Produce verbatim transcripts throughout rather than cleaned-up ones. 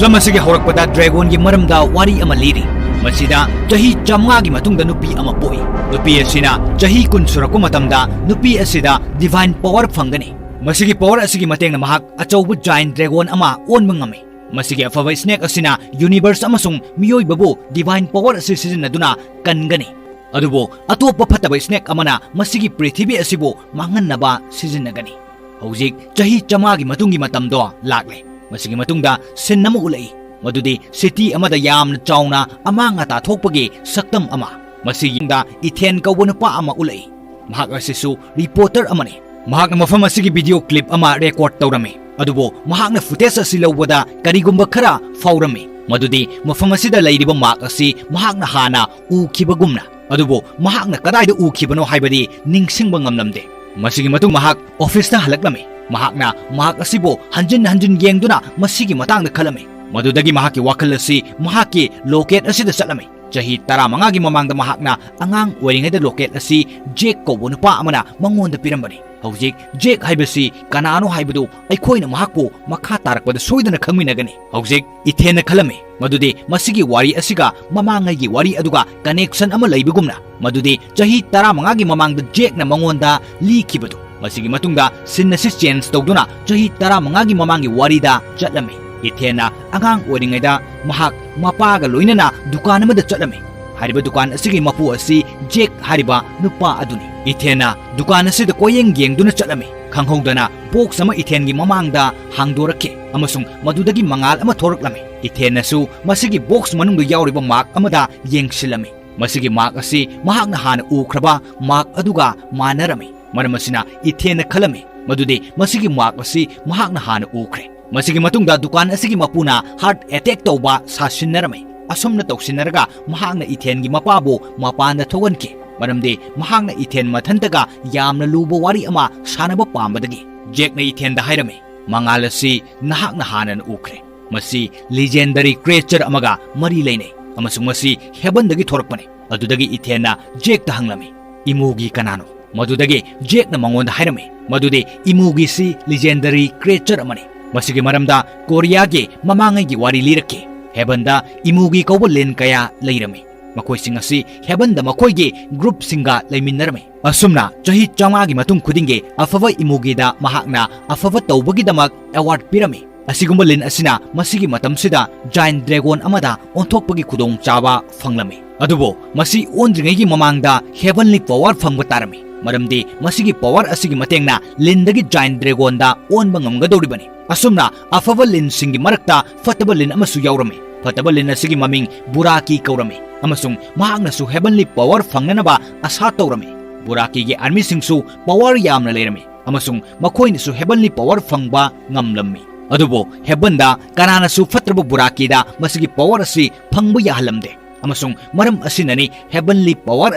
Film ꯑꯁꯤꯒꯤ ꯍꯧꯔꯛꯄꯗ ꯗ꯭ꯔꯦꯒꯣꯟꯒꯤ ꯃꯔꯝꯗ ꯋꯥꯔꯤ ꯑꯃ ꯂꯤꯔꯤ꯫ ꯃꯁꯤꯗ ꯆꯍꯤ ꯆꯥꯝꯃꯉꯥꯒꯤ ꯃꯇꯨꯡꯗ ꯅꯨꯄꯤ ꯑꯃ ꯄꯣꯛꯏ꯫ ꯅꯨꯄꯤ ꯑꯁꯤꯅ ꯆꯍꯤ ꯀꯨꯟ ꯁꯨꯔꯛꯄ ꯃꯇꯝꯗ ꯅꯨꯄꯤ ꯑꯁꯤꯗ ꯗꯤꯚꯥꯏꯟ ꯄꯋꯥꯔ ꯐꯪꯒꯅꯤ꯫ ꯃꯁꯤꯒꯤ ꯄꯋꯥꯔ ꯑꯁꯤꯒꯤ ꯃꯇꯦꯡꯅ ꯃꯍꯥꯛ ꯑꯆꯧꯕ ꯖꯥꯏꯟ ꯗ꯭ꯔꯦꯒꯣꯟ ꯑꯃ ꯑꯣꯟꯕ ꯉꯝꯃꯤ꯫ ꯃꯁꯤꯒꯤ ꯑꯐꯕ ꯁ꯭ꯅꯦꯛ ꯑꯁꯤꯅ ꯌꯨꯅꯤꯚꯔꯁ ꯑꯃꯁꯨꯡ ꯃꯤꯑꯣꯏꯕꯕꯨ ꯗꯤꯚꯥꯏꯟ ꯄꯋꯥꯔ ꯑꯁꯤ ꯁꯤꯖꯤꯟꯅꯗꯨꯅ ꯀꯟꯒꯅꯤ꯫ ꯑꯗꯨꯕꯨ ꯑꯇꯣꯞꯄ ꯐꯠꯇꯕ ꯁ꯭ꯅꯦꯛ ꯑꯃꯅ ꯃꯁꯤꯒꯤ ꯄ꯭ꯔꯤꯊꯤꯕꯤ ꯑꯁꯤꯕꯨ ꯃꯥꯡꯍꯟꯅꯕ ꯁꯤꯖꯤꯟꯅꯒꯅꯤ꯫ ꯍꯧꯖꯤꯛ ꯆꯍꯤ ꯆꯥꯝꯃꯉꯥꯒꯤ ꯃꯇꯨꯡꯒꯤ ꯃꯇꯝꯗꯣ ꯂꯥꯛꯂꯦ꯫ ꯃꯁꯤꯒꯤ ꯃꯇꯨꯡꯗ ꯁꯤꯟ ꯑꯃ ꯎꯠꯂꯛꯏ, ꯃꯗꯨꯗꯤ ꯁꯤꯇꯤ ꯑꯃꯗ ꯌꯥꯝꯅ ꯆꯥꯎꯅ ꯑꯃꯥꯡ ꯑꯇꯥ ꯊꯣꯛꯄꯒꯤ ꯁꯛꯇꯝ ꯑꯃ꯫ ꯃꯁꯤꯒꯤ ꯃꯇꯨꯡꯗ ꯏꯊꯦꯟ ꯀꯧꯕ ꯅꯨꯄꯥ ꯑꯃ ꯎꯠꯂꯛꯏ꯫ ꯃꯍꯥꯛ ꯑꯁꯤꯁꯨ ꯔꯤꯄꯣꯔꯇꯔ ꯑꯃꯅꯤ꯫ ꯃꯍꯥꯛꯅ ꯃꯐꯝ ꯑꯁꯤꯒꯤ ꯚꯤꯗꯤꯑꯣ ꯀ꯭ꯂꯤꯞ ꯑꯃ ꯔꯦꯀꯣꯔꯗ ꯇꯧꯔꯝꯃꯤ, ꯑꯗꯨꯕꯨ ꯃꯍꯥꯛꯅ ꯐꯨꯇꯦꯖ ꯑꯁꯤ ꯂꯧꯕꯗ ꯀꯔꯤꯒꯨꯝꯕ ꯈꯔ ꯐꯥꯎꯔꯝꯃꯤ, ꯃꯗꯨꯗꯤ ꯃꯐꯝ ꯑꯁꯤꯗ ꯂꯩꯔꯤꯕ ꯃꯥꯛ ꯑꯁꯤ ꯃꯍꯥꯛꯅ ꯍꯥꯟꯅ ꯎꯈꯤꯕꯒꯨꯝꯅ꯫ ꯑꯗꯨꯕꯨ ꯃꯍꯥꯛꯅ ꯀꯗꯥꯏꯗ ꯎꯈꯤꯕꯅꯣ ꯍꯥꯏꯕꯗꯤ ꯅꯤꯡꯁꯤꯡꯕ ꯉꯝꯂꯝꯗꯦ꯫ ꯃꯁꯤꯒꯤ ꯃꯇꯨꯡ ꯃꯍꯥꯛ ꯑꯣꯐꯤꯁꯇ ꯍꯜꯂꯛꯂꯝꯃꯤ꯫ ꯃꯍꯥꯛꯅ ꯃꯥꯛ ꯑꯁꯤꯕꯨ ꯍꯟꯖꯤꯟ ꯍꯟꯖꯤꯟ ꯌꯦꯡꯗꯨꯅ ꯃꯁꯤꯒꯤ ꯃꯇꯥꯡꯗ ꯈꯜꯂꯝꯃꯤ꯫ ꯃꯗꯨꯗꯒꯤ ꯃꯍꯥꯛꯀꯤ ꯋꯥꯈꯜ ꯑꯁꯤ ꯃꯍꯥꯛꯀꯤ ꯂꯣꯀꯦꯠ ꯑꯁꯤꯗ ꯆꯠꯂꯝꯃꯤ꯫ ꯆꯍꯤ ꯇꯔꯥꯃꯉꯥꯒꯤ ꯃꯃꯥꯡꯗ ꯃꯍꯥꯛꯅ ꯑꯉꯥꯡ ꯑꯣꯏꯔꯤꯉꯩꯗ ꯂꯣꯀꯦꯠ ꯑꯁꯤ ꯖꯦꯛ ꯀꯧꯕ ꯅꯨꯄꯥ ꯑꯃꯅ ꯃꯉꯣꯟꯗ ꯄꯤꯔꯝꯕꯅꯤ꯫ ꯍꯧꯖꯤꯛ ꯖꯦꯛ ꯍꯥꯏꯕꯁꯤ ꯀꯅꯥꯅꯣ ꯍꯥꯏꯕꯗꯨ ꯑꯩꯈꯣꯏꯅ ꯃꯍꯥꯛꯄꯨ ꯃꯈꯥ ꯇꯥꯔꯛꯄꯗ ꯁꯣꯏꯗꯅ ꯈꯪꯃꯤꯟꯅꯒꯅꯤ꯫ ꯍꯧꯖꯤꯛ ꯏꯊꯦꯟꯅ ꯈꯜꯂꯝꯃꯤ ꯃꯗꯨꯗꯤ ꯃꯁꯤꯒꯤ ꯋꯥꯔꯤ ꯑꯁꯤꯒ ꯃꯃꯥꯡꯉꯩꯒꯤ ꯋꯥꯔꯤ ꯑꯗꯨꯒ ꯀꯅꯦꯛꯁꯟ ꯑꯃ ꯂꯩꯕꯒꯨꯝꯅ, ꯃꯗꯨꯗꯤ ꯆꯍꯤ ꯇꯔꯥꯃꯉꯥꯒꯤ ꯃꯃꯥꯡꯗ ꯖꯦꯛꯅ ꯃꯉꯣꯟꯗ ꯂꯤꯈꯤꯕꯗꯨ꯫ ꯃꯁꯤꯒꯤ ꯃꯇꯨꯡꯗ ꯁꯤꯟ ꯑꯁꯤ ꯆꯦꯟꯖ ꯇꯧꯗꯨꯅ ꯆꯍꯤ ꯇꯔꯥꯃꯉꯥꯒꯤ ꯃꯃꯥꯡꯒꯤ ꯋꯥꯔꯤꯗ ꯆꯠꯂꯝꯃꯤ꯫ ꯏꯊꯦꯟꯅ ꯑꯉꯥꯡ ꯑꯣꯏꯔꯤꯉꯩꯗ ꯃꯍꯥꯛ ꯃꯄꯥꯒ ꯂꯣꯏꯅꯅ ꯗꯨꯀꯥꯟ ꯑꯃꯗ ꯆꯠꯂꯝꯃꯤ꯫ ꯍꯥꯏꯔꯤꯕ ꯗꯨꯀꯥꯟ ꯑꯁꯤꯒꯤ ꯃꯄꯨ ꯑꯁꯤ ꯖꯦꯛ ꯍꯥꯏꯔꯤꯕ ꯅꯨꯄꯥ ꯑꯗꯨꯅꯤ꯫ ꯏꯊꯦꯟꯅ ꯗꯨꯀꯥꯟ ꯑꯁꯤꯗ ꯀꯣꯏꯌꯦꯡ ꯌꯦꯡꯗꯨꯅ ꯆꯠꯂꯝꯃꯤ꯫ ꯈꯪꯍꯧꯗꯅ ꯕꯣꯛꯁ ꯑꯃ ꯏꯊꯦꯟꯒꯤ ꯃꯃꯥꯡꯗ ꯍꯥꯡꯗꯣꯔꯛꯈꯤ ꯑꯃꯁꯨꯡ ꯃꯗꯨꯗꯒꯤ ꯃꯉꯥꯜ ꯑꯃ ꯊꯣꯔꯛꯂꯝꯃꯤ꯫ ꯏꯊꯦꯟꯅꯁꯨ ꯃꯁꯤꯒꯤ ꯕꯣꯛꯁ ꯃꯅꯨꯡꯗ ꯌꯥꯎꯔꯤꯕ ꯃꯥꯛ ꯑꯃꯗ ꯌꯦꯡꯁꯤꯜꯂꯝꯃꯤ꯫ ꯃꯁꯤꯒꯤ ꯃꯥꯛ ꯑꯁꯤ ꯃꯍꯥꯛꯅ ꯍꯥꯟꯅ ꯎꯈ꯭ꯔꯕ ꯃꯥꯛ ꯑꯗꯨꯒ ꯃꯥꯟꯅꯔꯝꯃꯤ꯫ ꯃꯔꯝ ꯑꯁꯤꯅ ꯏꯊꯦꯟꯅ ꯈꯜꯂꯝꯃꯤ ꯃꯗꯨꯗꯤ ꯃꯁꯤꯒꯤ ꯃꯥꯛ ꯑꯁꯤ ꯃꯍꯥꯛꯅ ꯍꯥꯟꯅ ꯎꯈ꯭ꯔꯦ꯫ ꯃꯁꯤꯒꯤ ꯃꯇꯨꯡꯗ ꯗꯨꯀꯥꯟ ꯑꯁꯤꯒꯤ ꯃꯄꯨꯅ ꯍꯥꯔꯠ ꯑꯦꯇꯦꯛ ꯇꯧꯕ ꯁꯥꯁꯤꯟꯅꯔꯝꯃꯤ꯫ ꯑꯁꯨꯝꯅ ꯇꯧꯁꯤꯟꯅꯔꯒ ꯃꯍꯥꯛꯅ ꯏꯊꯦꯟꯒꯤ ꯃꯄꯥꯕꯨ ꯃꯄꯥꯟꯗ ꯊꯣꯛꯍꯟꯈꯤ, ꯃꯔꯝꯗꯤ ꯃꯍꯥꯛꯅ ꯏꯊꯦꯟ ꯃꯊꯟꯇꯒ ꯌꯥꯝꯅ ꯂꯨꯕ ꯋꯥꯔꯤ ꯑꯃ ꯁꯥꯟꯅꯕ ꯄꯥꯝꯕꯗꯒꯤ꯫ ꯖꯦꯛꯅ ꯏꯊꯦꯟꯗ ꯍꯥꯏꯔꯝꯃꯤ, "ꯃꯉꯥꯜ ꯑꯁꯤ ꯅꯍꯥꯛꯅ ꯍꯥꯟꯅꯅ ꯎꯈ꯭ꯔꯦ꯫ ꯃꯁꯤ ꯂꯤꯖꯦꯟꯗꯔꯤ ꯀ꯭ꯔꯤꯌꯦꯆꯔ ꯑꯃꯒ ꯃꯔꯤ ꯂꯩꯅꯩ ꯑꯃꯁꯨꯡ ꯃꯁꯤ ꯍꯦꯕꯟꯗꯒꯤ ꯊꯣꯔꯛꯄꯅꯤ꯫" ꯑꯗꯨꯗꯒꯤ ꯏꯊꯦꯟꯅ ꯖꯦꯛꯇ ꯍꯪꯂꯝꯃꯤ, "ꯏꯃꯨꯒꯤ ꯀꯅꯥꯅꯣ?" ꯃꯗꯨꯗꯒꯤ ꯖꯦꯛꯅ ꯃꯉꯣꯟꯗ ꯍꯥꯏꯔꯝꯃꯤ ꯃꯗꯨꯗꯤ ꯏꯃꯨꯒꯤꯁꯤ ꯂꯤꯖꯦꯟꯗꯔꯤ ꯀ꯭ꯔꯤꯌꯦꯆꯔ ꯑꯃꯅꯤ꯫ ꯃꯁꯤꯒꯤ ꯃꯔꯝꯗ ꯀꯣꯔꯤꯌꯥꯒꯤ ꯃꯃꯥꯡꯉꯩꯒꯤ ꯋꯥꯔꯤ ꯂꯤꯔꯛꯈꯤ꯫ ꯍꯦꯕꯟꯗ ꯏꯃꯨꯒꯤ ꯀꯧꯕ ꯂꯤꯟ ꯀꯌꯥ ꯂꯩꯔꯝꯃꯤ꯫ ꯃꯈꯣꯏꯁꯤꯡ ꯑꯁꯤ ꯍꯦꯕꯟꯗ ꯃꯈꯣꯏꯒꯤ ꯒ꯭ꯔꯨꯞꯁꯤꯡꯒ ꯂꯩꯃꯤꯟꯅꯔꯝꯃꯤ꯫ ꯑꯁꯨꯝꯅ ꯆꯍꯤ ꯆꯥꯝꯃꯉꯥꯒꯤ ꯃꯇꯨꯡ ꯈꯨꯗꯤꯡꯒꯤ ꯑꯐꯕ ꯏꯃꯨꯒꯤꯗ ꯃꯍꯥꯛꯅ ꯑꯐꯕ ꯇꯧꯕꯒꯤꯗꯃꯛ ꯑꯦꯋꯥꯔꯗ ꯄꯤꯔꯝꯃꯤ꯫ ꯑꯁꯤꯒꯨꯝꯕ ꯂꯤꯟ ꯑꯁꯤꯅ ꯃꯁꯤꯒꯤ ꯃꯇꯝꯁꯤꯗ ꯖꯥꯏꯟ ꯗ꯭ꯔꯦꯒꯣꯟ ꯑꯃꯗ ꯑꯣꯟꯊꯣꯛꯄꯒꯤ ꯈꯨꯗꯣꯡꯆꯥꯕ ꯐꯪꯂꯝꯃꯤ꯫ ꯑꯗꯨꯕꯨ ꯃꯁꯤ ꯑꯣꯟꯗ꯭ꯔꯤꯉꯩꯒꯤ ꯃꯃꯥꯡꯗ ꯍꯦꯕꯟꯂꯤ ꯄꯋꯥꯔ ꯐꯪꯕ ꯇꯥꯔꯝꯃꯤ, ꯃꯔꯝꯗꯤ ꯃꯁꯤꯒꯤ ꯄꯋꯥꯔ ꯑꯁꯤꯒꯤ ꯃꯇꯦꯡꯅ ꯂꯤꯟꯗꯒꯤ ꯖꯥꯏꯟ ꯗ꯭ꯔꯦꯒꯣꯟꯗ ꯑꯣꯟꯕ ꯉꯝꯒꯗꯧꯔꯤꯕꯅꯤ꯫ ꯑꯁꯨꯝꯅ ꯑꯐꯕ ꯂꯤꯟꯁꯤꯡꯒꯤ ꯃꯔꯛꯇ ꯐꯠꯇꯕ ꯂꯤꯟ ꯑꯃꯁꯨ ꯌꯥꯎꯔꯝꯃꯤ꯫ ꯐꯠꯇꯕ ꯂꯤꯟ ꯑꯁꯤꯒꯤ ꯃꯃꯤꯡ ꯕꯨꯔꯥꯀꯤ ꯀꯧꯔꯝꯃꯤ, ꯑꯃꯁꯨꯡ ꯃꯍꯥꯛꯅꯁꯨ ꯍꯦꯕꯟꯂꯤ ꯄꯋꯥꯔ ꯐꯪꯅꯅꯕ ꯑꯁꯥ ꯇꯧꯔꯝꯃꯤ꯫ ꯕꯨꯔꯥꯀꯤꯒꯤ ꯑꯥꯔꯃꯤꯁꯤꯡꯁꯨ ꯄꯋꯥꯔ ꯌꯥꯝꯅ ꯂꯩꯔꯝꯃꯤ, ꯑꯃꯁꯨꯡ ꯃꯈꯣꯏꯅꯁꯨ ꯍꯦꯕꯟꯂꯤ ꯄꯋꯥꯔ ꯐꯪꯕ ꯉꯝꯂꯝꯃꯤ꯫ ꯑꯗꯨꯕꯨ ꯍꯦꯕꯟꯗ ꯀꯅꯥꯅꯁꯨ ꯐꯠꯇ꯭ꯔꯕ ꯕꯨꯔꯥꯀꯤꯗ ꯃꯁꯤꯒꯤ ꯄꯋꯥꯔ ꯑꯁꯤ ꯐꯪꯕ ꯌꯥꯍꯜꯂꯝꯗꯦ, ꯑꯃꯁꯨꯡ ꯃꯔꯝ ꯑꯁꯤꯅꯅꯤ ꯍꯦꯕꯟꯂꯤ ꯄꯋꯥꯔ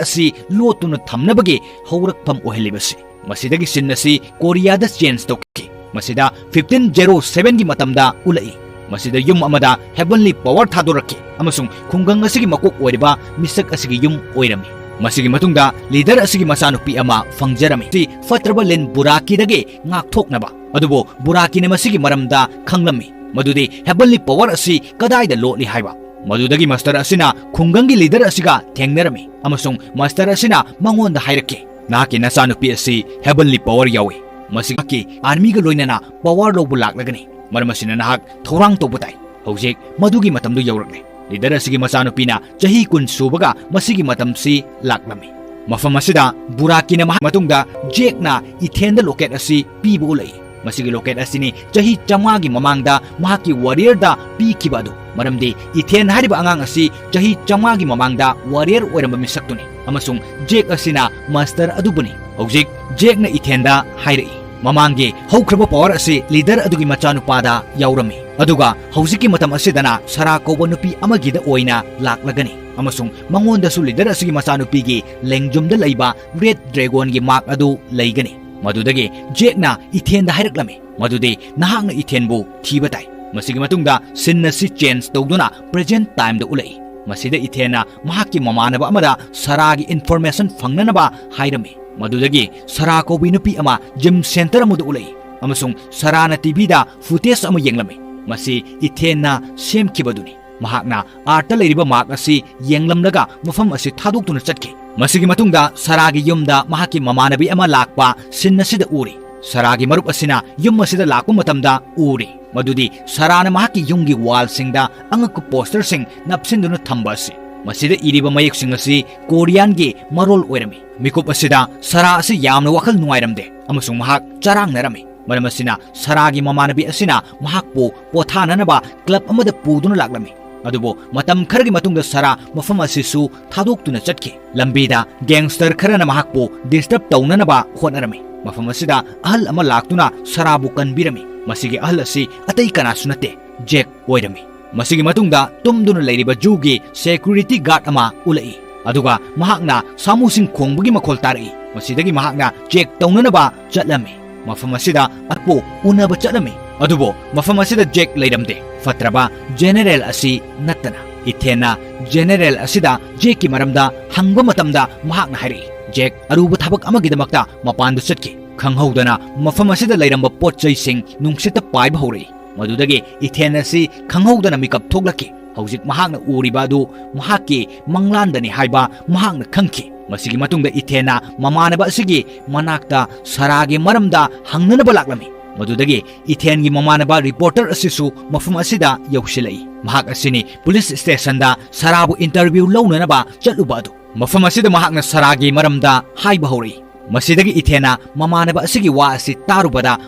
ꯑꯁꯤ ꯂꯣꯠꯇꯨꯅ ꯊꯝꯅꯕꯒꯤ ꯍꯧꯔꯛꯐꯝ ꯑꯣꯏꯍꯜꯂꯤꯕꯁꯤ꯫ ꯃꯁꯤꯗꯒꯤ ꯁꯤꯟ ꯑꯁꯤ ꯀꯣꯔꯤꯌꯥꯗ ꯆꯦꯟꯖ ꯇꯧꯈꯤ꯫ ꯃꯁꯤꯗ ꯐꯤꯐꯇꯤꯟ ꯖꯦꯔꯣ ꯁꯚꯦꯟꯒꯤ ꯃꯇꯝꯗ ꯎꯠꯂꯛꯏ꯫ ꯃꯁꯤꯗ ꯌꯨꯝ ꯑꯃꯗ ꯍꯦꯕꯟꯂꯤ ꯄꯋꯥꯔ ꯊꯥꯗꯣꯔꯛꯈꯤ, ꯑꯃꯁꯨꯡ ꯈꯨꯡꯒꯪ ꯑꯁꯤꯒꯤ ꯃꯀꯣꯛ ꯑꯣꯏꯔꯤꯕ ꯃꯤꯁꯛ ꯑꯁꯤꯒꯤ ꯌꯨꯝ ꯑꯣꯏꯔꯝꯃꯤ꯫ ꯃꯁꯤꯒꯤ ꯃꯇꯨꯡꯗ ꯂꯤꯗꯔ ꯑꯁꯤꯒꯤ ꯃꯆꯥꯅꯨꯄꯤ ꯑꯃ ꯐꯪꯖꯔꯝꯃꯤ, ꯁꯤ ꯐꯠꯇ꯭ꯔꯕ ꯂꯤꯟ ꯕꯨꯔꯥꯀꯤꯗꯒꯤ ꯉꯥꯛꯊꯣꯛꯅꯕ꯫ ꯑꯗꯨꯕꯨ ꯕꯨꯔꯥꯀꯤꯅ ꯃꯁꯤꯒꯤ ꯃꯔꯝꯗ ꯈꯪꯂꯝꯃꯤ, ꯃꯗꯨꯗꯤ ꯍꯦꯕꯟꯂꯤ ꯄꯋꯥꯔ ꯑꯁꯤ ꯀꯗꯥꯏꯗ ꯂꯣꯠꯂꯤ ꯍꯥꯏꯕ꯫ ꯃꯗꯨꯗꯒꯤ ꯃꯥꯁꯇꯔ ꯑꯁꯤꯅ ꯈꯨꯡꯒꯪꯒꯤ ꯂꯤꯗꯔ ꯑꯁꯤꯒ ꯊꯦꯡꯅꯔꯝꯃꯤ, ꯑꯃꯁꯨꯡ ꯃꯥꯁꯇꯔ ꯑꯁꯤꯅ ꯃꯉꯣꯟꯗ ꯍꯥꯏꯔꯛꯈꯤ, "ꯅꯍꯥꯛꯀꯤ ꯅꯆꯥꯅꯨꯄꯤ ꯑꯁꯤ ꯍꯦꯕꯟꯂꯤ ꯄꯋꯥꯔ ꯌꯥꯎꯏ꯫ ꯃꯁꯤ ꯃꯍꯥꯛꯀꯤ ꯑꯥꯔꯃꯤꯒ ꯂꯣꯏꯅꯅ ꯄꯋꯥꯔ ꯂꯧꯕ ꯂꯥꯛꯂꯒꯅꯤ꯫ ꯃꯔꯝ ꯑꯁꯤꯅ ꯅꯍꯥꯛ ꯊꯧꯔꯥꯡ ꯇꯧꯕ ꯇꯥꯏ꯫" ꯍꯧꯖꯤꯛ ꯃꯗꯨꯒꯤ ꯃꯇꯝꯗꯨ ꯌꯧꯔꯛꯂꯦ꯫ ꯂꯤꯗꯔ ꯑꯁꯤꯒꯤ ꯃꯆꯥꯅꯨꯄꯤꯅ ꯆꯍꯤ ꯀꯨꯟ ꯁꯨꯕꯒ ꯃꯁꯤꯒꯤ ꯃꯇꯝꯁꯤ ꯂꯥꯛꯂꯝꯃꯤ꯫ ꯃꯐꯝ ꯑꯁꯤꯗ ꯕꯨꯔꯥꯀꯤꯅ ꯃꯍꯥꯛ ꯃꯇꯨꯡꯗ ꯖꯦꯛꯅ ꯏꯊꯦꯟꯗ ꯂꯣꯀꯦꯠ ꯑꯁꯤ ꯄꯤꯕ ꯎꯠꯂꯛꯏ꯫ ꯃꯁꯤꯒꯤ ꯂꯣꯀꯦꯠ ꯑꯁꯤꯅꯤ ꯆꯍꯤ ꯆꯥꯝꯃꯉꯥꯒꯤ ꯃꯃꯥꯡꯗ ꯃꯍꯥꯛꯀꯤ ꯋꯥꯔꯤꯌꯔꯗ ꯄꯤꯈꯤꯕ ꯑꯗꯨ꯫ ꯃꯔꯝꯗꯤ ꯏꯊꯦꯟ ꯍꯥꯏꯔꯤꯕ ꯑꯉꯥꯡ ꯑꯁꯤ ꯆꯍꯤ ꯆꯥꯝꯃꯉꯥꯒꯤ ꯃꯃꯥꯡꯗ ꯋꯥꯔꯤꯌꯔ ꯑꯣꯏꯔꯝꯕ ꯃꯤꯁꯛꯇꯨꯅꯤ, ꯑꯃꯁꯨꯡ ꯖꯦꯛ ꯑꯁꯤꯅ ꯃꯥꯁꯇꯔ ꯑꯗꯨꯕꯨꯅꯤ꯫ ꯍꯧꯖꯤꯛ ꯖꯦꯛꯅ ꯏꯊꯦꯟꯗ ꯍꯥꯏꯔꯛꯏ, ꯃꯃꯥꯡꯒꯤ ꯍꯧꯈ꯭ꯔꯕ ꯄꯋꯥꯔ ꯑꯁꯤ ꯂꯤꯗꯔ ꯑꯗꯨꯒꯤ ꯃꯆꯥꯅꯨꯄꯥꯗ ꯌꯥꯎꯔꯝꯃꯤ, ꯑꯗꯨꯒ ꯍꯧꯖꯤꯛꯀꯤ ꯃꯇꯝ ꯑꯁꯤꯗꯅ ꯁꯔꯥ ꯀꯧꯕ ꯅꯨꯄꯤ ꯑꯃꯒꯤꯗ ꯑꯣꯏꯅ ꯂꯥꯛꯂꯒꯅꯤ, ꯑꯃꯁꯨꯡ ꯃꯉꯣꯟꯗꯁꯨ ꯂꯤꯗꯔ ꯑꯁꯤꯒꯤ ꯃꯆꯥꯅꯨꯄꯤꯒꯤ ꯂꯦꯡꯖꯨꯝꯗ ꯂꯩꯕ ꯔꯦꯗ ꯗ꯭ꯔꯦꯒꯣꯟꯒꯤ ꯃꯥꯔꯛ ꯑꯗꯨ ꯂꯩꯒꯅꯤ꯫ ꯃꯗꯨꯗꯒꯤ ꯖꯦꯛꯅ ꯏꯊꯦꯟꯗ ꯍꯥꯏꯔꯛꯂꯝꯃꯤ ꯃꯗꯨꯗꯤ ꯅꯍꯥꯛꯅ ꯏꯊꯦꯟꯕꯨ ꯊꯤꯕ ꯇꯥꯏ꯫ ꯃꯁꯤꯒꯤ ꯃꯇꯨꯡꯗ ꯁꯤꯟ ꯑꯁꯤ ꯆꯦꯟꯖ ꯇꯧꯗꯨꯅ ꯄ꯭ꯔꯦꯖꯦꯟꯠ ꯇꯥꯏꯝꯗ ꯎꯠꯂꯛꯏ꯫ ꯃꯁꯤꯗ ꯏꯊꯦꯟꯅ ꯃꯍꯥꯛꯀꯤ ꯃꯃꯥꯟꯅꯕ ꯑꯃꯗ ꯁꯔꯥꯒꯤ ꯏꯟꯐꯣꯔꯃꯦꯁꯟ ꯐꯪꯅꯅꯕ ꯍꯥꯏꯔꯝꯃꯤ꯫ ꯃꯗꯨꯗꯒꯤ ꯁꯔꯥ ꯀꯧꯕꯤ ꯅꯨꯄꯤ ꯑꯃ ꯖꯤꯝ ꯁꯦꯟꯇꯔ ꯑꯃꯗ ꯎꯠꯂꯛꯏ꯫ ꯑꯃꯁꯨꯡ ꯁꯔꯥꯅ ꯇꯤꯚꯤꯗ ꯐꯨꯇꯦꯖ ꯑꯃ ꯌꯦꯡꯂꯝꯃꯤ꯫ ꯃꯁꯤ ꯏꯊꯦꯟꯅ ꯁꯦꯝꯈꯤꯕꯗꯨꯅꯤ꯫ ꯃꯍꯥꯛꯅ ꯑꯥꯔꯠꯇ ꯂꯩꯔꯤꯕ ꯃꯥꯔꯛ ꯑꯁꯤ ꯌꯦꯡꯂꯝꯂꯒ ꯃꯐꯝ ꯑꯁꯤ ꯊꯥꯗꯣꯛꯇꯨꯅ ꯆꯠꯈꯤ꯫ ꯃꯁꯤꯒꯤ ꯃꯇꯨꯡꯗ ꯁꯔꯥꯒꯤ ꯌꯨꯝꯗ ꯃꯍꯥꯛꯀꯤ ꯃꯃꯥꯟꯅꯕꯤ ꯑꯃ ꯂꯥꯛꯄ ꯁꯤꯟ ꯑꯁꯤꯗ ꯎꯔꯤ꯫ ꯁꯔꯥꯒꯤ ꯃꯔꯨꯞ ꯑꯁꯤꯅ ꯌꯨꯝ ꯑꯁꯤꯗ ꯂꯥꯛꯄ ꯃꯇꯝꯗ ꯎꯔꯤ ꯃꯗꯨꯗꯤ ꯁꯔꯥꯅ ꯃꯍꯥꯛꯀꯤ ꯌꯨꯝꯒꯤ ꯋꯥꯜꯁꯤꯡꯗ ꯑꯉꯛꯄ ꯄꯣꯁꯇꯔꯁꯤꯡ ꯅꯞꯁꯤꯟꯗꯨꯅ ꯊꯝꯕ ꯑꯁꯤ꯫ ꯃꯁꯤꯗ ꯏꯔꯤꯕ ꯃꯌꯦꯛꯁꯤꯡ ꯑꯁꯤ ꯀꯣꯔꯤꯌꯥꯟꯒꯤ ꯃꯔꯣꯜ ꯑꯣꯏꯔꯝꯃꯤ꯫ ꯃꯤꯀꯨꯞ ꯑꯁꯤꯗ ꯁꯔꯥ ꯑꯁꯤ ꯌꯥꯝꯅ ꯋꯥꯈꯜ ꯅꯨꯡꯉꯥꯏꯔꯝꯗꯦ ꯑꯃꯁꯨꯡ ꯃꯍꯥꯛ ꯆꯔꯥꯡꯅꯔꯝꯃꯤ꯫ ꯃꯔꯝ ꯑꯁꯤꯅ ꯁꯔꯥꯒꯤ ꯃꯃꯥꯟꯅꯕꯤ ꯑꯁꯤꯅ ꯃꯍꯥꯛꯄꯨ ꯄꯣꯊꯥꯅꯅꯕ ꯀ꯭ꯂꯕ ꯑꯃꯗ ꯄꯨꯗꯨꯅ ꯂꯥꯛꯂꯝꯃꯤ꯫ ꯑꯗꯨꯕꯨ ꯃꯇꯝ ꯈꯔꯒꯤ ꯃꯇꯨꯡꯗ ꯁꯔꯥ ꯃꯐꯝ ꯑꯁꯤꯁꯨ ꯊꯥꯗꯣꯛꯇꯨꯅ ꯆꯠꯈꯤ꯫ ꯂꯝꯕꯤꯗ ꯒꯦꯡꯁꯇꯔ ꯈꯔꯅ ꯃꯍꯥꯛꯄꯨ ꯗꯤꯁꯇꯔꯕ ꯇꯧꯅꯅꯕ ꯍꯣꯠꯅꯔꯝꯃꯤ꯫ ꯃꯐꯝ ꯑꯁꯤꯗ ꯑꯍꯜ ꯑꯃ ꯂꯥꯛꯇꯨꯅ ꯁꯔꯥꯕꯨ ꯀꯟꯕꯤꯔꯝꯃꯤ꯫ ꯃꯁꯤꯒꯤ ꯑꯍꯜ ꯑꯁꯤ ꯑꯇꯩ ꯀꯅꯥꯁꯨ ꯅꯠꯇꯦ, ꯖꯦꯛ ꯑꯣꯏꯔꯝꯃꯤ꯫ ꯃꯁꯤꯒꯤ ꯃꯇꯨꯡꯗ ꯇꯨꯝꯗꯨꯅ ꯂꯩꯔꯤꯕ ꯖꯨꯒꯤ ꯁꯦꯀ꯭ꯌꯨꯔꯤꯇꯤ ꯒꯥꯔꯗ ꯑꯃ ꯎꯠꯂꯛꯏ, ꯑꯗꯨꯒ ꯃꯍꯥꯛꯅ ꯁꯥꯃꯨꯁꯤꯡ ꯈꯣꯡꯕꯒꯤ ꯃꯈꯣꯜ ꯇꯥꯔꯛꯏ꯫ ꯃꯁꯤꯗꯒꯤ ꯃꯍꯥꯛꯅ ꯆꯦꯛ ꯇꯧꯅꯅꯕ ꯆꯠꯂꯝꯃꯤ꯫ ꯃꯐꯝ ꯑꯁꯤꯗ ꯑꯄꯨ ꯎꯅꯕ ꯆꯠꯂꯝꯃꯤ, ꯑꯗꯨꯕꯨ ꯃꯐꯝ ꯑꯁꯤꯗ ꯖꯦꯛ ꯂꯩꯔꯝꯗꯦ, ꯐꯠꯇ꯭ꯔꯕ ꯖꯦꯅꯦꯔꯦꯜ ꯑꯁꯤ ꯅꯠꯇꯅ꯫ ꯏꯊꯦꯟꯅ ꯖꯦꯅꯦꯔꯦꯜ ꯑꯁꯤꯗ ꯖꯦꯛꯀꯤ ꯃꯔꯝꯗ ꯍꯪꯕ ꯃꯇꯝꯗ ꯃꯍꯥꯛꯅ ꯍꯥꯏꯔꯛꯏ, ꯖꯦꯛ ꯑꯔꯨꯕ ꯊꯕꯛ ꯑꯃꯒꯤꯗꯃꯛꯇ ꯃꯄꯥꯟꯗ ꯆꯠꯈꯤ꯫ ꯈꯪꯍꯧꯗꯅ ꯃꯐꯝ ꯑꯁꯤꯗ ꯂꯩꯔꯝꯕ ꯄꯣꯠ ꯆꯩꯁꯤꯡ ꯅꯨꯡꯁꯤꯠꯇ ꯄꯥꯏꯕ ꯍꯧꯔꯛꯏ꯫ ꯃꯗꯨꯗꯒꯤ ꯏꯊꯦꯟ ꯑꯁꯤ ꯈꯪꯍꯧꯗꯅ ꯃꯤꯀꯞ ꯊꯣꯛꯂꯛꯈꯤ꯫ ꯍꯧꯖꯤꯛ ꯃꯍꯥꯛꯅ ꯎꯔꯤꯕ ꯑꯗꯨ ꯃꯍꯥꯛꯀꯤ ꯃꯪꯂꯥꯟꯗꯅꯤ ꯍꯥꯏꯕ ꯃꯍꯥꯛꯅ ꯈꯪꯈꯤ꯫ ꯃꯁꯤꯒꯤ ꯃꯇꯨꯡꯗ ꯏꯊꯦꯟꯅ ꯃꯃꯥꯟꯅꯕ ꯑꯁꯤꯒꯤ ꯃꯅꯥꯛꯇ ꯁꯔꯥꯒꯤ ꯃꯔꯝꯗ ꯍꯪꯅꯅꯕ ꯂꯥꯛꯂꯝꯃꯤ꯫ ꯃꯗꯨꯗꯒꯤ ꯏꯊꯦꯟꯒꯤ ꯃꯃꯥꯟꯅꯕ ꯔꯤꯄꯣꯔꯇꯔ ꯑꯁꯤꯁꯨ ꯃꯐꯝ ꯑꯁꯤꯗ ꯌꯧꯁꯤꯜꯂꯛꯏ꯫ ꯃꯍꯥꯛ ꯑꯁꯤꯅꯤ ꯄꯨꯂꯤꯁ ꯁ꯭ꯇꯦꯁꯟꯗ ꯁꯔꯥꯕꯨ ꯏꯟꯇꯔꯚ꯭ꯌꯨ ꯂꯧꯅꯅꯕ ꯆꯠꯂꯨꯕ ꯑꯗꯨ꯫ ꯃꯐꯝ ꯑꯁꯤꯗ ꯃꯍꯥꯛꯅ ꯁꯔꯥꯒꯤ ꯃꯔꯝꯗ ꯍꯥꯏꯕ ꯍꯧꯔꯛꯏ꯫ ꯃꯁꯤꯗꯒꯤ ꯏꯊꯦꯟꯅ ꯃꯃꯥꯟꯅꯕ ꯑꯁꯤꯒꯤ ꯋꯥ ꯑꯁꯤ ꯇꯥꯔꯨꯕꯗ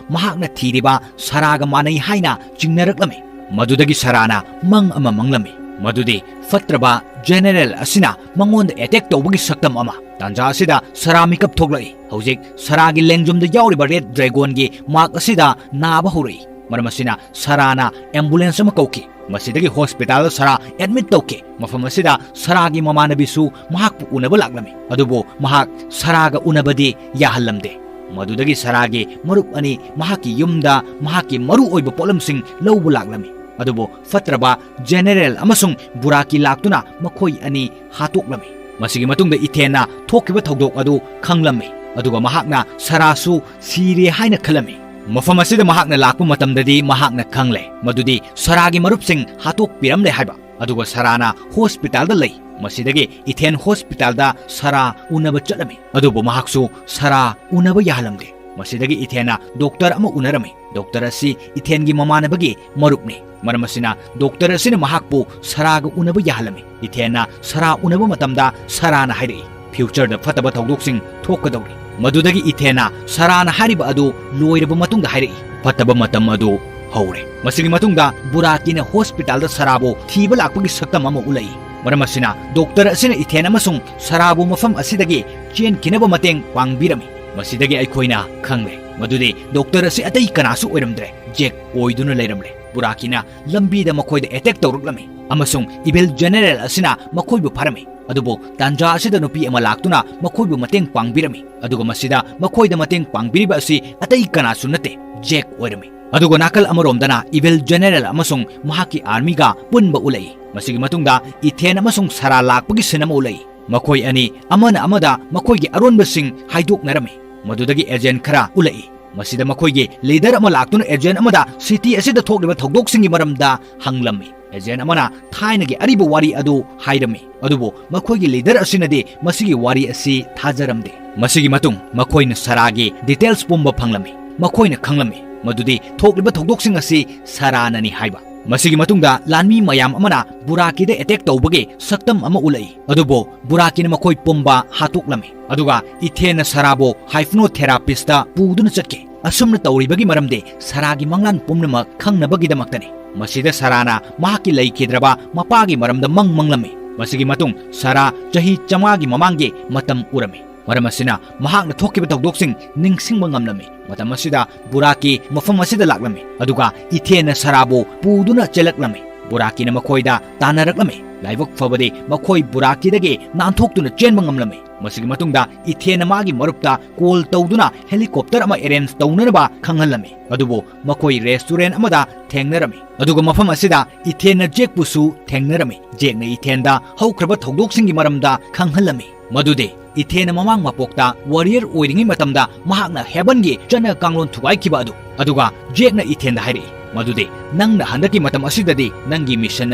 ꯃꯍꯥꯛꯅ ꯊꯤꯔꯤꯕ ꯁꯔꯥꯒ ꯃꯥꯟꯅꯩ ꯍꯥꯏꯅ ꯆꯤꯡꯅꯔꯛꯂꯝꯃꯤ꯫ ꯃꯗꯨꯗꯒꯤ ꯁꯔꯥꯅ ꯃꯪ ꯑꯃ ꯃꯪꯂꯝꯃꯤ, ꯃꯗꯨꯗꯤ ꯐꯠꯇ꯭ꯔꯕ ꯖꯦꯅꯦꯔꯦꯜ ꯑꯁꯤꯅ ꯃꯉꯣꯟꯗ ꯑꯦꯇꯦꯛ ꯇꯧꯕꯒꯤ ꯁꯛꯇꯝ ꯑꯃ꯫ ꯇꯥꯟꯖꯥ ꯑꯁꯤꯗ ꯁꯔꯥ ꯃꯤꯀꯞ ꯊꯣꯛꯂꯛꯏ꯫ ꯍꯧꯖꯤꯛ ꯁꯔꯥꯒꯤ ꯂꯦꯡꯖꯨꯝꯗ ꯌꯥꯎꯔꯤꯕ ꯔꯦꯗ ꯗ꯭ꯔꯦꯒꯣꯟꯒꯤ ꯃꯥꯔꯛ ꯑꯁꯤꯗ ꯅꯥꯕ ꯍꯧꯔꯛꯏ꯫ ꯃꯔꯝ ꯑꯁꯤꯅ ꯁꯔꯥꯅ ꯑꯦꯝꯕꯨꯂꯦꯟꯁ ꯑꯃ ꯀꯧꯈꯤ꯫ ꯃꯁꯤꯗꯒꯤ ꯍꯣꯁꯄꯤꯇꯥꯜꯗ ꯁꯔꯥ ꯑꯦꯗꯃꯤꯠ ꯇꯧꯈꯤ꯫ ꯃꯐꯝ ꯑꯁꯤꯗ ꯁꯔꯥꯒꯤ ꯃꯃꯥꯟꯅꯕꯤꯁꯨ ꯃꯍꯥꯛꯄꯨ ꯎꯅꯕ ꯂꯥꯛꯂꯝꯃꯤ꯫ ꯑꯗꯨꯕꯨ ꯃꯍꯥꯛ ꯁꯔꯥꯒ ꯎꯅꯕꯗꯤ ꯌꯥꯍꯜꯂꯝꯗꯦ꯫ ꯃꯗꯨꯗꯒꯤ ꯁꯔꯥꯒꯤ ꯃꯔꯨꯞ ꯑꯅꯤ ꯃꯍꯥꯛꯀꯤ ꯌꯨꯝꯗ ꯃꯍꯥꯛꯀꯤ ꯃꯔꯨ ꯑꯣꯏꯕ ꯄꯣꯠꯂꯝꯁꯤꯡ ꯂꯧꯕ ꯂꯥꯛꯂꯝꯃꯤ꯫ ꯑꯗꯨꯕꯨ ꯐꯠꯇ꯭ꯔꯕ ꯖꯦꯅꯦꯔꯦꯜ ꯑꯃꯁꯨꯡ ꯕꯨꯔꯥꯀꯤ ꯂꯥꯛꯇꯨꯅ ꯃꯈꯣꯏ ꯑꯅꯤ ꯍꯥꯠꯇꯣꯛꯂꯝꯃꯤ꯫ ꯃꯁꯤꯒꯤ ꯃꯇꯨꯡꯗ ꯏꯊꯦꯟꯅ ꯊꯣꯛꯈꯤꯕ ꯊꯧꯗꯣꯛ ꯑꯗꯨ ꯈꯪꯂꯝꯃꯤ, ꯑꯗꯨꯒ ꯃꯍꯥꯛꯅ ꯁꯔꯥꯁꯨ ꯁꯤꯔꯦ ꯍꯥꯏꯅ ꯈꯜꯂꯝꯃꯤ꯫ ꯃꯐꯝ ꯑꯁꯤꯗ ꯃꯍꯥꯛꯅ ꯂꯥꯛꯄ ꯃꯇꯝꯗꯗꯤ ꯃꯍꯥꯛꯅ ꯈꯪꯂꯦ ꯃꯗꯨꯗꯤ ꯁꯔꯥꯒꯤ ꯃꯔꯨꯞꯁꯤꯡ ꯍꯥꯠꯇꯣꯛꯄꯤꯔꯝꯂꯦ ꯍꯥꯏꯕ꯫ ꯑꯗꯨꯒ ꯁꯔꯥꯅ ꯍꯣꯁꯄꯤꯇꯥꯜꯗ ꯂꯩ꯫ ꯃꯁꯤꯗꯒꯤ ꯏꯊꯦꯟ ꯍꯣꯁꯄꯤꯇꯥꯜꯗ ꯁꯔꯥ ꯎꯅꯕ ꯆꯠꯂꯝꯃꯤ꯫ ꯑꯗꯨꯕꯨ ꯃꯍꯥꯛꯁꯨ ꯁꯔꯥ ꯎꯅꯕ ꯌꯥꯍꯜꯂꯝꯗꯦ꯫ ꯃꯁꯤꯗꯒꯤ ꯏꯊꯦꯟꯅ ꯗꯣꯛꯇꯔ ꯑꯃ ꯎꯅꯔꯝꯃꯤ꯫ ꯗꯣꯛꯇꯔ ꯑꯁꯤ ꯏꯊꯦꯟꯒꯤ ꯃꯃꯥꯟꯅꯕꯒꯤ ꯃꯔꯨꯞꯅꯤ꯫ ꯃꯔꯝ ꯑꯁꯤꯅ ꯗꯣꯛꯇꯔ ꯑꯁꯤꯅ ꯃꯍꯥꯛꯄꯨ ꯁꯔꯥꯒ ꯎꯅꯕ ꯌꯥꯍꯜꯂꯝꯃꯤ꯫ ꯏꯊꯦꯟꯅ ꯁꯔꯥ ꯎꯅꯕ ꯃꯇꯝꯗ ꯁꯔꯥꯅ ꯍꯥꯏꯔꯛꯏ, "ꯐ꯭ꯌꯨꯆꯔꯗ ꯐꯠꯇꯕ ꯊꯧꯗꯣꯛꯁꯤꯡ ꯊꯣꯛꯀꯗꯧꯔꯤ"꯫ ꯃꯗꯨꯗꯒꯤ ꯏꯊꯦꯟꯅ ꯁꯔꯥꯅ ꯍꯥꯏꯔꯤꯕ ꯑꯗꯨ ꯂꯣꯏꯔꯕ ꯃꯇꯨꯡꯗ ꯍꯥꯏꯔꯛꯏ, "ꯐꯠꯇꯕ ꯃꯇꯝ ꯑꯗꯨ ꯍꯧꯔꯦ"꯫ ꯃꯁꯤꯒꯤ ꯃꯇꯨꯡꯗ ꯕꯨꯔꯥꯀꯤꯅ ꯍꯣꯁꯄꯤꯇꯥꯜꯗ ꯁꯔꯥꯕꯨ ꯊꯤꯕ ꯂꯥꯛꯄꯒꯤ ꯁꯛꯇꯝ ꯑꯃ ꯎꯠꯂꯛꯏ꯫ ꯃꯔꯝ ꯑꯁꯤꯅ ꯗꯣꯛꯇꯔ ꯑꯁꯤꯅ ꯏꯊꯦꯟ ꯑꯃꯁꯨꯡ ꯁꯔꯥꯕꯨ ꯃꯐꯝ ꯑꯁꯤꯗꯒꯤ ꯆꯦꯟꯈꯤꯅꯕ ꯃꯇꯦꯡ ꯄꯥꯡꯕꯤꯔꯝꯃꯤ꯫ ꯃꯁꯤꯗꯒꯤ ꯑꯩꯈꯣꯏꯅ ꯈꯪꯂꯦ ꯃꯗꯨꯗꯤ ꯗꯣꯛꯇꯔ ꯑꯁꯤ ꯑꯇꯩ ꯀꯅꯥꯁꯨ ꯑꯣꯏꯔꯝꯗ꯭ꯔꯦ, ꯖꯦꯛ ꯑꯣꯏꯗꯨꯅ ꯂꯩꯔꯝꯂꯦ꯫ ꯕꯨꯔꯥꯀꯤꯅ ꯂꯝꯕꯤꯗ ꯃꯈꯣꯏꯗ ꯑꯦꯇꯦꯛ ꯇꯧꯔꯛꯂꯝꯃꯤ ꯑꯃꯁꯨꯡ ꯏꯚꯤꯜ ꯖꯦꯅꯦꯔꯦꯜ ꯑꯁꯤꯅ ꯃꯈꯣꯏꯕꯨ ꯐꯥꯔꯝꯃꯤ꯫ ꯑꯗꯨꯕꯨ ꯇꯥꯟꯖꯥ ꯑꯁꯤꯗ ꯅꯨꯄꯤ ꯑꯃ ꯂꯥꯛꯇꯨꯅ ꯃꯈꯣꯏꯕꯨ ꯃꯇꯦꯡ ꯄꯥꯡꯕꯤꯔꯝꯃꯤ꯫ ꯑꯗꯨꯒ ꯃꯁꯤꯗ ꯃꯈꯣꯏꯗ ꯃꯇꯦꯡ ꯄꯥꯡꯕꯤꯔꯤꯕ ꯑꯁꯤ ꯑꯇꯩ ꯀꯅꯥꯁꯨ ꯅꯠꯇꯦ, ꯖꯦꯛ ꯑꯣꯏꯔꯝꯃꯤ꯫ ꯑꯗꯨꯒ ꯅꯥꯀꯜ ꯑꯃꯔꯣꯝꯗꯅ ꯏꯚꯤꯜ ꯖꯦꯅꯦꯔꯦꯜ ꯑꯃꯁꯨꯡ ꯃꯍꯥꯛꯀꯤ ꯑꯥꯔꯃꯤꯒ ꯄꯨꯟꯕ ꯎꯠꯂꯛꯏ꯫ ꯃꯁꯤꯒꯤ ꯃꯇꯨꯡꯗ ꯏꯊꯦꯟ ꯑꯃꯁꯨꯡ ꯁꯔꯥ ꯂꯥꯛꯄꯒꯤ ꯁꯤꯟ ꯑꯃ ꯎꯠꯂꯛꯏ꯫ ꯃꯈꯣꯏ ꯑꯅꯤ ꯑꯃꯅ ꯑꯃꯗ ꯃꯈꯣꯏꯒꯤ ꯑꯔꯣꯟꯕꯁꯤꯡ ꯍꯥꯏꯗꯣꯛꯅꯔꯝꯃꯤ꯫ ꯃꯗꯨꯗꯒꯤ ꯑꯦꯖꯦꯟ ꯈꯔ ꯎꯠꯂꯛꯏ꯫ ꯃꯁꯤꯗ ꯃꯈꯣꯏꯒꯤ ꯂꯤꯗꯔ ꯑꯃ ꯂꯥꯛꯇꯨꯅ ꯑꯦꯖꯦꯟ ꯑꯃꯗ ꯁꯤꯇꯤ ꯑꯁꯤꯗ ꯊꯣꯛꯂꯤꯕ ꯊꯧꯗꯣꯛꯁꯤꯡꯒꯤ ꯃꯔꯝꯗ ꯍꯪꯂꯝꯃꯤ꯫ ꯑꯦꯖꯦꯟ ꯑꯃꯅ ꯊꯥꯏꯅꯒꯤ ꯑꯔꯤꯕ ꯋꯥꯔꯤ ꯑꯗꯨ ꯍꯥꯏꯔꯝꯃꯤ, ꯑꯗꯨꯕꯨ ꯃꯈꯣꯏꯒꯤ ꯂꯤꯗꯔ ꯑꯁꯤꯅꯗꯤ ꯃꯁꯤꯒꯤ ꯋꯥꯔꯤ ꯑꯁꯤ ꯊꯥꯖꯔꯝꯗꯦ꯫ ꯃꯁꯤꯒꯤ ꯃꯇꯨꯡ ꯃꯈꯣꯏꯅ ꯁꯔꯥꯒꯤ ꯗꯤꯇꯦꯜꯁ ꯄꯨꯝꯕ ꯐꯪꯂꯝꯃꯤ꯫ ꯃꯈꯣꯏꯅ ꯈꯪꯂꯝꯃꯤ ꯃꯗꯨꯗꯤ ꯊꯣꯛꯂꯤꯕ ꯊꯧꯗꯣꯛꯁꯤꯡ ꯑꯁꯤ ꯁꯔꯥꯅꯅꯤ ꯍꯥꯏꯕ꯫ ꯃꯁꯤꯒꯤ ꯃꯇꯨꯡꯗ ꯂꯥꯟꯃꯤ ꯃꯌꯥꯝ ꯑꯃꯅ ꯕꯨꯔꯥꯀꯤꯗ ꯑꯦꯇꯦꯛ ꯇꯧꯕꯒꯤ ꯁꯛꯇꯝ ꯑꯃ ꯎꯠꯂꯛꯏ, ꯑꯗꯨꯕꯨ ꯕꯨꯔꯥꯀꯤꯅ ꯃꯈꯣꯏ ꯄꯨꯝꯕ ꯍꯥꯠꯇꯣꯛꯂꯝꯃꯤ꯫ ꯑꯗꯨꯒ ꯏꯊꯦꯟꯅ ꯁꯔꯥꯕꯨ ꯍꯥꯏꯐꯅꯣꯊꯦꯔꯥꯄꯤꯁꯇ ꯄꯨꯗꯨꯅ ꯆꯠꯈꯤ꯫ ꯑꯁꯨꯝꯅ ꯇꯧꯔꯤꯕꯒꯤ ꯃꯔꯝꯗꯤ ꯁꯔꯥꯒꯤ ꯃꯪꯂꯥꯟ ꯄꯨꯝꯅꯃꯛ ꯈꯪꯅꯕꯒꯤꯗꯃꯛꯇꯅꯤ꯫ ꯃꯁꯤꯗ ꯁꯔꯥꯅ ꯃꯍꯥꯛꯀꯤ ꯂꯩꯈꯤꯗ꯭ꯔꯕ ꯃꯄꯥꯒꯤ ꯃꯔꯝꯗ ꯃꯪ ꯃꯪꯂꯝꯃꯤ꯫ ꯃꯁꯤꯒꯤ ꯃꯇꯨꯡ ꯁꯔꯥ ꯆꯍꯤ ꯆꯥꯝꯃꯉꯥꯒꯤ ꯃꯃꯥꯡꯒꯤ ꯃꯇꯝ ꯎꯔꯝꯃꯤ꯫ ꯃꯔꯝ ꯑꯁꯤꯅ ꯃꯍꯥꯛꯅ ꯊꯣꯛꯈꯤꯕ ꯊꯧꯗꯣꯛꯁꯤꯡ ꯅꯤꯡꯁꯤꯡꯕ ꯉꯝꯂꯝꯃꯤ꯫ ꯃꯇꯝ ꯑꯁꯤꯗ ꯕꯨꯔꯥꯀꯤ ꯃꯐꯝ ꯑꯁꯤꯗ ꯂꯥꯛꯂꯝꯃꯤ, ꯑꯗꯨꯒ ꯏꯊꯦꯟꯅ ꯁꯔꯥꯕꯨ ꯄꯨꯗꯨꯅ ꯆꯦꯜꯂꯛꯂꯝꯃꯤ꯫ ꯕꯨꯔꯥꯀꯤꯅ ꯃꯈꯣꯏꯗ ꯇꯥꯟꯅꯔꯛꯂꯝꯃꯤ꯫ ꯂꯥꯏꯕꯛ ꯐꯕꯗꯤ ꯃꯈꯣꯏ ꯕꯨꯔꯥꯀꯤꯗꯒꯤ ꯅꯥꯟꯊꯣꯛꯇꯨꯅ ꯆꯦꯟꯕ ꯉꯝꯂꯝꯃꯤ꯫ ꯃꯁꯤꯒꯤ ꯃꯇꯨꯡꯗ ꯏꯊꯦꯟꯅ ꯃꯥꯒꯤ ꯃꯔꯨꯞꯇ ꯀꯣꯜ ꯇꯧꯗꯨꯅ ꯍꯦꯂꯤꯀꯣꯞꯇꯔ ꯑꯃ ꯑꯦꯔꯦꯟꯖ ꯇꯧꯅꯅꯕ ꯈꯪꯍꯜꯂꯝꯃꯤ꯫ ꯑꯗꯨꯕꯨ ꯃꯈꯣꯏ ꯔꯦꯁꯇꯨꯔꯦꯟ ꯑꯃꯗ ꯊꯦꯡꯅꯔꯝꯃꯤ꯫ ꯑꯗꯨꯒ ꯃꯐꯝ ꯑꯁꯤꯗ ꯏꯊꯦꯟꯅ ꯖꯦꯛꯄꯨꯁꯨ ꯊꯦꯡꯅꯔꯝꯃꯤ꯫ ꯖꯦꯛꯅ ꯏꯊꯦꯟꯗ ꯍꯧꯈ꯭ꯔꯕ ꯊꯧꯗꯣꯛꯁꯤꯡꯒꯤ ꯃꯔꯝꯗ ꯈꯪꯍꯜꯂꯝꯃꯤ꯫ ꯃꯗꯨꯗꯤ ꯏꯊꯦꯟꯅ ꯃꯃꯥꯡ ꯃꯄꯣꯛꯇ warrior ꯑꯣꯏꯔꯤꯉꯩ ꯃꯇꯝꯗ ꯃꯍꯥꯛꯅ heavenꯒꯤ ꯆꯠꯅ ꯀꯥꯡꯂꯣꯟ ꯊꯨꯒꯥꯏꯈꯤꯕ ꯑꯗꯨ꯫ ꯑꯗꯨꯒ Jackꯅ ꯏꯊꯦꯟꯗ ꯍꯥꯏꯔꯛꯏ ꯃꯗꯨꯗꯤ, "ꯅꯪꯅ ꯍꯟꯗꯛꯀꯤ ꯃꯇꯝ ꯑꯁꯤꯗꯗꯤ ꯅꯪꯒꯤ mission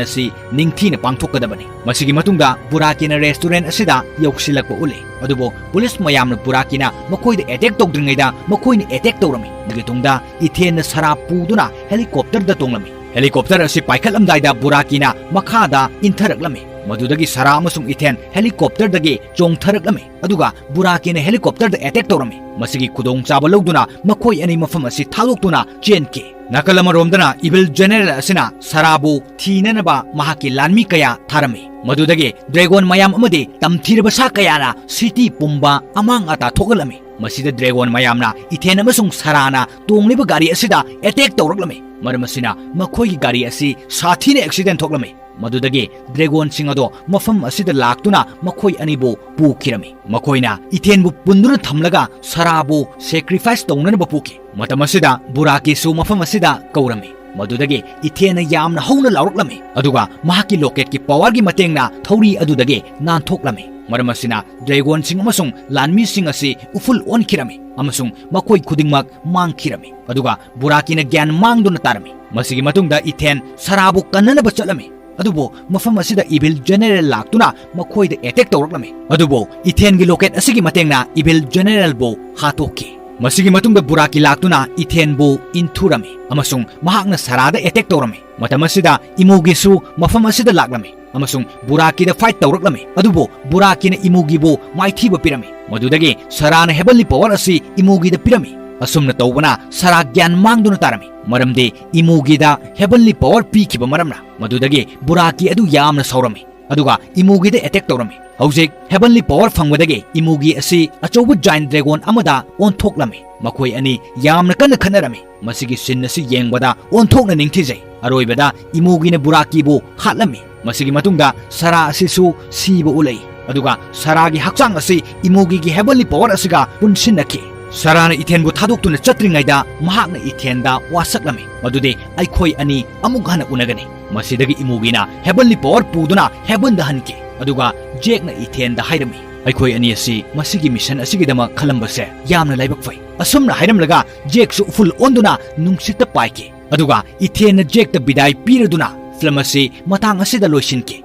ꯑꯁꯤ ꯅꯤꯡꯊꯤꯅ ꯄꯥꯡꯊꯣꯛꯀꯗꯕꯅꯤ"꯫ ꯃꯁꯤꯒꯤ ꯃꯇꯨꯡꯗ ꯕꯨꯔꯥꯀꯤꯅ restaurant ꯑꯁꯤꯗ ꯌꯧꯁꯤꯜꯂꯛꯄ ꯎꯠꯂꯤ꯫ ꯑꯗꯨꯕꯨ police ꯃꯌꯥꯝꯅ ꯕꯨꯔꯥꯀꯤꯅ ꯃꯈꯣꯏꯗ attack ꯇꯧꯗ꯭ꯔꯤꯉꯩꯗ ꯃꯈꯣꯏꯅ attack ꯇꯧꯔꯝꯃꯤ꯫ ꯃꯗꯨꯒꯤ ꯇꯨꯡꯗ ꯏꯊꯦꯟꯅ ꯁꯔꯥ ꯄꯨꯗꯨꯅ helicopterꯗ ꯇꯣꯡꯂꯝꯃꯤ꯫ Helicopter ꯑꯁꯤ ꯄꯥꯏꯈꯠꯂꯝꯗꯥꯏꯗ ꯕꯨꯔꯥꯀꯤꯅ ꯃꯈꯥꯗ ꯏꯟꯊꯔꯛꯂꯝꯃꯤ꯫ ꯃꯗꯨꯗꯒꯤ ꯁꯔꯥ ꯑꯃꯁꯨꯡ ꯏꯊꯦꯟ helicopterꯗꯒꯤ ꯆꯣꯡꯊꯔꯛꯂꯝꯃꯤ꯫ ꯑꯗꯨꯒ ꯕꯨꯔꯥꯀꯤꯅ helicopterꯗ attack ꯇꯧꯔꯝꯃꯤ꯫ ꯃꯁꯤꯒꯤ ꯈꯨꯗꯣꯡꯆꯥꯕ ꯂꯧꯗꯨꯅ ꯃꯈꯣꯏ ꯑꯅꯤ ꯃꯐꯝ ꯑꯁꯤ ꯊꯥꯗꯣꯛꯇꯨꯅ ꯆꯦꯟꯈꯤ꯫ ꯅꯥꯀꯜ ꯑꯃꯔꯣꯝꯗꯅ evil general ꯑꯁꯤꯅ ꯁꯔꯥꯕꯨ ꯊꯤꯅꯅꯕ ꯃꯍꯥꯛꯀꯤ ꯂꯥꯟꯃꯤ ꯀꯌꯥ ꯊꯥꯔꯝꯃꯤ꯫ ꯃꯗꯨꯗꯒꯤ dragon ꯃꯌꯥꯝ ꯑꯃꯗꯤ ꯇꯝꯊꯤꯔꯕ ꯁꯥ ꯀꯌꯥꯅ city ꯄꯨꯝꯕ ꯑꯃꯥꯡ ꯑꯇꯥ ꯊꯣꯛꯍꯜꯂꯝꯃꯤ꯫ ꯃꯁꯤꯗ dragon ꯃꯌꯥꯝꯅ ꯏꯊꯦꯟ ꯑꯃꯁꯨꯡ ꯁꯔꯥꯅ ꯇꯣꯡꯂꯤꯕ ꯒꯥꯔꯤ ꯑꯁꯤꯗ attack ꯇꯧꯔꯛꯂꯝꯃꯤ꯫ ꯃꯔꯝ ꯑꯁꯤꯅ ꯃꯈꯣꯏꯒꯤ ꯒꯥꯔꯤ ꯑꯁꯤ ꯁꯥꯊꯤꯅ accident ꯊꯣꯛꯂꯝꯃꯤ꯫ ꯃꯗꯨꯗꯒꯤ dragonꯁꯤꯡ ꯑꯗꯣ ꯃꯐꯝ ꯑꯁꯤꯗ ꯂꯥꯛꯇꯨꯅ ꯃꯈꯣꯏ ꯑꯅꯤꯕꯨ ꯄꯨꯈꯤꯔꯝꯃꯤ꯫ ꯃꯈꯣꯏꯅ ꯏꯊꯦꯟꯕꯨ ꯄꯨꯟꯗꯨꯅ ꯊꯝꯂꯒ ꯁꯔꯥꯕꯨ sacrifice ꯇꯧꯅꯅꯕ ꯄꯨꯈꯤ꯫ ꯃꯇꯝ ꯑꯁꯤꯗ ꯕꯨꯔꯥꯀꯤꯁꯨ ꯃꯐꯝ ꯑꯁꯤꯗ ꯀꯧꯔꯝꯃꯤ꯫ ꯃꯗꯨꯗꯒꯤ ꯏꯊꯦꯟꯅ ꯌꯥꯝꯅ ꯍꯧꯅ ꯂꯥꯎꯔꯛꯂꯝꯃꯤ, ꯑꯗꯨꯒ ꯃꯍꯥꯛꯀꯤ locketꯀꯤ powerꯒꯤ ꯃꯇꯦꯡꯅ ꯊꯧꯔꯤ ꯑꯗꯨꯗꯒꯤ ꯅꯥꯟꯊꯣꯛꯂꯝꯃꯤ꯫ ꯃꯔꯝ ꯑꯁꯤꯅ dragonꯁꯤꯡ ꯑꯃꯁꯨꯡ ꯂꯥꯟꯃꯤꯁꯤꯡ ꯑꯁꯤ ꯎꯐꯨꯜ ꯑꯣꯟꯈꯤꯔꯝꯃꯤ, ꯑꯃꯁꯨꯡ ꯃꯈꯣꯏ ꯈꯨꯗꯤꯡꯃꯛ ꯃꯥꯡꯈꯤꯔꯝꯃꯤ꯫ ꯑꯗꯨꯒ ꯕꯨꯔꯥꯀꯤꯅ ꯒ꯭ꯌꯥꯟ ꯃꯥꯡꯗꯨꯅ ꯇꯥꯔꯝꯃꯤ꯫ ꯃꯁꯤꯒꯤ ꯃꯇꯨꯡꯗ ꯏꯊꯦꯟ ꯁꯔꯥꯕꯨ ꯀꯟꯅꯅꯕ ꯆꯠꯂꯝꯃꯤ꯫ ꯑꯗꯨꯕꯨ ꯃꯐꯝ ꯑꯁꯤꯗ evil general ꯂꯥꯛꯇꯨꯅ ꯃꯈꯣꯏꯗ attack ꯇꯧꯔꯛꯂꯝꯃꯤ꯫ ꯑꯗꯨꯕꯨ ꯏꯊꯦꯟꯒꯤ locket ꯑꯁꯤꯒꯤ ꯃꯇꯦꯡꯅ evil generalꯕꯨ ꯍꯥꯠꯇꯣꯛꯈꯤ꯫ ꯃꯁꯤꯒꯤ ꯃꯇꯨꯡꯗ ꯕꯨꯔꯥꯀꯤ ꯂꯥꯛꯇꯨꯅ ꯏꯊꯦꯟꯕꯨ ꯏꯟꯊꯨꯔꯝꯃꯤ ꯑꯃꯁꯨꯡ ꯃꯍꯥꯛꯅ ꯁꯔꯥꯗ attack ꯇꯧꯔꯝꯃꯤ꯫ ꯃꯇꯝ ꯑꯁꯤꯗ ꯏꯃꯨꯒꯤꯁꯨ ꯃꯐꯝ ꯑꯁꯤꯗ ꯂꯥꯛꯂꯝꯃꯤ ꯑꯃꯁꯨꯡ ꯕꯨꯔꯥꯀꯤꯗ fight ꯇꯧꯔꯛꯂꯝꯃꯤ꯫ ꯑꯗꯨꯕꯨ ꯕꯨꯔꯥꯀꯤꯅ ꯏꯃꯨꯒꯤꯕꯨ ꯃꯥꯏꯊꯤꯕ ꯄꯤꯔꯝꯃꯤ꯫ ꯃꯗꯨꯗꯒꯤ ꯁꯔꯥꯅ heavenly power ꯑꯁꯤ ꯏꯃꯨꯒꯤꯗ ꯄꯤꯔꯝꯃꯤ꯫ ꯑꯁꯨꯝꯅ ꯇꯧꯕꯅ ꯁꯔꯥ ꯒ꯭ꯌꯥꯟ ꯃꯥꯡꯗꯨꯅ ꯇꯥꯔꯝꯃꯤ, ꯃꯔꯝꯗꯤ ꯏꯃꯨꯒꯤꯗ heavenly power ꯄꯤꯈꯤꯕ ꯃꯔꯝꯅ꯫ ꯃꯗꯨꯗꯒꯤ ꯕꯨꯔꯥꯀꯤ ꯑꯗꯨ ꯌꯥꯝꯅ ꯁꯥꯎꯔꯝꯃꯤ, ꯑꯗꯨꯒ ꯏꯃꯨꯒꯤꯗ attack ꯇꯧꯔꯝꯃꯤ꯫ ꯍꯧꯖꯤꯛ heavenly power ꯐꯪꯕꯗꯒꯤ ꯏꯃꯨꯒꯤ ꯑꯁꯤ ꯑꯆꯧꯕ giant dragon ꯑꯃꯗ ꯑꯣꯟꯊꯣꯛꯂꯝꯃꯤ꯫ ꯃꯈꯣꯏ ꯑꯅꯤ ꯌꯥꯝꯅ ꯀꯟꯅ ꯈꯠꯅꯔꯝꯃꯤ꯫ ꯃꯁꯤꯒꯤ scene ꯑꯁꯤ ꯌꯦꯡꯕꯗ ꯑꯣꯟꯊꯣꯛꯅ ꯅꯤꯡꯊꯤꯖꯩ꯫ ꯑꯔꯣꯏꯕꯗ ꯏꯃꯨꯒꯤꯅ ꯕꯨꯔꯥꯀꯤꯕꯨ ꯍꯥꯠꯂꯝꯃꯤ꯫ ꯃꯁꯤꯒꯤ ꯃꯇꯨꯡꯗ ꯁꯔꯥ ꯑꯁꯤꯁꯨ ꯁꯤꯕ ꯎꯠꯂꯛꯏ, ꯑꯗꯨꯒ ꯁꯔꯥꯒꯤ ꯍꯛꯆꯥꯡ ꯑꯁꯤ ꯏꯃꯨꯒꯤꯒꯤ heavenly power ꯑꯁꯤꯒ ꯄꯨꯟꯁꯤꯟꯅꯈꯤ꯫ ꯁꯔꯥꯅ ꯏꯊꯦꯟꯕꯨ ꯊꯥꯗꯣꯛꯇꯨꯅ ꯆꯠꯇ꯭ꯔꯤꯉꯩꯗ ꯃꯍꯥꯛꯅ ꯏꯊꯦꯟꯗ ꯋꯥꯁꯛꯂꯝꯃꯤ ꯃꯗꯨꯗꯤ, "ꯑꯩꯈꯣꯏ ꯑꯅꯤ ꯑꯃꯨꯛ ꯍꯟꯅ ꯎꯅꯒꯅꯤ"꯫ ꯃꯁꯤꯗꯒꯤ ꯏꯃꯨꯒꯤꯅ heavenly power ꯄꯨꯗꯨꯅ heavenꯗ ꯍꯟꯈꯤ, ꯑꯗꯨꯒ ꯖꯦꯛꯅ ꯏꯊꯦꯟꯗ ꯍꯥꯏꯔꯝꯃꯤ, ꯑꯩꯈꯣꯏ ꯑꯅꯤ ꯑꯁꯤ ꯃꯁꯤꯒꯤ ꯃꯤꯁꯟ ꯑꯁꯤꯒꯤꯗꯃꯛ ꯈꯜꯂꯝꯕꯁꯦ ꯌꯥꯝꯅ ꯂꯥꯏꯕꯛ ꯐꯩ꯫ ꯑꯁꯨꯝꯅ ꯍꯥꯏꯔꯝꯂꯒ ꯖꯦꯛꯁꯨ ꯎꯐꯨꯜ ꯑꯣꯟꯗꯨꯅ ꯅꯨꯡꯁꯤꯠꯇ ꯄꯥꯏꯈꯤ꯫ ꯑꯗꯨꯒ ꯏꯊꯦꯟꯅ ꯖꯦꯛꯇ ꯕꯤꯗꯥꯏ ꯄꯤꯔꯗꯨꯅ ꯐꯤꯂꯝ ꯑꯁꯤ ꯃꯇꯥꯡ ꯑꯁꯤꯗ ꯂꯣꯏꯁꯤꯟꯈꯤ꯫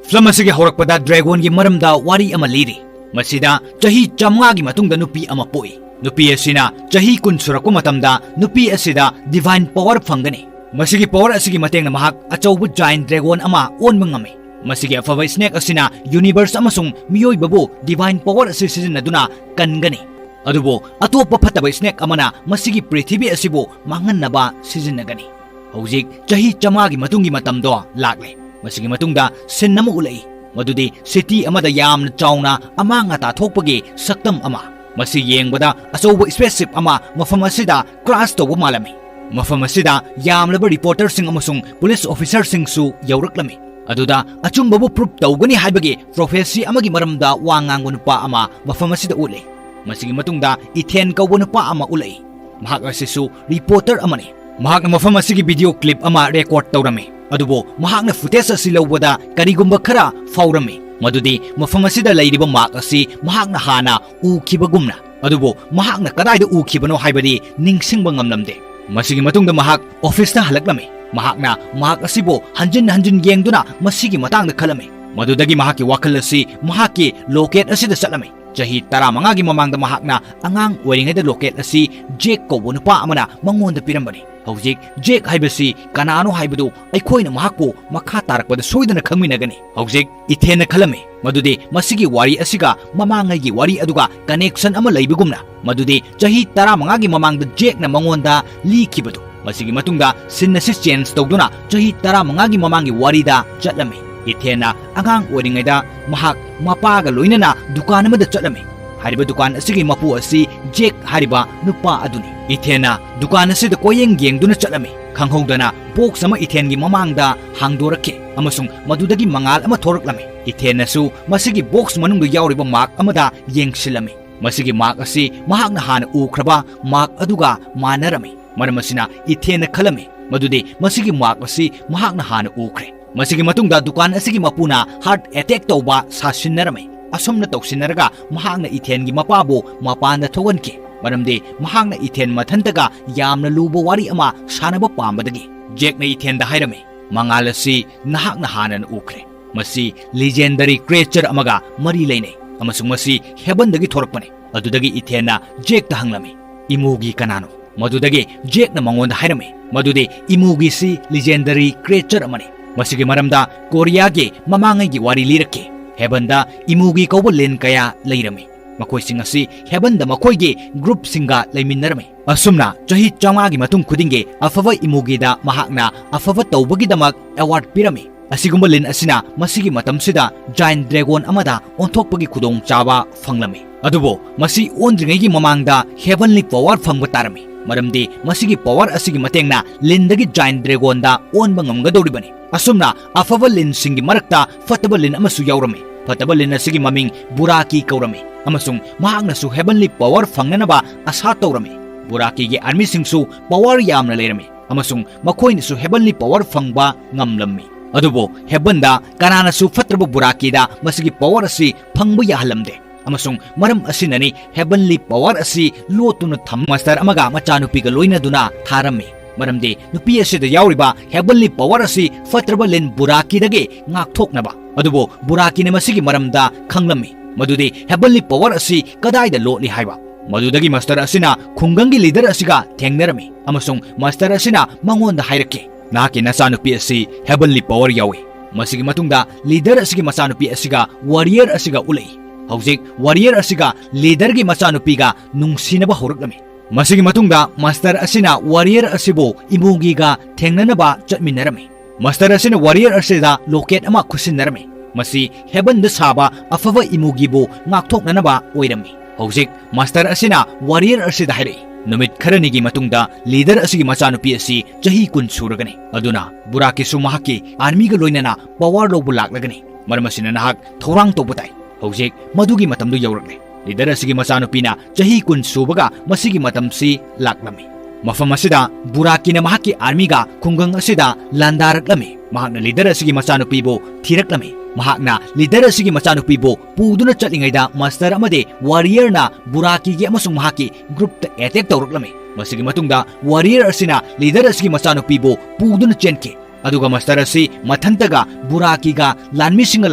ꯐꯤꯂꯝ ꯑꯁꯤꯒꯤ ꯍꯧꯔꯛꯄꯗ ꯗ꯭ꯔꯦꯒꯣꯟꯒꯤ ꯃꯔꯝꯗ ꯋꯥꯔꯤ ꯑꯃ ꯂꯤꯔꯤ꯫ ꯃꯁꯤꯗ ꯆꯍꯤ ꯆꯥꯃꯉꯥꯒꯤ ꯃꯇꯨꯡꯗ ꯅꯨꯄꯤ ꯑꯃ ꯄꯣꯛꯏ꯫ ꯅꯨꯄꯤ ꯑꯁꯤꯅ ꯆꯍꯤ ꯀꯨꯟ ꯁꯨꯔꯛꯄ ꯃꯇꯝꯗ ꯅꯨꯄꯤ ꯑꯁꯤꯗ ꯗꯤꯚꯥꯏꯟ ꯄꯋꯔ ꯐꯪꯒꯅꯤ꯫ ꯃꯁꯤꯒꯤ ꯄꯋꯔ ꯑꯁꯤꯒꯤ ꯃꯇꯦꯡꯅ ꯃꯍꯥꯛ ꯑꯆꯧꯕ ꯖꯥꯏꯟ ꯗ꯭ꯔꯦꯒꯣꯟ ꯑꯃ ꯑꯣꯟꯕ ꯉꯝꯃꯤ꯫ ꯃꯁꯤꯒꯤ ꯑꯐꯕ ꯁ꯭ꯅꯦꯛ ꯑꯁꯤꯅ ꯌꯨꯅꯤꯚꯔꯁ ꯑꯃꯁꯨꯡ ꯃꯤꯑꯣꯏꯕꯕꯨ ꯗꯤꯚꯥꯏꯟ ꯄꯋꯔ ꯑꯁꯤ ꯁꯤꯖꯤꯟꯅꯗꯨꯅ ꯀꯟꯒꯅꯤ꯫ ꯑꯗꯨꯕꯨ ꯑꯇꯣꯞꯄ ꯐꯠꯇꯕ ꯁ꯭ꯅꯦꯛ ꯑꯃꯅ ꯃꯁꯤꯒꯤ ꯄ꯭ꯔꯤꯊꯤꯕꯤ ꯑꯁꯤꯕꯨ ꯃꯥꯡꯍꯟꯅꯕ ꯁꯤꯖꯤꯟꯅꯒꯅꯤ꯫ ꯍꯧꯖꯤꯛ ꯆꯍꯤ ꯆꯥꯃꯉꯥꯒꯤ ꯃꯇꯨꯡꯒꯤ ꯃꯇꯝꯗꯣ ꯂꯥꯛꯂꯦ꯫ ꯃꯁꯤꯒꯤ ꯃꯇꯨꯡꯗ ꯁꯤꯟ ꯑꯃ ꯎꯠꯂꯛꯏ꯫ ꯃꯗꯨꯗꯤ ꯁꯤꯇꯤ ꯑꯃꯗ ꯌꯥꯝꯅ ꯆꯥꯎꯅ ꯑꯃꯥꯡ ꯑꯇꯥ ꯊꯣꯛꯄꯒꯤ ꯁꯛꯇꯝ ꯑꯃ꯫ ꯃꯁꯤ ꯌꯦꯡꯕꯗ ꯑꯆꯧꯕ ꯁ꯭ꯄꯦꯁꯁꯤꯞ ꯑꯃ ꯃꯐꯝ ꯑꯁꯤꯗ ꯀ꯭ꯔꯥꯁ ꯇꯧꯕ ꯃꯥꯜꯂꯝꯃꯤ꯫ ꯃꯐꯝ ꯑꯁꯤꯗ ꯌꯥꯝꯂꯕ ꯔꯤꯄꯣꯔꯇꯔꯁꯤꯡ ꯑꯃꯁꯨꯡ ꯄꯨꯂꯤꯁ ꯑꯣꯐꯤꯁꯔꯁꯤꯡꯁꯨ ꯌꯧꯔꯛꯂꯝꯃꯤ꯫ ꯑꯗꯨꯗ ꯑꯆꯨꯝꯕꯕꯨ ꯄ꯭ꯔꯨꯐ ꯇꯧꯒꯅꯤ ꯍꯥꯏꯕꯒꯤ ꯄ꯭ꯔꯣꯐꯦꯁꯤ ꯑꯃꯒꯤ ꯃꯔꯝꯗ ꯋꯥ ꯉꯥꯡꯕ ꯅꯨꯄꯥ ꯑꯃ ꯃꯐꯝ ꯑꯁꯤꯗ ꯎꯠꯂꯤ꯫ ꯃꯁꯤꯒꯤ ꯃꯇꯨꯡꯗ ꯏꯊꯦꯟ ꯀꯧꯕ ꯅꯨꯄꯥ ꯑꯃ ꯎꯠꯂꯛꯏ꯫ ꯃꯍꯥꯛ ꯑꯁꯤꯁꯨ ꯔꯤꯄꯣꯔꯇꯔ ꯑꯃꯅꯤ꯫ ꯃꯍꯥꯛꯅ ꯃꯐꯝ ꯑꯁꯤꯒꯤ ꯚꯤꯗꯤꯑꯣ ꯀ꯭ꯂꯤꯞ ꯑꯃ ꯔꯦꯀꯣꯔꯗ ꯇꯧꯔꯝꯃꯤ꯫ ꯑꯗꯨꯕꯨ ꯃꯍꯥꯛꯅ ꯐꯨꯇꯦꯖ ꯑꯁꯤ ꯂꯧꯕꯗ ꯀꯔꯤꯒꯨꯝꯕ ꯈꯔ ꯐꯥꯎꯔꯝꯃꯤ, ꯃꯗꯨꯗꯤ ꯃꯐꯝ ꯑꯁꯤꯗ ꯂꯩꯔꯤꯕ ꯃꯥꯛ ꯑꯁꯤ ꯃꯍꯥꯛꯅ ꯍꯥꯟꯅ ꯎꯈꯤꯕꯒꯨꯝꯅ꯫ ꯑꯗꯨꯕꯨ ꯃꯍꯥꯛꯅ ꯀꯗꯥꯏꯗ ꯎꯈꯤꯕꯅꯣ ꯍꯥꯏꯕꯗꯤ ꯅꯤꯡꯁꯤꯡꯕ ꯉꯝꯂꯝꯗꯦ꯫ ꯃꯁꯤꯒꯤ ꯃꯇꯨꯡꯗ ꯃꯍꯥꯛ ꯑꯣꯐꯤꯁꯇ ꯍꯜꯂꯛꯂꯝꯃꯤ꯫ ꯃꯍꯥꯛꯅ ꯃꯥꯛ ꯑꯁꯤꯕꯨ ꯍꯟꯖꯤꯟ ꯍꯟꯖꯤꯟ ꯌꯦꯡꯗꯨꯅ ꯃꯁꯤꯒꯤ ꯃꯇꯥꯡꯗ ꯈꯜꯂꯝꯃꯤ꯫ ꯃꯗꯨꯗꯒꯤ ꯃꯍꯥꯛꯀꯤ ꯋꯥꯈꯜ ꯑꯁꯤ ꯃꯍꯥꯛꯀꯤ ꯂꯣꯀꯦꯠ ꯑꯁꯤꯗ ꯆꯠꯂꯝꯃꯤ꯫ ꯆꯍꯤ ꯇꯔꯥꯃꯉꯥꯒꯤ ꯃꯃꯥꯡꯗ ꯃꯍꯥꯛꯅ ꯑꯉꯥꯡ ꯑꯣꯏꯔꯤꯉꯩꯗ ꯂꯣꯀꯦꯠ ꯑꯁꯤ ꯖꯦꯛ ꯀꯧꯕ ꯅꯨꯄꯥ ꯑꯃꯅ ꯃꯉꯣꯟꯗ ꯄꯤꯔꯝꯕꯅꯤ꯫ ꯍꯧꯖꯤꯛ ꯖꯦꯛ ꯍꯥꯏꯕꯁꯤ ꯀꯅꯥꯅꯣ ꯍꯥꯏꯕꯗꯨ ꯑꯩꯈꯣꯏꯅ ꯃꯍꯥꯛꯄꯨ ꯃꯈꯥ ꯇꯥꯔꯛꯄꯗ ꯁꯣꯏꯗꯅ ꯈꯪꯃꯤꯟꯅꯒꯅꯤ꯫ ꯍꯧꯖꯤꯛ ꯏꯊꯦꯟꯅ ꯈꯜꯂꯝꯃꯤ ꯃꯗꯨꯗꯤ ꯃꯁꯤꯒꯤ ꯋꯥꯔꯤ ꯑꯁꯤꯒ ꯃꯃꯥꯡꯉꯩꯒꯤ ꯋꯥꯔꯤ ꯑꯗꯨꯒ ꯀꯅꯦꯛꯁꯟ ꯑꯃ ꯂꯩꯕꯒꯨꯝꯅ, ꯃꯗꯨꯗꯤ ꯆꯍꯤ ꯇꯔꯥꯃꯉꯥꯒꯤ ꯃꯃꯥꯡꯗ ꯖꯦꯛꯅ ꯃꯉꯣꯟꯗ ꯂꯤꯈꯤꯕꯗꯨ꯫ ꯃꯁꯤꯒꯤ ꯃꯇꯨꯡꯗ ꯁꯤꯟ ꯑꯁꯤ ꯆꯦꯟꯖ ꯇꯧꯗꯨꯅ ꯆꯍꯤ ꯇꯔꯥꯃꯉꯥꯒꯤ ꯃꯃꯥꯡꯒꯤ ꯋꯥꯔꯤꯗ ꯆꯠꯂꯝꯃꯤ꯫ ꯏꯊꯦꯟꯅ ꯑꯉꯥꯡ ꯑꯣꯏꯔꯤꯉꯩꯗ ꯃꯍꯥꯛ ꯃꯄꯥꯒ ꯂꯣꯏꯅꯅ ꯗꯨꯀꯥꯟ ꯑꯃꯗ ꯆꯠꯂꯝꯃꯤ꯫ ꯍꯥꯏꯔꯤꯕ ꯗꯨꯀꯥꯟ ꯑꯁꯤꯒꯤ ꯃꯄꯨ ꯑꯁꯤ ꯖꯦꯛ ꯍꯥꯏꯔꯤꯕ ꯅꯨꯄꯥ ꯑꯗꯨꯅꯤ꯫ ꯏꯊꯦꯟꯅ ꯗꯨꯀꯥꯟ ꯑꯁꯤꯗ ꯀꯣꯏꯌꯦꯡ ꯌꯦꯡꯗꯨꯅ ꯆꯠꯂꯝꯃꯤ꯫ ꯈꯪꯍꯧꯗꯅ ꯕꯣꯛꯁ ꯑꯃ ꯏꯊꯦꯟꯒꯤ ꯃꯃꯥꯡꯗ ꯍꯥꯡꯗꯣꯔꯛꯈꯤ ꯑꯃꯁꯨꯡ ꯃꯗꯨꯗꯒꯤ ꯃꯉꯥꯜ ꯑꯃ ꯊꯣꯔꯛꯂꯝꯃꯤ꯫ ꯏꯊꯦꯟꯅꯁꯨ ꯃꯁꯤꯒꯤ ꯕꯣꯛꯁ ꯃꯅꯨꯡꯗ ꯌꯥꯎꯔꯤꯕ ꯃꯥꯛ ꯑꯃꯗ ꯌꯦꯡꯁꯤꯜꯂꯝꯃꯤ꯫ ꯃꯁꯤꯒꯤ ꯃꯥꯛ ꯑꯁꯤ ꯃꯍꯥꯛꯅ ꯍꯥꯟꯅ ꯎꯈ꯭ꯔꯕ ꯃꯥꯛ ꯑꯗꯨꯒ ꯃꯥꯟꯅꯔꯝꯃꯤ꯫ ꯃꯔꯝ ꯑꯁꯤꯅ ꯏꯊꯦꯟꯅ ꯈꯜꯂꯝꯃꯤ ꯃꯗꯨꯗꯤ ꯃꯁꯤꯒꯤ ꯃꯥꯛ ꯑꯁꯤ ꯃꯍꯥꯛꯅ ꯍꯥꯟꯅ ꯎꯈ꯭ꯔꯦ꯫ ꯃꯁꯤꯒꯤ ꯃꯇꯨꯡꯗ ꯗꯨꯀꯥꯟ ꯑꯁꯤꯒꯤ ꯃꯄꯨꯅ ꯍꯥꯔꯠ ꯑꯦꯇꯦꯛ ꯇꯧꯕ ꯁꯥꯁꯤꯟꯅꯔꯝꯃꯤ꯫ ꯑꯁꯨꯝꯅ ꯇꯧꯁꯤꯟꯅꯔꯒ ꯃꯍꯥꯛꯅ ꯏꯊꯦꯟꯒꯤ ꯃꯄꯥꯕꯨ ꯃꯄꯥꯟꯗ ꯊꯣꯛꯍꯟꯈꯤ, ꯃꯔꯝꯗꯤ ꯃꯍꯥꯛꯅ ꯏꯊꯦꯟ ꯃꯊꯟꯇꯒ ꯌꯥꯝꯅ ꯂꯨꯕ ꯋꯥꯔꯤ ꯑꯃ ꯁꯥꯟꯅꯕ ꯄꯥꯝꯕꯗꯒꯤ꯫ ꯖꯦꯛꯅ ꯏꯊꯦꯟꯗ ꯍꯥꯏꯔꯝꯃꯤ, "ꯃꯉꯥꯜ ꯑꯁꯤ ꯅꯍꯥꯛꯅ ꯍꯥꯟꯅꯅ ꯎꯈ꯭ꯔꯦ꯫ ꯃꯁꯤ legendary creature ꯑꯃꯒ ꯃꯔꯤ ꯂꯩꯅꯩ, ꯑꯃꯁꯨꯡ ꯃꯁꯤ heavenꯗꯒꯤ ꯊꯣꯔꯛꯄꯅꯤ꯫" ꯑꯗꯨꯗꯒꯤ ꯏꯊꯦꯟꯅ ꯖꯦꯛꯇ ꯍꯪꯂꯝꯃꯤ, "ꯏꯃꯨꯒꯤ ꯀꯅꯥꯅꯣ?" ꯃꯗꯨꯗꯒꯤ ꯖꯦꯛꯅ ꯃꯉꯣꯟꯗ ꯍꯥꯏꯔꯝꯃꯤ ꯃꯗꯨꯗꯤ ꯏꯃꯨꯒꯤꯁꯤ legendary creature ꯑꯃꯅꯤ꯫ ꯃꯁꯤꯒꯤ ꯃꯔꯝꯗ ꯀꯣꯔꯤꯌꯥꯒꯤ ꯃꯃꯥꯡꯉꯩꯒꯤ ꯋꯥꯔꯤ ꯂꯤꯔꯛꯈꯤ꯫ Heavenꯗ ꯏꯃꯨꯒꯤ ꯀꯧꯕ ꯂꯤꯟ ꯀꯌꯥ ꯂꯩꯔꯝꯃꯤ꯫ ꯃꯈꯣꯏꯁꯤꯡ ꯑꯁꯤ heavenꯗ ꯃꯈꯣꯏꯒꯤ groupꯁꯤꯡꯒ ꯂꯩꯃꯤꯟꯅꯔꯝꯃꯤ꯫ ꯑꯁꯨꯝꯅ ꯆꯍꯤ ꯆꯥꯝꯃꯉꯥꯒꯤ ꯃꯇꯨꯡ ꯈꯨꯗꯤꯡꯒꯤ ꯑꯐꯕ ꯏꯃꯨꯒꯤꯗ ꯃꯍꯥꯛꯅ ꯑꯐꯕ ꯇꯧꯕꯒꯤꯗꯃꯛ award ꯄꯤꯔꯝꯃꯤ꯫ ꯑꯁꯤꯒꯨꯝꯕ ꯂꯤꯟ ꯑꯁꯤꯅ ꯃꯁꯤꯒꯤ ꯃꯇꯝꯁꯤꯗ giant dragon ꯑꯃꯗ ꯑꯣꯟꯊꯣꯛꯄꯒꯤ ꯈꯨꯗꯣꯡꯆꯥꯕ ꯐꯪꯂꯝꯃꯤ꯫ ꯑꯗꯨꯕꯨ ꯃꯁꯤ ꯑꯣꯟꯗ꯭ꯔꯤꯉꯩꯒꯤ ꯃꯃꯥꯡꯗ heavenly power ꯐꯪꯕ ꯇꯥꯔꯝꯃꯤ, ꯃꯔꯝꯗꯤ ꯃꯁꯤꯒꯤ power ꯑꯁꯤꯒꯤ ꯃꯇꯦꯡꯅ ꯂꯤꯟꯗꯒꯤ giant dragonꯗ ꯑꯣꯟꯕ ꯉꯝꯒꯗꯧꯔꯤꯕꯅꯤ꯫ ꯑꯁꯨꯝꯅ ꯑꯐꯕ ꯂꯤꯟꯁꯤꯡꯒꯤ ꯃꯔꯛꯇ ꯐꯠꯇꯕ ꯂꯤꯟ ꯑꯃꯁꯨ ꯌꯥꯎꯔꯝꯃꯤ꯫ ꯐꯠꯇꯕ ꯂꯤꯟ ꯑꯁꯤꯒꯤ ꯃꯃꯤꯡ ꯕꯨꯔꯥꯀꯤ ꯀꯧꯔꯝꯃꯤ, ꯑꯃꯁꯨꯡ ꯃꯍꯥꯛꯅꯁꯨ heavenly power ꯐꯪꯅꯅꯕ ꯑꯁꯥ ꯇꯧꯔꯝꯃꯤ꯫ ꯕꯨꯔꯥꯀꯤꯒꯤ armyꯁꯤꯡꯁꯨ power ꯌꯥꯝꯅ ꯂꯩꯔꯝꯃꯤ, ꯑꯃꯁꯨꯡ ꯃꯈꯣꯏꯅꯁꯨ heavenly power ꯐꯪꯕ ꯉꯝꯂꯝꯃꯤ꯫ ꯑꯗꯨꯕꯨ heavenꯗ ꯀꯅꯥꯅꯁꯨ ꯐꯠꯇ꯭ꯔꯕ ꯕꯨꯔꯥꯀꯤꯗ ꯃꯁꯤꯒꯤ power ꯑꯁꯤ ꯐꯪꯕ ꯌꯥꯍꯜꯂꯝꯗꯦ, ꯑꯃꯁꯨꯡ ꯃꯔꯝ ꯑꯁꯤꯅꯅꯤ heavenly power ꯑꯁꯤ ꯂꯣꯠꯇꯨꯅ ꯊꯝ master ꯑꯃꯒ ꯃꯆꯥꯅꯨꯄꯤꯒ ꯂꯣꯏꯅꯗꯨꯅ ꯊꯥꯔꯝꯃꯤ, ꯃꯔꯝꯗꯤ ꯅꯨꯄꯤ ꯑꯁꯤꯗ ꯌꯥꯎꯔꯤꯕ heavenly power ꯑꯁꯤ ꯐꯠꯇ꯭ꯔꯕ ꯂꯤꯟ ꯕꯨꯔꯥꯀꯤꯗꯒꯤ ꯉꯥꯛꯊꯣꯛꯅꯕ꯫ ꯑꯗꯨꯕꯨ ꯕꯨꯔꯥꯀꯤꯅ ꯃꯁꯤꯒꯤ ꯃꯔꯝꯗ ꯈꯪꯂꯝꯃꯤ ꯃꯗꯨꯗꯤ heavenly power ꯑꯁꯤ ꯀꯗꯥꯏꯗ ꯂꯣꯠꯂꯤ ꯍꯥꯏꯕ꯫ ꯃꯗꯨꯗꯒꯤ master ꯑꯁꯤꯅ ꯈꯨꯡꯒꯪꯒꯤ leader ꯑꯁꯤꯒ ꯊꯦꯡꯅꯔꯝꯃꯤ, ꯑꯃꯁꯨꯡ master ꯑꯁꯤꯅ ꯃꯉꯣꯟꯗ ꯍꯥꯏꯔꯛꯈꯤ, "ꯅꯍꯥꯛꯀꯤ ꯅꯆꯥꯅꯨꯄꯤ ꯑꯁꯤ heavenly power ꯌꯥꯎꯏ꯫" ꯃꯁꯤꯒꯤ ꯃꯇꯨꯡꯗ leader ꯑꯁꯤꯒꯤ ꯃꯆꯥꯅꯨꯄꯤ ꯑꯁꯤꯒ warrior ꯑꯁꯤꯒ ꯎꯠꯂꯛꯏ꯫ ꯍꯧꯖꯤꯛ warrior ꯑꯁꯤꯒ leaderꯒꯤ ꯃꯆꯥꯅꯨꯄꯤꯒ ꯅꯨꯡꯁꯤꯅꯕ ꯍꯧꯔꯛꯂꯝꯃꯤ꯫ ꯃꯁꯤꯒꯤ ꯃꯇꯨꯡꯗ master ꯑꯁꯤꯅ warrior ꯑꯁꯤꯕꯨ ꯏꯃꯨꯒꯤꯒ ꯊꯦꯡꯅꯅꯕ ꯆꯠꯃꯤꯟꯅꯔꯝꯃꯤ꯫ Master ꯑꯁꯤꯅ warrior ꯑꯁꯤꯗ locket ꯑꯃ ꯈꯨꯠꯁꯤꯟꯅꯔꯝꯃꯤ꯫ ꯃꯁꯤ heavenꯗ ꯁꯥꯕ ꯑꯐꯕ ꯏꯃꯨꯒꯤꯕꯨ ꯉꯥꯛꯊꯣꯛꯅꯅꯕ ꯑꯣꯏꯔꯝꯃꯤ꯫ ꯍꯧꯖꯤꯛ master ꯑꯁꯤꯅ warrior ꯑꯁꯤꯗ ꯍꯥꯏꯔꯛꯏ, "ꯅꯨꯃꯤꯠ ꯈꯔꯅꯤꯒꯤ ꯃꯇꯨꯡꯗ leader ꯑꯁꯤꯒꯤ ꯃꯆꯥꯅꯨꯄꯤ ꯑꯁꯤ ꯆꯍꯤ ꯀꯨꯟ ꯁꯨꯔꯒꯅꯤ, ꯑꯗꯨꯅ ꯕꯨꯔꯥꯀꯤꯁꯨ ꯃꯍꯥꯛꯀꯤ armyꯒ ꯂꯣꯏꯅꯅ power ꯂꯧꯕ ꯂꯥꯛꯂꯒꯅꯤ꯫ ꯃꯔꯝ ꯑꯁꯤꯅ ꯅꯍꯥꯛ ꯊꯧꯔꯥꯡ ꯇꯧꯕ ꯇꯥꯏ꯫" ꯍꯧꯖꯤꯛ ꯃꯗꯨꯒꯤ ꯃꯇꯝꯗꯨ ꯌꯧꯔꯛꯂꯦ꯫ Leader ꯑꯁꯤꯒꯤ ꯃꯆꯥꯅꯨꯄꯤꯅ ꯆꯍꯤ ꯀꯨꯟ ꯁꯨꯕꯒ ꯃꯁꯤꯒꯤ ꯃꯇꯝꯁꯤ ꯂꯥꯛꯂꯝꯃꯤ꯫ ꯃꯐꯝ ꯑꯁꯤꯗ ꯕꯨꯔꯥꯀꯤꯅ ꯃꯍꯥꯛꯀꯤ ꯑꯥꯔꯃꯤꯒ ꯈꯨꯡꯒꯪ ꯑꯁꯤꯗ ꯂꯥꯟꯗꯥꯔꯛꯂꯝꯃꯤ꯫ ꯃꯍꯥꯛꯅ ꯂꯤꯗꯔ ꯑꯁꯤꯒꯤ ꯃꯆꯥꯅꯨꯄꯤꯕꯨ ꯊꯤꯔꯛꯂꯝꯃꯤ꯫ ꯃꯍꯥꯛꯅ ꯂꯤꯗꯔ ꯑꯁꯤꯒꯤ ꯃꯆꯥꯅꯨꯄꯤꯕꯨ ꯄꯨꯗꯨꯅ ꯆꯠꯂꯤꯉꯩꯗ ꯃꯁꯇꯔ ꯑꯃꯗꯤ ꯋꯥꯔꯤꯌꯔꯅ ꯕꯨꯔꯥꯀꯤꯒꯤ ꯑꯃꯁꯨꯡ ꯃꯍꯥꯛꯀꯤ ꯒ꯭ꯔꯨꯞꯇ ꯑꯦꯇꯦꯛ ꯇꯧꯔꯛꯂꯝꯃꯤ꯫ ꯃꯁꯤꯒꯤ ꯃꯇꯨꯡꯗ ꯋꯥꯔꯤꯌꯔ ꯑꯁꯤꯅ ꯂꯤꯗꯔ ꯑꯁꯤꯒꯤ ꯃꯆꯥꯅꯨꯄꯤꯕꯨ ꯄꯨꯗꯨꯅ ꯆꯦꯟꯈꯤ꯫ ꯑꯗꯨꯒ ꯃꯁꯇꯔ ꯑꯁꯤ ꯃꯊꯟꯇꯒ ꯕꯨꯔꯥꯀꯤꯒ ꯂꯥꯟꯃꯤꯁꯤꯡꯒ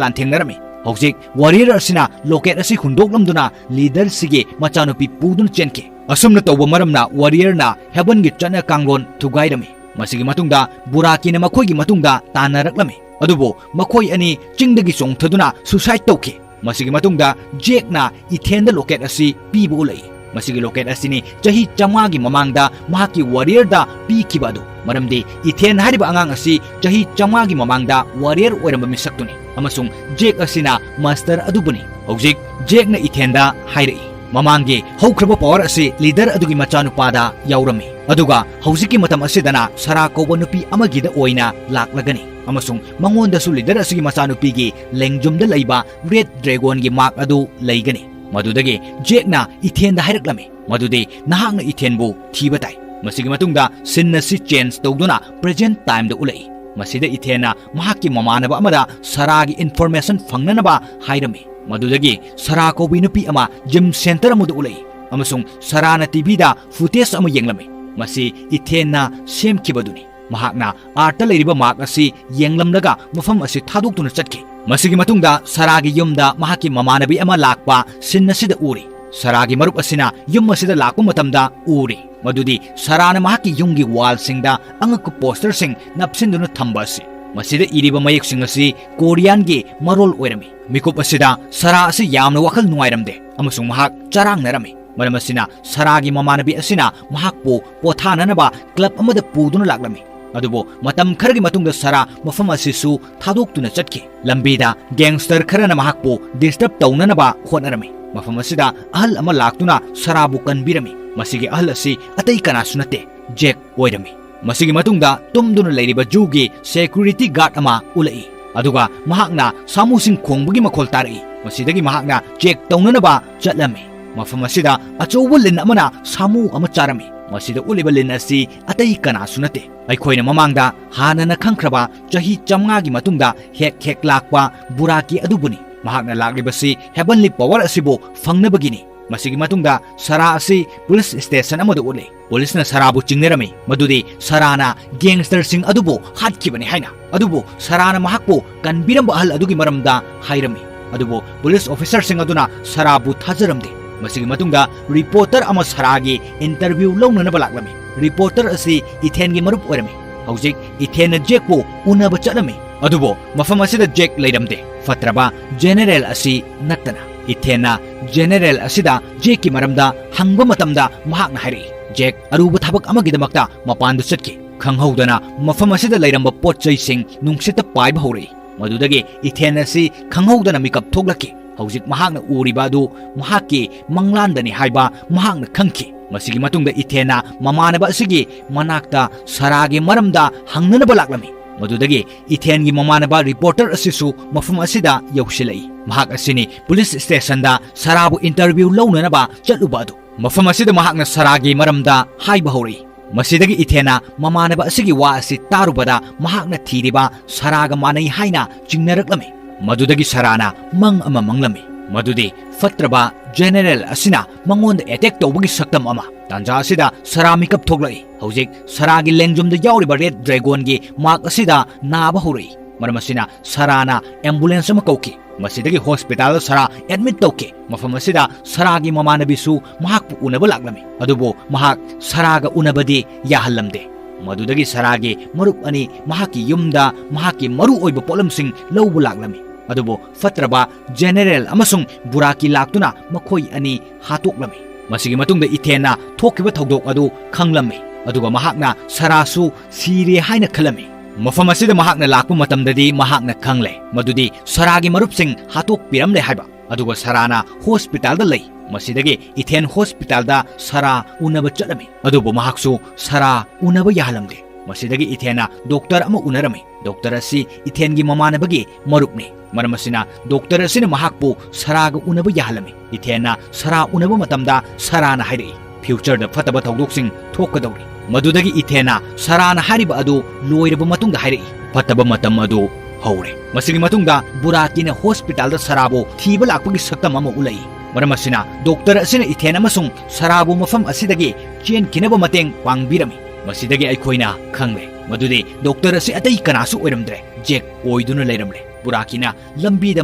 ꯂꯥꯟꯊꯦꯡꯅꯔꯝꯃꯤ꯫ ꯍꯧꯖꯤꯛ ꯋꯥꯔꯤꯌꯔ ꯑꯁꯤꯅ ꯂꯣꯀꯦꯠ ꯑꯁꯤ ꯍꯨꯟꯗꯣꯛꯂꯝꯗꯨꯅ ꯂꯤꯗꯔꯁꯤꯒꯤ ꯃꯆꯥꯅꯨꯄꯤ ꯄꯨꯗꯨꯅ ꯆꯦꯟꯈꯤ꯫ ꯑꯁꯨꯝꯅ ꯇꯧꯕ ꯃꯔꯝꯅ ꯋꯥꯔꯤꯌꯔꯅ ꯍꯦꯕꯟꯒꯤ ꯆꯠꯅ ꯀꯥꯡꯂꯣꯟ ꯊꯨꯒꯥꯏꯔꯝꯃꯤ꯫ ꯃꯁꯤꯒꯤ ꯃꯇꯨꯡꯗ ꯕꯨꯔꯥꯀꯤꯅ ꯃꯈꯣꯏꯒꯤ ꯃꯇꯨꯡꯗ ꯇꯥꯟꯅꯔꯛꯂꯝꯃꯤ꯫ ꯑꯗꯨꯕꯨ ꯃꯈꯣꯏ ꯑꯅꯤ ꯆꯤꯡꯗꯒꯤ ꯆꯣꯡꯊꯗꯨꯅ ꯁꯨꯁꯥꯏꯗ ꯇꯧꯈꯤ꯫ ꯃꯁꯤꯒꯤ ꯃꯇꯨꯡꯗ ꯖꯦꯛꯅ ꯏꯊꯦꯟꯗ ꯂꯣꯀꯦꯠ ꯑꯁꯤ ꯄꯤꯕ ꯎꯠꯂꯛꯏ꯫ ꯃꯁꯤꯒꯤ ꯂꯣꯀꯦꯠ ꯑꯁꯤꯅꯤ ꯆꯍꯤ ꯆꯥꯝꯃꯉꯥꯒꯤ ꯃꯃꯥꯡꯗ ꯃꯍꯥꯛꯀꯤ ꯋꯥꯔꯤꯌꯔꯗ ꯄꯤꯈꯤꯕ ꯑꯗꯨ꯫ ꯃꯔꯝꯗꯤ ꯏꯊꯦꯟ ꯍꯥꯏꯔꯤꯕ ꯑꯉꯥꯡ ꯑꯁꯤ ꯆꯍꯤ ꯆꯥꯝꯃꯉꯥꯒꯤ ꯃꯃꯥꯡꯗ ꯋꯥꯔꯤꯌꯔ ꯑꯣꯏꯔꯝꯕ ꯃꯤꯁꯛꯇꯨꯅꯤ꯫ ꯑꯃꯁꯨꯡ ꯖꯦꯛ ꯑꯁꯤꯅ ꯃꯥꯁꯇꯔ ꯑꯗꯨꯕꯨꯅꯤ꯫ ꯍꯧꯖꯤꯛ ꯖꯦꯛꯅ ꯏꯊꯦꯟꯗ ꯍꯥꯏꯔꯛꯏ, ꯃꯃꯥꯡꯒꯤ ꯍꯧꯈ꯭ꯔꯕ ꯄꯥꯋꯔ ꯑꯁꯤ ꯂꯤꯗꯔ ꯑꯗꯨꯒꯤ ꯃꯆꯥꯅꯨꯄꯥꯗ ꯌꯥꯎꯔꯝꯃꯤ꯫ ꯑꯗꯨꯒ ꯍꯧꯖꯤꯛꯀꯤ ꯃꯇꯝ ꯑꯁꯤꯗꯅ ꯁꯔꯥ ꯀꯧꯕ ꯅꯨꯄꯤ ꯑꯃꯒꯤꯗ ꯑꯣꯏꯅ ꯂꯥꯛꯂꯒꯅꯤ꯫ ꯑꯃꯁꯨꯡ ꯃꯉꯣꯟꯗꯁꯨ ꯂꯤꯗꯔ ꯑꯁꯤꯒꯤ ꯃꯆꯥꯅꯨꯄꯤꯒꯤ ꯂꯦꯡꯖꯨꯝꯗ ꯂꯩꯕ ꯔꯦꯗ ꯗ꯭ꯔꯦꯒꯣꯟꯒꯤ ꯃꯥꯔꯛ ꯑꯗꯨ ꯂꯩꯒꯅꯤ꯫ ꯃꯗꯨꯗꯒꯤ ꯖꯦꯛꯅ ꯏꯊꯦꯟꯗ ꯍꯥꯏꯔꯛꯂꯝꯃꯤ ꯃꯗꯨꯗꯤ ꯅꯍꯥꯛꯅ ꯏꯊꯦꯟꯕꯨ ꯊꯤꯕ ꯇꯥꯏ꯫ ꯃꯁꯤꯒꯤ ꯃꯇꯨꯡꯗ ꯁꯤꯟ ꯑꯁꯤ ꯆꯦꯟꯖ ꯇꯧꯗꯨꯅ ꯄ꯭ꯔꯦꯖꯦꯟꯠ ꯇꯥꯏꯝꯗ ꯎꯠꯂꯛꯏ꯫ ꯃꯁꯤꯗ ꯏꯊꯦꯟꯅ ꯃꯍꯥꯛꯀꯤ ꯃꯃꯥꯟꯅꯕ ꯑꯃꯗ ꯁꯔꯥꯒꯤ ꯏꯟꯐꯣꯔꯃꯦꯁꯟ ꯐꯪꯅꯅꯕ ꯍꯥꯏꯔꯝꯃꯤ꯫ ꯃꯗꯨꯗꯒꯤ ꯁꯔꯥ ꯀꯧꯕꯤ ꯅꯨꯄꯤ ꯑꯃ ꯖꯤꯝ ꯁꯦꯟꯇꯔ ꯑꯃꯗ ꯎꯠꯂꯛꯏ ꯑꯃꯁꯨꯡ ꯁꯔꯥꯅ ꯇꯤꯚꯤꯗ ꯐꯨꯇꯦꯖ ꯑꯃ ꯌꯦꯡꯂꯝꯃꯤ꯫ ꯃꯁꯤ ꯏꯊꯦꯟꯅ ꯁꯦꯝꯈꯤꯕꯗꯨꯅꯤ꯫ ꯃꯍꯥꯛꯅ ꯑꯥꯔꯠꯇ ꯂꯩꯔꯤꯕ ꯃꯥꯔꯛ ꯑꯁꯤ ꯌꯦꯡꯂꯝꯂꯒ ꯃꯐꯝ ꯑꯁꯤ ꯊꯥꯗꯣꯛꯇꯨꯅ ꯆꯠꯈꯤ꯫ ꯃꯁꯤꯒꯤ ꯃꯇꯨꯡꯗ ꯁꯔꯥꯒꯤ ꯌꯨꯝꯗ ꯃꯍꯥꯛꯀꯤ ꯃꯃꯥꯟꯅꯕꯤ ꯑꯃ ꯂꯥꯛꯄ ꯁꯤꯟ ꯑꯁꯤꯗ ꯎꯔꯤ꯫ ꯁꯔꯥꯒꯤ ꯃꯔꯨꯞ ꯑꯁꯤꯅ ꯌꯨꯝ ꯑꯁꯤꯗ ꯂꯥꯛꯄ ꯃꯇꯝꯗ ꯎꯔꯤ ꯃꯗꯨꯗꯤ ꯁꯔꯥꯅ ꯃꯍꯥꯛꯀꯤ ꯌꯨꯝꯒꯤ ꯋꯥꯜꯁꯤꯡꯗ ꯑꯉꯛꯄ ꯄꯣꯁꯇꯔꯁꯤꯡ ꯅꯞꯁꯤꯟꯗꯨꯅ ꯊꯝꯕ ꯑꯁꯤ꯫ ꯃꯁꯤꯗ ꯏꯔꯤꯕ ꯃꯌꯦꯛꯁꯤꯡ ꯑꯁꯤ ꯀꯣꯔꯤꯌꯥꯟꯒꯤ ꯃꯔꯣꯜ ꯑꯣꯏꯔꯝꯃꯤ꯫ ꯃꯤꯀꯨꯞ ꯑꯁꯤꯗ ꯁꯔꯥ ꯑꯁꯤ ꯌꯥꯝꯅ ꯋꯥꯈꯜ ꯅꯨꯡꯉꯥꯏꯔꯝꯗꯦ ꯑꯃꯁꯨꯡ ꯃꯍꯥꯛ ꯆꯔꯥꯡꯅꯔꯝꯃꯤ꯫ ꯃꯔꯝ ꯑꯁꯤꯅ ꯁꯔꯥꯒꯤ ꯃꯃꯥꯟꯅꯕꯤ ꯑꯁꯤꯅ ꯃꯍꯥꯛꯄꯨ ꯄꯣꯊꯥꯅꯅꯕ ꯀ꯭ꯂꯕ ꯑꯃꯗ ꯄꯨꯗꯨꯅ ꯂꯥꯛꯂꯝꯃꯤ꯫ ꯑꯗꯨꯕꯨ ꯃꯇꯝ ꯈꯔꯒꯤ ꯃꯇꯨꯡꯗ ꯁꯔꯥ ꯃꯐꯝ ꯑꯁꯤꯁꯨ ꯊꯥꯗꯣꯛꯇꯨꯅ ꯆꯠꯈꯤ꯫ ꯂꯝꯕꯤꯗ ꯒꯦꯡꯁꯇꯔ ꯈꯔꯅ ꯃꯍꯥꯛꯄꯨ ꯗꯤꯁꯇꯔꯕ ꯇꯧꯅꯅꯕ ꯍꯣꯠꯅꯔꯝꯃꯤ꯫ ꯃꯐꯝ ꯑꯁꯤꯗ ꯑꯍꯜ ꯑꯃ ꯂꯥꯛꯇꯨꯅ ꯁꯔꯥꯕꯨ ꯀꯟꯕꯤꯔꯝꯃꯤ꯫ ꯃꯁꯤꯒꯤ ꯑꯍꯜ ꯑꯁꯤ ꯑꯇꯩ ꯀꯅꯥꯁꯨ ꯅꯠꯇꯦ, ꯖꯦꯛ ꯑꯣꯏꯔꯝꯃꯤ꯫ ꯃꯁꯤꯒꯤ ꯃꯇꯨꯡꯗ ꯇꯨꯝꯗꯨꯅ ꯂꯩꯔꯤꯕ ꯖꯨꯒꯤ ꯁꯦꯀ꯭ꯌꯨꯔꯤꯇꯤ ꯒꯥꯔꯗ ꯑꯃ ꯎꯠꯂꯛꯏ꯫ ꯑꯗꯨꯒ ꯃꯍꯥꯛꯅ ꯁꯥꯃꯨꯁꯤꯡ ꯈꯣꯡꯕꯒꯤ ꯃꯈꯣꯜ ꯇꯥꯔꯛꯏ꯫ ꯃꯁꯤꯗꯒꯤ ꯃꯍꯥꯛꯅ ꯆꯦꯛ ꯇꯧꯅꯅꯕ ꯆꯠꯂꯝꯃꯤ꯫ ꯃꯐꯝ ꯑꯁꯤꯗ ꯑꯆꯧꯕ ꯂꯤꯟ ꯑꯃꯅ ꯁꯥꯃꯨ ꯑꯃ ꯆꯥꯔꯝꯃꯤ꯫ ꯃꯁꯤꯗ ꯎꯠꯂꯤꯕ ꯂꯤꯟ ꯑꯁꯤ ꯑꯇꯩ ꯀꯅꯥꯁꯨ ꯅꯠꯇꯦ, ꯑꯩꯈꯣꯏꯅ ꯃꯃꯥꯡꯗ ꯍꯥꯟꯅꯅ ꯈꯪꯈ꯭ꯔꯕ ꯆꯍꯤ ꯆꯥꯝꯃꯉꯥꯒꯤ ꯃꯇꯨꯡꯗ ꯍꯦꯛ ꯍꯦꯛ ꯂꯥꯛꯄ ꯕꯨꯔꯥꯀꯤ ꯑꯗꯨꯕꯨꯅꯤ꯫ ꯃꯍꯥꯛꯅ ꯂꯥꯛꯂꯤꯕꯁꯤ ꯍꯦꯕꯟꯂꯤ ꯄꯋꯔ ꯑꯁꯤꯕꯨ ꯐꯪꯅꯕꯒꯤꯅꯤ꯫ ꯃꯁꯤꯒꯤ ꯃꯇꯨꯡꯗ ꯁꯔꯥ ꯑꯁꯤ ꯄꯨꯂꯤꯁ ꯁ꯭ꯇꯦꯁꯟ ꯑꯃꯗ ꯎꯠꯂꯤ꯫ ꯄꯨꯂꯤꯁꯅ ꯁꯔꯥꯕꯨ ꯆꯤꯡꯅꯔꯝꯃꯤ ꯃꯗꯨꯗꯤ ꯁꯔꯥꯅ ꯒꯦꯡꯁꯇꯔꯁꯤꯡ ꯑꯗꯨꯕꯨ ꯍꯥꯠꯈꯤꯕꯅꯤ ꯍꯥꯏꯅ꯫ ꯑꯗꯨꯕꯨ ꯁꯔꯥꯅ ꯃꯍꯥꯛꯄꯨ ꯀꯟꯕꯤꯔꯝꯕ ꯑꯍꯜ ꯑꯗꯨꯒꯤ ꯃꯔꯝꯗ ꯍꯥꯏꯔꯝꯃꯤ꯫ ꯑꯗꯨꯕꯨ ꯄꯨꯂꯤꯁ ꯑꯣꯐꯤꯁꯔꯁꯤꯡ ꯑꯗꯨꯅ ꯁꯔꯥꯕꯨ ꯊꯥꯖꯔꯝꯗꯦ꯫ ꯃꯁꯤꯒꯤ ꯃꯇꯨꯡꯗ ꯔꯤꯄꯣꯔꯇꯔ ꯑꯃ ꯁꯔꯥꯒꯤ ꯏꯟꯇꯔꯚ꯭ꯌꯨ ꯂꯧꯅꯅꯕ ꯂꯥꯛꯂꯝꯃꯤ꯫ ꯔꯤꯄꯣꯔꯇꯔ ꯑꯁꯤ ꯏꯊꯦꯟꯒꯤ ꯃꯔꯨꯞ ꯑꯣꯏꯔꯝꯃꯤ꯫ ꯍꯧꯖꯤꯛ ꯏꯊꯦꯟꯅ ꯖꯦꯛꯄꯨ ꯎꯅꯕ ꯆꯠꯂꯝꯃꯤ꯫ ꯑꯗꯨꯕꯨ ꯃꯐꯝ ꯑꯁꯤꯗ ꯖꯦꯛ ꯂꯩꯔꯝꯗꯦ, ꯐꯠꯇ꯭ꯔꯕ ꯖꯦꯅꯦꯔꯦꯜ ꯑꯁꯤ ꯅꯠꯇꯅ꯫ ꯏꯊꯦꯟꯅ ꯖꯦꯅꯦꯔꯦꯜ ꯑꯁꯤꯗ ꯖꯦꯛꯀꯤ ꯃꯔꯝꯗ ꯍꯪꯕ ꯃꯇꯝꯗ ꯃꯍꯥꯛꯅ ꯍꯥꯏꯔꯛꯏ, ꯖꯦꯛ ꯑꯔꯨꯕ ꯊꯕꯛ ꯑꯃꯒꯤꯗꯃꯛꯇ ꯃꯄꯥꯟꯗ ꯆꯠꯈꯤ꯫ ꯈꯪꯍꯧꯗꯅ ꯃꯐꯝ ꯑꯁꯤꯗ ꯂꯩꯔꯝꯕ ꯄꯣꯠ ꯆꯩꯁꯤꯡ ꯅꯨꯡꯁꯤꯠꯇ ꯄꯥꯏꯕ ꯍꯧꯔꯛꯏ꯫ ꯃꯗꯨꯗꯒꯤ ꯏꯊꯦꯟ ꯑꯁꯤ ꯈꯪꯍꯧꯗꯅ ꯃꯤꯀꯞ ꯊꯣꯛꯂꯛꯈꯤ꯫ ꯍꯧꯖꯤꯛ ꯃꯍꯥꯛꯅ ꯎꯔꯤꯕ ꯑꯗꯨ ꯃꯍꯥꯛꯀꯤ ꯃꯪꯂꯥꯟꯗꯅꯤ ꯍꯥꯏꯕ ꯃꯍꯥꯛꯅ ꯈꯪꯈꯤ꯫ ꯃꯁꯤꯒꯤ ꯃꯇꯨꯡꯗ ꯏꯊꯦꯟꯅ ꯃꯃꯥꯟꯅꯕ ꯑꯁꯤꯒꯤ ꯃꯅꯥꯛꯇ ꯁꯔꯥꯒꯤ ꯃꯔꯝꯗ ꯍꯪꯅꯅꯕ ꯂꯥꯛꯂꯝꯃꯤ꯫ ꯃꯗꯨꯗꯒꯤ ꯏꯊꯦꯟꯒꯤ ꯃꯃꯥꯟꯅꯕ ꯔꯤꯄꯣꯔꯇꯔ ꯑꯁꯤꯁꯨ ꯃꯐꯝ ꯑꯁꯤꯗ ꯌꯧꯁꯤꯜꯂꯛꯏ꯫ ꯃꯍꯥꯛ ꯑꯁꯤꯅꯤ ꯄꯨꯂꯤꯁ ꯁ꯭ꯇꯦꯁꯟꯗ ꯁꯔꯥꯕꯨ ꯏꯟꯇꯔꯚ꯭ꯌꯨ ꯂꯧꯅꯅꯕ ꯆꯠꯂꯨꯕ ꯑꯗꯨ꯫ ꯃꯐꯝ ꯑꯁꯤꯗ ꯃꯍꯥꯛꯅ ꯁꯔꯥꯒꯤ ꯃꯔꯝꯗ ꯍꯥꯏꯕ ꯍꯧꯔꯛꯏ꯫ ꯃꯁꯤꯗꯒꯤ ꯏꯊꯦꯟꯅ ꯃꯃꯥꯟꯅꯕ ꯑꯁꯤꯒꯤ ꯋꯥ ꯑꯁꯤ ꯇꯥꯔꯨꯕꯗ ꯃꯍꯥꯛꯅ ꯊꯤꯔꯤꯕ ꯁꯔꯥꯒ ꯃꯥꯟꯅꯩ ꯍꯥꯏꯅ ꯆꯤꯡꯅꯔꯛꯂꯝꯃꯤ꯫ ꯃꯗꯨꯗꯒꯤ ꯁꯔꯥꯅ ꯃꯪ ꯑꯃ ꯃꯪꯂꯝꯃꯤ, ꯃꯗꯨꯗꯤ ꯐꯠꯇ꯭ꯔꯕ ꯖꯦꯅꯦꯔꯦꯜ ꯑꯁꯤꯅ ꯃꯉꯣꯟꯗ ꯑꯦꯇꯦꯛ ꯇꯧꯕꯒꯤ ꯁꯛꯇꯝ ꯑꯃ꯫ ꯇꯥꯟꯖꯥ ꯑꯁꯤꯗ ꯁꯔꯥ ꯃꯤꯀꯞ ꯊꯣꯛꯂꯛꯏ꯫ ꯍꯧꯖꯤꯛ ꯁꯔꯥꯒꯤ ꯂꯦꯡꯖꯨꯝꯗ ꯌꯥꯎꯔꯤꯕ ꯔꯦꯗ ꯗ꯭ꯔꯦꯒꯣꯟꯒꯤ ꯃꯥꯔꯛ ꯑꯁꯤꯗ ꯅꯥꯕ ꯍꯧꯔꯛꯏ꯫ ꯃꯔꯝ ꯑꯁꯤꯅ ꯁꯔꯥꯅ ꯑꯦꯝꯕꯨꯂꯦꯟꯁ ꯑꯃ ꯀꯧꯈꯤ꯫ ꯃꯁꯤꯗꯒꯤ ꯍꯣꯁꯄꯤꯇꯥꯜꯗ ꯁꯔꯥ ꯑꯦꯗꯃꯤꯠ ꯇꯧꯈꯤ꯫ ꯃꯐꯝ ꯑꯁꯤꯗ ꯁꯔꯥꯒꯤ ꯃꯃꯥꯟꯅꯕꯤꯁꯨ ꯃꯍꯥꯛꯄꯨ ꯎꯅꯕ ꯂꯥꯛꯂꯝꯃꯤ, ꯑꯗꯨꯕꯨ ꯃꯍꯥꯛ ꯁꯔꯥꯒ ꯎꯅꯕꯗꯤ ꯌꯥꯍꯜꯂꯝꯗꯦ꯫ ꯃꯗꯨꯗꯒꯤ ꯁꯔꯥꯒꯤ ꯃꯔꯨꯞ ꯑꯅꯤ ꯃꯍꯥꯛꯀꯤ ꯌꯨꯝꯗ ꯃꯍꯥꯛꯀꯤ ꯃꯔꯨ ꯑꯣꯏꯕ ꯄꯣꯠꯂꯝꯁꯤꯡ ꯂꯧꯕ ꯂꯥꯛꯂꯝꯃꯤ, ꯑꯗꯨꯕꯨ ꯐꯠꯇ꯭ꯔꯕ ꯖꯦꯅꯦꯔꯦꯜ ꯑꯃꯁꯨꯡ ꯕꯨꯔꯥꯀꯤ ꯂꯥꯛꯇꯨꯅ ꯃꯈꯣꯏ ꯑꯅꯤ ꯍꯥꯠꯇꯣꯛꯂꯝꯃꯤ꯫ ꯃꯁꯤꯒꯤ ꯃꯇꯨꯡꯗ ꯏꯊꯦꯟꯅ ꯊꯣꯛꯈꯤꯕ ꯊꯧꯗꯣꯛ ꯑꯗꯨ ꯈꯪꯂꯝꯃꯤ, ꯑꯗꯨꯒ ꯃꯍꯥꯛꯅ ꯁꯔꯥꯁꯨ ꯁꯤꯔꯦ ꯍꯥꯏꯅ ꯈꯜꯂꯝꯃꯤ꯫ ꯃꯐꯝ ꯑꯁꯤꯗ ꯃꯍꯥꯛꯅ ꯂꯥꯛꯄ ꯃꯇꯝꯗꯗꯤ ꯃꯍꯥꯛꯅ ꯈꯪꯂꯦ ꯃꯗꯨꯗꯤ ꯁꯔꯥꯒꯤ ꯃꯔꯨꯞꯁꯤꯡ ꯍꯥꯠꯇꯣꯛꯄꯤꯔꯝꯂꯦ ꯍꯥꯏꯕ꯫ ꯑꯗꯨꯒ ꯁꯔꯥꯅ ꯍꯣꯁꯄꯤꯇꯥꯜꯗ ꯂꯩ꯫ ꯃꯁꯤꯗꯒꯤ ꯏꯊꯦꯟ ꯍꯣꯁꯄꯤꯇꯥꯜꯗ ꯁꯔꯥ ꯎꯅꯕ ꯆꯠꯂꯝꯃꯤ, ꯑꯗꯨꯕꯨ ꯃꯍꯥꯛꯁꯨ ꯁꯔꯥ ꯎꯅꯕ ꯌꯥꯍꯜꯂꯝꯗꯦ꯫ ꯃꯁꯤꯗꯒꯤ ꯏꯊꯦꯟꯅ ꯗꯣꯛꯇꯔ ꯑꯃ ꯎꯅꯔꯝꯃꯤ꯫ ꯗꯣꯛꯇꯔ ꯑꯁꯤ ꯏꯊꯦꯟꯒꯤ ꯃꯃꯥꯟꯅꯕꯒꯤ ꯃꯔꯨꯞꯅꯤ꯫ ꯃꯔꯝ ꯑꯁꯤꯅ ꯗꯣꯛꯇꯔ ꯑꯁꯤꯅ ꯃꯍꯥꯛꯄꯨ ꯁꯔꯥꯒ ꯎꯅꯕ ꯌꯥꯍꯜꯂꯝꯃꯤ꯫ ꯏꯊꯦꯟꯅ ꯁꯔꯥ ꯎꯅꯕ ꯃꯇꯝꯗ ꯁꯔꯥꯅ ꯍꯥꯏꯔꯛꯏ, "ꯐ꯭ꯌꯨꯆꯔꯗ ꯐꯠꯇꯕ ꯊꯧꯗꯣꯛꯁꯤꯡ ꯊꯣꯛꯀꯗꯧꯔꯤ"꯫ ꯃꯗꯨꯗꯒꯤ ꯏꯊꯦꯟꯅ ꯁꯔꯥꯅ ꯍꯥꯏꯔꯤꯕ ꯑꯗꯨ ꯂꯣꯏꯔꯕ ꯃꯇꯨꯡꯗ ꯍꯥꯏꯔꯛꯏ, "ꯐꯠꯇꯕ ꯃꯇꯝ ꯑꯗꯨ ꯍꯧꯔꯦ"꯫ ꯃꯁꯤꯒꯤ ꯃꯇꯨꯡꯗ ꯕꯨꯔꯥꯀꯤꯅ ꯍꯣꯁꯄꯤꯇꯥꯜꯗ ꯁꯔꯥꯕꯨ ꯊꯤꯕ ꯂꯥꯛꯄꯒꯤ ꯁꯛꯇꯝ ꯑꯃ ꯎꯠꯂꯛꯏ꯫ ꯃꯔꯝ ꯑꯁꯤꯅ ꯗꯣꯛꯇꯔ ꯑꯁꯤꯅ ꯏꯊꯦꯟ ꯑꯃꯁꯨꯡ ꯁꯔꯥꯕꯨ ꯃꯐꯝ ꯑꯁꯤꯗꯒꯤ ꯆꯦꯟꯈꯤꯅꯕ ꯃꯇꯦꯡ ꯄꯥꯡꯕꯤꯔꯝꯃꯤ꯫ ꯃꯁꯤꯗꯒꯤ ꯑꯩꯈꯣꯏꯅ ꯈꯪꯂꯦ ꯃꯗꯨꯗꯤ ꯗꯣꯛꯇꯔ ꯑꯁꯤ ꯑꯇꯩ ꯀꯅꯥꯁꯨ ꯑꯣꯏꯔꯝꯗ꯭ꯔꯦ, ꯖꯦꯛ ꯑꯣꯏꯗꯨꯅ ꯂꯩꯔꯝꯂꯦ꯫ ꯕꯨꯔꯥꯀꯤꯅ ꯂꯝꯕꯤꯗ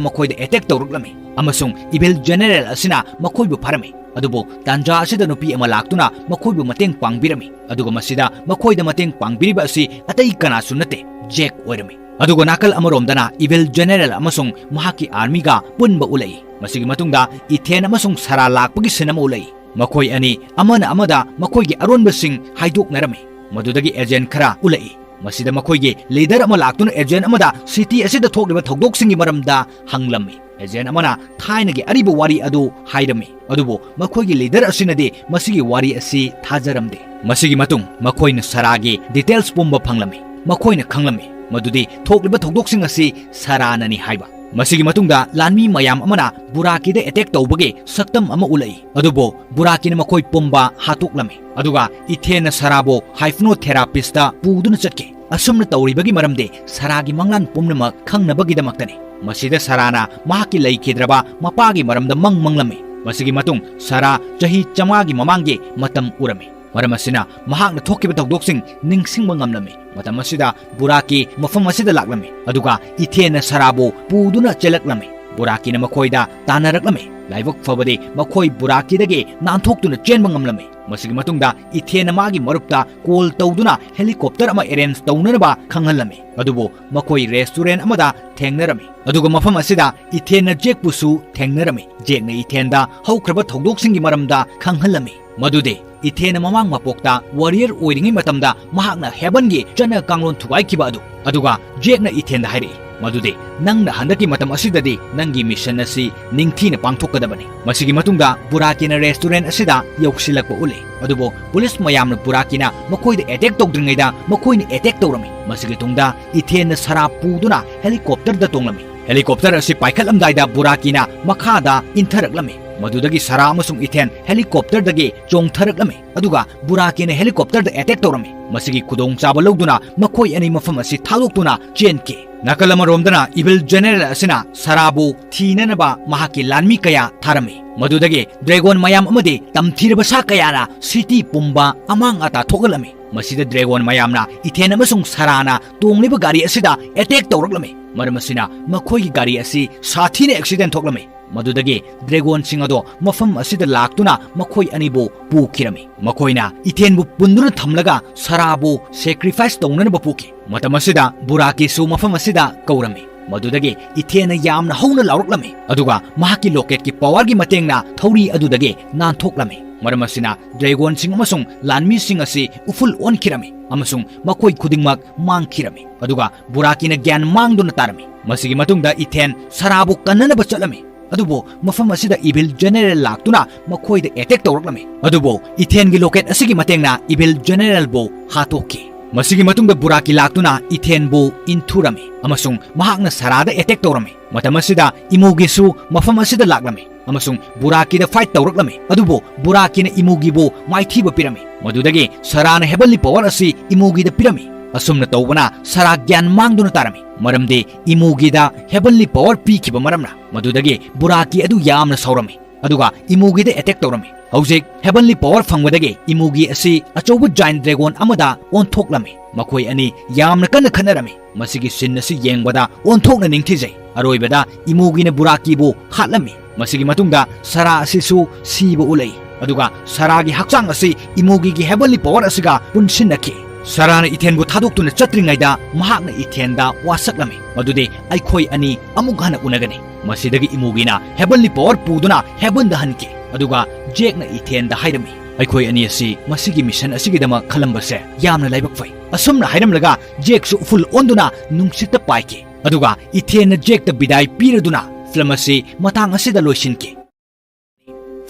ꯃꯈꯣꯏꯗ ꯑꯦꯇꯦꯛ ꯇꯧꯔꯛꯂꯝꯃꯤ ꯑꯃꯁꯨꯡ ꯏꯚꯤꯜ ꯖꯦꯅꯦꯔꯦꯜ ꯑꯁꯤꯅ ꯃꯈꯣꯏꯕꯨ ꯐꯥꯔꯝꯃꯤ꯫ ꯑꯗꯨꯕꯨ ꯇꯥꯟꯖꯥ ꯑꯁꯤꯗ ꯅꯨꯄꯤ ꯑꯃ ꯂꯥꯛꯇꯨꯅ ꯃꯈꯣꯏꯕꯨ ꯃꯇꯦꯡ ꯄꯥꯡꯕꯤꯔꯝꯃꯤ꯫ ꯑꯗꯨꯒ ꯃꯁꯤꯗ ꯃꯈꯣꯏꯗ ꯃꯇꯦꯡ ꯄꯥꯡꯕꯤꯔꯤꯕ ꯑꯁꯤ ꯑꯇꯩ ꯀꯅꯥꯁꯨ ꯅꯠꯇꯦ, ꯖꯦꯛ ꯑꯣꯏꯔꯝꯃꯤ꯫ ꯑꯗꯨꯒ ꯅꯥꯀꯜ ꯑꯃꯔꯣꯝꯗꯅ ꯏꯚꯤꯜ ꯖꯦꯅꯦꯔꯦꯜ ꯑꯃꯁꯨꯡ ꯃꯍꯥꯛꯀꯤ ꯑꯥꯔꯃꯤꯒ ꯄꯨꯟꯕ ꯎꯠꯂꯛꯏ꯫ ꯃꯁꯤꯒꯤ ꯃꯇꯨꯡꯗ ꯏꯊꯦꯟ ꯑꯃꯁꯨꯡ ꯁꯔꯥ ꯂꯥꯛꯄꯒꯤ ꯁꯤꯟ ꯑꯃ ꯎꯠꯂꯛꯏ꯫ ꯃꯈꯣꯏ ꯑꯅꯤ ꯑꯃꯅ ꯑꯃꯗ ꯃꯈꯣꯏꯒꯤ ꯑꯔꯣꯟꯕꯁꯤꯡ ꯍꯥꯏꯗꯣꯛꯅꯔꯝꯃꯤ꯫ ꯃꯗꯨꯗꯒꯤ ꯑꯦꯖꯦꯟ ꯈꯔ ꯎꯠꯂꯛꯏ꯫ ꯃꯁꯤꯗ ꯃꯈꯣꯏꯒꯤ ꯂꯤꯗꯔ ꯑꯃ ꯂꯥꯛꯇꯨꯅ ꯑꯦꯖꯦꯟ ꯑꯃꯗ ꯁꯤꯇꯤ ꯑꯁꯤꯗ ꯊꯣꯛꯂꯤꯕ ꯊꯧꯗꯣꯛꯁꯤꯡꯒꯤ ꯃꯔꯝꯗ ꯍꯪꯂꯝꯃꯤ꯫ ꯑꯦꯖꯦꯟ ꯑꯃꯅ ꯊꯥꯏꯅꯒꯤ ꯑꯔꯤꯕ ꯋꯥꯔꯤ ꯑꯗꯨ ꯍꯥꯏꯔꯝꯃꯤ, ꯑꯗꯨꯕꯨ ꯃꯈꯣꯏꯒꯤ ꯂꯤꯗꯔ ꯑꯁꯤꯅꯗꯤ ꯃꯁꯤꯒꯤ ꯋꯥꯔꯤ ꯑꯁꯤ ꯊꯥꯖꯔꯝꯗꯦ꯫ ꯃꯁꯤꯒꯤ ꯃꯇꯨꯡ ꯃꯈꯣꯏꯅ ꯁꯔꯥꯒꯤ ꯗꯤꯇꯦꯜꯁ ꯄꯨꯝꯕ ꯐꯪꯂꯝꯃꯤ꯫ ꯃꯈꯣꯏꯅ ꯈꯪꯂꯝꯃꯤ ꯃꯗꯨꯗꯤ ꯊꯣꯛꯂꯤꯕ ꯊꯧꯗꯣꯛꯁꯤꯡ ꯑꯁꯤ ꯁꯔꯥꯅꯅꯤ ꯍꯥꯏꯕ꯫ ꯃꯁꯤꯒꯤ ꯃꯇꯨꯡꯗ ꯂꯥꯟꯃꯤ ꯃꯌꯥꯝ ꯑꯃꯅ ꯕꯨꯔꯥꯀꯤꯗ ꯑꯦꯇꯦꯛ ꯇꯧꯕꯒꯤ ꯁꯛꯇꯝ ꯑꯃ ꯎꯠꯂꯛꯏ, ꯑꯗꯨꯕꯨ ꯕꯨꯔꯥꯀꯤꯅ ꯃꯈꯣꯏ ꯄꯨꯝꯕ ꯍꯥꯠꯇꯣꯛꯂꯝꯃꯤ꯫ ꯑꯗꯨꯒ ꯏꯊꯦꯟꯅ ꯁꯔꯥꯕꯨ ꯍꯥꯏꯐꯅꯣꯊꯦꯔꯥꯄꯤꯁꯇ ꯄꯨꯗꯨꯅ ꯆꯠꯈꯤ꯫ ꯑꯁꯨꯝꯅ ꯇꯧꯔꯤꯕꯒꯤ ꯃꯔꯝꯗꯤ ꯁꯔꯥꯒꯤ ꯃꯪꯂꯥꯟ ꯄꯨꯝꯅꯃꯛ ꯈꯪꯅꯕꯒꯤꯗꯃꯛꯇꯅꯤ꯫ ꯃꯁꯤꯗ ꯁꯔꯥꯅ ꯃꯍꯥꯛꯀꯤ ꯂꯩꯈꯤꯗ꯭ꯔꯕ ꯃꯄꯥꯒꯤ ꯃꯔꯝꯗ ꯃꯪ ꯃꯪꯂꯝꯃꯤ꯫ ꯃꯁꯤꯒꯤ ꯃꯇꯨꯡ ꯁꯔꯥ ꯆꯍꯤ ꯆꯥꯝꯃꯉꯥꯒꯤ ꯃꯃꯥꯡꯒꯤ ꯃꯇꯝ ꯎꯔꯝꯃꯤ꯫ ꯃꯔꯝ ꯑꯁꯤꯅ ꯃꯍꯥꯛꯅ ꯊꯣꯛꯈꯤꯕ ꯊꯧꯗꯣꯛꯁꯤꯡ ꯅꯤꯡꯁꯤꯡꯕ ꯉꯝꯂꯝꯃꯤ꯫ ꯃꯇꯝ ꯑꯁꯤꯗ ꯕꯨꯔꯥꯀꯤ ꯃꯐꯝ ꯑꯁꯤꯗ ꯂꯥꯛꯂꯝꯃꯤ, ꯑꯗꯨꯒ ꯏꯊꯦꯟꯅ ꯁꯔꯥꯕꯨ ꯄꯨꯗꯨꯅ ꯆꯦꯜꯂꯛꯂꯝꯃꯤ꯫ ꯕꯨꯔꯥꯀꯤꯅ ꯃꯈꯣꯏꯗ ꯇꯥꯟꯅꯔꯛꯂꯝꯃꯤ꯫ ꯂꯥꯏꯕꯛ ꯐꯕꯗꯤ ꯃꯈꯣꯏ ꯕꯨꯔꯥꯀꯤꯗꯒꯤ ꯅꯥꯟꯊꯣꯛꯇꯨꯅ ꯆꯦꯟꯕ ꯉꯝꯂꯝꯃꯤ꯫ ꯃꯁꯤꯒꯤ ꯃꯇꯨꯡꯗ ꯏꯊꯦꯟꯅ ꯃꯥꯒꯤ ꯃꯔꯨꯞꯇ ꯀꯣꯜ ꯇꯧꯗꯨꯅ ꯍꯦꯂꯤꯀꯣꯞꯇꯔ ꯑꯃ ꯑꯦꯔꯦꯟꯖ ꯇꯧꯅꯅꯕ ꯈꯪꯍꯜꯂꯝꯃꯤ꯫ ꯑꯗꯨꯕꯨ ꯃꯈꯣꯏ ꯔꯦꯁꯇꯨꯔꯦꯟ ꯑꯃꯗ ꯊꯦꯡꯅꯔꯝꯃꯤ꯫ ꯑꯗꯨꯒ ꯃꯐꯝ ꯑꯁꯤꯗ ꯏꯊꯦꯟꯅ ꯖꯦꯛꯄꯨꯁꯨ ꯊꯦꯡꯅꯔꯝꯃꯤ꯫ ꯖꯦꯛꯅ ꯏꯊꯦꯟꯗ ꯍꯧꯈ꯭ꯔꯕ ꯊꯧꯗꯣꯛꯁꯤꯡꯒꯤ ꯃꯔꯝꯗ ꯈꯪꯍꯜꯂꯝꯃꯤ꯫ ꯃꯗꯨꯗꯤ ꯏꯊꯦꯟꯅ ꯃꯃꯥꯡ ꯃꯄꯣꯛꯇ ꯋꯥꯔꯤꯌꯔ ꯑꯣꯏꯔꯤꯉꯩ ꯃꯇꯝꯗ ꯃꯍꯥꯛꯅ ꯍꯦꯕꯟꯒꯤ ꯆꯠꯅ ꯀꯥꯡꯂꯣꯟ ꯊꯨꯒꯥꯏꯈꯤꯕ ꯑꯗꯨ꯫ ꯑꯗꯨꯒ ꯖꯦꯛꯅ ꯏꯊꯦꯟꯗ ꯍꯥꯏꯔꯛꯏ, ꯃꯗꯨꯗꯤ ꯅꯪꯅ ꯍꯟꯗꯛꯀꯤ ꯃꯇꯝ ꯑꯁꯤꯗꯗꯤ ꯅꯪꯒꯤ mission ꯑꯁꯤ ꯅꯤꯡꯊꯤꯅ ꯄꯥꯡꯊꯣꯛꯀꯗꯕꯅꯤ꯫ ꯃꯁꯤꯒꯤ ꯃꯇꯨꯡꯗ ꯕꯨꯔꯥꯀꯤꯅ restaurant ꯑꯁꯤꯗ ꯌꯧꯁꯤꯜꯂꯛꯄ ꯎꯠꯂꯤ꯫ ꯑꯗꯨꯕꯨ ꯄꯨꯂꯤꯁ ꯃꯌꯥꯝꯅ ꯕꯨꯔꯥꯀꯤꯅ ꯃꯈꯣꯏꯗ attack ꯇꯧꯗ꯭ꯔꯤꯉꯩꯗ ꯃꯈꯣꯏꯅ attack ꯇꯧꯔꯝꯃꯤ꯫ ꯃꯁꯤꯒꯤ ꯇꯨꯡꯗ ꯏꯊꯦꯟꯅ ꯁꯔꯥ ꯄꯨꯗꯨꯅ helicopterꯗ ꯇꯣꯡꯂꯝꯃꯤ꯫ Helicopter ꯑꯁꯤ ꯄꯥꯏꯈꯠꯂꯝꯗꯥꯏꯗ ꯕꯨꯔꯥꯀꯤꯅ ꯃꯈꯥꯗ ꯏꯟꯊꯔꯛꯂꯝꯃꯤ꯫ ꯃꯗꯨꯗꯒꯤ ꯁꯔꯥ ꯑꯃꯁꯨꯡ ꯏꯊꯦꯟ helicopterꯗꯒꯤ ꯆꯣꯡꯊꯔꯛꯂꯝꯃꯤ꯫ ꯑꯗꯨꯒ ꯕꯨꯔꯥꯀꯤꯅ helicopterꯗ attack ꯇꯧꯔꯝꯃꯤ꯫ ꯃꯁꯤꯒꯤ ꯈꯨꯗꯣꯡꯆꯥꯕ ꯂꯧꯗꯨꯅ ꯃꯈꯣꯏ ꯑꯅꯤ ꯃꯐꯝ ꯑꯁꯤ ꯊꯥꯗꯣꯛꯇꯨꯅ ꯆꯦꯟꯈꯤ꯫ ꯅꯥꯀꯜ ꯑꯃꯔꯣꯝꯗꯅ evil general ꯑꯁꯤꯅ ꯁꯔꯥꯕꯨ ꯊꯤꯅꯅꯕ ꯃꯍꯥꯛꯀꯤ ꯂꯥꯟꯃꯤ ꯀꯌꯥ ꯊꯥꯔꯝꯃꯤ꯫ ꯃꯗꯨꯗꯒꯤ dragon ꯃꯌꯥꯝ ꯑꯃꯗꯤ ꯇꯝꯊꯤꯔꯕ ꯁꯥ ꯀꯌꯥꯅ city ꯄꯨꯝꯕ ꯑꯃꯥꯡ ꯑꯇꯥ ꯊꯣꯛꯍꯜꯂꯝꯃꯤ꯫ ꯃꯁꯤꯗ dragon ꯃꯌꯥꯝꯅ ꯏꯊꯦꯟ ꯑꯃꯁꯨꯡ ꯁꯔꯥꯅ ꯇꯣꯡꯂꯤꯕ ꯒꯥꯔꯤ ꯑꯁꯤꯗ attack ꯇꯧꯔꯛꯂꯝꯃꯤ꯫ ꯃꯔꯝ ꯑꯁꯤꯅ ꯃꯈꯣꯏꯒꯤ ꯒꯥꯔꯤ ꯑꯁꯤ ꯁꯥꯊꯤꯅ accident ꯊꯣꯛꯂꯝꯃꯤ꯫ ꯃꯗꯨꯗꯒꯤ dragonꯁꯤꯡ ꯑꯗꯣ ꯃꯐꯝ ꯑꯁꯤꯗ ꯂꯥꯛꯇꯨꯅ ꯃꯈꯣꯏ ꯑꯅꯤꯕꯨ ꯄꯨꯈꯤꯔꯝꯃꯤ꯫ ꯃꯈꯣꯏꯅ ꯏꯊꯦꯟꯕꯨ ꯄꯨꯟꯗꯨꯅ ꯊꯝꯂꯒ ꯁꯔꯥꯕꯨ sacrifice ꯇꯧꯅꯅꯕ ꯄꯨꯈꯤ꯫ ꯃꯇꯝ ꯑꯁꯤꯗ ꯕꯨꯔꯥꯀꯤꯁꯨ ꯃꯐꯝ ꯑꯁꯤꯗ ꯀꯧꯔꯝꯃꯤ꯫ ꯃꯗꯨꯗꯒꯤ ꯏꯊꯦꯟꯅ ꯌꯥꯝꯅ ꯍꯧꯅ ꯂꯥꯎꯔꯛꯂꯝꯃꯤ, ꯑꯗꯨꯒ ꯃꯍꯥꯛꯀꯤ locketꯀꯤ powerꯒꯤ ꯃꯇꯦꯡꯅ ꯊꯧꯔꯤ ꯑꯗꯨꯗꯒꯤ ꯅꯥꯟꯊꯣꯛꯂꯝꯃꯤ꯫ ꯃꯔꯝ ꯑꯁꯤꯅ dragonꯁꯤꯡ ꯑꯃꯁꯨꯡ ꯂꯥꯟꯃꯤꯁꯤꯡ ꯑꯁꯤ ꯎꯐꯨꯜ ꯑꯣꯟꯈꯤꯔꯝꯃꯤ ꯑꯃꯁꯨꯡ ꯃꯈꯣꯏ ꯈꯨꯗꯤꯡꯃꯛ ꯃꯥꯡꯈꯤꯔꯝꯃꯤ꯫ ꯑꯗꯨꯒ ꯕꯨꯔꯥꯀꯤꯅ ꯒ꯭ꯌꯥꯟ ꯃꯥꯡꯗꯨꯅ ꯇꯥꯔꯝꯃꯤ꯫ ꯃꯁꯤꯒꯤ ꯃꯇꯨꯡꯗ ꯏꯊꯦꯟ ꯁꯔꯥꯕꯨ ꯀꯟꯅꯅꯕ ꯆꯠꯂꯝꯃꯤ꯫ ꯑꯗꯨꯕꯨ ꯃꯐꯝ ꯑꯁꯤꯗ evil general ꯂꯥꯛꯇꯨꯅ ꯃꯈꯣꯏꯗ attack ꯇꯧꯔꯛꯂꯝꯃꯤ꯫ ꯑꯗꯨꯕꯨ ꯏꯊꯦꯟꯒꯤ locket ꯑꯁꯤꯒꯤ ꯃꯇꯦꯡꯅ evil generalꯕꯨ ꯍꯥꯠꯇꯣꯛꯈꯤ꯫ ꯃꯁꯤꯒꯤ ꯃꯇꯨꯡꯗ ꯕꯨꯔꯥꯀꯤ ꯂꯥꯛꯇꯨꯅ ꯏꯊꯦꯟꯕꯨ ꯏꯟꯊꯨꯔꯝꯃꯤ ꯑꯃꯁꯨꯡ ꯃꯍꯥꯛꯅ ꯁꯔꯥꯗ attack ꯇꯧꯔꯝꯃꯤ꯫ ꯃꯇꯝ ꯑꯁꯤꯗ ꯏꯃꯨꯒꯤꯁꯨ ꯃꯐꯝ ꯑꯁꯤꯗ ꯂꯥꯛꯂꯝꯃꯤ ꯑꯃꯁꯨꯡ ꯕꯨꯔꯥꯀꯤꯗ fight ꯇꯧꯔꯛꯂꯝꯃꯤ꯫ ꯑꯗꯨꯕꯨ ꯕꯨꯔꯥꯀꯤꯅ ꯏꯃꯨꯒꯤꯕꯨ ꯃꯥꯏꯊꯤꯕ ꯄꯤꯔꯝꯃꯤ꯫ ꯃꯗꯨꯗꯒꯤ ꯁꯔꯥꯅ heavenly power ꯑꯁꯤ ꯏꯃꯨꯒꯤꯗ ꯄꯤꯔꯝꯃꯤ꯫ ꯑꯁꯨꯝꯅ ꯇꯧꯕꯅ ꯁꯔꯥ ꯒ꯭ꯌꯥꯟ ꯃꯥꯡꯗꯨꯅ ꯇꯥꯔꯝꯃꯤ, ꯃꯔꯝꯗꯤ ꯏꯃꯨꯒꯤꯗ heavenly power ꯄꯤꯈꯤꯕ ꯃꯔꯝꯅ꯫ ꯃꯗꯨꯗꯒꯤ ꯕꯨꯔꯥꯀꯤ ꯑꯗꯨ ꯌꯥꯝꯅ ꯁꯥꯎꯔꯝꯃꯤ, ꯑꯗꯨꯒ ꯏꯃꯨꯒꯤꯗ attack ꯇꯧꯔꯝꯃꯤ꯫ ꯍꯧꯖꯤꯛ heavenly power ꯐꯪꯕꯗꯒꯤ ꯏꯃꯨꯒꯤ ꯑꯁꯤ ꯑꯆꯧꯕ giant dragon ꯑꯃꯗ ꯑꯣꯟꯊꯣꯛꯂꯝꯃꯤ꯫ ꯃꯈꯣꯏ ꯑꯅꯤ ꯌꯥꯝꯅ ꯀꯟꯅ ꯈꯠꯅꯔꯝꯃꯤ꯫ ꯃꯁꯤꯒꯤ scene ꯑꯁꯤ ꯌꯦꯡꯕꯗ ꯑꯣꯟꯊꯣꯛꯅ ꯅꯤꯡꯊꯤꯖꯩ꯫ ꯑꯔꯣꯏꯕꯗ ꯏꯃꯨꯒꯤꯅ ꯕꯨꯔꯥꯀꯤꯕꯨ ꯍꯥꯠꯂꯝꯃꯤ꯫ ꯃꯁꯤꯒꯤ ꯃꯇꯨꯡꯗ ꯁꯔꯥ ꯑꯁꯤꯁꯨ ꯁꯤꯕ ꯎꯠꯂꯛꯏ, ꯑꯗꯨꯒ ꯁꯔꯥꯒꯤ ꯍꯛꯆꯥꯡ ꯑꯁꯤ ꯏꯃꯨꯒꯤꯒꯤ heavenly power ꯑꯁꯤꯒ ꯄꯨꯟꯁꯤꯟꯅꯈꯤ꯫ ꯁꯔꯥꯅ ꯏꯊꯦꯟꯕꯨ ꯊꯥꯗꯣꯛꯇꯨꯅ ꯆꯠꯇ꯭ꯔꯤꯉꯩꯗ ꯃꯍꯥꯛꯅ ꯏꯊꯦꯟꯗ ꯋꯥꯁꯛꯂꯝꯃꯤ ꯃꯗꯨꯗꯤ ꯑꯩꯈꯣꯏ ꯑꯅꯤ ꯑꯃꯨꯛ ꯍꯟꯅ ꯎꯅꯒꯅꯤ꯫ ꯃꯁꯤꯗꯒꯤ ꯏꯃꯨꯒꯤꯅ heavenly power ꯄꯨꯗꯨꯅ heavenꯗ ꯍꯟꯈꯤ, ꯑꯗꯨꯒ ꯖꯦꯛꯅ ꯏꯊꯦꯟꯗ ꯍꯥꯏꯔꯝꯃꯤ, "ꯑꯩꯈꯣꯏ ꯑꯅꯤ ꯑꯁꯤ ꯃꯁꯤꯒꯤ mission ꯑꯁꯤꯒꯤꯗꯃꯛ ꯈꯜꯂꯝꯕꯁꯦ ꯌꯥꯝꯅ ꯂꯥꯏꯕꯛ ꯐꯩ꯫" ꯑꯁꯨꯝꯅ ꯍꯥꯏꯔꯝꯂꯒ ꯖꯦꯛꯁꯨ ꯎꯐꯨꯜ ꯑꯣꯟꯗꯨꯅ ꯅꯨꯡꯁꯤꯠꯇ ꯄꯥꯏꯈꯤ꯫ ꯑꯗꯨꯒ ꯏꯊꯦꯟꯅ ꯖꯦꯛꯇ ꯕꯤꯗꯥꯏ ꯄꯤꯔꯗꯨꯅ ꯐꯤꯂꯝ ꯑꯁꯤ ꯃꯇꯥꯡ ꯑꯁꯤꯗ ꯂꯣꯏꯁꯤꯟꯈꯤ꯫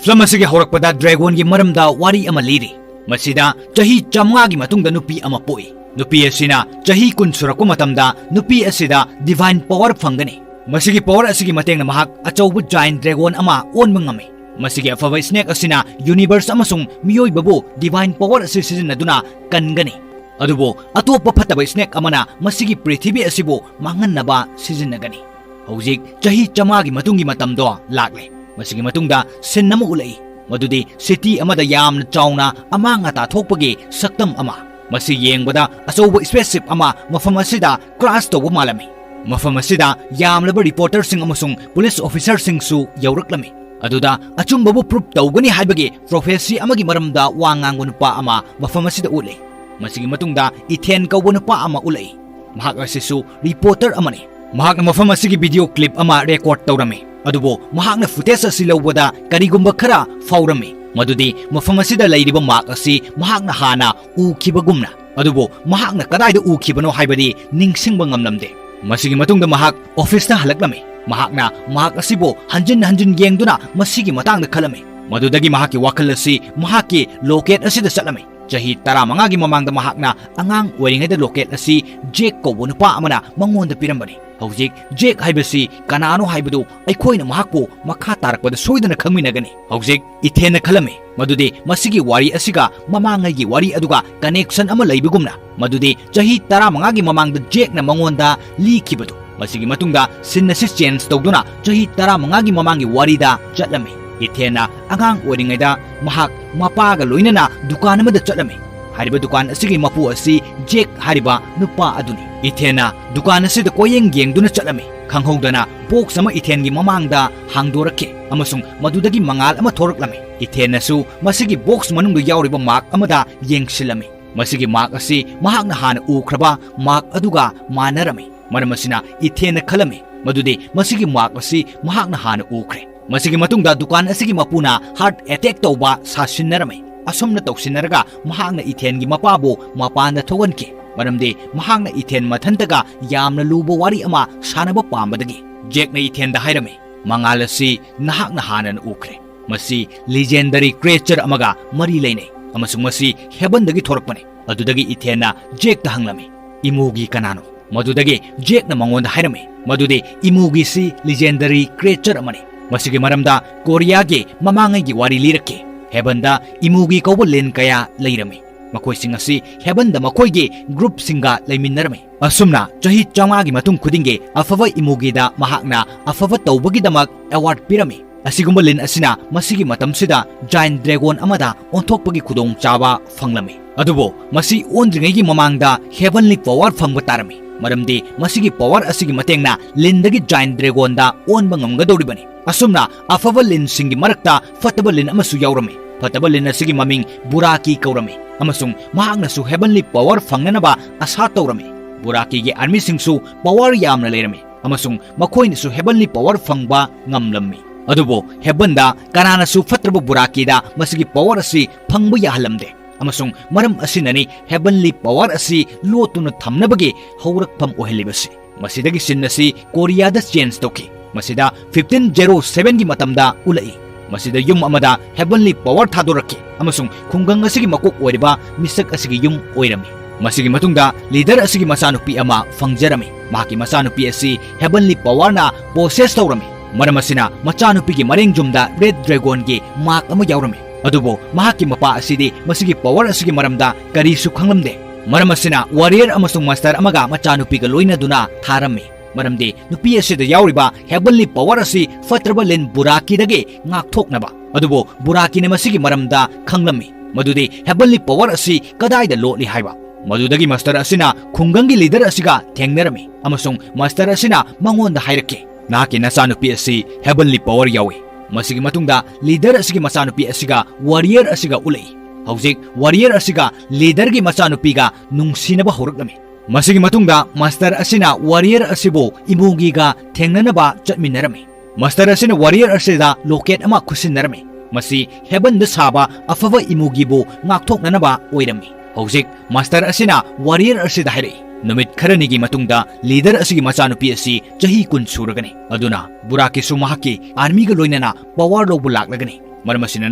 ꯐꯤꯂꯝ ꯑꯁꯤꯒꯤ ꯍꯧꯔꯛꯄꯗ ꯗ꯭ꯔꯦꯒꯣꯟꯒꯤ ꯃꯔꯝꯗ ꯋꯥꯔꯤ ꯑꯃ ꯂꯤꯔꯤ꯫ ꯃꯁꯤꯗ ꯆꯍꯤ ꯆꯥꯝꯃꯉꯥꯒꯤ ꯃꯇꯨꯡꯗ ꯅꯨꯄꯤ ꯑꯃ ꯄꯣꯛꯏ꯫ ꯅꯨꯄꯤ ꯑꯁꯤꯅ ꯆꯍꯤ ꯀꯨꯟ ꯁꯨꯔꯛꯄ ꯃꯇꯝꯗ ꯅꯨꯄꯤ ꯑꯁꯤꯗ ꯗꯤꯚꯥꯏꯟ ꯄꯋꯔ ꯐꯪꯒꯅꯤ꯫ ꯃꯁꯤꯒꯤ ꯄꯋꯔ ꯑꯁꯤꯒꯤ ꯃꯇꯦꯡꯅ ꯃꯍꯥꯛ ꯑꯆꯧꯕ ꯖꯥꯏꯟ ꯗ꯭ꯔꯦꯒꯣꯟ ꯑꯃ ꯑꯣꯟꯕ ꯉꯝꯃꯤ꯫ ꯃꯁꯤꯒꯤ ꯑꯐꯕ ꯁ꯭ꯅꯦꯛ ꯑꯁꯤꯅ ꯌꯨꯅꯤꯚꯔꯁ ꯑꯃꯁꯨꯡ ꯃꯤꯑꯣꯏꯕꯕꯨ ꯗꯤꯚꯥꯏꯟ ꯄꯋꯔ ꯑꯁꯤ ꯁꯤꯖꯤꯟꯅꯗꯨꯅ ꯀꯟꯒꯅꯤ꯫ ꯑꯗꯨꯕꯨ ꯑꯇꯣꯞꯄ ꯐꯠꯇꯕ ꯁ꯭ꯅꯦꯛ ꯑꯃꯅ ꯃꯁꯤꯒꯤ ꯄ꯭ꯔꯤꯊꯤꯕꯤ ꯑꯁꯤꯕꯨ ꯃꯥꯡꯍꯟꯅꯕ ꯁꯤꯖꯤꯟꯅꯒꯅꯤ꯫ ꯍꯧꯖꯤꯛ ꯆꯍꯤ ꯆꯥꯝꯃꯉꯥꯒꯤ ꯃꯇꯨꯡꯒꯤ ꯃꯇꯝꯗꯣ ꯂꯥꯛꯂꯦ꯫ ꯃꯁꯤꯒꯤ ꯃꯇꯨꯡꯗ ꯁꯤꯟ ꯑꯃ ꯎꯠꯂꯛꯏ, ꯃꯗꯨꯗꯤ ꯁꯤꯇꯤ ꯑꯃꯗ ꯌꯥꯝꯅ ꯆꯥꯎꯅ ꯑꯃꯥꯡ ꯑꯇꯥ ꯊꯣꯛꯄꯒꯤ ꯁꯛꯇꯝ ꯑꯃ꯫ ꯃꯁꯤ ꯌꯦꯡꯕꯗ ꯑꯆꯧꯕ ꯁ꯭ꯄꯦꯁꯁꯤꯞ ꯑꯃ ꯃꯐꯝ ꯑꯁꯤꯗ ꯀ꯭ꯔꯥꯁ ꯇꯧꯕ ꯃꯥꯜꯂꯝꯃꯤ꯫ ꯃꯐꯝ ꯑꯁꯤꯗ ꯌꯥꯝꯂꯕ ꯔꯤꯄꯣꯔꯇꯔꯁꯤꯡ ꯑꯃꯁꯨꯡ ꯄꯨꯂꯤꯁ ꯑꯣꯐꯤꯁꯔꯁꯤꯡꯁꯨ ꯌꯧꯔꯛꯂꯝꯃꯤ꯫ ꯑꯗꯨꯗ ꯑꯆꯨꯝꯕꯕꯨ ꯄ꯭ꯔꯨꯞ ꯇꯧꯒꯅꯤ ꯍꯥꯏꯕꯒꯤ ꯄ꯭ꯔꯣꯐꯦꯁꯤ ꯑꯃꯒꯤ ꯃꯔꯝꯗ ꯋꯥ ꯉꯥꯡꯕ ꯅꯨꯄꯥ ꯑꯃ ꯃꯐꯝ ꯑꯁꯤꯗ ꯎꯠꯂꯤ꯫ ꯃꯁꯤꯒꯤ ꯃꯇꯨꯡꯗ ꯏꯊꯦꯟ ꯀꯧꯕ ꯅꯨꯄꯥ ꯑꯃ ꯎꯠꯂꯛꯏ꯫ ꯃꯍꯥꯛ ꯑꯁꯤꯁꯨ ꯔꯤꯄꯣꯔꯇꯔ ꯑꯃꯅꯤ꯫ ꯃꯍꯥꯛꯅ ꯃꯐꯝ ꯑꯁꯤꯒꯤ ꯚꯤꯗꯤꯑꯣ ꯀ꯭ꯂꯤꯞ ꯑꯃ ꯔꯦꯀꯣꯔꯗ ꯇꯧꯔꯝꯃꯤ, ꯑꯗꯨꯕꯨ ꯃꯍꯥꯛꯅ ꯐꯨꯇꯦꯖ ꯑꯁꯤ ꯂꯧꯕꯗ ꯀꯔꯤꯒꯨꯝꯕ ꯈꯔ ꯐꯥꯎꯔꯝꯃꯤ, ꯃꯗꯨꯗꯤ ꯃꯐꯝ ꯑꯁꯤꯗ ꯂꯩꯔꯤꯕ ꯃꯥꯛ ꯑꯁꯤ ꯃꯍꯥꯛꯅ ꯍꯥꯟꯅ ꯎꯈꯤꯕꯒꯨꯝꯅ꯫ ꯑꯗꯨꯕꯨ ꯃꯍꯥꯛꯅ ꯀꯗꯥꯏꯗ ꯎꯈꯤꯕꯅꯣ ꯍꯥꯏꯕꯗꯤ ꯅꯤꯡꯁꯤꯡꯕ ꯉꯝꯂꯝꯗꯦ꯫ ꯃꯁꯤꯒꯤ ꯃꯇꯨꯡꯗ ꯃꯍꯥꯛ ꯑꯣꯐꯤꯁꯇ ꯍꯜꯂꯛꯂꯝꯃꯤ꯫ ꯃꯍꯥꯛꯅ ꯃꯥꯛ ꯑꯁꯤꯕꯨ ꯍꯟꯖꯤꯟ ꯍꯟꯖꯤꯟ ꯌꯦꯡꯗꯨꯅ ꯃꯁꯤꯒꯤ ꯃꯇꯥꯡꯗ ꯈꯜꯂꯝꯃꯤ꯫ ꯃꯗꯨꯗꯒꯤ ꯃꯍꯥꯛꯀꯤ ꯋꯥꯈꯜ ꯑꯁꯤ ꯃꯍꯥꯛꯀꯤ ꯂꯣꯀꯦꯠ ꯑꯁꯤꯗ ꯆꯠꯂꯝꯃꯤ꯫ ꯆꯍꯤ ꯇꯔꯥꯃꯉꯥꯒꯤ ꯃꯃꯥꯡꯗ ꯃꯍꯥꯛꯅ ꯑꯉꯥꯡ ꯑꯣꯏꯔꯤꯉꯩꯗ ꯂꯣꯀꯦꯠ ꯑꯁꯤ ꯖꯦꯛ ꯀꯧꯕ ꯅꯨꯄꯥ ꯑꯃꯅ ꯃꯉꯣꯟꯗ ꯄꯤꯔꯝꯕꯅꯤ꯫ ꯍꯧꯖꯤꯛ ꯖꯦꯛ ꯍꯥꯏꯕꯁꯤ ꯀꯅꯥꯅꯣ ꯍꯥꯏꯕꯗꯨ ꯑꯩꯈꯣꯏꯅ ꯃꯍꯥꯛꯄꯨ ꯃꯈꯥ ꯇꯥꯔꯛꯄꯗ ꯁꯣꯏꯗꯅ ꯈꯪꯃꯤꯟꯅꯒꯅꯤ꯫ ꯍꯧꯖꯤꯛ ꯏꯊꯦꯟꯅ ꯈꯜꯂꯝꯃꯤ ꯃꯗꯨꯗꯤ ꯃꯁꯤꯒꯤ ꯋꯥꯔꯤ ꯑꯁꯤꯒ ꯃꯃꯥꯡꯉꯩꯒꯤ ꯋꯥꯔꯤ ꯑꯗꯨꯒ ꯀꯅꯦꯛꯁꯟ ꯑꯃ ꯂꯩꯕꯒꯨꯝꯅ, ꯃꯗꯨꯗꯤ ꯆꯍꯤ ꯇꯔꯥꯃꯉꯥꯒꯤ ꯃꯃꯥꯡꯗ ꯖꯦꯛꯅ ꯃꯉꯣꯟꯗ ꯂꯤꯈꯤꯕꯗꯨ꯫ ꯃꯁꯤꯒꯤ ꯃꯇꯨꯡꯗ ꯁꯤꯟ ꯑꯁꯤ ꯆꯦꯟꯖ ꯇꯧꯗꯨꯅ ꯆꯍꯤ ꯇꯔꯥꯃꯉꯥꯒꯤ ꯃꯃꯥꯡꯒꯤ ꯋꯥꯔꯤꯗ ꯆꯠꯂꯝꯃꯤ꯫ ꯏꯊꯦꯟꯅ ꯑꯉꯥꯡ ꯑꯣꯏꯔꯤꯉꯩꯗ ꯃꯍꯥꯛ ꯃꯄꯥꯒ ꯂꯣꯏꯅꯅ ꯗꯨꯀꯥꯟ ꯑꯃꯗ ꯆꯠꯂꯝꯃꯤ꯫ ꯍꯥꯏꯔꯤꯕ ꯗꯨꯀꯥꯟ ꯑꯁꯤꯒꯤ ꯃꯄꯨ ꯑꯁꯤ ꯖꯦꯛ ꯍꯥꯏꯔꯤꯕ ꯅꯨꯄꯥ ꯑꯗꯨꯅꯤ꯫ ꯏꯊꯦꯟꯅ ꯗꯨꯀꯥꯟ ꯑꯁꯤꯗ ꯀꯣꯏꯌꯦꯡ ꯌꯦꯡꯗꯨꯅ ꯆꯠꯂꯝꯃꯤ꯫ ꯈꯪꯍꯧꯗꯅ ꯕꯣꯛꯁ ꯑꯃ ꯏꯊꯦꯟꯒꯤ ꯃꯃꯥꯡꯗ ꯍꯥꯡꯗꯣꯔꯛꯈꯤ ꯑꯃꯁꯨꯡ ꯃꯗꯨꯗꯒꯤ ꯃꯉꯥꯜ ꯑꯃ ꯊꯣꯔꯛꯂꯝꯃꯤ꯫ ꯏꯊꯦꯟꯅꯁꯨ ꯃꯁꯤꯒꯤ ꯕꯣꯛꯁ ꯃꯅꯨꯡꯗ ꯌꯥꯎꯔꯤꯕ ꯃꯥꯛ ꯑꯃꯗ ꯌꯦꯡꯁꯤꯜꯂꯝꯃꯤ꯫ ꯃꯁꯤꯒꯤ ꯃꯥꯛ ꯑꯁꯤ ꯃꯍꯥꯛꯅ ꯍꯥꯟꯅ ꯎꯈ꯭ꯔꯕ ꯃꯥꯛ ꯑꯗꯨꯒ ꯃꯥꯟꯅꯔꯝꯃꯤ꯫ ꯃꯔꯝ ꯑꯁꯤꯅ ꯏꯊꯦꯟꯅ ꯈꯜꯂꯝꯃꯤ ꯃꯗꯨꯗꯤ ꯃꯁꯤꯒꯤ ꯃꯥꯛ ꯑꯁꯤ ꯃꯍꯥꯛꯅ ꯍꯥꯟꯅ ꯎꯈ꯭ꯔꯦ꯫ ꯃꯁꯤꯒꯤ ꯃꯇꯨꯡꯗ ꯗꯨꯀꯥꯟ ꯑꯁꯤꯒꯤ ꯃꯄꯨꯅ ꯍꯥꯔꯠ ꯑꯦꯇꯦꯛ ꯇꯧꯕ ꯁꯥꯁꯤꯟꯅꯔꯝꯃꯤ꯫ ꯑꯁꯨꯝꯅ ꯇꯧꯁꯤꯟꯅꯔꯒ ꯃꯍꯥꯛꯅ ꯏꯊꯦꯟꯒꯤ ꯃꯄꯥꯕꯨ ꯃꯄꯥꯟꯗ ꯊꯣꯛꯍꯟꯈꯤ꯫ ꯃꯔꯝꯗꯤ ꯃꯍꯥꯛꯅ ꯏꯊꯦꯟ ꯃꯊꯟꯇꯒ ꯌꯥꯝꯅ ꯂꯨꯕ ꯋꯥꯔꯤ ꯑꯃ ꯁꯥꯟꯅꯕ ꯄꯥꯝꯕꯗꯒꯤ꯫ ꯖꯦꯛꯅ ꯏꯊꯦꯟꯗ ꯍꯥꯏꯔꯝꯃꯤ, "ꯃꯉꯥꯜ ꯑꯁꯤ ꯅꯍꯥꯛꯅ ꯍꯥꯟꯅꯅ ꯎꯈ꯭ꯔꯦ꯫ ꯃꯁꯤ legendary creature ꯑꯃꯒ ꯃꯔꯤ ꯂꯩꯅꯩ ꯑꯃꯁꯨꯡ ꯃꯁꯤ ꯍꯦꯕꯟꯗꯒꯤ ꯊꯣꯔꯛꯄꯅꯤ꯫" ꯑꯗꯨꯗꯒꯤ ꯏꯊꯦꯟꯅ ꯖꯦꯛꯇ ꯍꯪꯂꯝꯃꯤ, "ꯏꯃꯨꯒꯤ ꯀꯅꯥꯅꯣ?" ꯃꯗꯨꯗꯒꯤ ꯖꯦꯛꯅ ꯃꯉꯣꯟꯗ ꯍꯥꯏꯔꯝꯃꯤ ꯃꯗꯨꯗꯤ ꯏꯃꯨꯒꯤꯁꯤ legendary creature ꯑꯃꯅꯤ꯫ ꯃꯁꯤꯒꯤ ꯃꯔꯝꯗ ꯀꯣꯔꯤꯌꯥꯒꯤ ꯃꯃꯥꯡꯉꯩꯒꯤ ꯋꯥꯔꯤ ꯂꯤꯔꯛꯈꯤ꯫ ꯍꯦꯕꯟꯗ ꯏꯃꯨꯒꯤ ꯀꯧꯕ ꯂꯤꯟ ꯀꯌꯥ ꯂꯩꯔꯝꯃꯤ꯫ ꯃꯈꯣꯏꯁꯤꯡ ꯑꯁꯤ ꯍꯦꯕꯟꯗ ꯃꯈꯣꯏꯒꯤ ꯒ꯭ꯔꯨꯞꯁꯤꯡꯒ ꯂꯩꯃꯤꯟꯅꯔꯝꯃꯤ꯫ ꯑꯁꯨꯝꯅ ꯆꯍꯤ ꯆꯥꯝꯃꯉꯥꯒꯤ ꯃꯇꯨꯡ ꯈꯨꯗꯤꯡꯒꯤ ꯑꯐꯕ ꯏꯃꯨꯒꯤꯗ ꯃꯍꯥꯛꯅ ꯑꯐꯕ ꯇꯧꯕꯒꯤꯗꯃꯛ ꯑꯦꯋꯥꯔꯗ ꯄꯤꯔꯝꯃꯤ꯫ ꯑꯁꯤꯒꯨꯝꯕ ꯂꯤꯟ ꯑꯁꯤꯅ ꯃꯁꯤꯒꯤ ꯃꯇꯝꯁꯤꯗ giant dragon ꯑꯃꯗ ꯑꯣꯟꯊꯣꯛꯄꯒꯤ ꯈꯨꯗꯣꯡꯆꯥꯕ ꯐꯪꯂꯝꯃꯤ꯫ ꯑꯗꯨꯕꯨ ꯃꯁꯤ ꯑꯣꯟꯗ꯭ꯔꯤꯉꯩꯒꯤ ꯃꯃꯥꯡꯗ heavenly power ꯐꯪꯕ ꯇꯥꯔꯝꯃꯤ, ꯃꯔꯝꯗꯤ ꯃꯁꯤꯒꯤ power ꯑꯁꯤꯒꯤ ꯃꯇꯦꯡꯅ ꯂꯤꯟꯗꯒꯤ giant dragonꯗ ꯑꯣꯟꯕ ꯉꯝꯒꯗꯧꯔꯤꯕꯅꯤ꯫ ꯑꯁꯨꯝꯅ ꯑꯐꯕ ꯂꯤꯟꯁꯤꯡꯒꯤ ꯃꯔꯛꯇ ꯐꯠꯇꯕ ꯂꯤꯟ ꯑꯃꯁꯨ ꯌꯥꯎꯔꯝꯃꯤ꯫ ꯐꯠꯇꯕ ꯂꯤꯟ ꯑꯁꯤꯒꯤ ꯃꯃꯤꯡ ꯕꯨꯔꯥꯀꯤ ꯀꯧꯔꯝꯃꯤ, ꯑꯃꯁꯨꯡ ꯃꯍꯥꯛꯅꯁꯨ heavenly power ꯐꯪꯅꯅꯕ ꯑꯁꯥ ꯇꯧꯔꯝꯃꯤ꯫ ꯕꯨꯔꯥꯀꯤꯒꯤ ꯑꯥꯔꯃꯤꯁꯤꯡꯁꯨ power ꯌꯥꯝꯅ ꯂꯩꯔꯝꯃꯤ, ꯑꯃꯁꯨꯡ ꯃꯈꯣꯏꯅꯁꯨ heavenly power ꯐꯪꯕ ꯉꯝꯂꯝꯃꯤ꯫ ꯑꯗꯨꯕꯨ ꯍꯦꯕꯟꯗ ꯀꯅꯥꯅꯁꯨ ꯐꯠꯇ꯭ꯔꯕ ꯕꯨꯔꯥꯀꯤꯗ ꯃꯁꯤꯒꯤ power ꯑꯁꯤ ꯐꯪꯕ ꯌꯥꯍꯜꯂꯝꯗꯦ, ꯑꯃꯁꯨꯡ ꯃꯔꯝ ꯑꯁꯤꯅꯅꯤ heavenly power ꯑꯁꯤ ꯂꯣꯠꯇꯨꯅ ꯊꯝꯅꯕꯒꯤ ꯍꯧꯔꯛꯐꯝ ꯑꯣꯏꯍꯜꯂꯤꯕꯁꯤ꯫ ꯃꯁꯤꯗꯒꯤ scene ꯑꯁꯤ ꯀꯣꯔꯤꯌꯥꯗ change ꯇꯧꯈꯤ꯫ ꯃꯁꯤꯗ fifteen zero sevenꯒꯤ ꯃꯇꯝꯗ ꯎꯠꯂꯛꯏ꯫ ꯃꯁꯤꯗ ꯌꯨꯝ ꯑꯃꯗ heavenly power ꯊꯥꯗꯣꯔꯛꯈꯤ, ꯑꯃꯁꯨꯡ ꯈꯨꯡꯒꯪ ꯑꯁꯤꯒꯤ ꯃꯀꯣꯛ ꯑꯣꯏꯔꯤꯕ ꯃꯤꯁꯛ ꯑꯁꯤꯒꯤ ꯌꯨꯝ ꯑꯣꯏꯔꯝꯃꯤ꯫ ꯃꯁꯤꯒꯤ ꯃꯇꯨꯡꯗ leader ꯑꯁꯤꯒꯤ ꯃꯆꯥꯅꯨꯄꯤ ꯑꯃ ꯐꯪꯖꯔꯝꯃꯤ꯫ ꯃꯍꯥꯛꯀꯤ ꯃꯆꯥꯅꯨꯄꯤ ꯑꯁꯤ heavenly powerꯅ possess ꯇꯧꯔꯝꯃꯤ꯫ ꯃꯔꯝ ꯑꯁꯤꯅ ꯃꯆꯥꯅꯨꯄꯤꯒꯤ ꯃꯔꯦꯡ ꯌꯨꯝꯗ red dragonꯒꯤ mark ꯑꯃ ꯌꯥꯎꯔꯝꯃꯤ꯫ ꯑꯗꯨꯕꯨ ꯃꯍꯥꯛꯀꯤ ꯃꯄꯥ ꯑꯁꯤꯗꯤ ꯃꯁꯤꯒꯤ power ꯑꯁꯤꯒꯤ ꯃꯔꯝꯗ ꯀꯔꯤꯁꯨ ꯈꯪꯂꯝꯗꯦ꯫ ꯃꯔꯝ ꯑꯁꯤꯅ warrior ꯑꯃꯁꯨꯡ master ꯑꯃꯒ ꯃꯆꯥꯅꯨꯄꯤꯒ ꯂꯣꯏꯅꯗꯨꯅ ꯊꯥꯔꯝꯃꯤ, ꯃꯔꯝꯗꯤ ꯅꯨꯄꯤ ꯑꯁꯤꯗ ꯌꯥꯎꯔꯤꯕ heavenly power ꯑꯁꯤ ꯐꯠꯇ꯭ꯔꯕ ꯂꯤꯟ ꯕꯨꯔꯥꯀꯤꯗꯒꯤ ꯉꯥꯛꯊꯣꯛꯅꯕ꯫ ꯑꯗꯨꯕꯨ ꯕꯨꯔꯥꯀꯤꯅ ꯃꯁꯤꯒꯤ ꯃꯔꯝꯗ ꯈꯪꯂꯝꯃꯤ, ꯃꯗꯨꯗꯤ heavenly power ꯑꯁꯤ ꯀꯗꯥꯏꯗ ꯂꯣꯠꯂꯤ ꯍꯥꯏꯕ꯫ ꯃꯗꯨꯗꯒꯤ master ꯑꯁꯤꯅ ꯈꯨꯡꯒꯪꯒꯤ leader ꯑꯁꯤꯒ ꯊꯦꯡꯅꯔꯝꯃꯤ, ꯑꯃꯁꯨꯡ master ꯑꯁꯤꯅ ꯃꯉꯣꯟꯗ ꯍꯥꯏꯔꯛꯈꯤ, "ꯅꯍꯥꯛꯀꯤ ꯅꯆꯥꯅꯨꯄꯤ ꯑꯁꯤ heavenly power ꯌꯥꯎꯏ꯫" ꯃꯁꯤꯒꯤ ꯃꯇꯨꯡꯗ leader ꯑꯁꯤꯒꯤ ꯃꯆꯥꯅꯨꯄꯤ ꯑꯁꯤꯒ warrior ꯑꯁꯤꯒ ꯎꯠꯂꯛꯏ꯫ ꯍꯧꯖꯤꯛ warrior ꯑꯁꯤꯒ leaderꯒꯤ ꯃꯆꯥꯅꯨꯄꯤꯒ ꯅꯨꯡꯁꯤꯅꯕ ꯍꯧꯔꯛꯂꯝꯃꯤ꯫ ꯃꯁꯤꯒꯤ ꯃꯇꯨꯡꯗ master ꯑꯁꯤꯅ warrior ꯑꯁꯤꯕꯨ ꯏꯃꯨꯒꯤꯒ ꯊꯦꯡꯅꯅꯕ ꯆꯠꯃꯤꯟꯅꯔꯝꯃꯤ꯫ Master ꯑꯁꯤꯅ warrior ꯑꯁꯤꯗ locket ꯑꯃ ꯈꯨꯠꯁꯤꯟꯅꯔꯝꯃꯤ꯫ ꯃꯁꯤ heavenꯗ ꯁꯥꯕ ꯑꯐꯕ ꯏꯃꯨꯒꯤꯕꯨ ꯉꯥꯛꯊꯣꯛꯅꯅꯕ ꯑꯣꯏꯔꯝꯃꯤ꯫ ꯍꯧꯖꯤꯛ ꯃꯥꯁꯇꯔ ꯑꯁꯤꯅ ꯋꯥꯔꯤꯌꯔ ꯑꯁꯤꯗ ꯍꯥꯏꯔꯛꯏ, ꯅꯨꯃꯤꯠ ꯈꯔꯅꯤꯒꯤ ꯃꯇꯨꯡꯗ ꯂꯤꯗꯔ ꯑꯁꯤꯒꯤ ꯃꯆꯥꯅꯨꯄꯤ ꯑꯁꯤ ꯆꯍꯤ ꯀꯨꯟ ꯁꯨꯔꯒꯅꯤ꯫ ꯑꯗꯨꯅ ꯕꯨꯔꯥꯀꯤꯁꯨ ꯃꯍꯥꯛꯀꯤ ꯑꯥꯔꯃꯤꯒ ꯂꯣꯏꯅꯅ ꯄꯋꯥꯔ ꯂꯧꯕ ꯂꯥꯛꯂꯒꯅꯤ꯫ ꯃꯔꯝ ꯑꯁꯤꯅ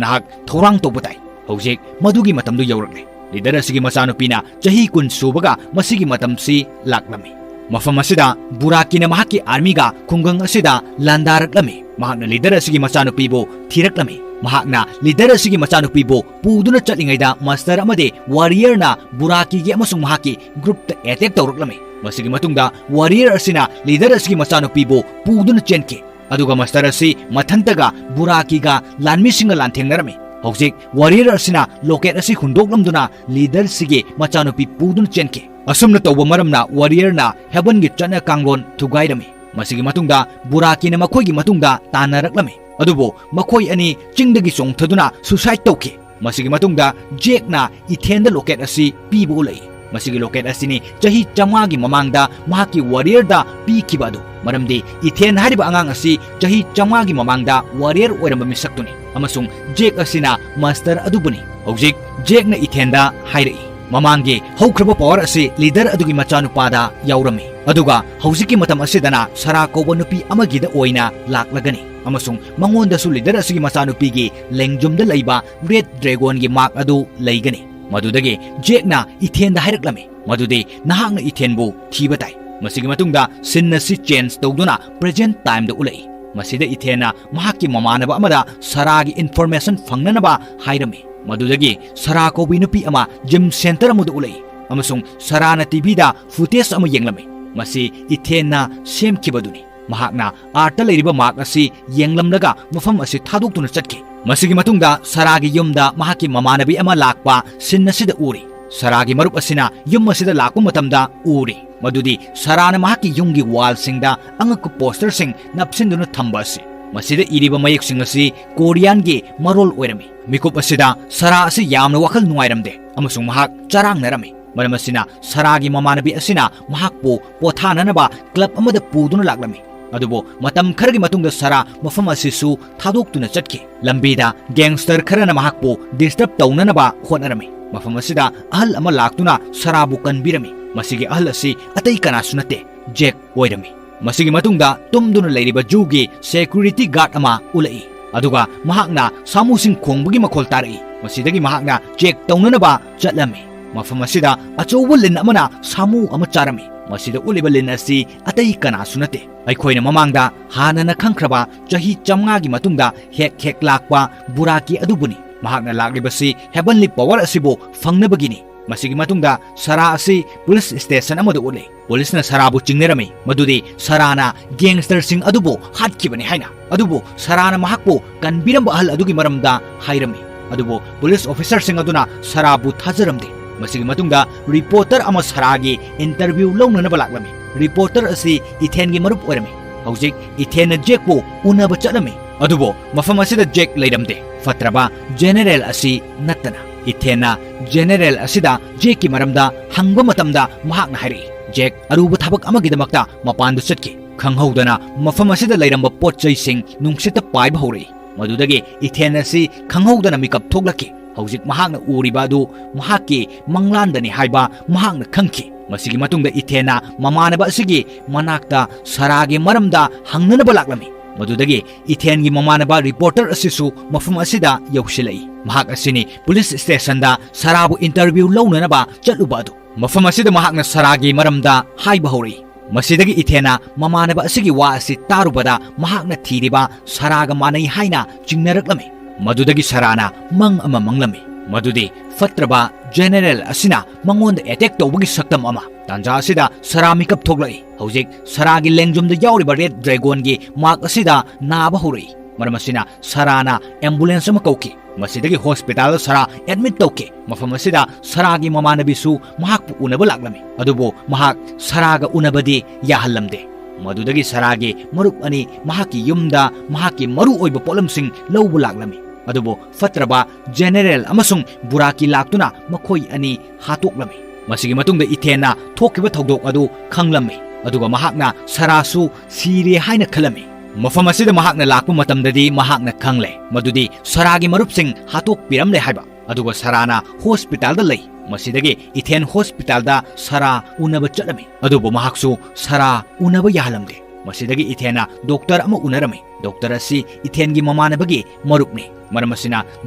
ꯅꯍꯥꯛ ꯊꯧꯔꯥꯡ ꯇꯧꯕ ꯇꯥꯏ꯫ ꯍꯧꯖꯤꯛ ꯃꯗꯨꯒꯤ ꯃꯇꯝꯗꯨ ꯌꯧꯔꯛꯂꯦ꯫ ꯂꯤꯗꯔ ꯑꯁꯤꯒꯤ ꯃꯆꯥꯅꯨꯄꯤꯅ ꯆꯍꯤ ꯀꯨꯟ ꯁꯨꯕꯒ ꯃꯁꯤꯒꯤ ꯃꯇꯝꯁꯤ ꯂꯥꯛꯂꯝꯃꯤ꯫ ꯃꯐꯝ ꯑꯁꯤꯗ ꯕꯨꯔꯥꯀꯤꯅ ꯃꯍꯥꯛꯀꯤ ꯑꯥꯔꯃꯤꯒ ꯈꯨꯡꯒꯪ ꯑꯁꯤꯗ ꯂꯥꯟꯗꯥꯔꯛꯂꯝꯃꯤ꯫ ꯃꯍꯥꯛꯅ ꯂꯤꯗꯔ ꯑꯁꯤꯒꯤ ꯃꯆꯥꯅꯨꯄꯤꯕꯨ ꯊꯤꯔꯛꯂꯝꯃꯤ꯫ ꯃꯍꯥꯛꯅ ꯂꯤꯗꯔ ꯑꯁꯤꯒꯤ ꯃꯆꯥꯅꯨꯄꯤꯕꯨ ꯄꯨꯗꯨꯅ ꯆꯠꯂꯤꯉꯩꯗ ꯃꯥꯁꯇꯔ ꯑꯃꯗꯤ ꯋꯥꯔꯤꯌꯔꯅ ꯕꯨꯔꯥꯀꯤꯒꯤ ꯑꯃꯁꯨꯡ ꯃꯍꯥꯛꯀꯤ ꯒ꯭ꯔꯨꯞꯇ ꯑꯦꯇꯦꯛ ꯇꯧꯔꯛꯂꯝꯃꯤ꯫ ꯃꯁꯤꯒꯤ ꯃꯇꯨꯡꯗ ꯋꯥꯔꯤꯌꯔ ꯑꯁꯤꯅ ꯂꯤꯗꯔ ꯑꯁꯤꯒꯤ ꯃꯆꯥꯅꯨꯄꯤꯕꯨ ꯄꯨꯗꯨꯅ ꯆꯦꯟꯈꯤ꯫ ꯑꯗꯨꯒ ꯃꯥꯁꯇꯔ ꯑꯁꯤ ꯃꯊꯟꯇꯒ ꯕꯨꯔꯥꯀꯤꯒ ꯂꯥꯟꯃꯤꯁꯤꯡꯒ ꯂꯥꯟꯊꯦꯡꯅꯔꯝꯃꯤ꯫ ꯍꯧꯖꯤꯛ ꯋꯥꯔꯤꯌꯔ ꯑꯁꯤꯅ ꯂꯣꯀꯦꯠ ꯑꯁꯤ ꯍꯨꯟꯗꯣꯛꯂꯝꯗꯨꯅ ꯂꯤꯗꯔꯁꯤꯒꯤ ꯃꯆꯥꯅꯨꯄꯤ ꯄꯨꯗꯨꯅ ꯆꯦꯟꯈꯤ꯫ ꯑꯁꯨꯝꯅ ꯇꯧꯕ ꯃꯔꯝꯅ ꯋꯥꯔꯤꯌꯔꯅ ꯍꯦꯕꯟꯒꯤ ꯆꯠꯅ ꯀꯥꯡꯂꯣꯟ ꯊꯨꯒꯥꯏꯔꯝꯃꯤ꯫ ꯃꯁꯤꯒꯤ ꯃꯇꯨꯡꯗ ꯕꯨꯔꯥꯀꯤꯅ ꯃꯈꯣꯏꯒꯤ ꯃꯇꯨꯡꯗ ꯇꯥꯟꯅꯔꯛꯂꯝꯃꯤ꯫ ꯑꯗꯨꯕꯨ ꯃꯈꯣꯏ ꯑꯅꯤ ꯆꯤꯡꯗꯒꯤ ꯆꯣꯡꯊꯗꯨꯅ ꯁꯨꯁꯥꯏꯗ ꯇꯧꯈꯤ꯫ ꯃꯁꯤꯒꯤ ꯃꯇꯨꯡꯗ ꯖꯦꯛꯅ ꯏꯊꯦꯟꯗ ꯂꯣꯀꯦꯠ ꯑꯁꯤ ꯄꯤꯕ ꯎꯠꯂꯛꯏ꯫ ꯃꯁꯤꯒꯤ ꯂꯣꯀꯦꯠ ꯑꯁꯤꯅꯤ ꯆꯍꯤ ꯆꯥꯝꯃꯉꯥꯒꯤ ꯃꯃꯥꯡꯗ ꯃꯍꯥꯛꯀꯤ ꯋꯥꯔꯤꯌꯔꯗ ꯄꯤꯈꯤꯕ ꯑꯗꯨ꯫ ꯃꯔꯝꯗꯤ ꯏꯊꯦꯟ ꯍꯥꯏꯔꯤꯕ ꯑꯉꯥꯡ ꯑꯁꯤ ꯆꯍꯤ ꯆꯥꯝꯃꯉꯥꯒꯤ ꯃꯃꯥꯡꯗ ꯋꯥꯔꯤꯌꯔ ꯑꯣꯏꯔꯝꯕ ꯃꯤꯁꯛꯇꯨꯅꯤ꯫ ꯑꯃꯁꯨꯡ ꯖꯦꯛ ꯑꯁꯤꯅ ꯃꯥꯁꯇꯔ ꯑꯗꯨꯕꯨꯅꯤ꯫ ꯍꯧꯖꯤꯛ ꯖꯦꯛꯅ ꯏꯊꯦꯟꯗ ꯍꯥꯏꯔꯛꯏ, ꯃꯃꯥꯡꯒꯤ ꯍꯧꯈ꯭ꯔꯕ ꯄꯋꯥꯔ ꯑꯁꯤ ꯂꯤꯗꯔ ꯑꯗꯨꯒꯤ ꯃꯆꯥꯅꯨꯄꯥꯗ ꯌꯥꯎꯔꯝꯃꯤ꯫ ꯑꯗꯨꯒ ꯍꯧꯖꯤꯛꯀꯤ ꯃꯇꯝ ꯑꯁꯤꯗꯅ ꯁꯔꯥ ꯀꯧꯕ ꯅꯨꯄꯤ ꯑꯃꯒꯤꯗ ꯑꯣꯏꯅ ꯂꯥꯛꯂꯒꯅꯤ꯫ ꯑꯃꯁꯨꯡ ꯃꯉꯣꯟꯗꯁꯨ ꯂꯤꯗꯔ ꯑꯁꯤꯒꯤ ꯃꯆꯥꯅꯨꯄꯤꯒꯤ ꯂꯦꯡꯖꯨꯝꯗ ꯂꯩꯕ ꯔꯦꯗ ꯗ꯭ꯔꯦꯒꯣꯟꯒꯤ ꯃꯥꯔꯛ ꯑꯗꯨ ꯂꯩꯒꯅꯤ꯫ ꯃꯗꯨꯗꯒꯤ ꯖꯦꯛꯅ ꯏꯊꯦꯟꯗ ꯍꯥꯏꯔꯛꯂꯝꯃꯤ ꯃꯗꯨꯗꯤ ꯅꯍꯥꯛꯅ ꯏꯊꯦꯟꯕꯨ ꯊꯤꯕ ꯇꯥꯏ꯫ ꯃꯁꯤꯒꯤ ꯃꯇꯨꯡꯗ ꯁꯤꯟ ꯑꯁꯤ ꯆꯦꯟꯖ ꯇꯧꯗꯨꯅ ꯄ꯭ꯔꯦꯖꯦꯟꯠ ꯇꯥꯏꯝꯗ ꯎꯠꯂꯛꯏ꯫ ꯃꯁꯤꯗ ꯏꯊꯦꯟꯅ ꯃꯍꯥꯛꯀꯤ ꯃꯃꯥꯟꯅꯕ ꯑꯃꯗ ꯁꯔꯥꯒꯤ ꯏꯟꯐꯣꯔꯃꯦꯁꯟ ꯐꯪꯅꯅꯕ ꯍꯥꯏꯔꯝꯃꯤ꯫ ꯃꯗꯨꯗꯒꯤ ꯁꯔꯥ ꯀꯧꯕꯤ ꯅꯨꯄꯤ ꯑꯃ ꯖꯤꯝ ꯁꯦꯟꯇꯔ ꯑꯃꯗ ꯎꯠꯂꯛꯏ ꯑꯃꯁꯨꯡ ꯁꯔꯥꯅ ꯇꯤꯚꯤꯗ ꯐꯨꯇꯦꯖ ꯑꯃ ꯌꯦꯡꯂꯝꯃꯤ꯫ ꯃꯁꯤ ꯏꯊꯦꯟꯅ ꯁꯦꯝꯈꯤꯕꯗꯨꯅꯤ꯫ ꯃꯍꯥꯛꯅ ꯑꯥꯔꯠꯇ ꯂꯩꯔꯤꯕ ꯃꯥꯔꯛ ꯑꯁꯤ ꯌꯦꯡꯂꯝꯂꯒ ꯃꯐꯝ ꯑꯁꯤ ꯊꯥꯗꯣꯛꯇꯨꯅ ꯆꯠꯈꯤ꯫ ꯃꯁꯤꯒꯤ ꯃꯇꯨꯡꯗ ꯁꯔꯥꯒꯤ ꯌꯨꯝꯗ ꯃꯍꯥꯛꯀꯤ ꯃꯃꯥꯟꯅꯕꯤ ꯑꯃ ꯂꯥꯛꯄ ꯁꯤꯟ ꯑꯁꯤꯗ ꯎꯔꯤ꯫ ꯁꯔꯥꯒꯤ ꯃꯔꯨꯞ ꯑꯁꯤꯅ ꯌꯨꯝ ꯑꯁꯤꯗ ꯂꯥꯛꯄ ꯃꯇꯝꯗ ꯎꯔꯤ ꯃꯗꯨꯗꯤ ꯁꯔꯥꯅ ꯃꯍꯥꯛꯀꯤ ꯌꯨꯝꯒꯤ ꯋꯥꯜꯁꯤꯡꯗ ꯑꯉꯛꯄ ꯄꯣꯁꯇꯔꯁꯤꯡ ꯅꯞꯁꯤꯟꯗꯨꯅ ꯊꯝꯕ ꯑꯁꯤ꯫ ꯃꯁꯤꯗ ꯏꯔꯤꯕ ꯃꯌꯦꯛꯁꯤꯡ ꯑꯁꯤ ꯀꯣꯔꯤꯌꯥꯟꯒꯤ ꯃꯔꯣꯜ ꯑꯣꯏꯔꯝꯃꯤ꯫ ꯃꯤꯀꯨꯞ ꯑꯁꯤꯗ ꯁꯔꯥ ꯑꯁꯤ ꯌꯥꯝꯅ ꯋꯥꯈꯜ ꯅꯨꯡꯉꯥꯏꯔꯝꯗꯦ ꯑꯃꯁꯨꯡ ꯃꯍꯥꯛ ꯆꯔꯥꯡꯅꯔꯝꯃꯤ꯫ ꯃꯔꯝ ꯑꯁꯤꯅ ꯁꯔꯥꯒꯤ ꯃꯃꯥꯟꯅꯕꯤ ꯑꯁꯤꯅ ꯃꯍꯥꯛꯄꯨ ꯄꯣꯊꯥꯅꯅꯕ ꯀ꯭ꯂꯕ ꯑꯃꯗ ꯄꯨꯗꯨꯅ ꯂꯥꯛꯂꯝꯃꯤ꯫ ꯑꯗꯨꯕꯨ ꯃꯇꯝ ꯈꯔꯒꯤ ꯃꯇꯨꯡꯗ ꯁꯔꯥ ꯃꯐꯝ ꯑꯁꯤꯁꯨ ꯊꯥꯗꯣꯛꯇꯨꯅ ꯆꯠꯈꯤ꯫ ꯂꯝꯕꯤꯗ ꯒꯦꯡꯁꯇꯔ ꯈꯔꯅ ꯃꯍꯥꯛꯄꯨ ꯗꯤꯁꯇꯔꯕ ꯇꯧꯅꯅꯕ ꯍꯣꯠꯅꯔꯝꯃꯤ꯫ ꯃꯐꯝ ꯑꯁꯤꯗ ꯑꯍꯜ ꯑꯃ ꯂꯥꯛꯇꯨꯅ ꯁꯔꯥꯕꯨ ꯀꯟꯕꯤꯔꯝꯃꯤ꯫ ꯃꯁꯤꯒꯤ ꯑꯍꯜ ꯑꯁꯤ ꯑꯇꯩ ꯀꯅꯥꯁꯨ ꯅꯠꯇꯦ, ꯖꯦꯛ ꯑꯣꯏꯔꯝꯃꯤ꯫ ꯃꯁꯤꯒꯤ ꯃꯇꯨꯡꯗ ꯇꯨꯝꯗꯨꯅ ꯂꯩꯔꯤꯕ ꯖꯨꯒꯤ security guard ꯑꯃ ꯎꯠꯂꯛꯏ꯫ ꯑꯗꯨꯒ ꯃꯍꯥꯛꯅ ꯁꯥꯃꯨꯁꯤꯡ ꯈꯣꯡꯕꯒꯤ ꯃꯈꯣꯜ ꯇꯥꯔꯛꯏ꯫ ꯃꯁꯤꯗꯒꯤ ꯃꯍꯥꯛꯅ check ꯇꯧꯅꯅꯕ ꯆꯠꯂꯝꯃꯤ꯫ ꯃꯐꯝ ꯑꯁꯤꯗ ꯑꯆꯧꯕ ꯂꯤꯟ ꯑꯃꯅ ꯁꯥꯃꯨ ꯑꯃ ꯆꯥꯔꯝꯃꯤ꯫ ꯃꯁꯤꯗ ꯎꯠꯂꯤꯕ ꯂꯤꯟ ꯑꯁꯤ ꯑꯇꯩ ꯀꯅꯥꯁꯨ ꯅꯠꯇꯦ, ꯑꯩꯈꯣꯏꯅ ꯃꯃꯥꯡꯗ ꯍꯥꯟꯅꯅ ꯈꯪꯈ꯭ꯔꯕ ꯆꯍꯤ ꯆꯥꯝꯃꯉꯥꯒꯤ ꯃꯇꯨꯡꯗ ꯍꯦꯛ ꯍꯦꯛ ꯂꯥꯛꯄ ꯕꯨꯔꯥꯀꯤ ꯑꯗꯨꯕꯨꯅꯤ꯫ ꯃꯍꯥꯛꯅ ꯂꯥꯛꯂꯤꯕꯁꯤ heavenly power ꯑꯁꯤꯕꯨ ꯐꯪꯅꯕꯒꯤꯅꯤ꯫ ꯃꯁꯤꯒꯤ ꯃꯇꯨꯡꯗ ꯁꯔꯥ ꯑꯁꯤ police station ꯑꯃꯗ ꯎꯠꯂꯤ꯫ ꯄꯨꯂꯤꯁꯅ ꯁꯔꯥꯕꯨ ꯆꯤꯡꯅꯔꯝꯃꯤ ꯃꯗꯨꯗꯤ ꯁꯔꯥꯅ gangsterꯁꯤꯡ ꯑꯗꯨꯕꯨ ꯍꯥꯠꯈꯤꯕꯅꯤ ꯍꯥꯏꯅ꯫ ꯑꯗꯨꯕꯨ ꯁꯔꯥꯅ ꯃꯍꯥꯛꯄꯨ ꯀꯟꯕꯤꯔꯝꯕ ꯑꯍꯜ ꯑꯗꯨꯒꯤ ꯃꯔꯝꯗ ꯍꯥꯏꯔꯝꯃꯤ꯫ ꯑꯗꯨꯕꯨ police officerꯁꯤꯡ ꯑꯗꯨꯅ ꯁꯔꯥꯕꯨ ꯊꯥꯖꯔꯝꯗꯦ꯫ ꯃꯁꯤꯒꯤ ꯃꯇꯨꯡꯗ reporter ꯑꯃ ꯁꯔꯥꯒꯤ interview ꯂꯧꯅꯅꯕ ꯂꯥꯛꯂꯝꯃꯤ꯫ Reporter ꯑꯁꯤ ꯏꯊꯦꯟꯒꯤ ꯃꯔꯨꯞ ꯑꯣꯏꯔꯝꯃꯤ꯫ ꯍꯧꯖꯤꯛ ꯏꯊꯦꯟꯅ ꯖꯦꯛꯄꯨ ꯎꯅꯕ ꯆꯠꯂꯝꯃꯤ꯫ ꯑꯗꯨꯕꯨ ꯃꯐꯝ ꯑꯁꯤꯗ ꯖꯦꯛ ꯂꯩꯔꯝꯗꯦ, ꯐꯠꯇ꯭ꯔꯕ general ꯑꯁꯤ ꯅꯠꯇꯅ꯫ ꯏꯊꯦꯟꯅ general ꯑꯁꯤꯗ ꯖꯦꯛꯀꯤ ꯃꯔꯝꯗ ꯍꯪꯕ ꯃꯇꯝꯗ ꯃꯍꯥꯛꯅ ꯍꯥꯏꯔꯛꯏ, ꯖꯦꯛ ꯑꯔꯨꯕ ꯊꯕꯛ ꯑꯃꯒꯤꯗꯃꯛꯇ ꯃꯄꯥꯟꯗ ꯆꯠꯈꯤ꯫ ꯈꯪꯍꯧꯗꯅ ꯃꯐꯝ ꯑꯁꯤꯗ ꯂꯩꯔꯝꯕ ꯄꯣꯠ ꯆꯩꯁꯤꯡ ꯅꯨꯡꯁꯤꯠꯇ ꯄꯥꯏꯕ ꯍꯧꯔꯛꯏ꯫ ꯃꯗꯨꯗꯒꯤ ꯏꯊꯦꯟ ꯑꯁꯤ ꯈꯪꯍꯧꯗꯅ ꯃꯤꯀꯞ ꯊꯣꯛꯂꯛꯈꯤ꯫ ꯍꯧꯖꯤꯛ ꯃꯍꯥꯛꯅ ꯎꯔꯤꯕ ꯑꯗꯨ ꯃꯍꯥꯛꯀꯤ ꯃꯪꯂꯥꯟꯗꯅꯤ ꯍꯥꯏꯕ ꯃꯍꯥꯛꯅ ꯈꯪꯈꯤ꯫ ꯃꯁꯤꯒꯤ ꯃꯇꯨꯡꯗ ꯏꯊꯦꯟꯅ ꯃꯃꯥꯟꯅꯕ ꯑꯁꯤꯒꯤ ꯃꯅꯥꯛꯇ ꯁꯔꯥꯒꯤ ꯃꯔꯝꯗ ꯍꯪꯅꯅꯕ ꯂꯥꯛꯂꯝꯃꯤ꯫ ꯃꯗꯨꯗꯒꯤ ꯏꯊꯦꯟꯒꯤ ꯃꯃꯥꯟꯅꯕ reporter ꯑꯁꯤꯁꯨ ꯃꯐꯝ ꯑꯁꯤꯗ ꯌꯧꯁꯤꯜꯂꯛꯏ꯫ ꯃꯍꯥꯛ ꯑꯁꯤꯅꯤ police stationꯗ ꯁꯔꯥꯕꯨ interview ꯂꯧꯅꯅꯕ ꯆꯠꯂꯨꯕ ꯑꯗꯨ꯫ ꯃꯐꯝ ꯑꯁꯤꯗ ꯃꯍꯥꯛꯅ ꯁꯔꯥꯒꯤ ꯃꯔꯝꯗ ꯍꯥꯏꯕ ꯍꯧꯔꯛꯏ꯫ ꯃꯁꯤꯗꯒꯤ ꯏꯊꯦꯟꯅ ꯃꯃꯥꯟꯅꯕ ꯑꯁꯤꯒꯤ ꯋꯥ ꯑꯁꯤ ꯇꯥꯔꯨꯕꯗ ꯃꯍꯥꯛꯅ ꯊꯤꯔꯤꯕ ꯁꯔꯥꯒ ꯃꯥꯟꯅꯩ ꯍꯥꯏꯅ ꯆꯤꯡꯅꯔꯛꯂꯝꯃꯤ꯫ ꯃꯗꯨꯗꯒꯤ ꯁꯔꯥꯅ ꯃꯪ ꯑꯃ ꯃꯪꯂꯝꯃꯤ, ꯃꯗꯨꯗꯤ ꯐꯠꯇ꯭ꯔꯕ general ꯑꯁꯤꯅ ꯃꯉꯣꯟꯗ attack ꯇꯧꯕꯒꯤ ꯁꯛꯇꯝ ꯑꯃ꯫ ꯇꯥꯟꯖꯥ ꯑꯁꯤꯗ ꯁꯔꯥ ꯃꯤꯀꯞ ꯊꯣꯛꯂꯛꯏ꯫ ꯍꯧꯖꯤꯛ ꯁꯔꯥꯒꯤ ꯂꯦꯡꯖꯨꯝꯗ ꯌꯥꯎꯔꯤꯕ red dragonꯒꯤ mark ꯑꯁꯤꯗ ꯅꯥꯕ ꯍꯧꯔꯛꯏ꯫ ꯃꯔꯝ ꯑꯁꯤꯅ ꯁꯔꯥꯅ ambulance ꯑꯃ ꯀꯧꯈꯤ꯫ ꯃꯁꯤꯗꯒꯤ hospitalꯗ ꯁꯔꯥ admit ꯇꯧꯈꯤ꯫ ꯃꯐꯝ ꯑꯁꯤꯗ ꯁꯔꯥꯒꯤ ꯃꯃꯥꯟꯅꯕꯤꯁꯨ ꯃꯍꯥꯛꯄꯨ ꯎꯅꯕ ꯂꯥꯛꯂꯝꯃꯤ꯫ ꯑꯗꯨꯕꯨ ꯃꯍꯥꯛ ꯁꯔꯥꯒ ꯎꯅꯕꯗꯤ ꯌꯥꯍꯜꯂꯝꯗꯦ꯫ ꯃꯗꯨꯗꯒꯤ ꯁꯔꯥꯒꯤ ꯃꯔꯨꯞ ꯑꯅꯤ ꯃꯍꯥꯛꯀꯤ ꯌꯨꯝꯗ ꯃꯍꯥꯛꯀꯤ ꯃꯔꯨ ꯑꯣꯏꯕ ꯄꯣꯠꯂꯝꯁꯤꯡ ꯂꯧꯕ ꯂꯥꯛꯂꯝꯃꯤ꯫ ꯑꯗꯨꯕꯨ ꯐꯠꯇ꯭ꯔꯕ general ꯑꯃꯁꯨꯡ ꯕꯨꯔꯥꯀꯤ ꯂꯥꯛꯇꯨꯅ ꯃꯈꯣꯏ ꯑꯅꯤ ꯍꯥꯠꯇꯣꯛꯂꯝꯃꯤ꯫ ꯃꯁꯤꯒꯤ ꯃꯇꯨꯡꯗ ꯏꯊꯦꯟꯅ ꯊꯣꯛꯈꯤꯕ ꯊꯧꯗꯣꯛ ꯑꯗꯨ ꯈꯪꯂꯝꯃꯤ, ꯑꯗꯨꯒ ꯃꯍꯥꯛꯅ ꯁꯔꯥꯁꯨ ꯁꯤꯔꯦ ꯍꯥꯏꯅ ꯈꯜꯂꯝꯃꯤ꯫ ꯃꯐꯝ ꯑꯁꯤꯗ ꯃꯍꯥꯛꯅ ꯂꯥꯛꯄ ꯃꯇꯝꯗꯗꯤ ꯃꯍꯥꯛꯅ ꯈꯪꯂꯦ ꯃꯗꯨꯗꯤ ꯁꯔꯥꯒꯤ ꯃꯔꯨꯞꯁꯤꯡ ꯍꯥꯠꯇꯣꯛꯄꯤꯔꯝꯂꯦ ꯍꯥꯏꯕ꯫ ꯑꯗꯨꯒ ꯁꯔꯥꯅ ꯍꯣꯁꯄꯤꯇꯥꯜꯗ ꯂꯩ꯫ ꯃꯁꯤꯗꯒꯤ ꯏꯊꯦꯟ ꯍꯣꯁꯄꯤꯇꯥꯜꯗ ꯁꯔꯥ ꯎꯅꯕ ꯆꯠꯂꯝꯃꯤ꯫ ꯑꯗꯨꯕꯨ ꯃꯍꯥꯛꯁꯨ ꯁꯔꯥ ꯎꯅꯕ ꯌꯥꯍꯜꯂꯝꯗꯦ꯫ ꯃꯁꯤꯗꯒꯤ ꯏꯊꯦꯟꯅ ꯗꯣꯛꯇꯔ ꯑꯃ ꯎꯅꯔꯝꯃꯤ꯫ ꯗꯣꯛꯇꯔ ꯑꯁꯤ ꯏꯊꯦꯟꯒꯤ ꯃꯃꯥꯟꯅꯕꯒꯤ ꯃꯔꯨꯞꯅꯤ꯫ ꯃꯔꯝ ꯑꯁꯤꯅ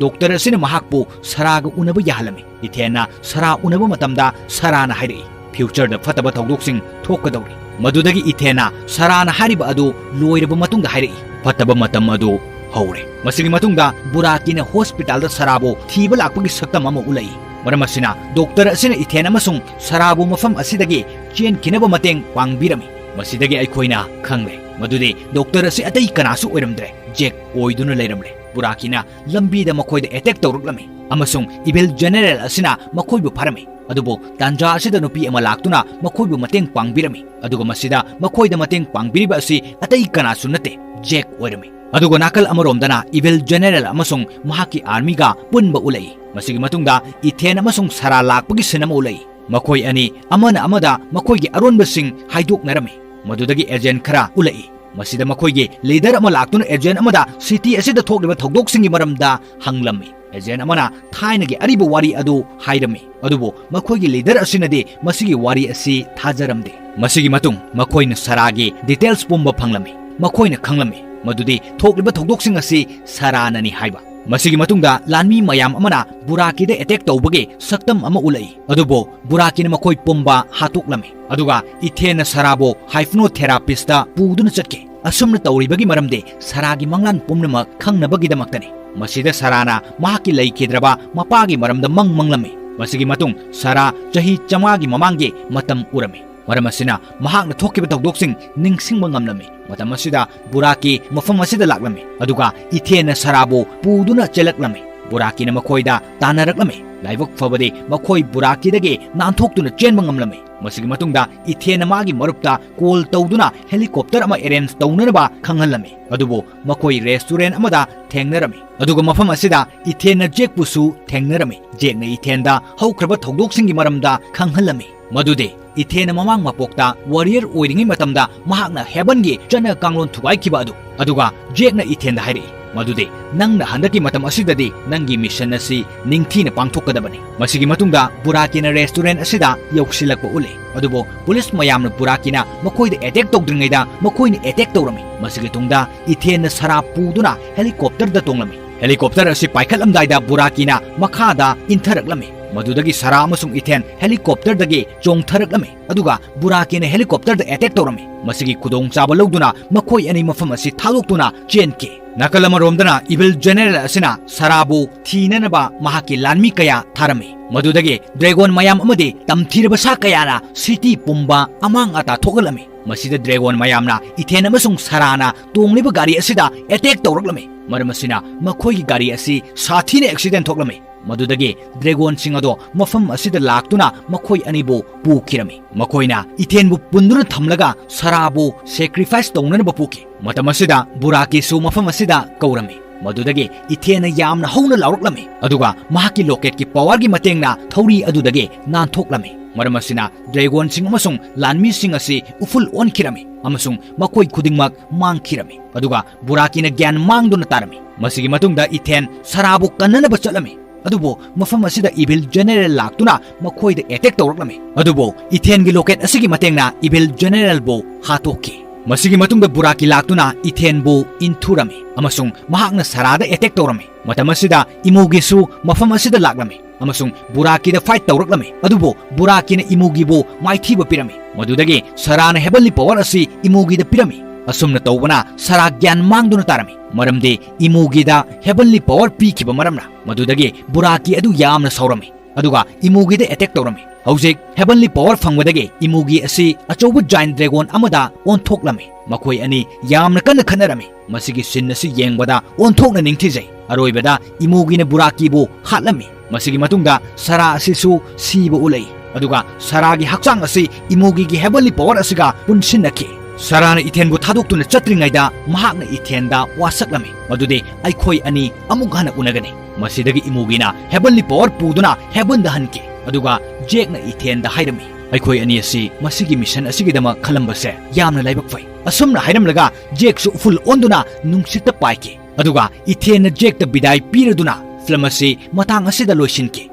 ꯗꯣꯛꯇꯔ ꯑꯁꯤꯅ ꯃꯍꯥꯛꯄꯨ ꯁꯔꯥꯒ ꯎꯅꯕ ꯌꯥꯍꯜꯂꯝꯃꯤ꯫ ꯏꯊꯦꯟꯅ ꯁꯔꯥ ꯎꯅꯕ ꯃꯇꯝꯗ ꯁꯔꯥꯅ ꯍꯥꯏꯔꯛꯏ, "ꯐ꯭ꯌꯨꯆꯔꯗ ꯐꯠꯇꯕ ꯊꯧꯗꯣꯛꯁꯤꯡ ꯊꯣꯛꯀꯗꯧꯔꯤ"꯫ ꯃꯗꯨꯗꯒꯤ ꯏꯊꯦꯟꯅ ꯁꯔꯥꯅ ꯍꯥꯏꯔꯤꯕ ꯑꯗꯨ ꯂꯣꯏꯔꯕ ꯃꯇꯨꯡꯗ ꯍꯥꯏꯔꯛꯏ, "ꯐꯠꯇꯕ ꯃꯇꯝ ꯑꯗꯨ ꯍꯧꯔꯦ"꯫ ꯃꯁꯤꯒꯤ ꯃꯇꯨꯡꯗ ꯕꯨꯔꯥꯀꯤꯅ ꯍꯣꯁꯄꯤꯇꯥꯜꯗ ꯁꯔꯥꯕꯨ ꯊꯤꯕ ꯂꯥꯛꯄꯒꯤ ꯁꯛꯇꯝ ꯑꯃ ꯎꯠꯂꯛꯏ꯫ ꯃꯔꯝ ꯑꯁꯤꯅ ꯗꯣꯛꯇꯔ ꯑꯁꯤꯅ ꯏꯊꯦꯟ ꯑꯃꯁꯨꯡ ꯁꯔꯥꯕꯨ ꯃꯐꯝ ꯑꯁꯤꯗꯒꯤ ꯆꯦꯟꯈꯤꯅꯕ ꯃꯇꯦꯡ ꯄꯥꯡꯕꯤꯔꯝꯃꯤ꯫ ꯃꯁꯤꯗꯒꯤ ꯑꯩꯈꯣꯏꯅ ꯈꯪꯂꯦ ꯃꯗꯨꯗꯤ ꯗꯣꯛꯇꯔ ꯑꯁꯤ ꯑꯇꯩ ꯀꯅꯥꯁꯨ ꯑꯣꯏꯔꯝꯗ꯭ꯔꯦ, ꯖꯦꯛ ꯑꯣꯏꯗꯨꯅ ꯂꯩꯔꯝꯂꯦ꯫ ꯕꯨꯔꯥꯀꯤꯅ ꯂꯝꯕꯤꯗ ꯃꯈꯣꯏꯗ ꯑꯦꯇꯦꯛ ꯇꯧꯔꯛꯂꯝꯃꯤ ꯑꯃꯁꯨꯡ ꯏꯚꯤꯜ ꯖꯦꯅꯦꯔꯦꯜ ꯑꯁꯤꯅ ꯃꯈꯣꯏꯕꯨ ꯐꯥꯔꯝꯃꯤ꯫ ꯑꯗꯨꯕꯨ ꯇꯥꯟꯖꯥ ꯑꯁꯤꯗ ꯅꯨꯄꯤ ꯑꯃ ꯂꯥꯛꯇꯨꯅ ꯃꯈꯣꯏꯕꯨ ꯃꯇꯦꯡ ꯄꯥꯡꯕꯤꯔꯝꯃꯤ꯫ ꯑꯗꯨꯒ ꯃꯁꯤꯗ ꯃꯈꯣꯏꯗ ꯃꯇꯦꯡ ꯄꯥꯡꯕꯤꯔꯤꯕ ꯑꯁꯤ ꯑꯇꯩ ꯀꯅꯥꯁꯨ ꯅꯠꯇꯦ, ꯖꯦꯛ ꯑꯣꯏꯔꯝꯃꯤ꯫ ꯑꯗꯨꯒ ꯅꯥꯀꯜ ꯑꯃꯔꯣꯝꯗꯅ ꯏꯚꯤꯜ ꯖꯦꯅꯦꯔꯦꯜ ꯑꯃꯁꯨꯡ ꯃꯍꯥꯛꯀꯤ ꯑꯥꯔꯃꯤꯒ ꯄꯨꯟꯕ ꯎꯠꯂꯛꯏ꯫ ꯃꯁꯤꯒꯤ ꯃꯇꯨꯡꯗ ꯏꯊꯦꯟ ꯑꯃꯁꯨꯡ ꯁꯔꯥ ꯂꯥꯛꯄꯒꯤ ꯁꯤꯟ ꯑꯃ ꯎꯠꯂꯛꯏ꯫ ꯃꯈꯣꯏ ꯑꯅꯤ ꯑꯃꯅ ꯑꯃꯗ ꯃꯈꯣꯏꯒꯤ ꯑꯔꯣꯟꯕꯁꯤꯡ ꯍꯥꯏꯗꯣꯛꯅꯔꯝꯃꯤ꯫ ꯃꯗꯨꯗꯒꯤ ꯑꯦꯖꯦꯟ ꯈꯔ ꯎꯠꯂꯛꯏ꯫ ꯃꯁꯤꯗ ꯃꯈꯣꯏꯒꯤ ꯂꯤꯗꯔ ꯑꯃ ꯂꯥꯛꯇꯨꯅ ꯑꯦꯖꯦꯟ ꯑꯃꯗ ꯁꯤꯇꯤ ꯑꯁꯤꯗ ꯊꯣꯛꯂꯤꯕ ꯊꯧꯗꯣꯛꯁꯤꯡꯒꯤ ꯃꯔꯝꯗ ꯍꯪꯂꯝꯃꯤ꯫ ꯑꯦꯖꯦꯟ ꯑꯃꯅ ꯊꯥꯏꯅꯒꯤ ꯑꯔꯤꯕ ꯋꯥꯔꯤ ꯑꯗꯨ ꯍꯥꯏꯔꯝꯃꯤ꯫ ꯑꯗꯨꯕꯨ ꯃꯈꯣꯏꯒꯤ ꯂꯤꯗꯔ ꯑꯁꯤꯅꯗꯤ ꯃꯁꯤꯒꯤ ꯋꯥꯔꯤ ꯑꯁꯤ ꯊꯥꯖꯔꯝꯗꯦ꯫ ꯃꯁꯤꯒꯤ ꯃꯇꯨꯡ ꯃꯈꯣꯏꯅ ꯁꯔꯥꯒꯤ ꯗꯤꯇꯦꯜꯁ ꯄꯨꯝꯕ ꯐꯪꯂꯝꯃꯤ꯫ ꯃꯈꯣꯏꯅ ꯈꯪꯂꯝꯃꯤ ꯃꯗꯨꯗꯤ ꯊꯣꯛꯂꯤꯕ ꯊꯧꯗꯣꯛꯁꯤꯡ ꯑꯁꯤ ꯁꯔꯥꯅꯅꯤ ꯍꯥꯏꯕ꯫ ꯃꯁꯤꯒꯤ ꯃꯇꯨꯡꯗ ꯂꯥꯟꯃꯤ ꯃꯌꯥꯝ ꯑꯃꯅ ꯕꯨꯔꯥꯀꯤꯗ ꯑꯦꯇꯦꯛ ꯇꯧꯕꯒꯤ ꯁꯛꯇꯝ ꯑꯃ ꯎꯠꯂꯛꯏ꯫ ꯑꯗꯨꯕꯨ ꯕꯨꯔꯥꯀꯤꯅ ꯃꯈꯣꯏ ꯄꯨꯝꯕ ꯍꯥꯠꯇꯣꯛꯂꯝꯃꯤ꯫ ꯑꯗꯨꯒ ꯏꯊꯦꯟꯅ ꯁꯔꯥꯕꯨ ꯍꯥꯏꯐꯅꯣꯊꯦꯔꯥꯄꯤꯁꯇ ꯄꯨꯗꯨꯅ ꯆꯠꯈꯤ꯫ ꯑꯁꯨꯝꯅ ꯇꯧꯔꯤꯕꯒꯤ ꯃꯔꯝꯗꯤ ꯁꯔꯥꯒꯤ ꯃꯪꯂꯥꯟ ꯄꯨꯝꯅꯃꯛ ꯈꯪꯅꯕꯒꯤꯗꯃꯛꯇꯅꯤ꯫ ꯃꯁꯤꯗ ꯁꯔꯥꯅ ꯃꯍꯥꯛꯀꯤ ꯂꯩꯈꯤꯗ꯭ꯔꯕ ꯃꯄꯥꯒꯤ ꯃꯔꯝꯗ ꯃꯪ ꯃꯪꯂꯝꯃꯤ꯫ ꯃꯁꯤꯒꯤ ꯃꯇꯨꯡ ꯁꯔꯥ ꯆꯍꯤ ꯆꯥꯝꯃꯉꯥꯒꯤ ꯃꯃꯥꯡꯒꯤ ꯃꯇꯝ ꯎꯔꯝꯃꯤ꯫ ꯃꯔꯝ ꯑꯁꯤꯅ ꯃꯍꯥꯛꯅ ꯊꯣꯛꯈꯤꯕ ꯊꯧꯗꯣꯛꯁꯤꯡ ꯅꯤꯡꯁꯤꯡꯕ ꯉꯝꯂꯝꯃꯤ꯫ ꯃꯇꯝ ꯑꯁꯤꯗ ꯕꯨꯔꯥꯀꯤ ꯃꯐꯝ ꯑꯁꯤꯗ ꯂꯥꯛꯂꯝꯃꯤ, ꯑꯗꯨꯒ ꯏꯊꯦꯟꯅ ꯁꯔꯥꯕꯨ ꯄꯨꯗꯨꯅ ꯆꯦꯜꯂꯛꯂꯝꯃꯤ꯫ ꯕꯨꯔꯥꯀꯤꯅ ꯃꯈꯣꯏꯗ ꯇꯥꯟꯅꯔꯛꯂꯝꯃꯤ꯫ ꯂꯥꯏꯕꯛ ꯐꯕꯗꯤ ꯃꯈꯣꯏ ꯕꯨꯔꯥꯀꯤꯗꯒꯤ ꯅꯥꯟꯊꯣꯛꯇꯨꯅ ꯆꯦꯟꯕ ꯉꯝꯂꯝꯃꯤ꯫ ꯃꯁꯤꯒꯤ ꯃꯇꯨꯡꯗ ꯏꯊꯦꯟꯅ ꯃꯥꯒꯤ ꯃꯔꯨꯞꯇ ꯀꯣꯜ ꯇꯧꯗꯨꯅ ꯍꯦꯂꯤꯀꯣꯞꯇꯔ ꯑꯃ ꯑꯦꯔꯦꯟꯖ ꯇꯧꯅꯅꯕ ꯈꯪꯍꯜꯂꯝꯃꯤ꯫ ꯑꯗꯨꯕꯨ ꯃꯈꯣꯏ ꯔꯦꯁꯇꯨꯔꯦꯟ ꯑꯃꯗ ꯊꯦꯡꯅꯔꯝꯃꯤ꯫ ꯑꯗꯨꯒ ꯃꯐꯝ ꯑꯁꯤꯗ ꯏꯊꯦꯟꯅ ꯖꯦꯛꯄꯨꯁꯨ ꯊꯦꯡꯅꯔꯝꯃꯤ꯫ ꯖꯦꯛꯅ ꯏꯊꯦꯟꯗ ꯍꯧꯈ꯭ꯔꯕ ꯊꯧꯗꯣꯛꯁꯤꯡꯒꯤ ꯃꯔꯝꯗ ꯈꯪꯍꯜꯂꯝꯃꯤ꯫ ꯃꯗꯨꯗꯤ ꯏꯊꯦꯟꯅ ꯃꯃꯥꯡ ꯃꯄꯣꯛꯇ ꯋꯥꯔꯤꯌꯔ ꯑꯣꯏꯔꯤꯉꯩ ꯃꯇꯝꯗ ꯃꯍꯥꯛꯅ ꯍꯦꯕꯟꯒꯤ ꯆꯠꯅ ꯀꯥꯡꯂꯣꯟ ꯊꯨꯒꯥꯏꯈꯤꯕ ꯑꯗꯨ꯫ ꯑꯗꯨꯒ ꯖꯦꯛꯅ ꯏꯊꯦꯟꯗ ꯍꯥꯏꯔꯛꯏ, ꯃꯗꯨꯗꯤ ꯅꯪꯅ ꯍꯟꯗꯛꯀꯤ ꯃꯇꯝ ꯑꯁꯤꯗꯗꯤ ꯅꯪꯒꯤ mission ꯑꯁꯤ ꯅꯤꯡꯊꯤꯅ ꯄꯥꯡꯊꯣꯛꯀꯗꯕꯅꯤ꯫ ꯃꯁꯤꯒꯤ ꯃꯇꯨꯡꯗ ꯕꯨꯔꯥꯀꯤꯅ restaurant ꯑꯁꯤꯗ ꯌꯧꯁꯤꯜꯂꯛꯄ ꯎꯠꯂꯤ꯫ ꯑꯗꯨꯕꯨ ꯄꯨꯂꯤꯁ ꯃꯌꯥꯝꯅ ꯕꯨꯔꯥꯀꯤꯅ ꯃꯈꯣꯏꯗ attack ꯇꯧꯗ꯭ꯔꯤꯉꯩꯗ ꯃꯈꯣꯏꯅ attack ꯇꯧꯔꯝꯃꯤ꯫ ꯃꯁꯤꯒꯤ ꯇꯨꯡꯗ ꯏꯊꯦꯟꯅ ꯁꯔꯥ ꯄꯨꯗꯨꯅ helicopterꯗ ꯇꯣꯡꯂꯝꯃꯤ꯫ Helicopter ꯑꯁꯤ ꯄꯥꯏꯈꯠꯂꯝꯗꯥꯏꯗ ꯕꯨꯔꯥꯀꯤꯅ ꯃꯈꯥꯗ ꯏꯟꯊꯔꯛꯂꯝꯃꯤ꯫ ꯃꯗꯨꯗꯒꯤ ꯁꯔꯥ ꯑꯃꯁꯨꯡ ꯏꯊꯦꯟ helicopterꯗꯒꯤ ꯆꯣꯡꯊꯔꯛꯂꯝꯃꯤ꯫ ꯑꯗꯨꯒ ꯕꯨꯔꯥꯀꯤꯅ helicopterꯗ attack ꯇꯧꯔꯝꯃꯤ꯫ ꯃꯁꯤꯒꯤ ꯈꯨꯗꯣꯡꯆꯥꯕ ꯂꯧꯗꯨꯅ ꯃꯈꯣꯏ ꯑꯅꯤ ꯃꯐꯝ ꯑꯁꯤ ꯊꯥꯗꯣꯛꯇꯨꯅ ꯆꯦꯟꯈꯤ꯫ ꯅꯥꯀꯜ ꯑꯃꯔꯣꯝꯗꯅ evil general ꯑꯁꯤꯅ ꯁꯔꯥꯕꯨ ꯊꯤꯅꯅꯕ ꯃꯍꯥꯛꯀꯤ ꯂꯥꯟꯃꯤ ꯀꯌꯥ ꯊꯥꯔꯝꯃꯤ꯫ ꯃꯗꯨꯗꯒꯤ dragon ꯃꯌꯥꯝ ꯑꯃꯗꯤ ꯇꯝꯊꯤꯔꯕ ꯁꯥ ꯀꯌꯥꯅ city ꯄꯨꯝꯕ ꯑꯃꯥꯡ ꯑꯇꯥ ꯊꯣꯛꯍꯜꯂꯝꯃꯤ꯫ ꯃꯁꯤꯗ dragon ꯃꯌꯥꯝꯅ ꯏꯊꯦꯟ ꯑꯃꯁꯨꯡ ꯁꯔꯥꯅ ꯇꯣꯡꯂꯤꯕ ꯒꯥꯔꯤ ꯑꯁꯤꯗ attack ꯇꯧꯔꯛꯂꯝꯃꯤ꯫ ꯃꯔꯝ ꯑꯁꯤꯅ ꯃꯈꯣꯏꯒꯤ ꯒꯥꯔꯤ ꯑꯁꯤ ꯁꯥꯊꯤꯅ accident ꯊꯣꯛꯂꯝꯃꯤ꯫ ꯃꯗꯨꯗꯒꯤ dragonꯁꯤꯡ ꯑꯗꯣ ꯃꯐꯝ ꯑꯁꯤꯗ ꯂꯥꯛꯇꯨꯅ ꯃꯈꯣꯏ ꯑꯅꯤꯕꯨ ꯄꯨꯈꯤꯔꯝꯃꯤ꯫ ꯃꯈꯣꯏꯅ ꯏꯊꯦꯟꯕꯨ ꯄꯨꯟꯗꯨꯅ ꯊꯝꯂꯒ ꯁꯔꯥꯕꯨ sacrifice ꯇꯧꯅꯅꯕ ꯄꯨꯈꯤ꯫ ꯃꯇꯝ ꯑꯁꯤꯗ ꯕꯨꯔꯥꯀꯤꯁꯨ ꯃꯐꯝ ꯑꯁꯤꯗ ꯀꯧꯔꯝꯃꯤ꯫ ꯃꯗꯨꯗꯒꯤ ꯏꯊꯦꯟꯅ ꯌꯥꯝꯅ ꯍꯧꯅ ꯂꯥꯎꯔꯛꯂꯝꯃꯤ, ꯑꯗꯨꯒ ꯃꯍꯥꯛꯀꯤ locketꯀꯤ powerꯒꯤ ꯃꯇꯦꯡꯅ ꯊꯧꯔꯤ ꯑꯗꯨꯗꯒꯤ ꯅꯥꯟꯊꯣꯛꯂꯝꯃꯤ꯫ ꯃꯔꯝ ꯑꯁꯤꯅ dragonꯁꯤꯡ ꯑꯃꯁꯨꯡ ꯂꯥꯟꯃꯤꯁꯤꯡ ꯑꯁꯤ ꯎꯐꯨꯜ ꯑꯣꯟꯈꯤꯔꯝꯃꯤ ꯑꯃꯁꯨꯡ ꯃꯈꯣꯏ ꯈꯨꯗꯤꯡꯃꯛ ꯃꯥꯡꯈꯤꯔꯝꯃꯤ꯫ ꯑꯗꯨꯒ ꯕꯨꯔꯥꯀꯤꯅ ꯒ꯭ꯌꯥꯟ ꯃꯥꯡꯗꯨꯅ ꯇꯥꯔꯝꯃꯤ꯫ ꯃꯁꯤꯒꯤ ꯃꯇꯨꯡꯗ ꯏꯊꯦꯟ ꯁꯔꯥꯕꯨ ꯀꯟꯅꯅꯕ ꯆꯠꯂꯝꯃꯤ꯫ ꯑꯗꯨꯕꯨ ꯃꯐꯝ ꯑꯁꯤꯗ evil general ꯂꯥꯛꯇꯨꯅ ꯃꯈꯣꯏꯗ attack ꯇꯧꯔꯛꯂꯝꯃꯤ꯫ ꯑꯗꯨꯕꯨ ꯏꯊꯦꯟꯒꯤ locket ꯑꯁꯤꯒꯤ ꯃꯇꯦꯡꯅ evil generalꯕꯨ ꯍꯥꯠꯇꯣꯛꯈꯤ꯫ ꯃꯁꯤꯒꯤ ꯃꯇꯨꯡꯗ ꯕꯨꯔꯥꯀꯤ ꯂꯥꯛꯇꯨꯅ ꯏꯊꯦꯟꯕꯨ ꯏꯟꯊꯨꯔꯝꯃꯤ ꯑꯃꯁꯨꯡ ꯃꯍꯥꯛꯅ ꯁꯔꯥꯗ attack ꯇꯧꯔꯝꯃꯤ꯫ ꯃꯇꯝ ꯑꯁꯤꯗ ꯏꯃꯨꯒꯤꯁꯨ ꯃꯐꯝ ꯑꯁꯤꯗ ꯂꯥꯛꯂꯝꯃꯤ ꯑꯃꯁꯨꯡ ꯕꯨꯔꯥꯀꯤꯗ fight ꯇꯧꯔꯛꯂꯝꯃꯤ꯫ ꯑꯗꯨꯕꯨ ꯕꯨꯔꯥꯀꯤꯅ ꯏꯃꯨꯒꯤꯕꯨ ꯃꯥꯏꯊꯤꯕ ꯄꯤꯔꯝꯃꯤ꯫ ꯃꯗꯨꯗꯒꯤ ꯁꯔꯥꯅ heavenly power ꯑꯁꯤ ꯏꯃꯨꯒꯤꯗ ꯄꯤꯔꯝꯃꯤ꯫ ꯑꯁꯨꯝꯅ ꯇꯧꯕꯅ ꯁꯔꯥ ꯒ꯭ꯌꯥꯟ ꯃꯥꯡꯗꯨꯅ ꯇꯥꯔꯝꯃꯤ, ꯃꯔꯝꯗꯤ ꯏꯃꯨꯒꯤꯗ heavenly power ꯄꯤꯈꯤꯕ ꯃꯔꯝꯅ꯫ ꯃꯗꯨꯗꯒꯤ ꯕꯨꯔꯥꯀꯤ ꯑꯗꯨ ꯌꯥꯝꯅ ꯁꯥꯎꯔꯝꯃꯤ, ꯑꯗꯨꯒ ꯏꯃꯨꯒꯤꯗ attack ꯇꯧꯔꯝꯃꯤ꯫ ꯍꯧꯖꯤꯛ heavenly power ꯐꯪꯕꯗꯒꯤ ꯏꯃꯨꯒꯤ ꯑꯁꯤ ꯑꯆꯧꯕ giant dragon ꯑꯃꯗ ꯑꯣꯟꯊꯣꯛꯂꯝꯃꯤ꯫ ꯃꯈꯣꯏ ꯑꯅꯤ ꯌꯥꯝꯅ ꯀꯟꯅ ꯈꯠꯅꯔꯝꯃꯤ꯫ ꯃꯁꯤꯒꯤ scene ꯑꯁꯤ ꯌꯦꯡꯕꯗ ꯑꯣꯟꯊꯣꯛꯅ ꯅꯤꯡꯊꯤꯖꯩ꯫ ꯑꯔꯣꯏꯕꯗ ꯏꯃꯨꯒꯤꯅ ꯕꯨꯔꯥꯀꯤꯕꯨ ꯍꯥꯠꯂꯝꯃꯤ꯫ ꯃꯁꯤꯒꯤ ꯃꯇꯨꯡꯗ ꯁꯔꯥ ꯑꯁꯤꯁꯨ ꯁꯤꯕ ꯎꯠꯂꯛꯏ, ꯑꯗꯨꯒ ꯁꯔꯥꯒꯤ ꯍꯛꯆꯥꯡ ꯑꯁꯤ ꯏꯃꯨꯒꯤꯒꯤ heavenly power ꯑꯁꯤꯒ ꯄꯨꯟꯁꯤꯟꯅꯈꯤ꯫ ꯁꯔꯥꯅ ꯏꯊꯦꯟꯕꯨ ꯊꯥꯗꯣꯛꯇꯨꯅ ꯆꯠꯇ꯭ꯔꯤꯉꯩꯗ ꯃꯍꯥꯛꯅ ꯏꯊꯦꯟꯗ ꯋꯥꯁꯛꯂꯝꯃꯤ, ꯃꯗꯨꯗꯤ ꯑꯩꯈꯣꯏ ꯑꯅꯤ ꯑꯃꯨꯛ ꯍꯟꯅ ꯎꯅꯒꯅꯤ꯫ ꯃꯁꯤꯗꯒꯤ ꯏꯃꯨꯒꯤꯅ heavenly power ꯄꯨꯗꯨꯅ heavenꯗ ꯍꯟꯈꯤ, ꯑꯗꯨꯒ ꯖꯦꯛꯅ ꯏꯊꯦꯟꯗ ꯍꯥꯏꯔꯝꯃꯤ, "ꯑꯩꯈꯣꯏ ꯑꯅꯤ ꯑꯁꯤ ꯃꯁꯤꯒꯤ mission ꯑꯁꯤꯒꯤꯗꯃꯛ ꯈꯜꯂꯝꯕꯁꯦ ꯌꯥꯝꯅ ꯂꯥꯏꯕꯛ ꯐꯩ꯫" ꯑꯁꯨꯝꯅ ꯍꯥꯏꯔꯝꯂꯒ ꯖꯦꯛꯁꯨ ꯎꯐꯨꯜ ꯑꯣꯟꯗꯨꯅ ꯅꯨꯡꯁꯤꯠꯇ ꯄꯥꯏꯈꯤ꯫ ꯑꯗꯨꯒ ꯏꯊꯦꯟꯅ ꯖꯦꯛꯇ ꯕꯤꯗꯥꯏ ꯄꯤꯔꯗꯨꯅ ꯐꯤꯂꯝ ꯑꯁꯤ ꯃꯇꯥꯡ ꯑꯁꯤꯗ ꯂꯣꯏꯁꯤꯟꯈꯤ꯫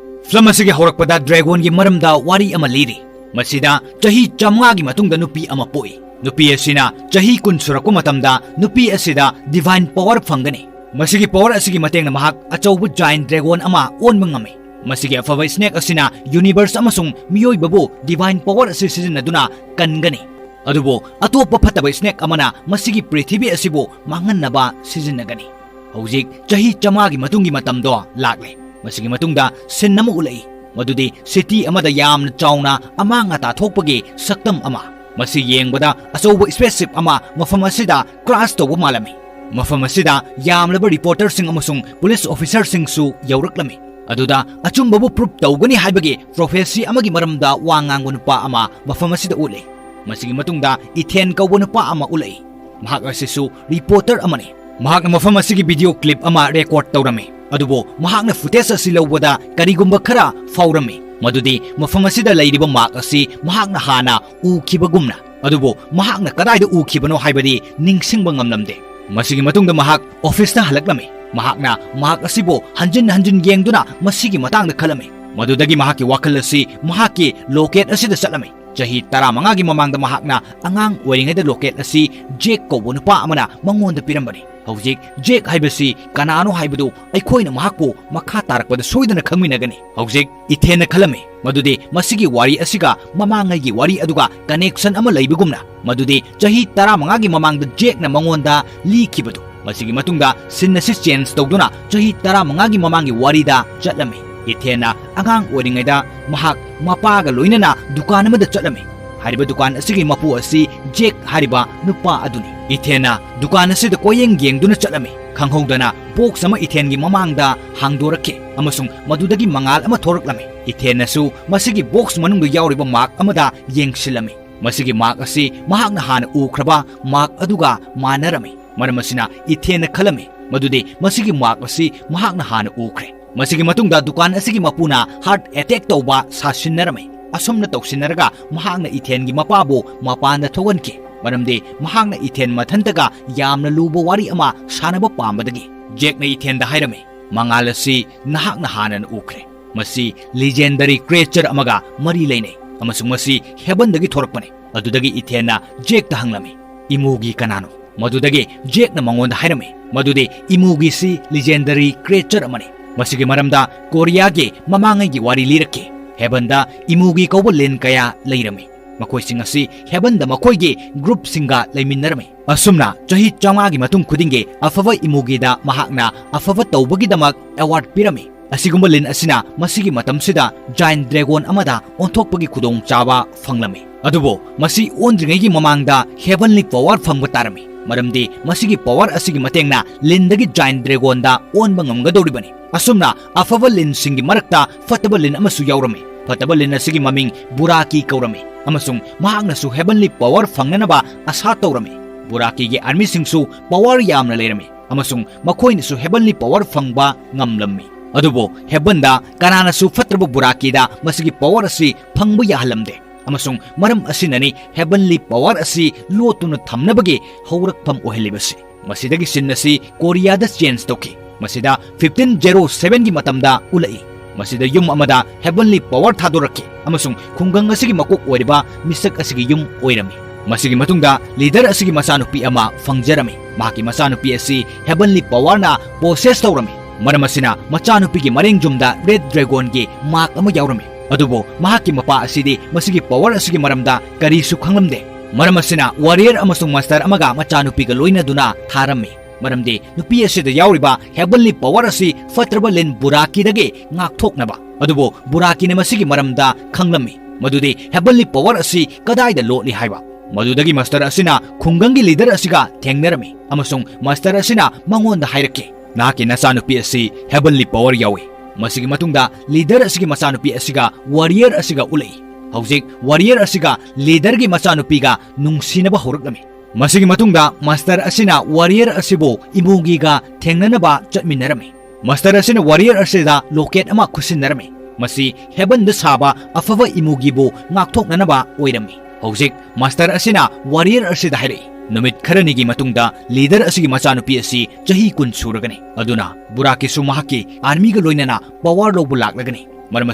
ꯐꯤꯂꯝ ꯑꯁꯤꯒꯤ ꯍꯧꯔꯛꯄꯗ ꯗ꯭ꯔꯦꯒꯣꯟꯒꯤ ꯃꯔꯝꯗ ꯋꯥꯔꯤ ꯑꯃ ꯂꯤꯔꯤ꯫ ꯃꯁꯤꯗ ꯆꯍꯤ ꯆꯥꯝꯃꯉꯥꯒꯤ ꯃꯇꯨꯡꯗ ꯅꯨꯄꯤ ꯑꯃ ꯄꯣꯛꯏ꯫ ꯅꯨꯄꯤ ꯑꯁꯤꯅ ꯆꯍꯤ ꯀꯨꯟ ꯁꯨꯔꯛꯄ ꯃꯇꯝꯗ ꯅꯨꯄꯤ ꯑꯁꯤꯗ ꯗꯤꯚꯥꯏꯟ ꯄꯋꯔ ꯐꯪꯒꯅꯤ꯫ ꯃꯁꯤꯒꯤ ꯄꯋꯔ ꯑꯁꯤꯒꯤ ꯃꯇꯦꯡꯅ ꯃꯍꯥꯛ ꯑꯆꯧꯕ ꯖꯥꯏꯟ ꯗ꯭ꯔꯦꯒꯣꯟ ꯑꯃ ꯑꯣꯟꯕ ꯉꯝꯃꯤ꯫ ꯃꯁꯤꯒꯤ ꯑꯐꯕ ꯁ꯭ꯅꯦꯛ ꯑꯁꯤꯅ ꯌꯨꯅꯤꯚꯔꯁ ꯑꯃꯁꯨꯡ ꯃꯤꯑꯣꯏꯕꯕꯨ ꯗꯤꯚꯥꯏꯟ ꯄꯋꯔ ꯑꯁꯤ ꯁꯤꯖꯤꯟꯅꯗꯨꯅ ꯀꯟꯒꯅꯤ꯫ ꯑꯗꯨꯕꯨ ꯑꯇꯣꯞꯄ ꯐꯠꯇꯕ ꯁ꯭ꯅꯦꯛ ꯑꯃꯅ ꯃꯁꯤꯒꯤ ꯄ꯭ꯔꯤꯊꯤꯕꯤ ꯑꯁꯤꯕꯨ ꯃꯥꯡꯍꯟꯅꯕ ꯁꯤꯖꯤꯟꯅꯒꯅꯤ꯫ ꯍꯧꯖꯤꯛ ꯆꯍꯤ ꯆꯥꯝꯃꯉꯥꯒꯤ ꯃꯇꯨꯡꯒꯤ ꯃꯇꯝꯗꯣ ꯂꯥꯛꯂꯦ꯫ ꯃꯁꯤꯒꯤ ꯃꯇꯨꯡꯗ ꯁꯤꯟ ꯑꯃ ꯎꯠꯂꯛꯏ, ꯃꯗꯨꯗꯤ ꯁꯤꯇꯤ ꯑꯃꯗ ꯌꯥꯝꯅ ꯆꯥꯎꯅ ꯑꯃꯥꯡ ꯑꯇꯥ ꯊꯣꯛꯄꯒꯤ ꯁꯛꯇꯝ ꯑꯃ꯫ ꯃꯁꯤ ꯌꯦꯡꯕꯗ ꯑꯆꯧꯕ ꯁ꯭ꯄꯦꯁꯁꯤꯞ ꯑꯃ ꯃꯐꯝ ꯑꯁꯤꯗ ꯀ꯭ꯔꯥꯁ ꯇꯧꯕ ꯃꯥꯜꯂꯝꯃꯤ꯫ ꯃꯐꯝ ꯑꯁꯤꯗ ꯌꯥꯝꯂꯕ ꯔꯤꯄꯣꯔꯇꯔꯁꯤꯡ ꯑꯃꯁꯨꯡ ꯄꯨꯂꯤꯁ ꯑꯣꯐꯤꯁꯔꯁꯤꯡꯁꯨ ꯌꯧꯔꯛꯂꯝꯃꯤ꯫ ꯑꯗꯨꯗ ꯑꯆꯨꯝꯕꯕꯨ ꯄ꯭ꯔꯨꯞ ꯇꯧꯒꯅꯤ ꯍꯥꯏꯕꯒꯤ ꯄ꯭ꯔꯣꯐꯦꯁꯤ ꯑꯃꯒꯤ ꯃꯔꯝꯗ ꯋꯥ ꯉꯥꯡꯕ ꯅꯨꯄꯥ ꯑꯃ ꯃꯐꯝ ꯑꯁꯤꯗ ꯎꯠꯂꯤ꯫ ꯃꯁꯤꯒꯤ ꯃꯇꯨꯡꯗ ꯏꯊꯦꯟ ꯀꯧꯕ ꯅꯨꯄꯥ ꯑꯃ ꯎꯠꯂꯛꯏ꯫ ꯃꯍꯥꯛ ꯑꯁꯤꯁꯨ ꯔꯤꯄꯣꯔꯇꯔ ꯑꯃꯅꯤ꯫ ꯃꯍꯥꯛꯅ ꯃꯐꯝ ꯑꯁꯤꯒꯤ ꯚꯤꯗꯤꯑꯣ ꯀ꯭ꯂꯤꯞ ꯑꯃ ꯔꯦꯀꯣꯔꯗ ꯇꯧꯔꯝꯃꯤ, ꯑꯗꯨꯕꯨ ꯃꯍꯥꯛꯅ ꯐꯨꯇꯦꯖ ꯑꯁꯤ ꯂꯧꯕꯗ ꯀꯔꯤꯒꯨꯝꯕ ꯈꯔ ꯐꯥꯎꯔꯝꯃꯤ, ꯃꯗꯨꯗꯤ ꯃꯐꯝ ꯑꯁꯤꯗ ꯂꯩꯔꯤꯕ ꯃꯥꯛ ꯑꯁꯤ ꯃꯍꯥꯛꯅ ꯍꯥꯟꯅ ꯎꯈꯤꯕꯒꯨꯝꯅ꯫ ꯑꯗꯨꯕꯨ ꯃꯍꯥꯛꯅ ꯀꯗꯥꯏꯗ ꯎꯈꯤꯕꯅꯣ ꯍꯥꯏꯕꯗꯤ ꯅꯤꯡꯁꯤꯡꯕ ꯉꯝꯂꯝꯗꯦ꯫ ꯃꯁꯤꯒꯤ ꯃꯇꯨꯡꯗ ꯃꯍꯥꯛ ꯑꯣꯐꯤꯁꯇ ꯍꯜꯂꯛꯂꯝꯃꯤ꯫ ꯃꯍꯥꯛꯅ ꯃꯥꯛ ꯑꯁꯤꯕꯨ ꯍꯟꯖꯤꯟ ꯍꯟꯖꯤꯟ ꯌꯦꯡꯗꯨꯅ ꯃꯁꯤꯒꯤ ꯃꯇꯥꯡꯗ ꯈꯜꯂꯝꯃꯤ꯫ ꯃꯗꯨꯗꯒꯤ ꯃꯍꯥꯛꯀꯤ ꯋꯥꯈꯜ ꯑꯁꯤ ꯃꯍꯥꯛꯀꯤ ꯂꯣꯀꯦꯠ ꯑꯁꯤꯗ ꯆꯠꯂꯝꯃꯤ꯫ ꯆꯍꯤ ꯇꯔꯥꯃꯉꯥꯒꯤ ꯃꯃꯥꯡꯗ ꯃꯍꯥꯛꯅ ꯑꯉꯥꯡ ꯑꯣꯏꯔꯤꯉꯩꯗ ꯂꯣꯀꯦꯠ ꯑꯁꯤ ꯖꯦꯛ ꯀꯧꯕ ꯅꯨꯄꯥ ꯑꯃꯅ ꯃꯉꯣꯟꯗ ꯄꯤꯔꯝꯕꯅꯤ꯫ ꯍꯧꯖꯤꯛ ꯖꯦꯛ ꯍꯥꯏꯕꯁꯤ ꯀꯅꯥꯅꯣ ꯍꯥꯏꯕꯗꯨ ꯑꯩꯈꯣꯏꯅ ꯃꯍꯥꯛꯄꯨ ꯃꯈꯥ ꯇꯥꯔꯛꯄꯗ ꯁꯣꯏꯗꯅ ꯈꯪꯃꯤꯟꯅꯒꯅꯤ꯫ ꯍꯧꯖꯤꯛ ꯏꯊꯦꯟꯅ ꯈꯜꯂꯝꯃꯤ ꯃꯗꯨꯗꯤ ꯃꯁꯤꯒꯤ ꯋꯥꯔꯤ ꯑꯁꯤꯒ ꯃꯃꯥꯡꯉꯩꯒꯤ ꯋꯥꯔꯤ ꯑꯗꯨꯒ ꯀꯅꯦꯛꯁꯟ ꯑꯃ ꯂꯩꯕꯒꯨꯝꯅ, ꯃꯗꯨꯗꯤ ꯆꯍꯤ ꯇꯔꯥꯃꯉꯥꯒꯤ ꯃꯃꯥꯡꯗ ꯖꯦꯛꯅ ꯃꯉꯣꯟꯗ ꯂꯤꯈꯤꯕꯗꯨ꯫ ꯃꯁꯤꯒꯤ ꯃꯇꯨꯡꯗ ꯁꯤꯟ ꯑꯁꯤ ꯆꯦꯟꯖ ꯇꯧꯗꯨꯅ ꯆꯍꯤ ꯇꯔꯥꯃꯉꯥꯒꯤ ꯃꯃꯥꯡꯒꯤ ꯋꯥꯔꯤꯗ ꯆꯠꯂꯝꯃꯤ꯫ ꯏꯊꯦꯟꯅ ꯑꯉꯥꯡ ꯑꯣꯏꯔꯤꯉꯩꯗ ꯃꯍꯥꯛ ꯃꯄꯥꯒ ꯂꯣꯏꯅꯅ ꯗꯨꯀꯥꯟ ꯑꯃꯗ ꯆꯠꯂꯝꯃꯤ꯫ ꯍꯥꯏꯔꯤꯕ ꯗꯨꯀꯥꯟ ꯑꯁꯤꯒꯤ ꯃꯄꯨ ꯑꯁꯤ ꯖꯦꯛ ꯍꯥꯏꯔꯤꯕ ꯅꯨꯄꯥ ꯑꯗꯨꯅꯤ꯫ ꯏꯊꯦꯟꯅ ꯗꯨꯀꯥꯟ ꯑꯁꯤꯗ ꯀꯣꯏꯌꯦꯡ ꯌꯦꯡꯗꯨꯅ ꯆꯠꯂꯝꯃꯤ꯫ ꯈꯪꯍꯧꯗꯅ ꯕꯣꯛꯁ ꯑꯃ ꯏꯊꯦꯟꯒꯤ ꯃꯃꯥꯡꯗ ꯍꯥꯡꯗꯣꯔꯛꯈꯤ ꯑꯃꯁꯨꯡ ꯃꯗꯨꯗꯒꯤ ꯃꯉꯥꯜ ꯑꯃ ꯊꯣꯔꯛꯂꯝꯃꯤ꯫ ꯏꯊꯦꯟꯅꯁꯨ ꯃꯁꯤꯒꯤ ꯕꯣꯛꯁ ꯃꯅꯨꯡꯗ ꯌꯥꯎꯔꯤꯕ ꯃꯥꯛ ꯑꯃꯗ ꯌꯦꯡꯁꯤꯜꯂꯝꯃꯤ꯫ ꯃꯁꯤꯒꯤ ꯃꯥꯛ ꯑꯁꯤ ꯃꯍꯥꯛꯅ ꯍꯥꯟꯅ ꯎꯈ꯭ꯔꯕ ꯃꯥꯛ ꯑꯗꯨꯒ ꯃꯥꯟꯅꯔꯝꯃꯤ꯫ ꯃꯔꯝ ꯑꯁꯤꯅ ꯏꯊꯦꯟꯅ ꯈꯜꯂꯝꯃꯤ ꯃꯗꯨꯗꯤ ꯃꯁꯤꯒꯤ ꯃꯥꯛ ꯑꯁꯤ ꯃꯍꯥꯛꯅ ꯍꯥꯟꯅ ꯎꯈ꯭ꯔꯦ꯫ ꯃꯁꯤꯒꯤ ꯃꯇꯨꯡꯗ ꯗꯨꯀꯥꯟ ꯑꯁꯤꯒꯤ ꯃꯄꯨꯅ ꯍꯥꯔꯠ ꯑꯦꯇꯦꯛ ꯇꯧꯕ ꯁꯥꯁꯤꯟꯅꯔꯝꯃꯤ꯫ ꯑꯁꯨꯝꯅ ꯇꯧꯁꯤꯟꯅꯔꯒ ꯃꯍꯥꯛꯅ ꯏꯊꯦꯟꯒꯤ ꯃꯄꯥꯕꯨ ꯃꯄꯥꯟꯗ ꯊꯣꯛꯍꯟꯈꯤ꯫ ꯃꯔꯝꯗꯤ ꯃꯍꯥꯛꯅ ꯏꯊꯦꯟ ꯃꯊꯟꯇꯒ ꯌꯥꯝꯅ ꯂꯨꯕ ꯋꯥꯔꯤ ꯑꯃ ꯁꯥꯟꯅꯕ ꯄꯥꯝꯕꯗꯒꯤ꯫ ꯖꯦꯛꯅ ꯏꯊꯦꯟꯗ ꯍꯥꯏꯔꯝꯃꯤ, "ꯃꯉꯥꯜ ꯑꯁꯤ ꯅꯍꯥꯛꯅ ꯍꯥꯟꯅꯅ ꯎꯈ꯭ꯔꯦ꯫ ꯃꯁꯤ legendary creature ꯑꯃꯒ ꯃꯔꯤ ꯂꯩꯅꯩ, ꯑꯃꯁꯨꯡ ꯃꯁꯤ ꯍꯦꯕꯟꯗꯒꯤ ꯊꯣꯔꯛꯄꯅꯤ꯫" ꯑꯗꯨꯗꯒꯤ ꯏꯊꯦꯟꯅ ꯖꯦꯛꯇ ꯍꯪꯂꯝꯃꯤ, "ꯏꯃꯨꯒꯤ ꯀꯅꯥꯅꯣ?" ꯃꯗꯨꯗꯒꯤ ꯖꯦꯛꯅ ꯃꯉꯣꯟꯗ ꯍꯥꯏꯔꯝꯃꯤ ꯃꯗꯨꯗꯤ ꯏꯃꯨꯒꯤꯁꯤ legendary creature ꯑꯃꯅꯤ꯫ ꯃꯁꯤꯒꯤ ꯃꯔꯝꯗ ꯀꯣꯔꯤꯌꯥꯒꯤ ꯃꯃꯥꯡꯉꯩꯒꯤ ꯋꯥꯔꯤ ꯂꯤꯔꯛꯈꯤ꯫ ꯍꯦꯕꯟꯗ ꯏꯃꯨꯒꯤ ꯀꯧꯕ ꯂꯤꯟ ꯀꯌꯥ ꯂꯩꯔꯝꯃꯤ꯫ ꯃꯈꯣꯏꯁꯤꯡ ꯑꯁꯤ ꯍꯦꯕꯟꯗ ꯃꯈꯣꯏꯒꯤ ꯒ꯭ꯔꯨꯞꯁꯤꯡꯒ ꯂꯩꯃꯤꯟꯅꯔꯝꯃꯤ꯫ ꯑꯁꯨꯝꯅ ꯆꯍꯤ ꯆꯥꯝꯃꯉꯥꯒꯤ ꯃꯇꯨꯡ ꯈꯨꯗꯤꯡꯒꯤ ꯑꯐꯕ ꯏꯃꯨꯒꯤꯗ ꯃꯍꯥꯛꯅ ꯑꯐꯕ ꯇꯧꯕꯒꯤꯗꯃꯛ ꯑꯦꯋꯥꯔꯗ ꯄꯤꯔꯝꯃꯤ꯫ ꯑꯁꯤꯒꯨꯝꯕ ꯂꯤꯟ ꯑꯁꯤꯅ ꯃꯁꯤꯒꯤ ꯃꯇꯝꯁꯤꯗ giant dragon ꯑꯃꯗ ꯑꯣꯟꯊꯣꯛꯄꯒꯤ ꯈꯨꯗꯣꯡꯆꯥꯕ ꯐꯪꯂꯝꯃꯤ꯫ ꯑꯗꯨꯕꯨ ꯃꯁꯤ ꯑꯣꯟꯗ꯭ꯔꯤꯉꯩꯒꯤ ꯃꯃꯥꯡꯗ heavenly power ꯐꯪꯕ ꯇꯥꯔꯝꯃꯤ, ꯃꯔꯝꯗꯤ ꯃꯁꯤꯒꯤ power ꯑꯁꯤꯒꯤ ꯃꯇꯦꯡꯅ ꯂꯤꯟꯗꯒꯤ giant dragonꯗ ꯑꯣꯟꯕ ꯉꯝꯒꯗꯧꯔꯤꯕꯅꯤ꯫ ꯑꯁꯨꯝꯅ ꯑꯐꯕ ꯂꯤꯟꯁꯤꯡꯒꯤ ꯃꯔꯛꯇ ꯐꯠꯇꯕ ꯂꯤꯟ ꯑꯃꯁꯨ ꯌꯥꯎꯔꯝꯃꯤ꯫ ꯐꯠꯇꯕ ꯂꯤꯟ ꯑꯁꯤꯒꯤ ꯃꯃꯤꯡ ꯕꯨꯔꯥꯀꯤ ꯀꯧꯔꯝꯃꯤ, ꯑꯃꯁꯨꯡ ꯃꯍꯥꯛꯅꯁꯨ heavenly power ꯐꯪꯅꯅꯕ ꯑꯁꯥ ꯇꯧꯔꯝꯃꯤ꯫ ꯕꯨꯔꯥꯀꯤꯒꯤ ꯑꯥꯔꯃꯤꯁꯤꯡꯁꯨ power ꯌꯥꯝꯅ ꯂꯩꯔꯝꯃꯤ, ꯑꯃꯁꯨꯡ ꯃꯈꯣꯏꯅꯁꯨ heavenly power ꯐꯪꯕ ꯉꯝꯂꯝꯃꯤ꯫ ꯑꯗꯨꯕꯨ ꯍꯦꯕꯟꯗ ꯀꯅꯥꯅꯁꯨ ꯐꯠꯇ꯭ꯔꯕ ꯕꯨꯔꯥꯀꯤꯗ ꯃꯁꯤꯒꯤ power ꯑꯁꯤ ꯐꯪꯕ ꯌꯥꯍꯜꯂꯝꯗꯦ, ꯑꯃꯁꯨꯡ ꯃꯔꯝ ꯑꯁꯤꯅꯅꯤ heavenly power ꯑꯁꯤ ꯂꯣꯠꯇꯨꯅ ꯊꯝꯅꯕꯒꯤ ꯍꯧꯔꯛꯐꯝ ꯑꯣꯏꯍꯜꯂꯤꯕꯁꯤ꯫ ꯃꯁꯤꯗꯒꯤ ꯁꯤꯟ ꯑꯁꯤ ꯀꯣꯔꯤꯌꯥꯗ change ꯇꯧꯈꯤ꯫ ꯃꯁꯤꯗ fifteen zero sevenꯒꯤ ꯃꯇꯝꯗ ꯎꯠꯂꯛꯏ꯫ ꯃꯁꯤꯗ ꯌꯨꯝ ꯑꯃꯗ heavenly power ꯊꯥꯗꯣꯔꯛꯈꯤ, ꯑꯃꯁꯨꯡ ꯈꯨꯡꯒꯪ ꯑꯁꯤꯒꯤ ꯃꯀꯣꯛ ꯑꯣꯏꯔꯤꯕ ꯃꯤꯁꯛ ꯑꯁꯤꯒꯤ ꯌꯨꯝ ꯑꯣꯏꯔꯝꯃꯤ꯫ ꯃꯁꯤꯒꯤ ꯃꯇꯨꯡꯗ leader ꯑꯁꯤꯒꯤ ꯃꯆꯥꯅꯨꯄꯤ ꯑꯃ ꯐꯪꯖꯔꯝꯃꯤ꯫ ꯃꯍꯥꯛꯀꯤ ꯃꯆꯥꯅꯨꯄꯤ ꯑꯁꯤ heavenly powerꯅ possess ꯇꯧꯔꯝꯃꯤ꯫ ꯃꯔꯝ ꯑꯁꯤꯅ ꯃꯆꯥꯅꯨꯄꯤꯒꯤ ꯃꯔꯦꯡꯖꯨꯝꯗ red dragonꯒꯤ mark ꯑꯃ ꯌꯥꯎꯔꯝꯃꯤ꯫ ꯑꯗꯨꯕꯨ ꯃꯍꯥꯛꯀꯤ ꯃꯄꯥ ꯑꯁꯤꯗꯤ ꯃꯁꯤꯒꯤ power ꯑꯁꯤꯒꯤ ꯃꯔꯝꯗ ꯀꯔꯤꯁꯨ ꯈꯪꯂꯝꯗꯦ꯫ ꯃꯔꯝ ꯑꯁꯤꯅ warrior ꯑꯃꯁꯨꯡ master ꯑꯃꯒ ꯃꯆꯥꯅꯨꯄꯤꯒ ꯂꯣꯏꯅꯗꯨꯅ ꯊꯥꯔꯝꯃꯤ, ꯃꯔꯝꯗꯤ ꯅꯨꯄꯤ ꯑꯁꯤꯗ ꯌꯥꯎꯔꯤꯕ heavenly power ꯑꯁꯤ ꯐꯠꯇ꯭ꯔꯕ ꯂꯤꯟ ꯕꯨꯔꯥꯀꯤꯗꯒꯤ ꯉꯥꯛꯊꯣꯛꯅꯕ꯫ ꯑꯗꯨꯕꯨ ꯕꯨꯔꯥꯀꯤꯅ ꯃꯁꯤꯒꯤ ꯃꯔꯝꯗ ꯈꯪꯂꯝꯃꯤ, ꯃꯗꯨꯗꯤ heavenly power ꯑꯁꯤ ꯀꯗꯥꯏꯗ ꯂꯣꯠꯂꯤ ꯍꯥꯏꯕ꯫ ꯃꯗꯨꯗꯒꯤ master ꯑꯁꯤꯅ ꯈꯨꯡꯒꯪꯒꯤ leader ꯑꯁꯤꯒ ꯊꯦꯡꯅꯔꯝꯃꯤ, ꯑꯃꯁꯨꯡ master ꯑꯁꯤꯅ ꯃꯉꯣꯟꯗ ꯍꯥꯏꯔꯛꯈꯤ, "ꯅꯍꯥꯛꯀꯤ ꯅꯆꯥꯅꯨꯄꯤ ꯑꯁꯤ heavenly power ꯌꯥꯎꯏ꯫" ꯃꯁꯤꯒꯤ ꯃꯇꯨꯡꯗ leader ꯑꯁꯤꯒꯤ ꯃꯆꯥꯅꯨꯄꯤ ꯑꯁꯤꯒ warrior ꯑꯁꯤꯒ ꯎꯠꯂꯛꯏ꯫ ꯍꯧꯖꯤꯛ warrior ꯑꯁꯤꯒ leaderꯒꯤ ꯃꯆꯥꯅꯨꯄꯤꯒ ꯅꯨꯡꯁꯤꯅꯕ ꯍꯧꯔꯛꯂꯝꯃꯤ꯫ ꯃꯁꯤꯒꯤ ꯃꯇꯨꯡꯗ master ꯑꯁꯤꯅ warrior ꯑꯁꯤꯕꯨ ꯏꯃꯨꯒꯤꯒ ꯊꯦꯡꯅꯅꯕ ꯆꯠꯃꯤꯟꯅꯔꯝꯃꯤ꯫ Master ꯑꯁꯤꯅ warrior ꯑꯁꯤꯗ locket ꯑꯃ ꯈꯨꯠꯁꯤꯟꯅꯔꯝꯃꯤ꯫ ꯃꯁꯤ heavenꯗ ꯁꯥꯕ ꯑꯐꯕ ꯏꯃꯨꯒꯤꯕꯨ ꯉꯥꯛꯊꯣꯛꯅꯅꯕ ꯑꯣꯏꯔꯝꯃꯤ꯫ ꯍꯧꯖꯤꯛ ꯃꯥꯁꯇꯔ ꯑꯁꯤꯅ ꯋꯥꯔꯤꯌꯔ ꯑꯁꯤꯗ ꯍꯥꯏꯔꯛꯏ, ꯅꯨꯃꯤꯠ ꯈꯔꯅꯤꯒꯤ ꯃꯇꯨꯡꯗ ꯂꯤꯗꯔ ꯑꯁꯤꯒꯤ ꯃꯆꯥꯅꯨꯄꯤ ꯑꯁꯤ ꯆꯍꯤ ꯀꯨꯟ ꯁꯨꯔꯒꯅꯤ꯫ ꯑꯗꯨꯅ ꯕꯨꯔꯥꯀꯤꯁꯨ ꯃꯍꯥꯛꯀꯤ ꯑꯥꯔꯃꯤꯒ ꯂꯣꯏꯅꯅ ꯄꯋꯥꯔ ꯂꯧꯕ ꯂꯥꯛꯂꯒꯅꯤ꯫ ꯃꯔꯝ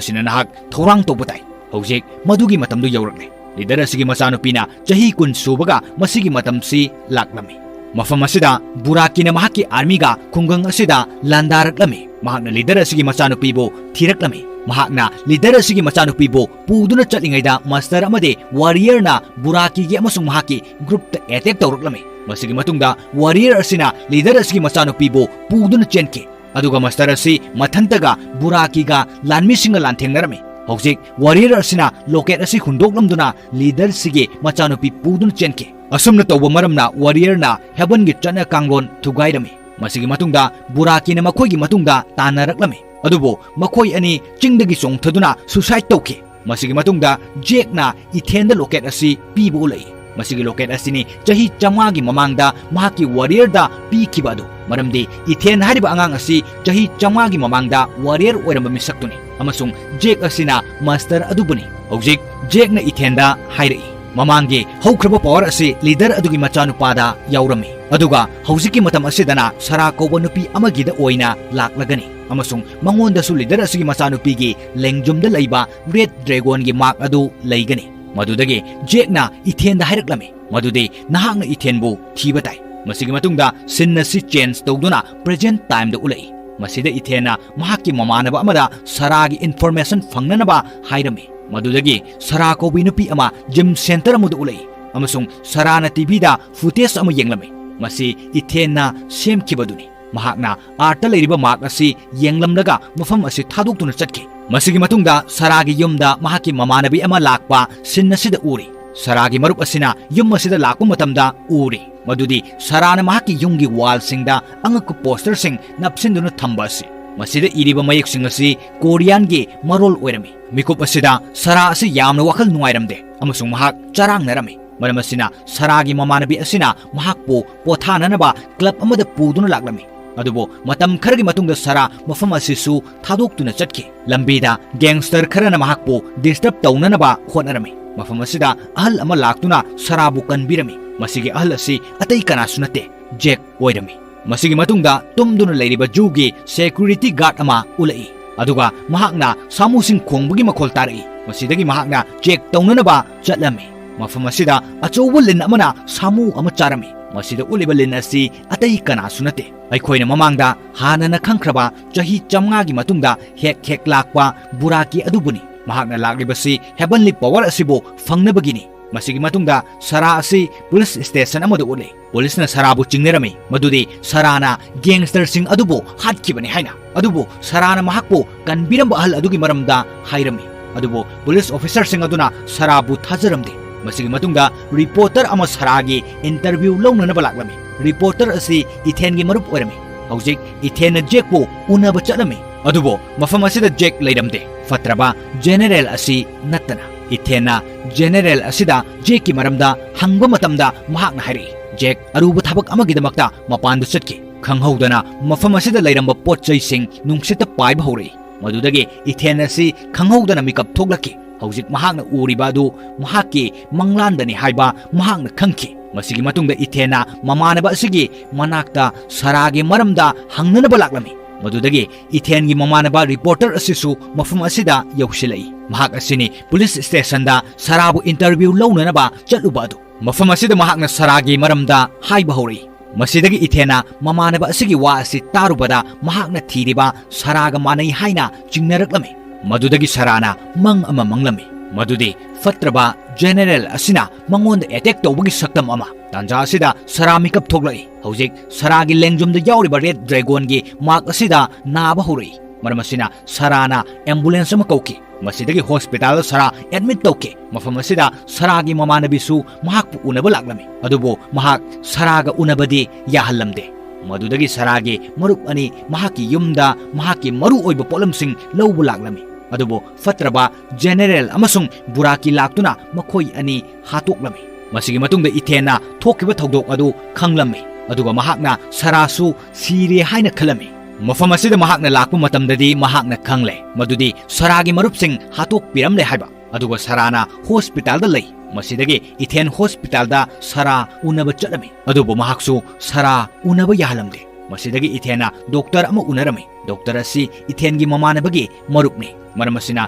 ꯑꯁꯤꯅ ꯅꯍꯥꯛ ꯊꯧꯔꯥꯡ ꯇꯧꯕ ꯇꯥꯏ꯫ ꯍꯧꯖꯤꯛ ꯃꯗꯨꯒꯤ ꯃꯇꯝꯗꯨ ꯌꯧꯔꯛꯂꯦ꯫ ꯂꯤꯗꯔ ꯑꯁꯤꯒꯤ ꯃꯆꯥꯅꯨꯄꯤꯅ ꯆꯍꯤ ꯀꯨꯟ ꯁꯨꯕꯒ ꯃꯁꯤꯒꯤ ꯃꯇꯝꯁꯤ ꯂꯥꯛꯂꯝꯃꯤ꯫ ꯃꯐꯝ ꯑꯁꯤꯗ ꯕꯨꯔꯥꯀꯤꯅ ꯃꯍꯥꯛꯀꯤ ꯑꯥꯔꯃꯤꯒ ꯈꯨꯡꯒꯪ ꯑꯁꯤꯗ ꯂꯥꯟꯗꯥꯔꯛꯂꯝꯃꯤ꯫ ꯃꯍꯥꯛꯅ ꯂꯤꯗꯔ ꯑꯁꯤꯒꯤ ꯃꯆꯥꯅꯨꯄꯤꯕꯨ ꯊꯤꯔꯛꯂꯝꯃꯤ꯫ ꯃꯍꯥꯛꯅ ꯂꯤꯗꯔ ꯑꯁꯤꯒꯤ ꯃꯆꯥꯅꯨꯄꯤꯕꯨ ꯄꯨꯗꯨꯅ ꯆꯠꯂꯤꯉꯩꯗ ꯃꯥꯁꯇꯔ ꯑꯃꯗꯤ ꯋꯥꯔꯤꯌꯔꯅ ꯕꯨꯔꯥꯀꯤꯒꯤ ꯑꯃꯁꯨꯡ ꯃꯍꯥꯛꯀꯤ ꯒ꯭ꯔꯨꯞꯇ ꯑꯦꯇꯦꯛ ꯇꯧꯔꯛꯂꯝꯃꯤ꯫ ꯃꯁꯤꯒꯤ ꯃꯇꯨꯡꯗ ꯋꯥꯔꯤꯌꯔ ꯑꯁꯤꯅ ꯂꯤꯗꯔ ꯑꯁꯤꯒꯤ ꯃꯆꯥꯅꯨꯄꯤꯕꯨ ꯄꯨꯗꯨꯅ ꯆꯦꯟꯈꯤ꯫ ꯑꯗꯨꯒ ꯃꯥꯁꯇꯔ ꯑꯁꯤ ꯃꯊꯟꯇꯒ ꯕꯨꯔꯥꯀꯤꯒ ꯂꯥꯟꯃꯤꯁꯤꯡꯒ ꯂꯥꯟꯊꯦꯡꯅꯔꯝꯃꯤ꯫ ꯍꯧꯖꯤꯛ ꯋꯥꯔꯤꯌꯔ ꯑꯁꯤꯅ ꯂꯣꯀꯦꯠ ꯑꯁꯤ ꯍꯨꯟꯗꯣꯛꯂꯝꯗꯨꯅ ꯂꯤꯗꯔꯁꯤꯒꯤ ꯃꯆꯥꯅꯨꯄꯤ ꯄꯨꯗꯨꯅ ꯆꯦꯟꯈꯤ꯫ ꯑꯁꯨꯝꯅ ꯇꯧꯕ ꯃꯔꯝꯅ ꯋꯥꯔꯤꯌꯔꯅ ꯍꯦꯕꯟꯒꯤ ꯆꯠꯅ ꯀꯥꯡꯂꯣꯟ ꯊꯨꯒꯥꯏꯔꯝꯃꯤ꯫ ꯃꯁꯤꯒꯤ ꯃꯇꯨꯡꯗ ꯕꯨꯔꯥꯀꯤꯅ ꯃꯈꯣꯏꯒꯤ ꯃꯇꯨꯡꯗ ꯇꯥꯟꯅꯔꯛꯂꯝꯃꯤ꯫ ꯑꯗꯨꯕꯨ ꯃꯈꯣꯏ ꯑꯅꯤ ꯆꯤꯡꯗꯒꯤ ꯆꯣꯡꯊꯗꯨꯅ ꯁꯨꯁꯥꯏꯗ ꯇꯧꯈꯤ꯫ ꯃꯁꯤꯒꯤ ꯃꯇꯨꯡꯗ ꯖꯦꯛꯅ ꯏꯊꯦꯟꯗ ꯂꯣꯀꯦꯠ ꯑꯁꯤ ꯄꯤꯕ ꯎꯠꯂꯛꯏ꯫ ꯃꯁꯤꯒꯤ ꯂꯣꯀꯦꯠ ꯑꯁꯤꯅꯤ ꯆꯍꯤ ꯆꯥꯝꯃꯉꯥꯒꯤ ꯃꯃꯥꯡꯗ ꯃꯍꯥꯛꯀꯤ ꯋꯥꯔꯤꯌꯔꯗ ꯄꯤꯈꯤꯕ ꯑꯗꯨ꯫ ꯃꯔꯝꯗꯤ ꯏꯊꯦꯟ ꯍꯥꯏꯔꯤꯕ ꯑꯉꯥꯡ ꯑꯁꯤ ꯆꯍꯤ ꯆꯥꯝꯃꯉꯥꯒꯤ ꯃꯃꯥꯡꯗ ꯋꯥꯔꯤꯌꯔ ꯑꯣꯏꯔꯝꯕ ꯃꯤꯁꯛꯇꯨꯅꯤ꯫ ꯑꯃꯁꯨꯡ ꯖꯦꯛ ꯑꯁꯤꯅ ꯃꯥꯁꯇꯔ ꯑꯗꯨꯕꯨꯅꯤ꯫ ꯍꯧꯖꯤꯛ ꯖꯦꯛꯅ ꯏꯊꯦꯟꯗ ꯍꯥꯏꯔꯛꯏ, ꯃꯃꯥꯡꯒꯤ ꯍꯧꯈ꯭ꯔꯕ ꯄꯋꯥꯔ ꯑꯁꯤ ꯂꯤꯗꯔ ꯑꯗꯨꯒꯤ ꯃꯆꯥꯅꯨꯄꯥꯗ ꯌꯥꯎꯔꯝꯃꯤ꯫ ꯑꯗꯨꯒ ꯍꯧꯖꯤꯛꯀꯤ ꯃꯇꯝ ꯑꯁꯤꯗꯅ ꯁꯔꯥ ꯀꯧꯕ ꯅꯨꯄꯤ ꯑꯃꯒꯤꯗ ꯑꯣꯏꯅ ꯂꯥꯛꯂꯒꯅꯤ꯫ ꯑꯃꯁꯨꯡ ꯃꯉꯣꯟꯗꯁꯨ ꯂꯤꯗꯔ ꯑꯁꯤꯒꯤ ꯃꯆꯥꯅꯨꯄꯤꯒꯤ ꯂꯦꯡꯖꯨꯝꯗ ꯂꯩꯕ ꯔꯦꯗ ꯗ꯭ꯔꯦꯒꯣꯟꯒꯤ ꯃꯥꯔꯛ ꯑꯗꯨ ꯂꯩꯒꯅꯤ꯫ ꯃꯗꯨꯗꯒꯤ ꯖꯦꯛꯅ ꯏꯊꯦꯟꯗ ꯍꯥꯏꯔꯛꯂꯝꯃꯤ ꯃꯗꯨꯗꯤ ꯅꯍꯥꯛꯅ ꯏꯊꯦꯟꯕꯨ ꯊꯤꯕ ꯇꯥꯏ꯫ ꯃꯁꯤꯒꯤ ꯃꯇꯨꯡꯗ ꯁꯤꯟ ꯑꯁꯤ ꯆꯦꯟꯖ ꯇꯧꯗꯨꯅ ꯄ꯭ꯔꯦꯖꯦꯟꯠ ꯇꯥꯏꯝꯗ ꯎꯠꯂꯛꯏ꯫ ꯃꯁꯤꯗ ꯏꯊꯦꯟꯅ ꯃꯍꯥꯛꯀꯤ ꯃꯃꯥꯟꯅꯕ ꯑꯃꯗ ꯁꯔꯥꯒꯤ ꯏꯟꯐꯣꯔꯃꯦꯁꯟ ꯐꯪꯅꯅꯕ ꯍꯥꯏꯔꯝꯃꯤ꯫ ꯃꯗꯨꯗꯒꯤ ꯁꯔꯥ ꯀꯧꯕꯤ ꯅꯨꯄꯤ ꯑꯃ ꯖꯤꯝ ꯁꯦꯟꯇꯔ ꯑꯃꯗ ꯎꯠꯂꯛꯏ ꯑꯃꯁꯨꯡ ꯁꯔꯥꯅ ꯇꯤꯚꯤꯗ ꯐꯨꯇꯦꯖ ꯑꯃ ꯌꯦꯡꯂꯝꯃꯤ꯫ ꯃꯁꯤ ꯏꯊꯦꯟꯅ ꯁꯦꯝꯈꯤꯕꯗꯨꯅꯤ꯫ ꯃꯍꯥꯛꯅ ꯑꯥꯔꯠꯇ ꯂꯩꯔꯤꯕ ꯃꯥꯔꯛ ꯑꯁꯤ ꯌꯦꯡꯂꯝꯂꯒ ꯃꯐꯝ ꯑꯁꯤ ꯊꯥꯗꯣꯛꯇꯨꯅ ꯆꯠꯈꯤ꯫ ꯃꯁꯤꯒꯤ ꯃꯇꯨꯡꯗ ꯁꯔꯥꯒꯤ ꯌꯨꯝꯗ ꯃꯍꯥꯛꯀꯤ ꯃꯃꯥꯟꯅꯕꯤ ꯑꯃ ꯂꯥꯛꯄ ꯁꯤꯟ ꯑꯁꯤꯗ ꯎꯔꯤ꯫ ꯁꯔꯥꯒꯤ ꯃꯔꯨꯞ ꯑꯁꯤꯅ ꯌꯨꯝ ꯑꯁꯤꯗ ꯂꯥꯛꯄ ꯃꯇꯝꯗ ꯎꯔꯤ ꯃꯗꯨꯗꯤ ꯁꯔꯥꯅ ꯃꯍꯥꯛꯀꯤ ꯌꯨꯝꯒꯤ ꯋꯥꯜꯁꯤꯡꯗ ꯑꯉꯛꯄ ꯄꯣꯁꯇꯔꯁꯤꯡ ꯅꯞꯁꯤꯟꯗꯨꯅ ꯊꯝꯕ ꯑꯁꯤ꯫ ꯃꯁꯤꯗ ꯏꯔꯤꯕ ꯃꯌꯦꯛꯁꯤꯡ ꯑꯁꯤ ꯀꯣꯔꯤꯌꯥꯟꯒꯤ ꯃꯔꯣꯜ ꯑꯣꯏꯔꯝꯃꯤ꯫ ꯃꯤꯀꯨꯞ ꯑꯁꯤꯗ ꯁꯔꯥ ꯑꯁꯤ ꯌꯥꯝꯅ ꯋꯥꯈꯜ ꯅꯨꯡꯉꯥꯏꯔꯝꯗꯦ ꯑꯃꯁꯨꯡ ꯃꯍꯥꯛ ꯆꯔꯥꯡꯅꯔꯝꯃꯤ꯫ ꯃꯔꯝ ꯑꯁꯤꯅ ꯁꯔꯥꯒꯤ ꯃꯃꯥꯟꯅꯕꯤ ꯑꯁꯤꯅ ꯃꯍꯥꯛꯄꯨ ꯄꯣꯊꯥꯅꯅꯕ ꯀ꯭ꯂꯕ ꯑꯃꯗ ꯄꯨꯗꯨꯅ ꯂꯥꯛꯂꯝꯃꯤ꯫ ꯑꯗꯨꯕꯨ ꯃꯇꯝ ꯈꯔꯒꯤ ꯃꯇꯨꯡꯗ ꯁꯔꯥ ꯃꯐꯝ ꯑꯁꯤꯁꯨ ꯊꯥꯗꯣꯛꯇꯨꯅ ꯆꯠꯈꯤ꯫ ꯂꯝꯕꯤꯗ ꯒꯦꯡꯁꯇꯔ ꯈꯔꯅ ꯃꯍꯥꯛꯄꯨ ꯗꯤꯁꯇꯔꯕ ꯇꯧꯅꯅꯕ ꯍꯣꯠꯅꯔꯝꯃꯤ꯫ ꯃꯐꯝ ꯑꯁꯤꯗ ꯑꯍꯜ ꯑꯃ ꯂꯥꯛꯇꯨꯅ ꯁꯔꯥꯕꯨ ꯀꯟꯕꯤꯔꯝꯃꯤ꯫ ꯃꯁꯤꯒꯤ ꯑꯍꯜ ꯑꯁꯤ ꯑꯇꯩ ꯀꯅꯥꯁꯨ ꯅꯠꯇꯦ, ꯖꯦꯛ ꯑꯣꯏꯔꯝꯃꯤ꯫ ꯃꯁꯤꯒꯤ ꯃꯇꯨꯡꯗ ꯇꯨꯝꯗꯨꯅ ꯂꯩꯔꯤꯕ ꯖꯨꯒꯤ security guard ꯑꯃ ꯎꯠꯂꯛꯏ, ꯑꯗꯨꯒ ꯃꯍꯥꯛꯅ ꯁꯥꯃꯨꯁꯤꯡ ꯈꯣꯡꯕꯒꯤ ꯃꯈꯣꯜ ꯇꯥꯔꯛꯏ꯫ ꯃꯁꯤꯗꯒꯤ ꯃꯍꯥꯛꯅ check ꯇꯧꯅꯅꯕ ꯆꯠꯂꯝꯃꯤ꯫ ꯃꯐꯝ ꯑꯁꯤꯗ ꯑꯆꯧꯕ ꯂꯤꯟ ꯑꯃꯅ ꯁꯥꯃꯨ ꯑꯃ ꯆꯥꯔꯝꯃꯤ꯫ ꯃꯁꯤꯗ ꯎꯠꯂꯤꯕ ꯂꯤꯟ ꯑꯁꯤ ꯑꯇꯩ ꯀꯅꯥꯁꯨ ꯅꯠꯇꯦ, ꯑꯩꯈꯣꯏꯅ ꯃꯃꯥꯡꯗ ꯍꯥꯟꯅꯅ ꯈꯪꯈ꯭ꯔꯕ ꯆꯍꯤ ꯆꯥꯝꯃꯉꯥꯒꯤ ꯃꯇꯨꯡꯗ ꯍꯦꯛ ꯍꯦꯛ ꯂꯥꯛꯄ ꯕꯨꯔꯥꯀꯤ ꯑꯗꯨꯕꯨꯅꯤ꯫ ꯃꯍꯥꯛꯅ ꯂꯥꯛꯂꯤꯕꯁꯤ heavenly power ꯑꯁꯤꯕꯨ ꯐꯪꯅꯕꯒꯤꯅꯤ꯫ ꯃꯁꯤꯒꯤ ꯃꯇꯨꯡꯗ ꯁꯔꯥ ꯑꯁꯤ police station ꯑꯃꯗ ꯎꯠꯂꯤ꯫ ꯄꯨꯂꯤꯁꯅ ꯁꯔꯥꯕꯨ ꯆꯤꯡꯅꯔꯝꯃꯤ ꯃꯗꯨꯗꯤ ꯁꯔꯥꯅ gangsterꯁꯤꯡ ꯑꯗꯨꯕꯨ ꯍꯥꯠꯈꯤꯕꯅꯤ ꯍꯥꯏꯅ꯫ ꯑꯗꯨꯕꯨ ꯁꯔꯥꯅ ꯃꯍꯥꯛꯄꯨ ꯀꯟꯕꯤꯔꯝꯕ ꯑꯍꯜ ꯑꯗꯨꯒꯤ ꯃꯔꯝꯗ ꯍꯥꯏꯔꯝꯃꯤ꯫ ꯑꯗꯨꯕꯨ police officerꯁꯤꯡ ꯑꯗꯨꯅ ꯁꯔꯥꯕꯨ ꯊꯥꯖꯔꯝꯗꯦ꯫ ꯃꯁꯤꯒꯤ ꯃꯇꯨꯡꯗ reporter ꯑꯃ ꯁꯔꯥꯒꯤ interview ꯂꯧꯅꯅꯕ ꯂꯥꯛꯂꯝꯃꯤ꯫ Reporter ꯑꯁꯤ ꯏꯊꯦꯟꯒꯤ ꯃꯔꯨꯞ ꯑꯣꯏꯔꯝꯃꯤ꯫ ꯍꯧꯖꯤꯛ ꯏꯊꯦꯟꯅ ꯖꯦꯛꯄꯨ ꯎꯅꯕ ꯆꯠꯂꯝꯃꯤ꯫ ꯑꯗꯨꯕꯨ ꯃꯐꯝ ꯑꯁꯤꯗ ꯖꯦꯛ ꯂꯩꯔꯝꯗꯦ, ꯐꯠꯇ꯭ꯔꯕ general ꯑꯁꯤ ꯅꯠꯇꯅ꯫ ꯏꯊꯦꯟꯅ general ꯑꯁꯤꯗ ꯖꯦꯛꯀꯤ ꯃꯔꯝꯗ ꯍꯪꯕ ꯃꯇꯝꯗ ꯃꯍꯥꯛꯅ ꯍꯥꯏꯔꯛꯏ, ꯖꯦꯛ ꯑꯔꯨꯕ ꯊꯕꯛ ꯑꯃꯒꯤꯗꯃꯛꯇ ꯃꯄꯥꯟꯗ ꯆꯠꯈꯤ꯫ ꯈꯪꯍꯧꯗꯅ ꯃꯐꯝ ꯑꯁꯤꯗ ꯂꯩꯔꯝꯕ ꯄꯣꯠ ꯆꯩꯁꯤꯡ ꯅꯨꯡꯁꯤꯠꯇ ꯄꯥꯏꯕ ꯍꯧꯔꯛꯏ꯫ ꯃꯗꯨꯗꯒꯤ ꯏꯊꯦꯟ ꯑꯁꯤ ꯈꯪꯍꯧꯗꯅ ꯃꯤꯀꯞ ꯊꯣꯛꯂꯛꯈꯤ꯫ ꯍꯧꯖꯤꯛ ꯃꯍꯥꯛꯅ ꯎꯔꯤꯕ ꯑꯗꯨ ꯃꯍꯥꯛꯀꯤ ꯃꯪꯂꯥꯟꯗꯅꯤ ꯍꯥꯏꯕ ꯃꯍꯥꯛꯅ ꯈꯪꯈꯤ꯫ ꯃꯁꯤꯒꯤ ꯃꯇꯨꯡꯗ ꯏꯊꯦꯟꯅ ꯃꯃꯥꯟꯅꯕ ꯑꯁꯤꯒꯤ ꯃꯅꯥꯛꯇ ꯁꯔꯥꯒꯤ ꯃꯔꯝꯗ ꯍꯪꯅꯅꯕ ꯂꯥꯛꯂꯝꯃꯤ꯫ ꯃꯗꯨꯗꯒꯤ ꯏꯊꯦꯟꯒꯤ ꯃꯃꯥꯟꯅꯕ reporter ꯑꯁꯤꯁꯨ ꯃꯐꯝ ꯑꯁꯤꯗ ꯌꯧꯁꯤꯜꯂꯛꯏ꯫ ꯃꯍꯥꯛ ꯑꯁꯤꯅꯤ police stationꯗ ꯁꯔꯥꯕꯨ interview ꯂꯧꯅꯅꯕ ꯆꯠꯂꯨꯕ ꯑꯗꯨ꯫ ꯃꯐꯝ ꯑꯁꯤꯗ ꯃꯍꯥꯛꯅ ꯁꯔꯥꯒꯤ ꯃꯔꯝꯗ ꯍꯥꯏꯕ ꯍꯧꯔꯛꯏ꯫ ꯃꯁꯤꯗꯒꯤ ꯏꯊꯦꯟꯅ ꯃꯃꯥꯟꯅꯕ ꯑꯁꯤꯒꯤ ꯋꯥ ꯑꯁꯤ ꯇꯥꯔꯨꯕꯗ ꯃꯍꯥꯛꯅ ꯊꯤꯔꯤꯕ ꯁꯔꯥꯒ ꯃꯥꯟꯅꯩ ꯍꯥꯏꯅ ꯆꯤꯡꯅꯔꯛꯂꯝꯃꯤ꯫ ꯃꯗꯨꯗꯒꯤ ꯁꯔꯥꯅ ꯃꯪ ꯑꯃ ꯃꯪꯂꯝꯃꯤ, ꯃꯗꯨꯗꯤ ꯐꯠꯇ꯭ꯔꯕ general ꯑꯁꯤꯅ ꯃꯉꯣꯟꯗ attack ꯇꯧꯕꯒꯤ ꯁꯛꯇꯝ ꯑꯃ꯫ ꯇꯥꯟꯖꯥ ꯑꯁꯤꯗ ꯁꯔꯥ ꯃꯤꯀꯞ ꯊꯣꯛꯂꯛꯏ꯫ ꯍꯧꯖꯤꯛ ꯁꯔꯥꯒꯤ ꯂꯦꯡꯖꯨꯝꯗ ꯌꯥꯎꯔꯤꯕ red dragonꯒꯤ mark ꯑꯁꯤꯗ ꯅꯥꯕ ꯍꯧꯔꯛꯏ꯫ ꯃꯔꯝ ꯑꯁꯤꯅ ꯁꯔꯥꯅ ambulance ꯑꯃ ꯀꯧꯈꯤ꯫ ꯃꯁꯤꯗꯒꯤ hospitalꯗ ꯁꯔꯥ admit ꯇꯧꯈꯤ꯫ ꯃꯐꯝ ꯑꯁꯤꯗ ꯁꯔꯥꯒꯤ ꯃꯃꯥꯟꯅꯕꯤꯁꯨ ꯃꯍꯥꯛꯄꯨ ꯎꯅꯕ ꯂꯥꯛꯂꯝꯃꯤ꯫ ꯑꯗꯨꯕꯨ ꯃꯍꯥꯛ ꯁꯔꯥꯒ ꯎꯅꯕꯗꯤ ꯌꯥꯍꯜꯂꯝꯗꯦ꯫ ꯃꯗꯨꯗꯒꯤ ꯁꯔꯥꯒꯤ ꯃꯔꯨꯞ ꯑꯅꯤ ꯃꯍꯥꯛꯀꯤ ꯌꯨꯝꯗ ꯃꯍꯥꯛꯀꯤ ꯃꯔꯨ ꯑꯣꯏꯕ ꯄꯣꯠꯂꯝꯁꯤꯡ ꯂꯧꯕ ꯂꯥꯛꯂꯝꯃꯤ꯫ ꯑꯗꯨꯕꯨ ꯐꯠꯇ꯭ꯔꯕ general ꯑꯃꯁꯨꯡ ꯕꯨꯔꯥꯀꯤ ꯂꯥꯛꯇꯨꯅ ꯃꯈꯣꯏ ꯑꯅꯤ ꯍꯥꯠꯇꯣꯛꯂꯝꯃꯤ꯫ ꯃꯁꯤꯒꯤ ꯃꯇꯨꯡꯗ ꯏꯊꯦꯟꯅ ꯊꯣꯛꯈꯤꯕ ꯊꯧꯗꯣꯛ ꯑꯗꯨ ꯈꯪꯂꯝꯃꯤ, ꯑꯗꯨꯒ ꯃꯍꯥꯛꯅ ꯁꯔꯥꯁꯨ ꯁꯤꯔꯦ ꯍꯥꯏꯅ ꯈꯜꯂꯝꯃꯤ꯫ ꯃꯐꯝ ꯑꯁꯤꯗ ꯃꯍꯥꯛꯅ ꯂꯥꯛꯄ ꯃꯇꯝꯗꯗꯤ ꯃꯍꯥꯛꯅ ꯈꯪꯂꯦ ꯃꯗꯨꯗꯤ ꯁꯔꯥꯒꯤ ꯃꯔꯨꯞꯁꯤꯡ ꯍꯥꯠꯇꯣꯛꯄꯤꯔꯝꯂꯦ ꯍꯥꯏꯕ꯫ ꯑꯗꯨꯒ ꯁꯔꯥꯅ ꯍꯣꯁꯄꯤꯇꯥꯜꯗ ꯂꯩ꯫ ꯃꯁꯤꯗꯒꯤ ꯏꯊꯦꯟ ꯍꯣꯁꯄꯤꯇꯥꯜꯗ ꯁꯔꯥ ꯎꯅꯕ ꯆꯠꯂꯝꯃꯤ꯫ ꯑꯗꯨꯕꯨ ꯃꯍꯥꯛꯁꯨ ꯁꯔꯥ ꯎꯅꯕ ꯌꯥꯍꯜꯂꯝꯗꯦ꯫ ꯃꯁꯤꯗꯒꯤ ꯏꯊꯦꯟꯅ ꯗꯣꯛꯇꯔ ꯑꯃ ꯎꯅꯔꯝꯃꯤ꯫ ꯗꯣꯛꯇꯔ ꯑꯁꯤ ꯏꯊꯦꯟꯒꯤ ꯃꯃꯥꯟꯅꯕꯒꯤ ꯃꯔꯨꯞꯅꯤ꯫ ꯃꯔꯝ ꯑꯁꯤꯅ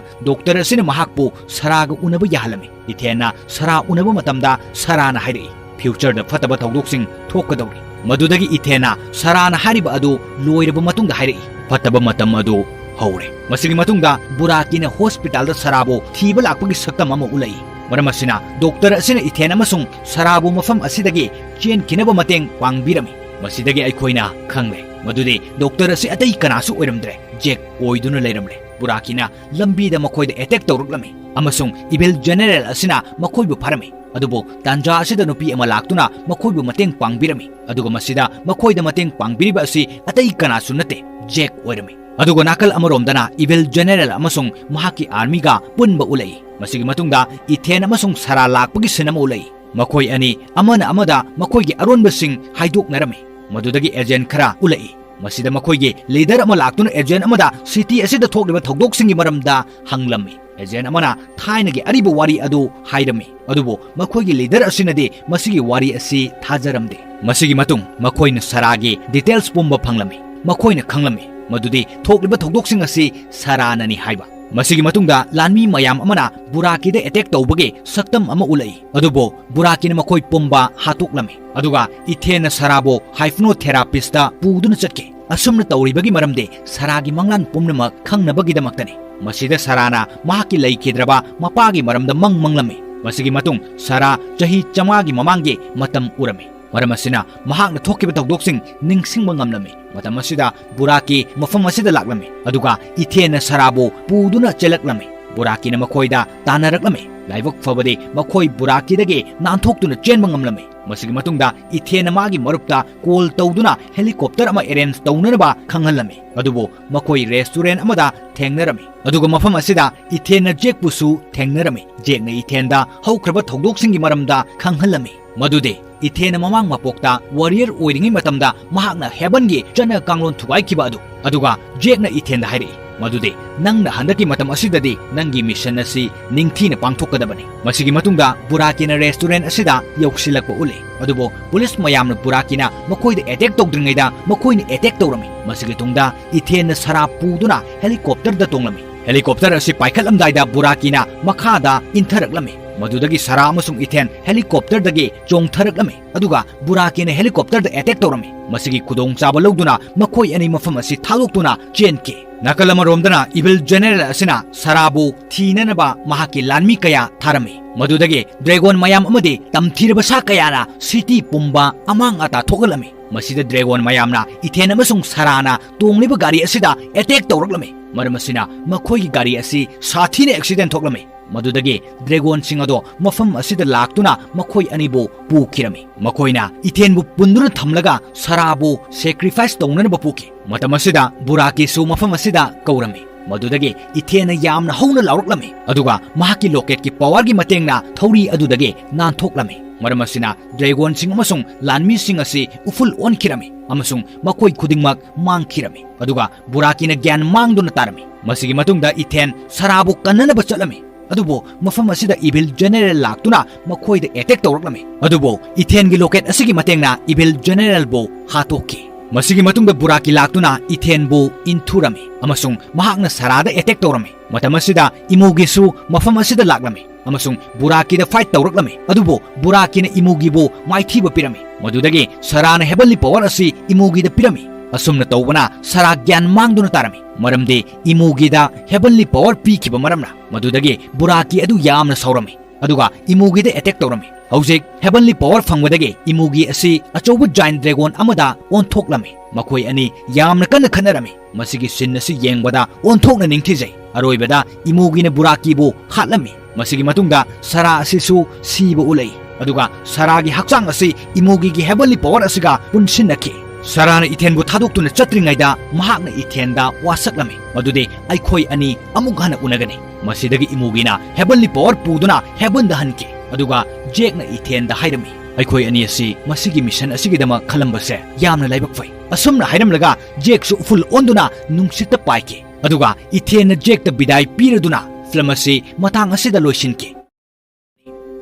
ꯗꯣꯛꯇꯔ ꯑꯁꯤꯅ ꯃꯍꯥꯛꯄꯨ ꯁꯔꯥꯒ ꯎꯅꯕ ꯌꯥꯍꯜꯂꯝꯃꯤ꯫ ꯏꯊꯦꯟꯅ ꯁꯔꯥ ꯎꯅꯕ ꯃꯇꯝꯗ ꯁꯔꯥꯅ ꯍꯥꯏꯔꯛꯏ, "ꯐ꯭ꯌꯨꯆꯔꯗ ꯐꯠꯇꯕ ꯊꯧꯗꯣꯛꯁꯤꯡ ꯊꯣꯛꯀꯗꯧꯔꯤ"꯫ ꯃꯗꯨꯗꯒꯤ ꯏꯊꯦꯟꯅ ꯁꯔꯥꯅ ꯍꯥꯏꯔꯤꯕ ꯑꯗꯨ ꯂꯣꯏꯔꯕ ꯃꯇꯨꯡꯗ ꯍꯥꯏꯔꯛꯏ, "ꯐꯠꯇꯕ ꯃꯇꯝ ꯑꯗꯨ ꯍꯧꯔꯦ"꯫ ꯃꯁꯤꯒꯤ ꯃꯇꯨꯡꯗ ꯕꯨꯔꯥꯀꯤꯅ ꯍꯣꯁꯄꯤꯇꯥꯜꯗ ꯁꯔꯥꯕꯨ ꯊꯤꯕ ꯂꯥꯛꯄꯒꯤ ꯁꯛꯇꯝ ꯑꯃ ꯎꯠꯂꯛꯏ꯫ ꯃꯔꯝ ꯑꯁꯤꯅ ꯗꯣꯛꯇꯔ ꯑꯁꯤꯅ ꯏꯊꯦꯟ ꯑꯃꯁꯨꯡ ꯁꯔꯥꯕꯨ ꯃꯐꯝ ꯑꯁꯤꯗꯒꯤ ꯆꯦꯟꯈꯤꯅꯕ ꯃꯇꯦꯡ ꯄꯥꯡꯕꯤꯔꯝꯃꯤ꯫ ꯃꯁꯤꯗꯒꯤ ꯑꯩꯈꯣꯏꯅ ꯈꯪꯂꯦ ꯃꯗꯨꯗꯤ ꯗꯣꯛꯇꯔ ꯑꯁꯤ ꯑꯇꯩ ꯀꯅꯥꯁꯨ ꯑꯣꯏꯔꯝꯗ꯭ꯔꯦ, ꯖꯦꯛ ꯑꯣꯏꯗꯨꯅ ꯂꯩꯔꯝꯂꯦ꯫ ꯕꯨꯔꯥꯀꯤꯅ ꯂꯝꯕꯤꯗ ꯃꯈꯣꯏꯗ ꯑꯦꯇꯦꯛ ꯇꯧꯔꯛꯂꯝꯃꯤ ꯑꯃꯁꯨꯡ ꯏꯚꯤꯜ ꯖꯦꯅꯦꯔꯦꯜ ꯑꯁꯤꯅ ꯃꯈꯣꯏꯕꯨ ꯐꯥꯔꯝꯃꯤ꯫ ꯑꯗꯨꯕꯨ ꯇꯥꯟꯖꯥ ꯑꯁꯤꯗ ꯅꯨꯄꯤ ꯑꯃ ꯂꯥꯛꯇꯨꯅ ꯃꯈꯣꯏꯕꯨ ꯃꯇꯦꯡ ꯄꯥꯡꯕꯤꯔꯝꯃꯤ꯫ ꯑꯗꯨꯒ ꯃꯁꯤꯗ ꯃꯈꯣꯏꯗ ꯃꯇꯦꯡ ꯄꯥꯡꯕꯤꯔꯤꯕ ꯑꯁꯤ ꯑꯇꯩ ꯀꯅꯥꯁꯨ ꯅꯠꯇꯦ, ꯖꯦꯛ ꯑꯣꯏꯔꯝꯃꯤ꯫ ꯑꯗꯨꯒ ꯅꯥꯀꯜ ꯑꯃꯔꯣꯝꯗꯅ ꯏꯚꯤꯜ ꯖꯦꯅꯦꯔꯦꯜ ꯑꯃꯁꯨꯡ ꯃꯍꯥꯛꯀꯤ ꯑꯥꯔꯃꯤꯒ ꯄꯨꯟꯕ ꯎꯠꯂꯛꯏ꯫ ꯃꯁꯤꯒꯤ ꯃꯇꯨꯡꯗ ꯏꯊꯦꯟ ꯑꯃꯁꯨꯡ ꯁꯔꯥ ꯂꯥꯛꯄꯒꯤ ꯁꯤꯟ ꯑꯃ ꯎꯠꯂꯛꯏ꯫ ꯃꯈꯣꯏ ꯑꯅꯤ ꯑꯃꯅ ꯑꯃꯗ ꯃꯈꯣꯏꯒꯤ ꯑꯔꯣꯟꯕꯁꯤꯡ ꯍꯥꯏꯗꯣꯛꯅꯔꯝꯃꯤ꯫ ꯃꯗꯨꯗꯒꯤ ꯑꯦꯖꯦꯟ ꯈꯔ ꯎꯠꯂꯛꯏ꯫ ꯃꯁꯤꯗ ꯃꯈꯣꯏꯒꯤ ꯂꯤꯗꯔ ꯑꯃ ꯂꯥꯛꯇꯨꯅ ꯑꯦꯖꯦꯟ ꯑꯃꯗ ꯁꯤꯇꯤ ꯑꯁꯤꯗ ꯊꯣꯛꯂꯤꯕ ꯊꯧꯗꯣꯛꯁꯤꯡꯒꯤ ꯃꯔꯝꯗ ꯍꯪꯂꯝꯃꯤ꯫ ꯑꯦꯖꯦꯟ ꯑꯃꯅ ꯊꯥꯏꯅꯒꯤ ꯑꯔꯤꯕ ꯋꯥꯔꯤ ꯑꯗꯨ ꯍꯥꯏꯔꯝꯃꯤ꯫ ꯑꯗꯨꯕꯨ ꯃꯈꯣꯏꯒꯤ ꯂꯤꯗꯔ ꯑꯁꯤꯅꯗꯤ ꯃꯁꯤꯒꯤ ꯋꯥꯔꯤ ꯑꯁꯤ ꯊꯥꯖꯔꯝꯗꯦ꯫ ꯃꯁꯤꯒꯤ ꯃꯇꯨꯡ ꯃꯈꯣꯏꯅ ꯁꯔꯥꯒꯤ ꯗꯤꯇꯦꯜꯁ ꯄꯨꯝꯕ ꯐꯪꯂꯝꯃꯤ꯫ ꯃꯈꯣꯏꯅ ꯈꯪꯂꯝꯃꯤ ꯃꯗꯨꯗꯤ ꯊꯣꯛꯂꯤꯕ ꯊꯧꯗꯣꯛꯁꯤꯡ ꯑꯁꯤ ꯁꯔꯥꯅꯅꯤ ꯍꯥꯏꯕ꯫ ꯃꯁꯤꯒꯤ ꯃꯇꯨꯡꯗ ꯂꯥꯟꯃꯤ ꯃꯌꯥꯝ ꯑꯃꯅ ꯕꯨꯔꯥꯀꯤꯗ ꯑꯦꯇꯦꯛ ꯇꯧꯕꯒꯤ ꯁꯛꯇꯝ ꯑꯃ ꯎꯠꯂꯛꯏ꯫ ꯑꯗꯨꯕꯨ ꯕꯨꯔꯥꯀꯤꯅ ꯃꯈꯣꯏ ꯄꯨꯝꯕ ꯍꯥꯠꯇꯣꯛꯂꯝꯃꯤ꯫ ꯑꯗꯨꯒ ꯏꯊꯦꯟꯅ ꯁꯔꯥꯕꯨ ꯍꯥꯏꯐꯅꯣꯊꯦꯔꯥꯄꯤꯁꯇ ꯄꯨꯗꯨꯅ ꯆꯠꯈꯤ꯫ ꯑꯁꯨꯝꯅ ꯇꯧꯔꯤꯕꯒꯤ ꯃꯔꯝꯗꯤ ꯁꯔꯥꯒꯤ ꯃꯪꯂꯥꯟ ꯄꯨꯝꯅꯃꯛ ꯈꯪꯅꯕꯒꯤꯗꯃꯛꯇꯅꯤ꯫ ꯃꯁꯤꯗ ꯁꯔꯥꯅ ꯃꯍꯥꯛꯀꯤ ꯂꯩꯈꯤꯗ꯭ꯔꯕ ꯃꯄꯥꯒꯤ ꯃꯔꯝꯗ ꯃꯪ ꯃꯪꯂꯝꯃꯤ꯫ ꯃꯁꯤꯒꯤ ꯃꯇꯨꯡ ꯁꯔꯥ ꯆꯍꯤ ꯆꯥꯝꯃꯉꯥꯒꯤ ꯃꯃꯥꯡꯒꯤ ꯃꯇꯝ ꯎꯔꯝꯃꯤ꯫ ꯃꯔꯝ ꯑꯁꯤꯅ ꯃꯍꯥꯛꯅ ꯊꯣꯛꯈꯤꯕ ꯊꯧꯗꯣꯛꯁꯤꯡ ꯅꯤꯡꯁꯤꯡꯕ ꯉꯝꯂꯝꯃꯤ꯫ ꯃꯇꯝ ꯑꯁꯤꯗ ꯕꯨꯔꯥꯀꯤ ꯃꯐꯝ ꯑꯁꯤꯗ ꯂꯥꯛꯂꯝꯃꯤ, ꯑꯗꯨꯒ ꯏꯊꯦꯟꯅ ꯁꯔꯥꯕꯨ ꯄꯨꯗꯨꯅ ꯆꯦꯜꯂꯛꯂꯝꯃꯤ꯫ ꯕꯨꯔꯥꯀꯤꯅ ꯃꯈꯣꯏꯗ ꯇꯥꯟꯅꯔꯛꯂꯝꯃꯤ꯫ ꯂꯥꯏꯕꯛ ꯐꯕꯗꯤ ꯃꯈꯣꯏ ꯕꯨꯔꯥꯀꯤꯗꯒꯤ ꯅꯥꯟꯊꯣꯛꯇꯨꯅ ꯆꯦꯟꯕ ꯉꯝꯂꯝꯃꯤ꯫ ꯃꯁꯤꯒꯤ ꯃꯇꯨꯡꯗ ꯏꯊꯦꯟꯅ ꯃꯥꯒꯤ ꯃꯔꯨꯞꯇ ꯀꯣꯜ ꯇꯧꯗꯨꯅ ꯍꯦꯂꯤꯀꯣꯞꯇꯔ ꯑꯃ ꯑꯦꯔꯦꯟꯖ ꯇꯧꯅꯅꯕ ꯈꯪꯍꯜꯂꯝꯃꯤ꯫ ꯑꯗꯨꯕꯨ ꯃꯈꯣꯏ ꯔꯦꯁꯇꯨꯔꯦꯟ ꯑꯃꯗ ꯊꯦꯡꯅꯔꯝꯃꯤ꯫ ꯑꯗꯨꯒ ꯃꯐꯝ ꯑꯁꯤꯗ ꯏꯊꯦꯟꯅ ꯖꯦꯛꯄꯨꯁꯨ ꯊꯦꯡꯅꯔꯝꯃꯤ꯫ ꯖꯦꯛꯅ ꯏꯊꯦꯟꯗ ꯍꯧꯈ꯭ꯔꯕ ꯊꯧꯗꯣꯛꯁꯤꯡꯒꯤ ꯃꯔꯝꯗ ꯈꯪꯍꯜꯂꯝꯃꯤ꯫ ꯃꯗꯨꯗꯤ ꯏꯊꯦꯟꯅ ꯃꯃꯥꯡ ꯃꯄꯣꯛꯇ ꯋꯥꯔꯤꯌꯔ ꯑꯣꯏꯔꯤꯉꯩ ꯃꯇꯝꯗ ꯃꯍꯥꯛꯅ ꯍꯦꯕꯟꯒꯤ ꯆꯠꯅ ꯀꯥꯡꯂꯣꯟ ꯊꯨꯒꯥꯏꯈꯤꯕ ꯑꯗꯨ꯫ ꯑꯗꯨꯒ ꯖꯦꯛꯅ ꯏꯊꯦꯟꯗ ꯍꯥꯏꯔꯛꯏ, ꯃꯗꯨꯗꯤ ꯅꯪꯅ ꯍꯟꯗꯛꯀꯤ ꯃꯇꯝ ꯑꯁꯤꯗꯗꯤ ꯅꯪꯒꯤ mission ꯑꯁꯤ ꯅꯤꯡꯊꯤꯅ ꯄꯥꯡꯊꯣꯛꯀꯗꯕꯅꯤ꯫ ꯃꯁꯤꯒꯤ ꯃꯇꯨꯡꯗ ꯕꯨꯔꯥꯀꯤꯅ restaurant ꯑꯁꯤꯗ ꯌꯧꯁꯤꯜꯂꯛꯄ ꯎꯠꯂꯤ꯫ ꯑꯗꯨꯕꯨ police ꯃꯌꯥꯝꯅ ꯕꯨꯔꯥꯀꯤꯅ ꯃꯈꯣꯏꯗ attack ꯇꯧꯗ꯭ꯔꯤꯉꯩꯗ ꯃꯈꯣꯏꯅ attack ꯇꯧꯔꯝꯃꯤ꯫ ꯃꯁꯤꯒꯤ ꯇꯨꯡꯗ ꯏꯊꯦꯟꯅ ꯁꯔꯥ ꯄꯨꯗꯨꯅ helicopterꯗ ꯇꯣꯡꯂꯝꯃꯤ꯫ Helicopter ꯑꯁꯤ ꯄꯥꯏꯈꯠꯂꯝꯗꯥꯏꯗ ꯕꯨꯔꯥꯀꯤꯅ ꯃꯈꯥꯗ ꯏꯟꯊꯔꯛꯂꯝꯃꯤ꯫ ꯃꯗꯨꯗꯒꯤ ꯁꯔꯥ ꯑꯃꯁꯨꯡ ꯏꯊꯦꯟ helicopterꯗꯒꯤ ꯆꯣꯡꯊꯔꯛꯂꯝꯃꯤ꯫ ꯑꯗꯨꯒ ꯕꯨꯔꯥꯀꯤꯅ helicopterꯗ attack ꯇꯧꯔꯝꯃꯤ꯫ ꯃꯁꯤꯒꯤ ꯈꯨꯗꯣꯡꯆꯥꯕ ꯂꯧꯗꯨꯅ ꯃꯈꯣꯏ ꯑꯅꯤ ꯃꯐꯝ ꯑꯁꯤ ꯊꯥꯗꯣꯛꯇꯨꯅ ꯆꯦꯟꯈꯤ꯫ ꯅꯥꯀꯜ ꯑꯃꯔꯣꯝꯗꯅ evil general ꯑꯁꯤꯅ ꯁꯔꯥꯕꯨ ꯊꯤꯅꯅꯕ ꯃꯍꯥꯛꯀꯤ ꯂꯥꯟꯃꯤ ꯀꯌꯥ ꯊꯥꯔꯝꯃꯤ꯫ ꯃꯗꯨꯗꯒꯤ dragon ꯃꯌꯥꯝ ꯑꯃꯗꯤ ꯇꯝꯊꯤꯔꯕ ꯁꯥ ꯀꯌꯥꯅ city ꯄꯨꯝꯕ ꯑꯃꯥꯡ ꯑꯇꯥ ꯊꯣꯛꯍꯜꯂꯝꯃꯤ꯫ ꯃꯁꯤꯗ dragon ꯃꯌꯥꯝꯅ ꯏꯊꯦꯟ ꯑꯃꯁꯨꯡ ꯁꯔꯥꯅ ꯇꯣꯡꯂꯤꯕ ꯒꯥꯔꯤ ꯑꯁꯤꯗ attack ꯇꯧꯔꯛꯂꯝꯃꯤ꯫ ꯃꯔꯝ ꯑꯁꯤꯅ ꯃꯈꯣꯏꯒꯤ ꯒꯥꯔꯤ ꯑꯁꯤ ꯁꯥꯊꯤꯅ accident ꯊꯣꯛꯂꯝꯃꯤ꯫ ꯃꯗꯨꯗꯒꯤ dragonꯁꯤꯡ ꯑꯗꯣ ꯃꯐꯝ ꯑꯁꯤꯗ ꯂꯥꯛꯇꯨꯅ ꯃꯈꯣꯏ ꯑꯅꯤꯕꯨ ꯄꯨꯈꯤꯔꯝꯃꯤ꯫ ꯃꯈꯣꯏꯅ ꯏꯊꯦꯟꯕꯨ ꯄꯨꯟꯗꯨꯅ ꯊꯝꯂꯒ ꯁꯔꯥꯕꯨ sacrifice ꯇꯧꯅꯅꯕ ꯄꯨꯈꯤ꯫ ꯃꯇꯝ ꯑꯁꯤꯗ ꯕꯨꯔꯥꯀꯤꯁꯨ ꯃꯐꯝ ꯑꯁꯤꯗ ꯀꯧꯔꯝꯃꯤ꯫ ꯃꯗꯨꯗꯒꯤ ꯏꯊꯦꯟꯅ ꯌꯥꯝꯅ ꯍꯧꯅ ꯂꯥꯎꯔꯛꯂꯝꯃꯤ, ꯑꯗꯨꯒ ꯃꯍꯥꯛꯀꯤ locketꯀꯤ powerꯒꯤ ꯃꯇꯦꯡꯅ ꯊꯧꯔꯤ ꯑꯗꯨꯗꯒꯤ ꯅꯥꯟꯊꯣꯛꯂꯝꯃꯤ꯫ ꯃꯔꯝ ꯑꯁꯤꯅ dragonꯁꯤꯡ ꯑꯃꯁꯨꯡ ꯂꯥꯟꯃꯤꯁꯤꯡ ꯑꯁꯤ ꯎꯐꯨꯜ ꯑꯣꯟꯈꯤꯔꯝꯃꯤ ꯑꯃꯁꯨꯡ ꯃꯈꯣꯏ ꯈꯨꯗꯤꯡꯃꯛ ꯃꯥꯡꯈꯤꯔꯝꯃꯤ꯫ ꯑꯗꯨꯒ ꯕꯨꯔꯥꯀꯤꯅ ꯒ꯭ꯌꯥꯟ ꯃꯥꯡꯗꯨꯅ ꯇꯥꯔꯝꯃꯤ꯫ ꯃꯁꯤꯒꯤ ꯃꯇꯨꯡꯗ ꯏꯊꯦꯟ ꯁꯔꯥꯕꯨ ꯀꯟꯅꯅꯕ ꯆꯠꯂꯝꯃꯤ꯫ ꯑꯗꯨꯕꯨ ꯃꯐꯝ ꯑꯁꯤꯗ evil general ꯂꯥꯛꯇꯨꯅ ꯃꯈꯣꯏꯗ attack ꯇꯧꯔꯛꯂꯝꯃꯤ꯫ ꯑꯗꯨꯕꯨ ꯏꯊꯦꯟꯒꯤ locket ꯑꯁꯤꯒꯤ ꯃꯇꯦꯡꯅ evil generalꯕꯨ ꯍꯥꯠꯇꯣꯛꯈꯤ꯫ ꯃꯁꯤꯒꯤ ꯃꯇꯨꯡꯗ ꯕꯨꯔꯥꯀꯤ ꯂꯥꯛꯇꯨꯅ ꯏꯊꯦꯟꯕꯨ ꯏꯟꯊꯨꯔꯝꯃꯤ ꯑꯃꯁꯨꯡ ꯃꯍꯥꯛꯅ ꯁꯔꯥꯗ attack ꯇꯧꯔꯝꯃꯤ꯫ ꯃꯇꯝ ꯑꯁꯤꯗ ꯏꯃꯨꯒꯤꯁꯨ ꯃꯐꯝ ꯑꯁꯤꯗ ꯂꯥꯛꯂꯝꯃꯤ ꯑꯃꯁꯨꯡ ꯕꯨꯔꯥꯀꯤꯗ fight ꯇꯧꯔꯛꯂꯝꯃꯤ꯫ ꯑꯗꯨꯕꯨ ꯕꯨꯔꯥꯀꯤꯅ ꯏꯃꯨꯒꯤꯕꯨ ꯃꯥꯏꯊꯤꯕ ꯄꯤꯔꯝꯃꯤ꯫ ꯃꯗꯨꯗꯒꯤ ꯁꯔꯥꯅ heavenly power ꯑꯁꯤ ꯏꯃꯨꯒꯤꯗ ꯄꯤꯔꯝꯃꯤ꯫ ꯑꯁꯨꯝꯅ ꯇꯧꯕꯅ ꯁꯔꯥ ꯒ꯭ꯌꯥꯟ ꯃꯥꯡꯗꯨꯅ ꯇꯥꯔꯝꯃꯤ, ꯃꯔꯝꯗꯤ ꯏꯃꯨꯒꯤꯗ heavenly power ꯄꯤꯈꯤꯕ ꯃꯔꯝꯅ꯫ ꯃꯗꯨꯗꯒꯤ ꯕꯨꯔꯥꯀꯤ ꯑꯗꯨ ꯌꯥꯝꯅ ꯁꯥꯎꯔꯝꯃꯤ, ꯑꯗꯨꯒ ꯏꯃꯨꯒꯤꯗ attack ꯇꯧꯔꯝꯃꯤ꯫ ꯍꯧꯖꯤꯛ heavenly power ꯐꯪꯕꯗꯒꯤ ꯏꯃꯨꯒꯤ ꯑꯁꯤ ꯑꯆꯧꯕ giant dragon ꯑꯃꯗ ꯑꯣꯟꯊꯣꯛꯂꯝꯃꯤ꯫ ꯃꯈꯣꯏ ꯑꯅꯤ ꯌꯥꯝꯅ ꯀꯟꯅ ꯈꯠꯅꯔꯝꯃꯤ꯫ ꯃꯁꯤꯒꯤ scene ꯑꯁꯤ ꯌꯦꯡꯕꯗ ꯑꯣꯟꯊꯣꯛꯅ ꯅꯤꯡꯊꯤꯖꯩ꯫ ꯑꯔꯣꯏꯕꯗ ꯏꯃꯨꯒꯤꯅ ꯕꯨꯔꯥꯀꯤꯕꯨ ꯍꯥꯠꯂꯝꯃꯤ꯫ ꯃꯁꯤꯒꯤ ꯃꯇꯨꯡꯗ ꯁꯔꯥ ꯑꯁꯤꯁꯨ ꯁꯤꯕ ꯎꯠꯂꯛꯏ, ꯑꯗꯨꯒ ꯁꯔꯥꯒꯤ ꯍꯛꯆꯥꯡ ꯑꯁꯤ ꯏꯃꯨꯒꯤꯒꯤ heavenly power ꯑꯁꯤꯒ ꯄꯨꯟꯁꯤꯟꯅꯈꯤ꯫ ꯁꯔꯥꯅ ꯏꯊꯦꯟꯕꯨ ꯊꯥꯗꯣꯛꯇꯨꯅ ꯆꯠꯇ꯭ꯔꯤꯉꯩꯗ ꯃꯍꯥꯛꯅ ꯏꯊꯦꯟꯗ ꯋꯥꯁꯛꯂꯝꯃꯤ, ꯃꯗꯨꯗꯤ ꯑꯩꯈꯣꯏ ꯑꯅꯤ ꯑꯃꯨꯛ ꯍꯟꯅ ꯎꯅꯒꯅꯤ꯫ ꯃꯁꯤꯗꯒꯤ ꯏꯃꯨꯒꯤꯅ heavenly power ꯄꯨꯗꯨꯅ heavenꯗ ꯍꯟꯈꯤ, ꯑꯗꯨꯒ ꯖꯦꯛꯅ ꯏꯊꯦꯟꯗ ꯍꯥꯏꯔꯝꯃꯤ, "ꯑꯩꯈꯣꯏ ꯑꯅꯤ ꯑꯁꯤ ꯃꯁꯤꯒꯤ mission ꯑꯁꯤꯒꯤꯗꯃꯛ ꯈꯜꯂꯝꯕꯁꯦ ꯌꯥꯝꯅ ꯂꯥꯏꯕꯛ ꯐꯩ꯫" ꯑꯁꯨꯝꯅ ꯍꯥꯏꯔꯝꯂꯒ ꯖꯦꯛꯁꯨ ꯎꯐꯨꯜ ꯑꯣꯟꯗꯨꯅ ꯅꯨꯡꯁꯤꯠꯇ ꯄꯥꯏꯈꯤ꯫ ꯑꯗꯨꯒ ꯏꯊꯦꯟꯅ ꯖꯦꯛꯇ ꯕꯤꯗꯥꯏ ꯄꯤꯔꯗꯨꯅ ꯐꯤꯂꯝ ꯑꯁꯤ ꯃꯇꯥꯡ ꯑꯁꯤꯗ ꯂꯣꯏꯁꯤꯟꯈꯤ꯫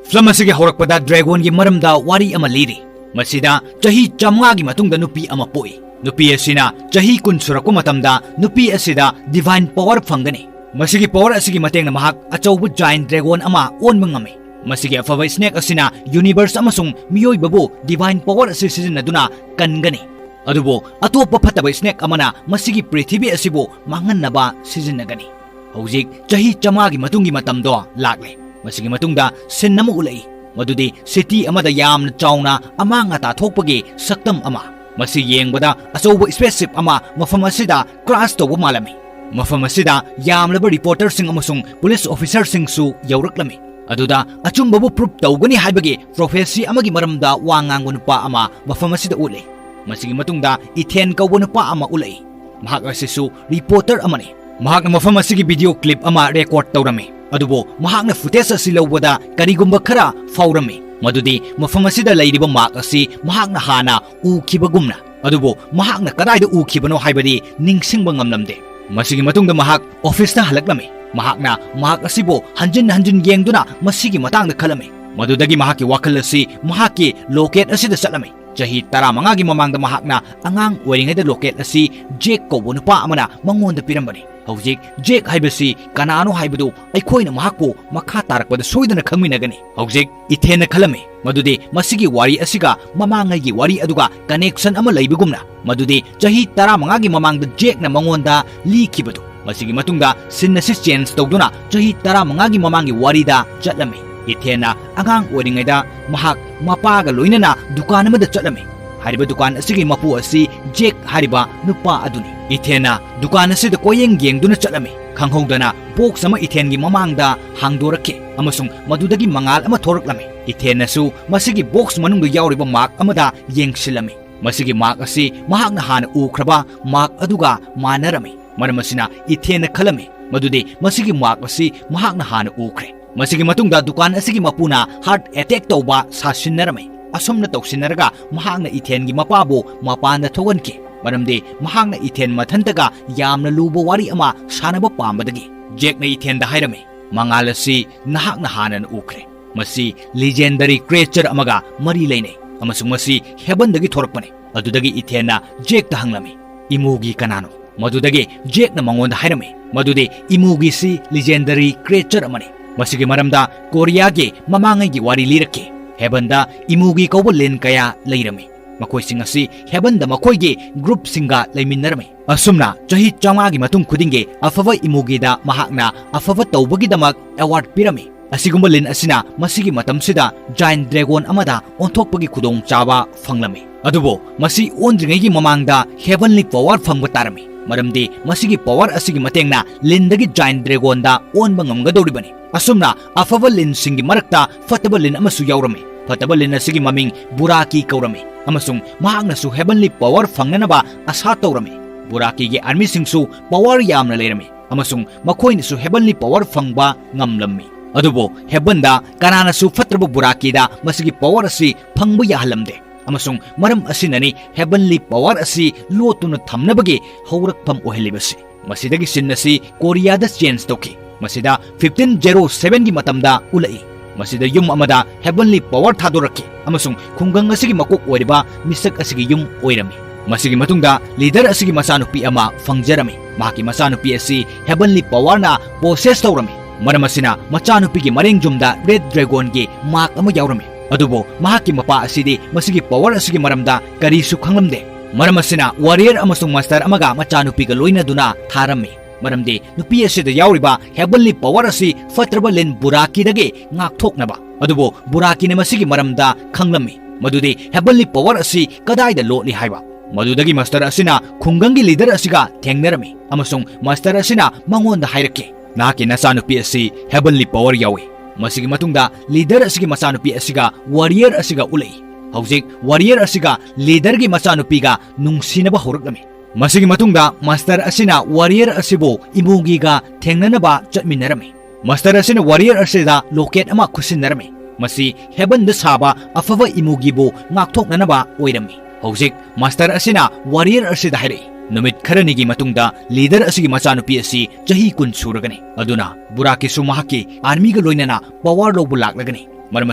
ꯐꯤꯂꯝ ꯑꯁꯤꯒꯤ ꯍꯧꯔꯛꯄꯗ ꯗ꯭ꯔꯦꯒꯣꯟꯒꯤ ꯃꯔꯝꯗ ꯋꯥꯔꯤ ꯑꯃ ꯂꯤꯔꯤ꯫ ꯃꯁꯤꯗ ꯆꯍꯤ ꯆꯥꯝꯃꯉꯥꯒꯤ ꯃꯇꯨꯡꯗ ꯅꯨꯄꯤ ꯑꯃ ꯄꯣꯛꯏ꯫ ꯅꯨꯄꯤ ꯑꯁꯤꯅ ꯆꯍꯤ ꯀꯨꯟ ꯁꯨꯔꯛꯄ ꯃꯇꯝꯗ ꯅꯨꯄꯤ ꯑꯁꯤꯗ ꯗꯤꯚꯥꯏꯟ ꯄꯥꯋꯔ ꯐꯪꯒꯅꯤ꯫ ꯃꯁꯤꯒꯤ ꯄꯥꯋꯔ ꯑꯁꯤꯒꯤ ꯃꯇꯦꯡꯅ ꯃꯍꯥꯛ ꯑꯆꯧꯕ ꯖꯥꯏꯟ ꯗ꯭ꯔꯦꯒꯣꯟ ꯑꯃ ꯑꯣꯟꯕ ꯉꯝꯃꯤ꯫ ꯃꯁꯤꯒꯤ ꯑꯐꯕ ꯁ꯭ꯅꯦꯛ ꯑꯁꯤꯅ ꯌꯨꯅꯤꯚꯔꯁ ꯑꯃꯁꯨꯡ ꯃꯤꯑꯣꯏꯕꯕꯨ ꯗꯤꯚꯥꯏꯟ ꯄꯥꯋꯔ ꯑꯁꯤ ꯁꯤꯖꯤꯟꯅꯗꯨꯅ ꯀꯟꯒꯅꯤ꯫ ꯑꯗꯨꯕꯨ ꯑꯇꯣꯞꯄ ꯐꯠꯇꯕ ꯁ꯭ꯅꯦꯛ ꯑꯃꯅ ꯃꯁꯤꯒꯤ ꯄ꯭ꯔꯤꯊꯤꯕꯤ ꯑꯁꯤꯕꯨ ꯃꯥꯡꯍꯟꯅꯕ ꯁꯤꯖꯤꯟꯅꯒꯅꯤ꯫ ꯍꯧꯖꯤꯛ ꯆꯍꯤ ꯆꯥꯝꯃꯉꯥꯒꯤ ꯃꯇꯨꯡꯒꯤ ꯃꯇꯝꯗꯣ ꯂꯥꯛꯂꯦ꯫ ꯃꯁꯤꯒꯤ ꯃꯇꯨꯡꯗ ꯁꯤꯟ ꯑꯃ ꯎꯠꯂꯛꯏ, ꯃꯗꯨꯗꯤ ꯁꯤꯇꯤ ꯑꯃꯗ ꯌꯥꯝꯅ ꯆꯥꯎꯅ ꯑꯃꯥꯡ ꯑꯇꯥ ꯊꯣꯛꯄꯒꯤ ꯁꯛꯇꯝ ꯑꯃ꯫ ꯃꯁꯤ ꯌꯦꯡꯕꯗ ꯑꯆꯧꯕ ꯁ꯭ꯄꯦꯁꯁꯤꯞ ꯑꯃ ꯃꯐꯝ ꯑꯁꯤꯗ ꯀ꯭ꯔꯥꯁ ꯇꯧꯕ ꯃꯥꯜꯂꯝꯃꯤ꯫ ꯃꯐꯝ ꯑꯁꯤꯗ ꯌꯥꯝꯂꯕ ꯔꯤꯄꯣꯔꯇꯔꯁꯤꯡ ꯑꯃꯁꯨꯡ ꯄꯨꯂꯤꯁ ꯑꯣꯐꯤꯁꯔꯁꯤꯡꯁꯨ ꯌꯧꯔꯛꯂꯝꯃꯤ꯫ ꯑꯗꯨꯗ ꯑꯆꯨꯝꯕꯕꯨ ꯄ꯭ꯔꯨꯞ ꯇꯧꯒꯅꯤ ꯍꯥꯏꯕꯒꯤ ꯄ꯭ꯔꯣꯐꯦꯁꯤ ꯑꯃꯒꯤ ꯃꯔꯝꯗ ꯋꯥ ꯉꯥꯡꯕ ꯅꯨꯄꯥ ꯑꯃ ꯃꯐꯝ ꯑꯁꯤꯗ ꯎꯠꯂꯤ꯫ ꯃꯁꯤꯒꯤ ꯃꯇꯨꯡꯗ ꯏꯊꯦꯟ ꯀꯧꯕ ꯅꯨꯄꯥ ꯑꯃ ꯎꯠꯂꯛꯏ꯫ ꯃꯍꯥꯛ ꯑꯁꯤꯁꯨ ꯔꯤꯄꯣꯔꯇꯔ ꯑꯃꯅꯤ꯫ ꯃꯍꯥꯛꯅ ꯃꯐꯝ ꯑꯁꯤꯒꯤ ꯚꯤꯗꯤꯑꯣ ꯀ꯭ꯂꯤꯞ ꯑꯃ ꯔꯦꯀꯣꯔꯗ ꯇꯧꯔꯝꯃꯤ, ꯑꯗꯨꯕꯨ ꯃꯍꯥꯛꯅ ꯐꯨꯇꯦꯖ ꯑꯁꯤ ꯂꯧꯕꯗ ꯀꯔꯤꯒꯨꯝꯕ ꯈꯔ ꯐꯥꯎꯔꯝꯃꯤ, ꯃꯗꯨꯗꯤ ꯃꯐꯝ ꯑꯁꯤꯗ ꯂꯩꯔꯤꯕ ꯃꯥꯛ ꯑꯁꯤ ꯃꯍꯥꯛꯅ ꯍꯥꯟꯅ ꯎꯈꯤꯕꯒꯨꯝꯅ꯫ ꯑꯗꯨꯕꯨ ꯃꯍꯥꯛꯅ ꯀꯗꯥꯏꯗ ꯎꯈꯤꯕꯅꯣ ꯍꯥꯏꯕꯗꯤ ꯅꯤꯡꯁꯤꯡꯕ ꯉꯝꯂꯝꯗꯦ꯫ ꯃꯁꯤꯒꯤ ꯃꯇꯨꯡꯗ ꯃꯍꯥꯛ ꯑꯣꯐꯤꯁꯇ ꯍꯜꯂꯛꯂꯝꯃꯤ꯫ ꯃꯍꯥꯛꯅ ꯃꯥꯛ ꯑꯁꯤꯕꯨ ꯍꯟꯖꯤꯟ ꯍꯟꯖꯤꯟ ꯌꯦꯡꯗꯨꯅ ꯃꯁꯤꯒꯤ ꯃꯇꯥꯡꯗ ꯈꯜꯂꯝꯃꯤ꯫ ꯃꯗꯨꯗꯒꯤ ꯃꯍꯥꯛꯀꯤ ꯋꯥꯈꯜ ꯑꯁꯤ ꯃꯍꯥꯛꯀꯤ ꯂꯣꯀꯦꯠ ꯑꯁꯤꯗ ꯆꯠꯂꯝꯃꯤ꯫ ꯆꯍꯤ ꯇꯔꯥꯃꯉꯥꯒꯤ ꯃꯃꯥꯡꯗ ꯃꯍꯥꯛꯅ ꯑꯉꯥꯡ ꯑꯣꯏꯔꯤꯉꯩꯗ ꯂꯣꯀꯦꯠ ꯑꯁꯤ ꯖꯦꯛ ꯀꯧꯕ ꯅꯨꯄꯥ ꯑꯃꯅ ꯃꯉꯣꯟꯗ ꯄꯤꯔꯝꯕꯅꯤ꯫ ꯍꯧꯖꯤꯛ ꯖꯦꯛ ꯍꯥꯏꯕꯁꯤ ꯀꯅꯥꯅꯣ ꯍꯥꯏꯕꯗꯨ ꯑꯩꯈꯣꯏꯅ ꯃꯍꯥꯛꯄꯨ ꯃꯈꯥ ꯇꯥꯔꯛꯄꯗ ꯁꯣꯏꯗꯅ ꯈꯪꯃꯤꯟꯅꯒꯅꯤ꯫ ꯍꯧꯖꯤꯛ ꯏꯊꯦꯟꯅ ꯈꯜꯂꯝꯃꯤ ꯃꯗꯨꯗꯤ ꯃꯁꯤꯒꯤ ꯋꯥꯔꯤ ꯑꯁꯤꯒ ꯃꯃꯥꯡꯉꯩꯒꯤ ꯋꯥꯔꯤ ꯑꯗꯨꯒ ꯀꯅꯦꯛꯁꯟ ꯑꯃ ꯂꯩꯕꯒꯨꯝꯅ, ꯃꯗꯨꯗꯤ ꯆꯍꯤ ꯇꯔꯥꯃꯉꯥꯒꯤ ꯃꯃꯥꯡꯗ ꯖꯦꯛꯅ ꯃꯉꯣꯟꯗ ꯂꯤꯈꯤꯕꯗꯨ꯫ ꯃꯁꯤꯒꯤ ꯃꯇꯨꯡꯗ ꯁꯤꯟ ꯑꯁꯤ ꯆꯦꯟꯖ ꯇꯧꯗꯨꯅ ꯆꯍꯤ ꯇꯔꯥꯃꯉꯥꯒꯤ ꯃꯃꯥꯡꯒꯤ ꯋꯥꯔꯤꯗ ꯆꯠꯂꯝꯃꯤ꯫ ꯏꯊꯦꯟꯅ ꯑꯉꯥꯡ ꯑꯣꯏꯔꯤꯉꯩꯗ ꯃꯍꯥꯛ ꯃꯄꯥꯒ ꯂꯣꯏꯅꯅ ꯗꯨꯀꯥꯟ ꯑꯃꯗ ꯆꯠꯂꯝꯃꯤ꯫ ꯍꯥꯏꯔꯤꯕ ꯗꯨꯀꯥꯟ ꯑꯁꯤꯒꯤ ꯃꯄꯨ ꯑꯁꯤ ꯖꯦꯛ ꯍꯥꯏꯔꯤꯕ ꯅꯨꯄꯥ ꯑꯗꯨꯅꯤ꯫ ꯏꯊꯦꯟꯅ ꯗꯨꯀꯥꯟ ꯑꯁꯤꯗ ꯀꯣꯏꯌꯦꯡ ꯌꯦꯡꯗꯨꯅ ꯆꯠꯂꯝꯃꯤ꯫ ꯈꯪꯍꯧꯗꯅ ꯕꯣꯛꯁ ꯑꯃ ꯏꯊꯦꯟꯒꯤ ꯃꯃꯥꯡꯗ ꯍꯥꯡꯗꯣꯔꯛꯈꯤ ꯑꯃꯁꯨꯡ ꯃꯗꯨꯗꯒꯤ ꯃꯉꯥꯜ ꯑꯃ ꯊꯣꯔꯛꯂꯝꯃꯤ꯫ ꯏꯊꯦꯟꯅꯁꯨ ꯃꯁꯤꯒꯤ ꯕꯣꯛꯁ ꯃꯅꯨꯡꯗ ꯌꯥꯎꯔꯤꯕ ꯃꯥꯛ ꯑꯃꯗ ꯌꯦꯡꯁꯤꯜꯂꯝꯃꯤ꯫ ꯃꯁꯤꯒꯤ ꯃꯥꯛ ꯑꯁꯤ ꯃꯍꯥꯛꯅ ꯍꯥꯟꯅ ꯎꯈ꯭ꯔꯕ ꯃꯥꯛ ꯑꯗꯨꯒ ꯃꯥꯟꯅꯔꯝꯃꯤ꯫ ꯃꯔꯝ ꯑꯁꯤꯅ ꯏꯊꯦꯟꯅ ꯈꯜꯂꯝꯃꯤ ꯃꯗꯨꯗꯤ ꯃꯁꯤꯒꯤ ꯃꯥꯛ ꯑꯁꯤ ꯃꯍꯥꯛꯅ ꯍꯥꯟꯅ ꯎꯈ꯭ꯔꯦ꯫ ꯃꯁꯤꯒꯤ ꯃꯇꯨꯡꯗ ꯗꯨꯀꯥꯟ ꯑꯁꯤꯒꯤ ꯃꯄꯨꯅ ꯍꯥꯔꯠ ꯑꯦꯇꯦꯛ ꯇꯧꯕ ꯁꯥꯁꯤꯟꯅꯔꯝꯃꯤ꯫ ꯑꯁꯨꯝꯅ ꯇꯧꯁꯤꯟꯅꯔꯒ ꯃꯍꯥꯛꯅ ꯏꯊꯦꯟꯒꯤ ꯃꯄꯥꯕꯨ ꯃꯄꯥꯟꯗ ꯊꯣꯛꯍꯟꯈꯤ꯫ ꯃꯔꯝꯗꯤ ꯃꯍꯥꯛꯅ ꯏꯊꯦꯟ ꯃꯊꯟꯇꯒ ꯌꯥꯝꯅ ꯂꯨꯕ ꯋꯥꯔꯤ ꯑꯃ ꯁꯥꯟꯅꯕ ꯄꯥꯝꯕꯗꯒꯤ꯫ ꯖꯦꯛꯅ ꯏꯊꯦꯟꯗ ꯍꯥꯏꯔꯝꯃꯤ, "ꯃꯉꯥꯜ ꯑꯁꯤ ꯅꯍꯥꯛꯅ ꯍꯥꯟꯅꯅ ꯎꯈ꯭ꯔꯦ꯫ ꯃꯁꯤ legendary creature ꯑꯃꯒ ꯃꯔꯤ ꯂꯩꯅꯩ, ꯑꯃꯁꯨꯡ ꯃꯁꯤ heavenꯗꯒꯤ ꯊꯣꯔꯛꯄꯅꯤ꯫" ꯑꯗꯨꯗꯒꯤ ꯏꯊꯦꯟꯅ ꯖꯦꯛꯇ ꯍꯪꯂꯝꯃꯤ, "ꯏꯃꯨꯒꯤ ꯀꯅꯥꯅꯣ?" ꯃꯗꯨꯗꯒꯤ ꯖꯦꯛꯅ ꯃꯉꯣꯟꯗ ꯍꯥꯏꯔꯝꯃꯤ ꯃꯗꯨꯗꯤ ꯏꯃꯨꯒꯤꯁꯤ legendary creature ꯑꯃꯅꯤ꯫ ꯃꯁꯤꯒꯤ ꯃꯔꯝꯗ ꯀꯣꯔꯤꯌꯥꯒꯤ ꯃꯃꯥꯡꯉꯩꯒꯤ ꯋꯥꯔꯤ ꯂꯤꯔꯛꯈꯤ꯫ Heavenꯗ ꯏꯃꯨꯒꯤ ꯀꯧꯕ ꯂꯤꯟ ꯀꯌꯥ ꯂꯩꯔꯝꯃꯤ꯫ ꯃꯈꯣꯏꯁꯤꯡ ꯑꯁꯤ heavenꯗ ꯃꯈꯣꯏꯒꯤ groupꯁꯤꯡꯒ ꯂꯩꯃꯤꯟꯅꯔꯝꯃꯤ꯫ ꯑꯁꯨꯝꯅ ꯆꯍꯤ ꯆꯥꯝꯃꯉꯥꯒꯤ ꯃꯇꯨꯡ ꯈꯨꯗꯤꯡꯒꯤ ꯑꯐꯕ ꯏꯃꯨꯒꯤꯗ ꯃꯍꯥꯛꯅ ꯑꯐꯕ ꯇꯧꯕꯒꯤꯗꯃꯛ award ꯄꯤꯔꯝꯃꯤ꯫ ꯑꯁꯤꯒꯨꯝꯕ ꯂꯤꯟ ꯑꯁꯤꯅ ꯃꯁꯤꯒꯤ ꯃꯇꯝꯁꯤꯗ giant dragon ꯑꯃꯗ ꯑꯣꯟꯊꯣꯛꯄꯒꯤ ꯈꯨꯗꯣꯡꯆꯥꯕ ꯐꯪꯂꯝꯃꯤ꯫ ꯑꯗꯨꯕꯨ ꯃꯁꯤ ꯑꯣꯟꯗ꯭ꯔꯤꯉꯩꯒꯤ ꯃꯃꯥꯡꯗ heavenly power ꯐꯪꯕ ꯇꯥꯔꯝꯃꯤ, ꯃꯔꯝꯗꯤ ꯃꯁꯤꯒꯤ power ꯑꯁꯤꯒꯤ ꯃꯇꯦꯡꯅ ꯂꯤꯟꯗꯒꯤ giant dragonꯗ ꯑꯣꯟꯕ ꯉꯝꯒꯗꯧꯔꯤꯕꯅꯤ꯫ ꯑꯁꯨꯝꯅ ꯑꯐꯕ ꯂꯤꯟꯁꯤꯡꯒꯤ ꯃꯔꯛꯇ ꯐꯠꯇꯕ ꯂꯤꯟ ꯑꯃꯁꯨ ꯌꯥꯎꯔꯝꯃꯤ꯫ ꯐꯠꯇꯕ ꯂꯤꯟ ꯑꯁꯤꯒꯤ ꯃꯃꯤꯡ ꯕꯨꯔꯥꯀꯤ ꯀꯧꯔꯝꯃꯤ, ꯑꯃꯁꯨꯡ ꯃꯍꯥꯛꯅꯁꯨ heavenly power ꯐꯪꯅꯅꯕ ꯑꯁꯥ ꯇꯧꯔꯝꯃꯤ꯫ ꯕꯨꯔꯥꯀꯤꯒꯤ armyꯁꯤꯡꯁꯨ power ꯌꯥꯝꯅ ꯂꯩꯔꯝꯃꯤ, ꯑꯃꯁꯨꯡ ꯃꯈꯣꯏꯅꯁꯨ heavenly power ꯐꯪꯕ ꯉꯝꯂꯝꯃꯤ꯫ ꯑꯗꯨꯕꯨ heavenꯗ ꯀꯅꯥꯅꯁꯨ ꯐꯠꯇ꯭ꯔꯕ ꯕꯨꯔꯥꯀꯤꯗ ꯃꯁꯤꯒꯤ power ꯑꯁꯤ ꯐꯪꯕ ꯌꯥꯍꯜꯂꯝꯗꯦ, ꯑꯃꯁꯨꯡ ꯃꯔꯝ ꯑꯁꯤꯅꯅꯤ heavenly power ꯑꯁꯤ ꯂꯣꯠꯇꯨꯅ ꯊꯝꯅꯕꯒꯤ ꯍꯧꯔꯛꯐꯝ ꯑꯣꯏꯍꯜꯂꯤꯕꯁꯤ꯫ ꯃꯁꯤꯗꯒꯤ scene ꯑꯁꯤ ꯀꯣꯔꯤꯌꯥꯗ change ꯇꯧꯈꯤ꯫ ꯃꯁꯤꯗ fifteen zero sevenꯒꯤ ꯃꯇꯝꯗ ꯎꯠꯂꯛꯏ꯫ ꯃꯁꯤꯗ ꯌꯨꯝ ꯑꯃꯗ heavenly power ꯊꯥꯗꯣꯔꯛꯈꯤ, ꯑꯃꯁꯨꯡ ꯈꯨꯡꯒꯪ ꯑꯁꯤꯒꯤ ꯃꯀꯣꯛ ꯑꯣꯏꯔꯤꯕ ꯃꯤꯁꯛ ꯑꯁꯤꯒꯤ ꯌꯨꯝ ꯑꯣꯏꯔꯝꯃꯤ꯫ ꯃꯁꯤꯒꯤ ꯃꯇꯨꯡꯗ leader ꯑꯁꯤꯒꯤ ꯃꯆꯥꯅꯨꯄꯤ ꯑꯃ ꯐꯪꯖꯔꯝꯃꯤ꯫ ꯃꯍꯥꯛꯀꯤ ꯃꯆꯥꯅꯨꯄꯤ ꯑꯁꯤ heavenly powerꯅ possess ꯇꯧꯔꯝꯃꯤ꯫ ꯃꯔꯝ ꯑꯁꯤꯅ ꯃꯆꯥꯅꯨꯄꯤꯒꯤ ꯃꯔꯦꯡ ꯌꯨꯝꯗ red dragonꯒꯤ mark ꯑꯃ ꯌꯥꯎꯔꯝꯃꯤ꯫ ꯑꯗꯨꯕꯨ ꯃꯍꯥꯛꯀꯤ ꯃꯄꯥ ꯑꯁꯤꯗꯤ ꯃꯁꯤꯒꯤ power ꯑꯁꯤꯒꯤ ꯃꯔꯝꯗ ꯀꯔꯤꯁꯨ ꯈꯪꯂꯝꯗꯦ꯫ ꯃꯔꯝ ꯑꯁꯤꯅ warrior ꯑꯃꯁꯨꯡ master ꯑꯃꯒ ꯃꯆꯥꯅꯨꯄꯤꯒ ꯂꯣꯏꯅꯗꯨꯅ ꯊꯥꯔꯝꯃꯤ, ꯃꯔꯝꯗꯤ ꯅꯨꯄꯤ ꯑꯁꯤꯗ ꯌꯥꯎꯔꯤꯕ heavenly power ꯑꯁꯤ ꯐꯠꯇ꯭ꯔꯕ ꯂꯤꯟ ꯕꯨꯔꯥꯀꯤꯗꯒꯤ ꯉꯥꯛꯊꯣꯛꯅꯕ꯫ ꯑꯗꯨꯕꯨ ꯕꯨꯔꯥꯀꯤꯅ ꯃꯁꯤꯒꯤ ꯃꯔꯝꯗ ꯈꯪꯂꯝꯃꯤ, ꯃꯗꯨꯗꯤ heavenly power ꯑꯁꯤ ꯀꯗꯥꯏꯗ ꯂꯣꯠꯂꯤ ꯍꯥꯏꯕ꯫ ꯃꯗꯨꯗꯒꯤ master ꯑꯁꯤꯅ ꯈꯨꯡꯒꯪꯒꯤ leader ꯑꯁꯤꯒ ꯊꯦꯡꯅꯔꯝꯃꯤ, ꯑꯃꯁꯨꯡ master ꯑꯁꯤꯅ ꯃꯉꯣꯟꯗ ꯍꯥꯏꯔꯛꯈꯤ, "ꯅꯍꯥꯛꯀꯤ ꯅꯆꯥꯅꯨꯄꯤ ꯑꯁꯤ heavenly power ꯌꯥꯎꯏ꯫" ꯃꯁꯤꯒꯤ ꯃꯇꯨꯡꯗ leader ꯑꯁꯤꯒꯤ ꯃꯆꯥꯅꯨꯄꯤ ꯑꯁꯤꯒ warrior ꯑꯁꯤꯒ ꯎꯠꯂꯛꯏ꯫ ꯍꯧꯖꯤꯛ warrior ꯑꯁꯤꯒ leaderꯒꯤ ꯃꯆꯥꯅꯨꯄꯤꯒ ꯅꯨꯡꯁꯤꯅꯕ ꯍꯧꯔꯛꯂꯝꯃꯤ꯫ ꯃꯁꯤꯒꯤ ꯃꯇꯨꯡꯗ master ꯑꯁꯤꯅ warrior ꯑꯁꯤꯕꯨ ꯏꯃꯨꯒꯤꯒ ꯊꯦꯡꯅꯅꯕ ꯆꯠꯃꯤꯟꯅꯔꯝꯃꯤ꯫ Master ꯑꯁꯤꯅ warrior ꯑꯁꯤꯗ locket ꯑꯃ ꯈꯨꯠꯁꯤꯟꯅꯔꯝꯃꯤ꯫ ꯃꯁꯤ heavenꯗ ꯁꯥꯕ ꯑꯐꯕ ꯏꯃꯨꯒꯤꯕꯨ ꯉꯥꯛꯊꯣꯛꯅꯅꯕ ꯑꯣꯏꯔꯝꯃꯤ꯫ ꯍꯧꯖꯤꯛ ꯃꯥꯁꯇꯔ ꯑꯁꯤꯅ ꯋꯥꯔꯤꯌꯔ ꯑꯁꯤꯗ ꯍꯥꯏꯔꯛꯏ, ꯅꯨꯃꯤꯠ ꯈꯔꯅꯤꯒꯤ ꯃꯇꯨꯡꯗ ꯂꯤꯗꯔ ꯑꯁꯤꯒꯤ ꯃꯆꯥꯅꯨꯄꯤ ꯑꯁꯤ ꯆꯍꯤ ꯀꯨꯟ ꯁꯨꯔꯒꯅꯤ꯫ ꯑꯗꯨꯅ ꯕꯨꯔꯥꯀꯤꯁꯨ ꯃꯍꯥꯛꯀꯤ ꯑꯥꯔꯃꯤꯒ ꯂꯣꯏꯅꯅ ꯄꯋꯥꯔ ꯂꯧꯕ ꯂꯥꯛꯂꯒꯅꯤ꯫ ꯃꯔꯝ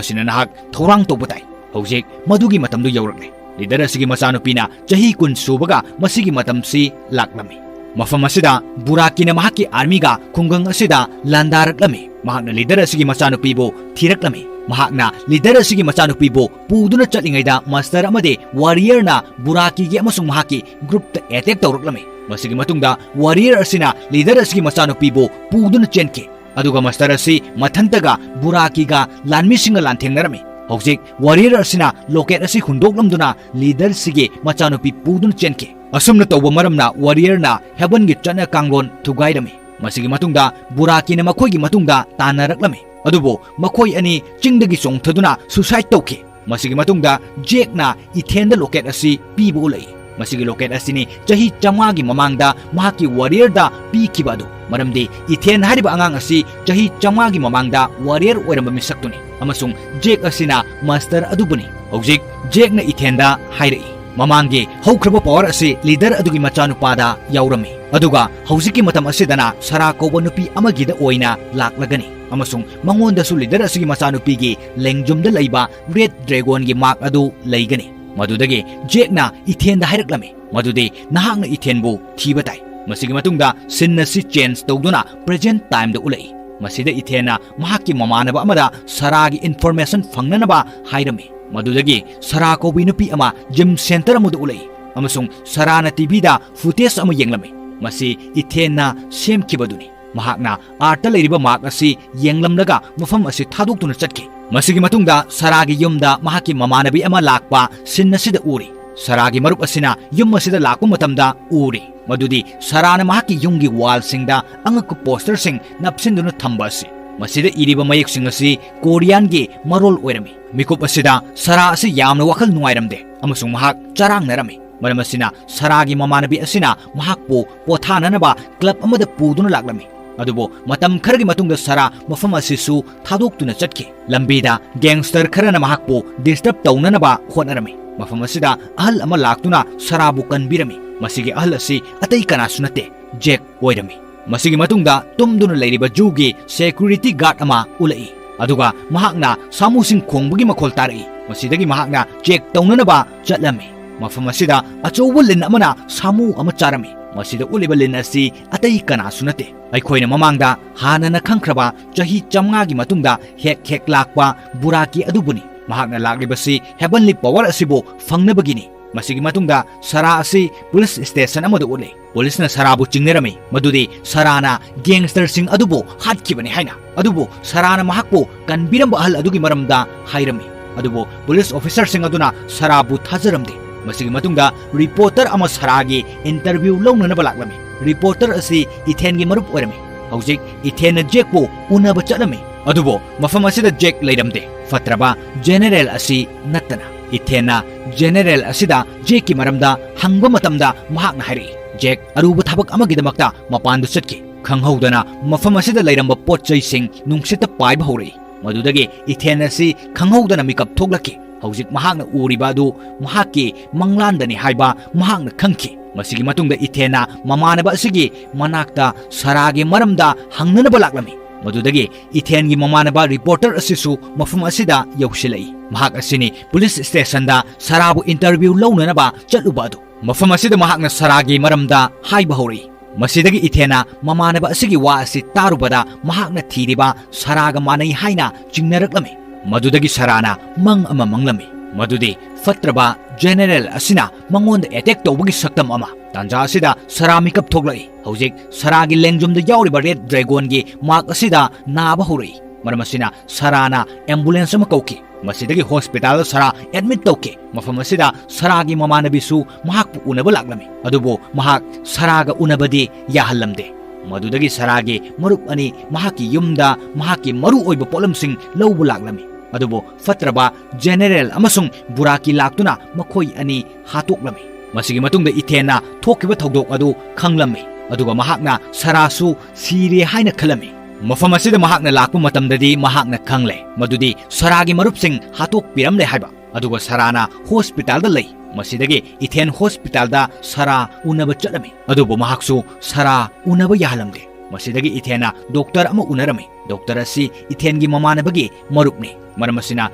ꯑꯁꯤꯅ ꯅꯍꯥꯛ ꯊꯧꯔꯥꯡ ꯇꯧꯕ ꯇꯥꯏ꯫ ꯍꯧꯖꯤꯛ ꯃꯗꯨꯒꯤ ꯃꯇꯝꯗꯨ ꯌꯧꯔꯛꯂꯦ꯫ ꯂꯤꯗꯔ ꯑꯁꯤꯒꯤ ꯃꯆꯥꯅꯨꯄꯤꯅ ꯆꯍꯤ ꯀꯨꯟ ꯁꯨꯕꯒ ꯃꯁꯤꯒꯤ ꯃꯇꯝꯁꯤ ꯂꯥꯛꯂꯝꯃꯤ꯫ ꯃꯐꯝ ꯑꯁꯤꯗ ꯕꯨꯔꯥꯀꯤꯅ ꯃꯍꯥꯛꯀꯤ ꯑꯥꯔꯃꯤꯒ ꯈꯨꯡꯒꯪ ꯑꯁꯤꯗ ꯂꯥꯟꯗꯥꯔꯛꯂꯝꯃꯤ꯫ ꯃꯍꯥꯛꯅ ꯂꯤꯗꯔ ꯑꯁꯤꯒꯤ ꯃꯆꯥꯅꯨꯄꯤꯕꯨ ꯊꯤꯔꯛꯂꯝꯃꯤ꯫ ꯃꯍꯥꯛꯅ ꯂꯤꯗꯔ ꯑꯁꯤꯒꯤ ꯃꯆꯥꯅꯨꯄꯤꯕꯨ ꯄꯨꯗꯨꯅ ꯆꯠꯂꯤꯉꯩꯗ ꯃꯥꯁꯇꯔ ꯑꯃꯗꯤ ꯋꯥꯔꯤꯌꯔꯅ ꯕꯨꯔꯥꯀꯤꯒꯤ ꯑꯃꯁꯨꯡ ꯃꯍꯥꯛꯀꯤ ꯒ꯭ꯔꯨꯞꯇ ꯑꯦꯇꯦꯛ ꯇꯧꯔꯛꯂꯝꯃꯤ꯫ ꯃꯁꯤꯒꯤ ꯃꯇꯨꯡꯗ ꯋꯥꯔꯤꯌꯔ ꯑꯁꯤꯅ ꯂꯤꯗꯔ ꯑꯁꯤꯒꯤ ꯃꯆꯥꯅꯨꯄꯤꯕꯨ ꯄꯨꯗꯨꯅ ꯆꯦꯟꯈꯤ꯫ ꯑꯗꯨꯒ ꯃꯥꯁꯇꯔ ꯑꯁꯤ ꯃꯊꯟꯇꯒ ꯕꯨꯔꯥꯀꯤꯒ ꯂꯥꯟꯃꯤꯁꯤꯡꯒ ꯂꯥꯟꯊꯦꯡꯅꯔꯝꯃꯤ꯫ ꯍꯧꯖꯤꯛ ꯋꯥꯔꯤꯌꯔ ꯑꯁꯤꯅ ꯂꯣꯀꯦꯠ ꯑꯁꯤ ꯍꯨꯟꯗꯣꯛꯂꯝꯗꯨꯅ ꯂꯤꯗꯔꯁꯤꯒꯤ ꯃꯆꯥꯅꯨꯄꯤ ꯄꯨꯗꯨꯅ ꯆꯦꯟꯈꯤ꯫ ꯑꯁꯨꯝꯅ ꯇꯧꯕ ꯃꯔꯝꯅ ꯋꯥꯔꯤꯌꯔꯅ ꯍꯦꯕꯟꯒꯤ ꯆꯠꯅ ꯀꯥꯡꯂꯣꯟ ꯊꯨꯒꯥꯏꯔꯝꯃꯤ꯫ ꯃꯁꯤꯒꯤ ꯃꯇꯨꯡꯗ ꯕꯨꯔꯥꯀꯤꯅ ꯃꯈꯣꯏꯒꯤ ꯃꯇꯨꯡꯗ ꯇꯥꯟꯅꯔꯛꯂꯝꯃꯤ꯫ ꯑꯗꯨꯕꯨ ꯃꯈꯣꯏ ꯑꯅꯤ ꯆꯤꯡꯗꯒꯤ ꯆꯣꯡꯊꯗꯨꯅ ꯁꯨꯁꯥꯏꯗ ꯇꯧꯈꯤ꯫ ꯃꯁꯤꯒꯤ ꯃꯇꯨꯡꯗ ꯖꯦꯛꯅ ꯏꯊꯦꯟꯗ ꯂꯣꯀꯦꯠ ꯑꯁꯤ ꯄꯤꯕ ꯎꯠꯂꯛꯏ꯫ ꯃꯁꯤꯒꯤ ꯂꯣꯀꯦꯠ ꯑꯁꯤꯅꯤ ꯆꯍꯤ ꯆꯥꯝꯃꯉꯥꯒꯤ ꯃꯃꯥꯡꯗ ꯃꯍꯥꯛꯀꯤ ꯋꯥꯔꯤꯌꯔꯗ ꯄꯤꯈꯤꯕ ꯑꯗꯨ꯫ ꯃꯔꯝꯗꯤ ꯏꯊꯦꯟ ꯍꯥꯏꯔꯤꯕ ꯑꯉꯥꯡ ꯑꯁꯤ ꯆꯍꯤ ꯆꯥꯝꯃꯉꯥꯒꯤ ꯃꯃꯥꯡꯗ ꯋꯥꯔꯤꯌꯔ ꯑꯣꯏꯔꯝꯕ ꯃꯤꯁꯛꯇꯨꯅꯤ ꯑꯃꯁꯨꯡ ꯖꯦꯛ ꯑꯁꯤꯅ ꯃꯥꯁꯇꯔ ꯑꯗꯨꯕꯨꯅꯤ꯫ ꯍꯧꯖꯤꯛ ꯖꯦꯛꯅ ꯏꯊꯦꯟꯗ ꯍꯥꯏꯔꯛꯏ, ꯃꯃꯥꯡꯒꯤ ꯍꯧꯈ꯭ꯔꯕ ꯄꯋꯥꯔ ꯑꯁꯤ ꯂꯤꯗꯔ ꯑꯗꯨꯒꯤ ꯃꯆꯥꯅꯨꯄꯥꯗ ꯌꯥꯎꯔꯝꯃꯤ, ꯑꯗꯨꯒ ꯍꯧꯖꯤꯛꯀꯤ ꯃꯇꯝ ꯑꯁꯤꯗꯅ ꯁꯔꯥ ꯀꯧꯕ ꯅꯨꯄꯤ ꯑꯃꯒꯤꯗ ꯑꯣꯏꯅ ꯂꯥꯛꯂꯒꯅꯤ ꯑꯃꯁꯨꯡ ꯃꯉꯣꯟꯗꯁꯨ ꯂꯤꯗꯔ ꯑꯁꯤꯒꯤ ꯃꯆꯥꯅꯨꯄꯤꯒꯤ ꯂꯦꯡꯖꯨꯝꯗ ꯂꯩꯕ ꯔꯦꯗ ꯗ꯭ꯔꯦꯒꯣꯟꯒꯤ ꯃꯥꯔꯛ ꯑꯗꯨ ꯂꯩꯒꯅꯤ꯫ ꯃꯗꯨꯗꯒꯤ ꯖꯦꯛꯅ ꯏꯊꯦꯟꯗ ꯍꯥꯏꯔꯛꯂꯝꯃꯤ ꯃꯗꯨꯗꯤ ꯅꯍꯥꯛꯅ ꯏꯊꯦꯟꯕꯨ ꯊꯤꯕ ꯇꯥꯏ꯫ ꯃꯁꯤꯒꯤ ꯃꯇꯨꯡꯗ ꯁꯤꯟ ꯑꯁꯤ ꯆꯦꯟꯖ ꯇꯧꯗꯨꯅ ꯄ꯭ꯔꯦꯖꯦꯟ ꯇꯥꯏꯝꯗ ꯎꯠꯂꯛꯏ꯫ ꯃꯁꯤꯗ ꯏꯊꯦꯟꯅ ꯃꯍꯥꯛꯀꯤ ꯃꯃꯥꯟꯅꯕ ꯑꯃꯗ ꯁꯔꯥꯒꯤ ꯏꯟꯐꯣꯔꯃꯦꯁꯟ ꯐꯪꯅꯅꯕ ꯍꯥꯏꯔꯝꯃꯤ꯫ ꯃꯗꯨꯗꯒꯤ ꯁꯔꯥ ꯀꯧꯕꯤ ꯅꯨꯄꯤ ꯑꯃ ꯖꯤꯝ ꯁꯦꯟꯇꯔ ꯑꯃꯗ ꯎꯠꯂꯛꯏ ꯑꯃꯁꯨꯡ ꯁꯔꯥꯅ ꯇꯤꯚꯤꯗ ꯐꯨꯇꯦꯖ ꯑꯃ ꯌꯦꯡꯂꯝꯃꯤ꯫ ꯃꯁꯤ ꯏꯊꯦꯟꯅ ꯁꯦꯝꯈꯤꯕꯗꯨꯅꯤ꯫ ꯃꯍꯥꯛꯅ ꯑꯥꯔꯠꯇ ꯂꯩꯔꯤꯕ ꯃꯥꯔꯛ ꯑꯁꯤ ꯌꯦꯡꯂꯝꯂꯒ ꯃꯐꯝ ꯑꯁꯤ ꯊꯥꯗꯣꯛꯇꯨꯅ ꯆꯠꯈꯤ꯫ ꯃꯁꯤꯒꯤ ꯃꯇꯨꯡꯗ ꯁꯔꯥꯒꯤ ꯌꯨꯝꯗ ꯃꯍꯥꯛꯀꯤ ꯃꯃꯥꯟꯅꯕꯤ ꯑꯃ ꯂꯥꯛꯄ ꯁꯤꯟ ꯑꯁꯤꯗ ꯎꯔꯤ꯫ ꯁꯔꯥꯒꯤ ꯃꯔꯨꯞ ꯑꯁꯤꯅ ꯌꯨꯝ ꯑꯁꯤꯗ ꯂꯥꯛꯄ ꯃꯇꯝꯗ ꯎꯔꯤ ꯃꯗꯨꯗꯤ ꯁꯔꯥꯅ ꯃꯍꯥꯛꯀꯤ ꯌꯨꯝꯒꯤ ꯋꯥꯜꯁꯤꯡꯗ ꯑꯉꯛꯄ ꯄꯣꯁꯇꯔꯁꯤꯡ ꯅꯞꯁꯤꯟꯗꯨꯅ ꯊꯝꯕ ꯑꯁꯤ꯫ ꯃꯁꯤꯗ ꯏꯔꯤꯕ ꯃꯌꯦꯛꯁꯤꯡ ꯑꯁꯤ ꯀꯣꯔꯤꯌꯥꯟꯒꯤ ꯃꯔꯣꯜ ꯑꯣꯏꯔꯝꯃꯤ꯫ ꯃꯤꯀꯨꯞ ꯑꯁꯤꯗ ꯁꯔꯥ ꯑꯁꯤ ꯌꯥꯝꯅ ꯋꯥꯈꯜ ꯅꯨꯡꯉꯥꯏꯔꯝꯗꯦ ꯑꯃꯁꯨꯡ ꯃꯍꯥꯛ ꯆꯔꯥꯡꯅꯔꯝꯃꯤ꯫ ꯃꯔꯝ ꯑꯁꯤꯅ ꯁꯔꯥꯒꯤ ꯃꯃꯥꯟꯅꯕꯤ ꯑꯁꯤꯅ ꯃꯍꯥꯛꯄꯨ ꯄꯣꯊꯥꯅꯅꯕ ꯀ꯭ꯂꯕ ꯑꯃꯗ ꯄꯨꯗꯨꯅ ꯂꯥꯛꯂꯝꯃꯤ꯫ ꯑꯗꯨꯕꯨ ꯃꯇꯝ ꯈꯔꯒꯤ ꯃꯇꯨꯡꯗ ꯁꯔꯥ ꯃꯐꯝ ꯑꯁꯤꯁꯨ ꯊꯥꯗꯣꯛꯇꯨꯅ ꯆꯠꯈꯤ꯫ ꯂꯝꯕꯤꯗ ꯒꯦꯡꯁꯇꯔ ꯈꯔꯅ ꯃꯍꯥꯛꯄꯨ ꯗꯤꯁꯇꯔꯕ ꯇꯧꯅꯅꯕ ꯍꯣꯠꯅꯔꯝꯃꯤ꯫ ꯃꯐꯝ ꯑꯁꯤꯗ ꯑꯍꯜ ꯑꯃ ꯂꯥꯛꯇꯨꯅ ꯁꯔꯥꯕꯨ ꯀꯟꯕꯤꯔꯝꯃꯤ꯫ ꯃꯁꯤꯒꯤ ꯑꯍꯜ ꯑꯁꯤ ꯑꯇꯩ ꯀꯅꯥꯁꯨ ꯅꯠꯇꯦ, ꯖꯦꯛ ꯑꯣꯏꯔꯝꯃꯤ꯫ ꯃꯁꯤꯒꯤ ꯃꯇꯨꯡꯗ ꯇꯨꯝꯗꯨꯅ ꯂꯩꯔꯤꯕ ꯖꯨꯒꯤ security guard ꯑꯃ ꯎꯠꯂꯛꯏ, ꯑꯗꯨꯒ ꯃꯍꯥꯛꯅ ꯁꯥꯃꯨꯁꯤꯡ ꯈꯣꯡꯕꯒꯤ ꯃꯈꯣꯜ ꯇꯥꯔꯛꯏ꯫ ꯃꯁꯤꯗꯒꯤ ꯃꯍꯥꯛꯅ check ꯇꯧꯅꯅꯕ ꯆꯠꯂꯝꯃꯤ꯫ ꯃꯐꯝ ꯑꯁꯤꯗ ꯑꯆꯧꯕ ꯂꯤꯟ ꯑꯃꯅ ꯁꯥꯃꯨ ꯑꯃ ꯆꯥꯔꯝꯃꯤ꯫ ꯃꯁꯤꯗ ꯎꯠꯂꯤꯕ ꯂꯤꯟ ꯑꯁꯤ ꯑꯇꯩ ꯀꯅꯥꯁꯨ ꯅꯠꯇꯦ, ꯑꯩꯈꯣꯏꯅ ꯃꯃꯥꯡꯗ ꯍꯥꯟꯅꯅ ꯈꯪꯈ꯭ꯔꯕ ꯆꯍꯤ ꯆꯥꯝꯃꯉꯥꯒꯤ ꯃꯇꯨꯡꯗ ꯍꯦꯛ ꯍꯦꯛ ꯂꯥꯛꯄ ꯕꯨꯔꯥꯀꯤ ꯑꯗꯨꯕꯨꯅꯤ꯫ ꯃꯍꯥꯛꯅ ꯂꯥꯛꯂꯤꯕꯁꯤ heavenly power ꯑꯁꯤꯕꯨ ꯐꯪꯅꯕꯒꯤꯅꯤ꯫ ꯃꯁꯤꯒꯤ ꯃꯇꯨꯡꯗ ꯁꯔꯥ ꯑꯁꯤ police station ꯑꯃꯗ ꯎꯠꯂꯤ꯫ Policeꯅ ꯁꯔꯥꯕꯨ ꯆꯤꯡꯅꯔꯝꯃꯤ, ꯃꯗꯨꯗꯤ ꯁꯔꯥꯅ gangsterꯁꯤꯡ ꯑꯗꯨꯕꯨ ꯍꯥꯠꯈꯤꯕꯅꯤ ꯍꯥꯏꯅ꯫ ꯑꯗꯨꯕꯨ ꯁꯔꯥꯅ ꯃꯍꯥꯛꯄꯨ ꯀꯟꯕꯤꯔꯝꯕ ꯑꯍꯜ ꯑꯗꯨꯒꯤ ꯃꯔꯝꯗ ꯍꯥꯏꯔꯝꯃꯤ꯫ ꯑꯗꯨꯕꯨ police officerꯁꯤꯡ ꯑꯗꯨꯅ ꯁꯔꯥꯕꯨ ꯊꯥꯖꯔꯝꯗꯦ꯫ ꯃꯁꯤꯒꯤ ꯃꯇꯨꯡꯗ reporter ꯑꯃ ꯁꯔꯥꯒꯤ interview ꯂꯧꯅꯅꯕ ꯂꯥꯛꯂꯝꯃꯤ꯫ Reporter ꯑꯁꯤ ꯏꯊꯦꯟꯒꯤ ꯃꯔꯨꯞ ꯑꯣꯏꯔꯝꯃꯤ꯫ ꯍꯧꯖꯤꯛ ꯏꯊꯦꯟꯅ ꯖꯦꯛꯄꯨ ꯎꯅꯕ ꯆꯠꯂꯝꯃꯤ꯫ ꯑꯗꯨꯕꯨ ꯃꯐꯝ ꯑꯁꯤꯗ ꯖꯦꯛ ꯂꯩꯔꯝꯗꯦ, ꯐꯠꯇ꯭ꯔꯕ general ꯑꯁꯤ ꯅꯠꯇꯅ꯫ ꯏꯊꯦꯟꯅ general ꯑꯁꯤꯗ ꯖꯦꯛꯀꯤ ꯃꯔꯝꯗ ꯍꯪꯕ ꯃꯇꯝꯗ ꯃꯍꯥꯛꯅ ꯍꯥꯏꯔꯛꯏ, ꯖꯦꯛ ꯑꯔꯨꯕ ꯊꯕꯛ ꯑꯃꯒꯤꯗꯃꯛꯇ ꯃꯄꯥꯟꯗ ꯆꯠꯈꯤ꯫ ꯈꯪꯍꯧꯗꯅ ꯃꯐꯝ ꯑꯁꯤꯗ ꯂꯩꯔꯝꯕ ꯄꯣꯠ ꯆꯩꯁꯤꯡ ꯅꯨꯡꯁꯤꯠꯇ ꯄꯥꯏꯕ ꯍꯧꯔꯛꯏ꯫ ꯃꯗꯨꯗꯒꯤ ꯏꯊꯦꯟ ꯑꯁꯤ ꯈꯪꯍꯧꯗꯅ ꯃꯤꯀꯞ ꯊꯣꯛꯂꯛꯈꯤ꯫ ꯍꯧꯖꯤꯛ ꯃꯍꯥꯛꯅ ꯎꯔꯤꯕ ꯑꯗꯨ ꯃꯍꯥꯛꯀꯤ ꯃꯪꯂꯥꯟꯗꯅꯤ ꯍꯥꯏꯕ ꯃꯍꯥꯛꯅ ꯈꯪꯈꯤ꯫ ꯃꯁꯤꯒꯤ ꯃꯇꯨꯡꯗ ꯏꯊꯦꯟꯅ ꯃꯃꯥꯟꯅꯕ ꯑꯁꯤꯒꯤ ꯃꯅꯥꯛꯇ ꯁꯔꯥꯒꯤ ꯃꯔꯝꯗ ꯍꯪꯅꯅꯕ ꯂꯥꯛꯂꯝꯃꯤ꯫ ꯃꯗꯨꯗꯒꯤ ꯏꯊꯦꯟꯒꯤ ꯃꯃꯥꯟꯅꯕ reporter ꯑꯁꯤꯁꯨ ꯃꯐꯝ ꯑꯁꯤꯗ ꯌꯧꯁꯤꯜꯂꯛꯏ꯫ ꯃꯍꯥꯛ ꯑꯁꯤꯅꯤ police stationꯗ ꯁꯔꯥꯕꯨ interview ꯂꯧꯅꯅꯕ ꯆꯠꯂꯨꯕ ꯑꯗꯨ꯫ ꯃꯐꯝ ꯑꯁꯤꯗ ꯃꯍꯥꯛꯅ ꯁꯔꯥꯒꯤ ꯃꯔꯝꯗ ꯍꯥꯏꯕ ꯍꯧꯔꯛꯏ꯫ ꯃꯁꯤꯗꯒꯤ ꯏꯊꯦꯟꯅ ꯃꯃꯥꯟꯅꯕ ꯑꯁꯤꯒꯤ ꯋꯥ ꯑꯁꯤ ꯇꯥꯔꯨꯕꯗ ꯃꯍꯥꯛꯅ ꯊꯤꯔꯤꯕ ꯁꯔꯥꯒ ꯃꯥꯟꯅꯩ ꯍꯥꯏꯅ ꯆꯤꯡꯅꯔꯛꯂꯝꯃꯤ꯫ ꯃꯗꯨꯗꯒꯤ ꯁꯔꯥꯅ ꯃꯪ ꯑꯃ ꯃꯪꯂꯝꯃꯤ, ꯃꯗꯨꯗꯤ ꯐꯠꯇ꯭ꯔꯕ general ꯑꯁꯤꯅ ꯃꯉꯣꯟꯗ attack ꯇꯧꯕꯒꯤ ꯁꯛꯇꯝ ꯑꯃ꯫ ꯇꯥꯟꯖꯥ ꯑꯁꯤꯗ ꯁꯔꯥ ꯃꯤꯀꯞ ꯊꯣꯛꯂꯛꯏ꯫ ꯍꯧꯖꯤꯛ ꯁꯔꯥꯒꯤ ꯂꯦꯡꯖꯨꯝꯗ ꯌꯥꯎꯔꯤꯕ red dragonꯒꯤ mark ꯑꯁꯤꯗ ꯅꯥꯕ ꯍꯧꯔꯛꯏ꯫ ꯃꯔꯝ ꯑꯁꯤꯅ ꯁꯔꯥꯅ ambulance ꯑꯃ ꯀꯧꯈꯤ꯫ ꯃꯁꯤꯗꯒꯤ hospitalꯗ ꯁꯔꯥ admit ꯇꯧꯈꯤ꯫ ꯃꯐꯝ ꯑꯁꯤꯗ ꯁꯔꯥꯒꯤ ꯃꯃꯥꯟꯅꯕꯤꯁꯨ ꯃꯍꯥꯛꯄꯨ ꯎꯅꯕ ꯂꯥꯛꯂꯝꯃꯤ꯫ ꯑꯗꯨꯕꯨ ꯃꯍꯥꯛ ꯁꯔꯥꯒ ꯎꯅꯕꯗꯤ ꯌꯥꯍꯜꯂꯝꯗꯦ꯫ ꯃꯗꯨꯗꯒꯤ ꯁꯔꯥꯒꯤ ꯃꯔꯨꯞ ꯑꯅꯤ ꯃꯍꯥꯛꯀꯤ ꯌꯨꯝꯗ ꯃꯍꯥꯛꯀꯤ ꯃꯔꯨ ꯑꯣꯏꯕ ꯄꯣꯠꯂꯝꯁꯤꯡ ꯂꯧꯕ ꯂꯥꯛꯂꯝꯃꯤ꯫ ꯑꯗꯨꯕꯨ ꯐꯠꯇ꯭ꯔꯕ general ꯑꯃꯁꯨꯡ ꯕꯨꯔꯥꯀꯤ ꯂꯥꯛꯇꯨꯅ ꯃꯈꯣꯏ ꯑꯅꯤ ꯍꯥꯠꯇꯣꯛꯂꯝꯃꯤ꯫ ꯃꯁꯤꯒꯤ ꯃꯇꯨꯡꯗ ꯏꯊꯦꯟꯅ ꯊꯣꯛꯈꯤꯕ ꯊꯧꯗꯣꯛ ꯑꯗꯨ ꯈꯪꯂꯝꯃꯤ, ꯑꯗꯨꯒ ꯃꯍꯥꯛꯅ ꯁꯔꯥꯁꯨ ꯁꯤꯔꯦ ꯍꯥꯏꯅ ꯈꯜꯂꯝꯃꯤ꯫ ꯃꯐꯝ ꯑꯁꯤꯗ ꯃꯍꯥꯛꯅ ꯂꯥꯛꯄ ꯃꯇꯝꯗꯗꯤ ꯃꯍꯥꯛꯅ ꯈꯪꯂꯦ ꯃꯗꯨꯗꯤ ꯁꯔꯥꯒꯤ ꯃꯔꯨꯞꯁꯤꯡ ꯍꯥꯠꯇꯣꯛꯄꯤꯔꯝꯂꯦ ꯍꯥꯏꯕ꯫ ꯑꯗꯨꯒ ꯁꯔꯥꯅ ꯍꯣꯁꯄꯤꯇꯥꯜꯗ ꯂꯩ꯫ ꯃꯁꯤꯗꯒꯤ ꯏꯊꯦꯟ ꯍꯣꯁꯄꯤꯇꯥꯜꯗ ꯁꯔꯥ ꯎꯅꯕ ꯆꯠꯂꯝꯃꯤ꯫ ꯑꯗꯨꯕꯨ ꯃꯍꯥꯛꯁꯨ ꯁꯔꯥ ꯎꯅꯕ ꯌꯥꯍꯜꯂꯝꯗꯦ꯫ ꯃꯁꯤꯗꯒꯤ ꯏꯊꯦꯟꯅ ꯗꯣꯛꯇꯔ ꯑꯃ ꯎꯅꯔꯝꯃꯤ꯫ ꯗꯣꯛꯇꯔ ꯑꯁꯤ ꯏꯊꯦꯟꯒꯤ ꯃꯃꯥꯟꯅꯕꯒꯤ ꯃꯔꯨꯞꯅꯤ꯫ ꯃꯔꯝ ꯑꯁꯤꯅ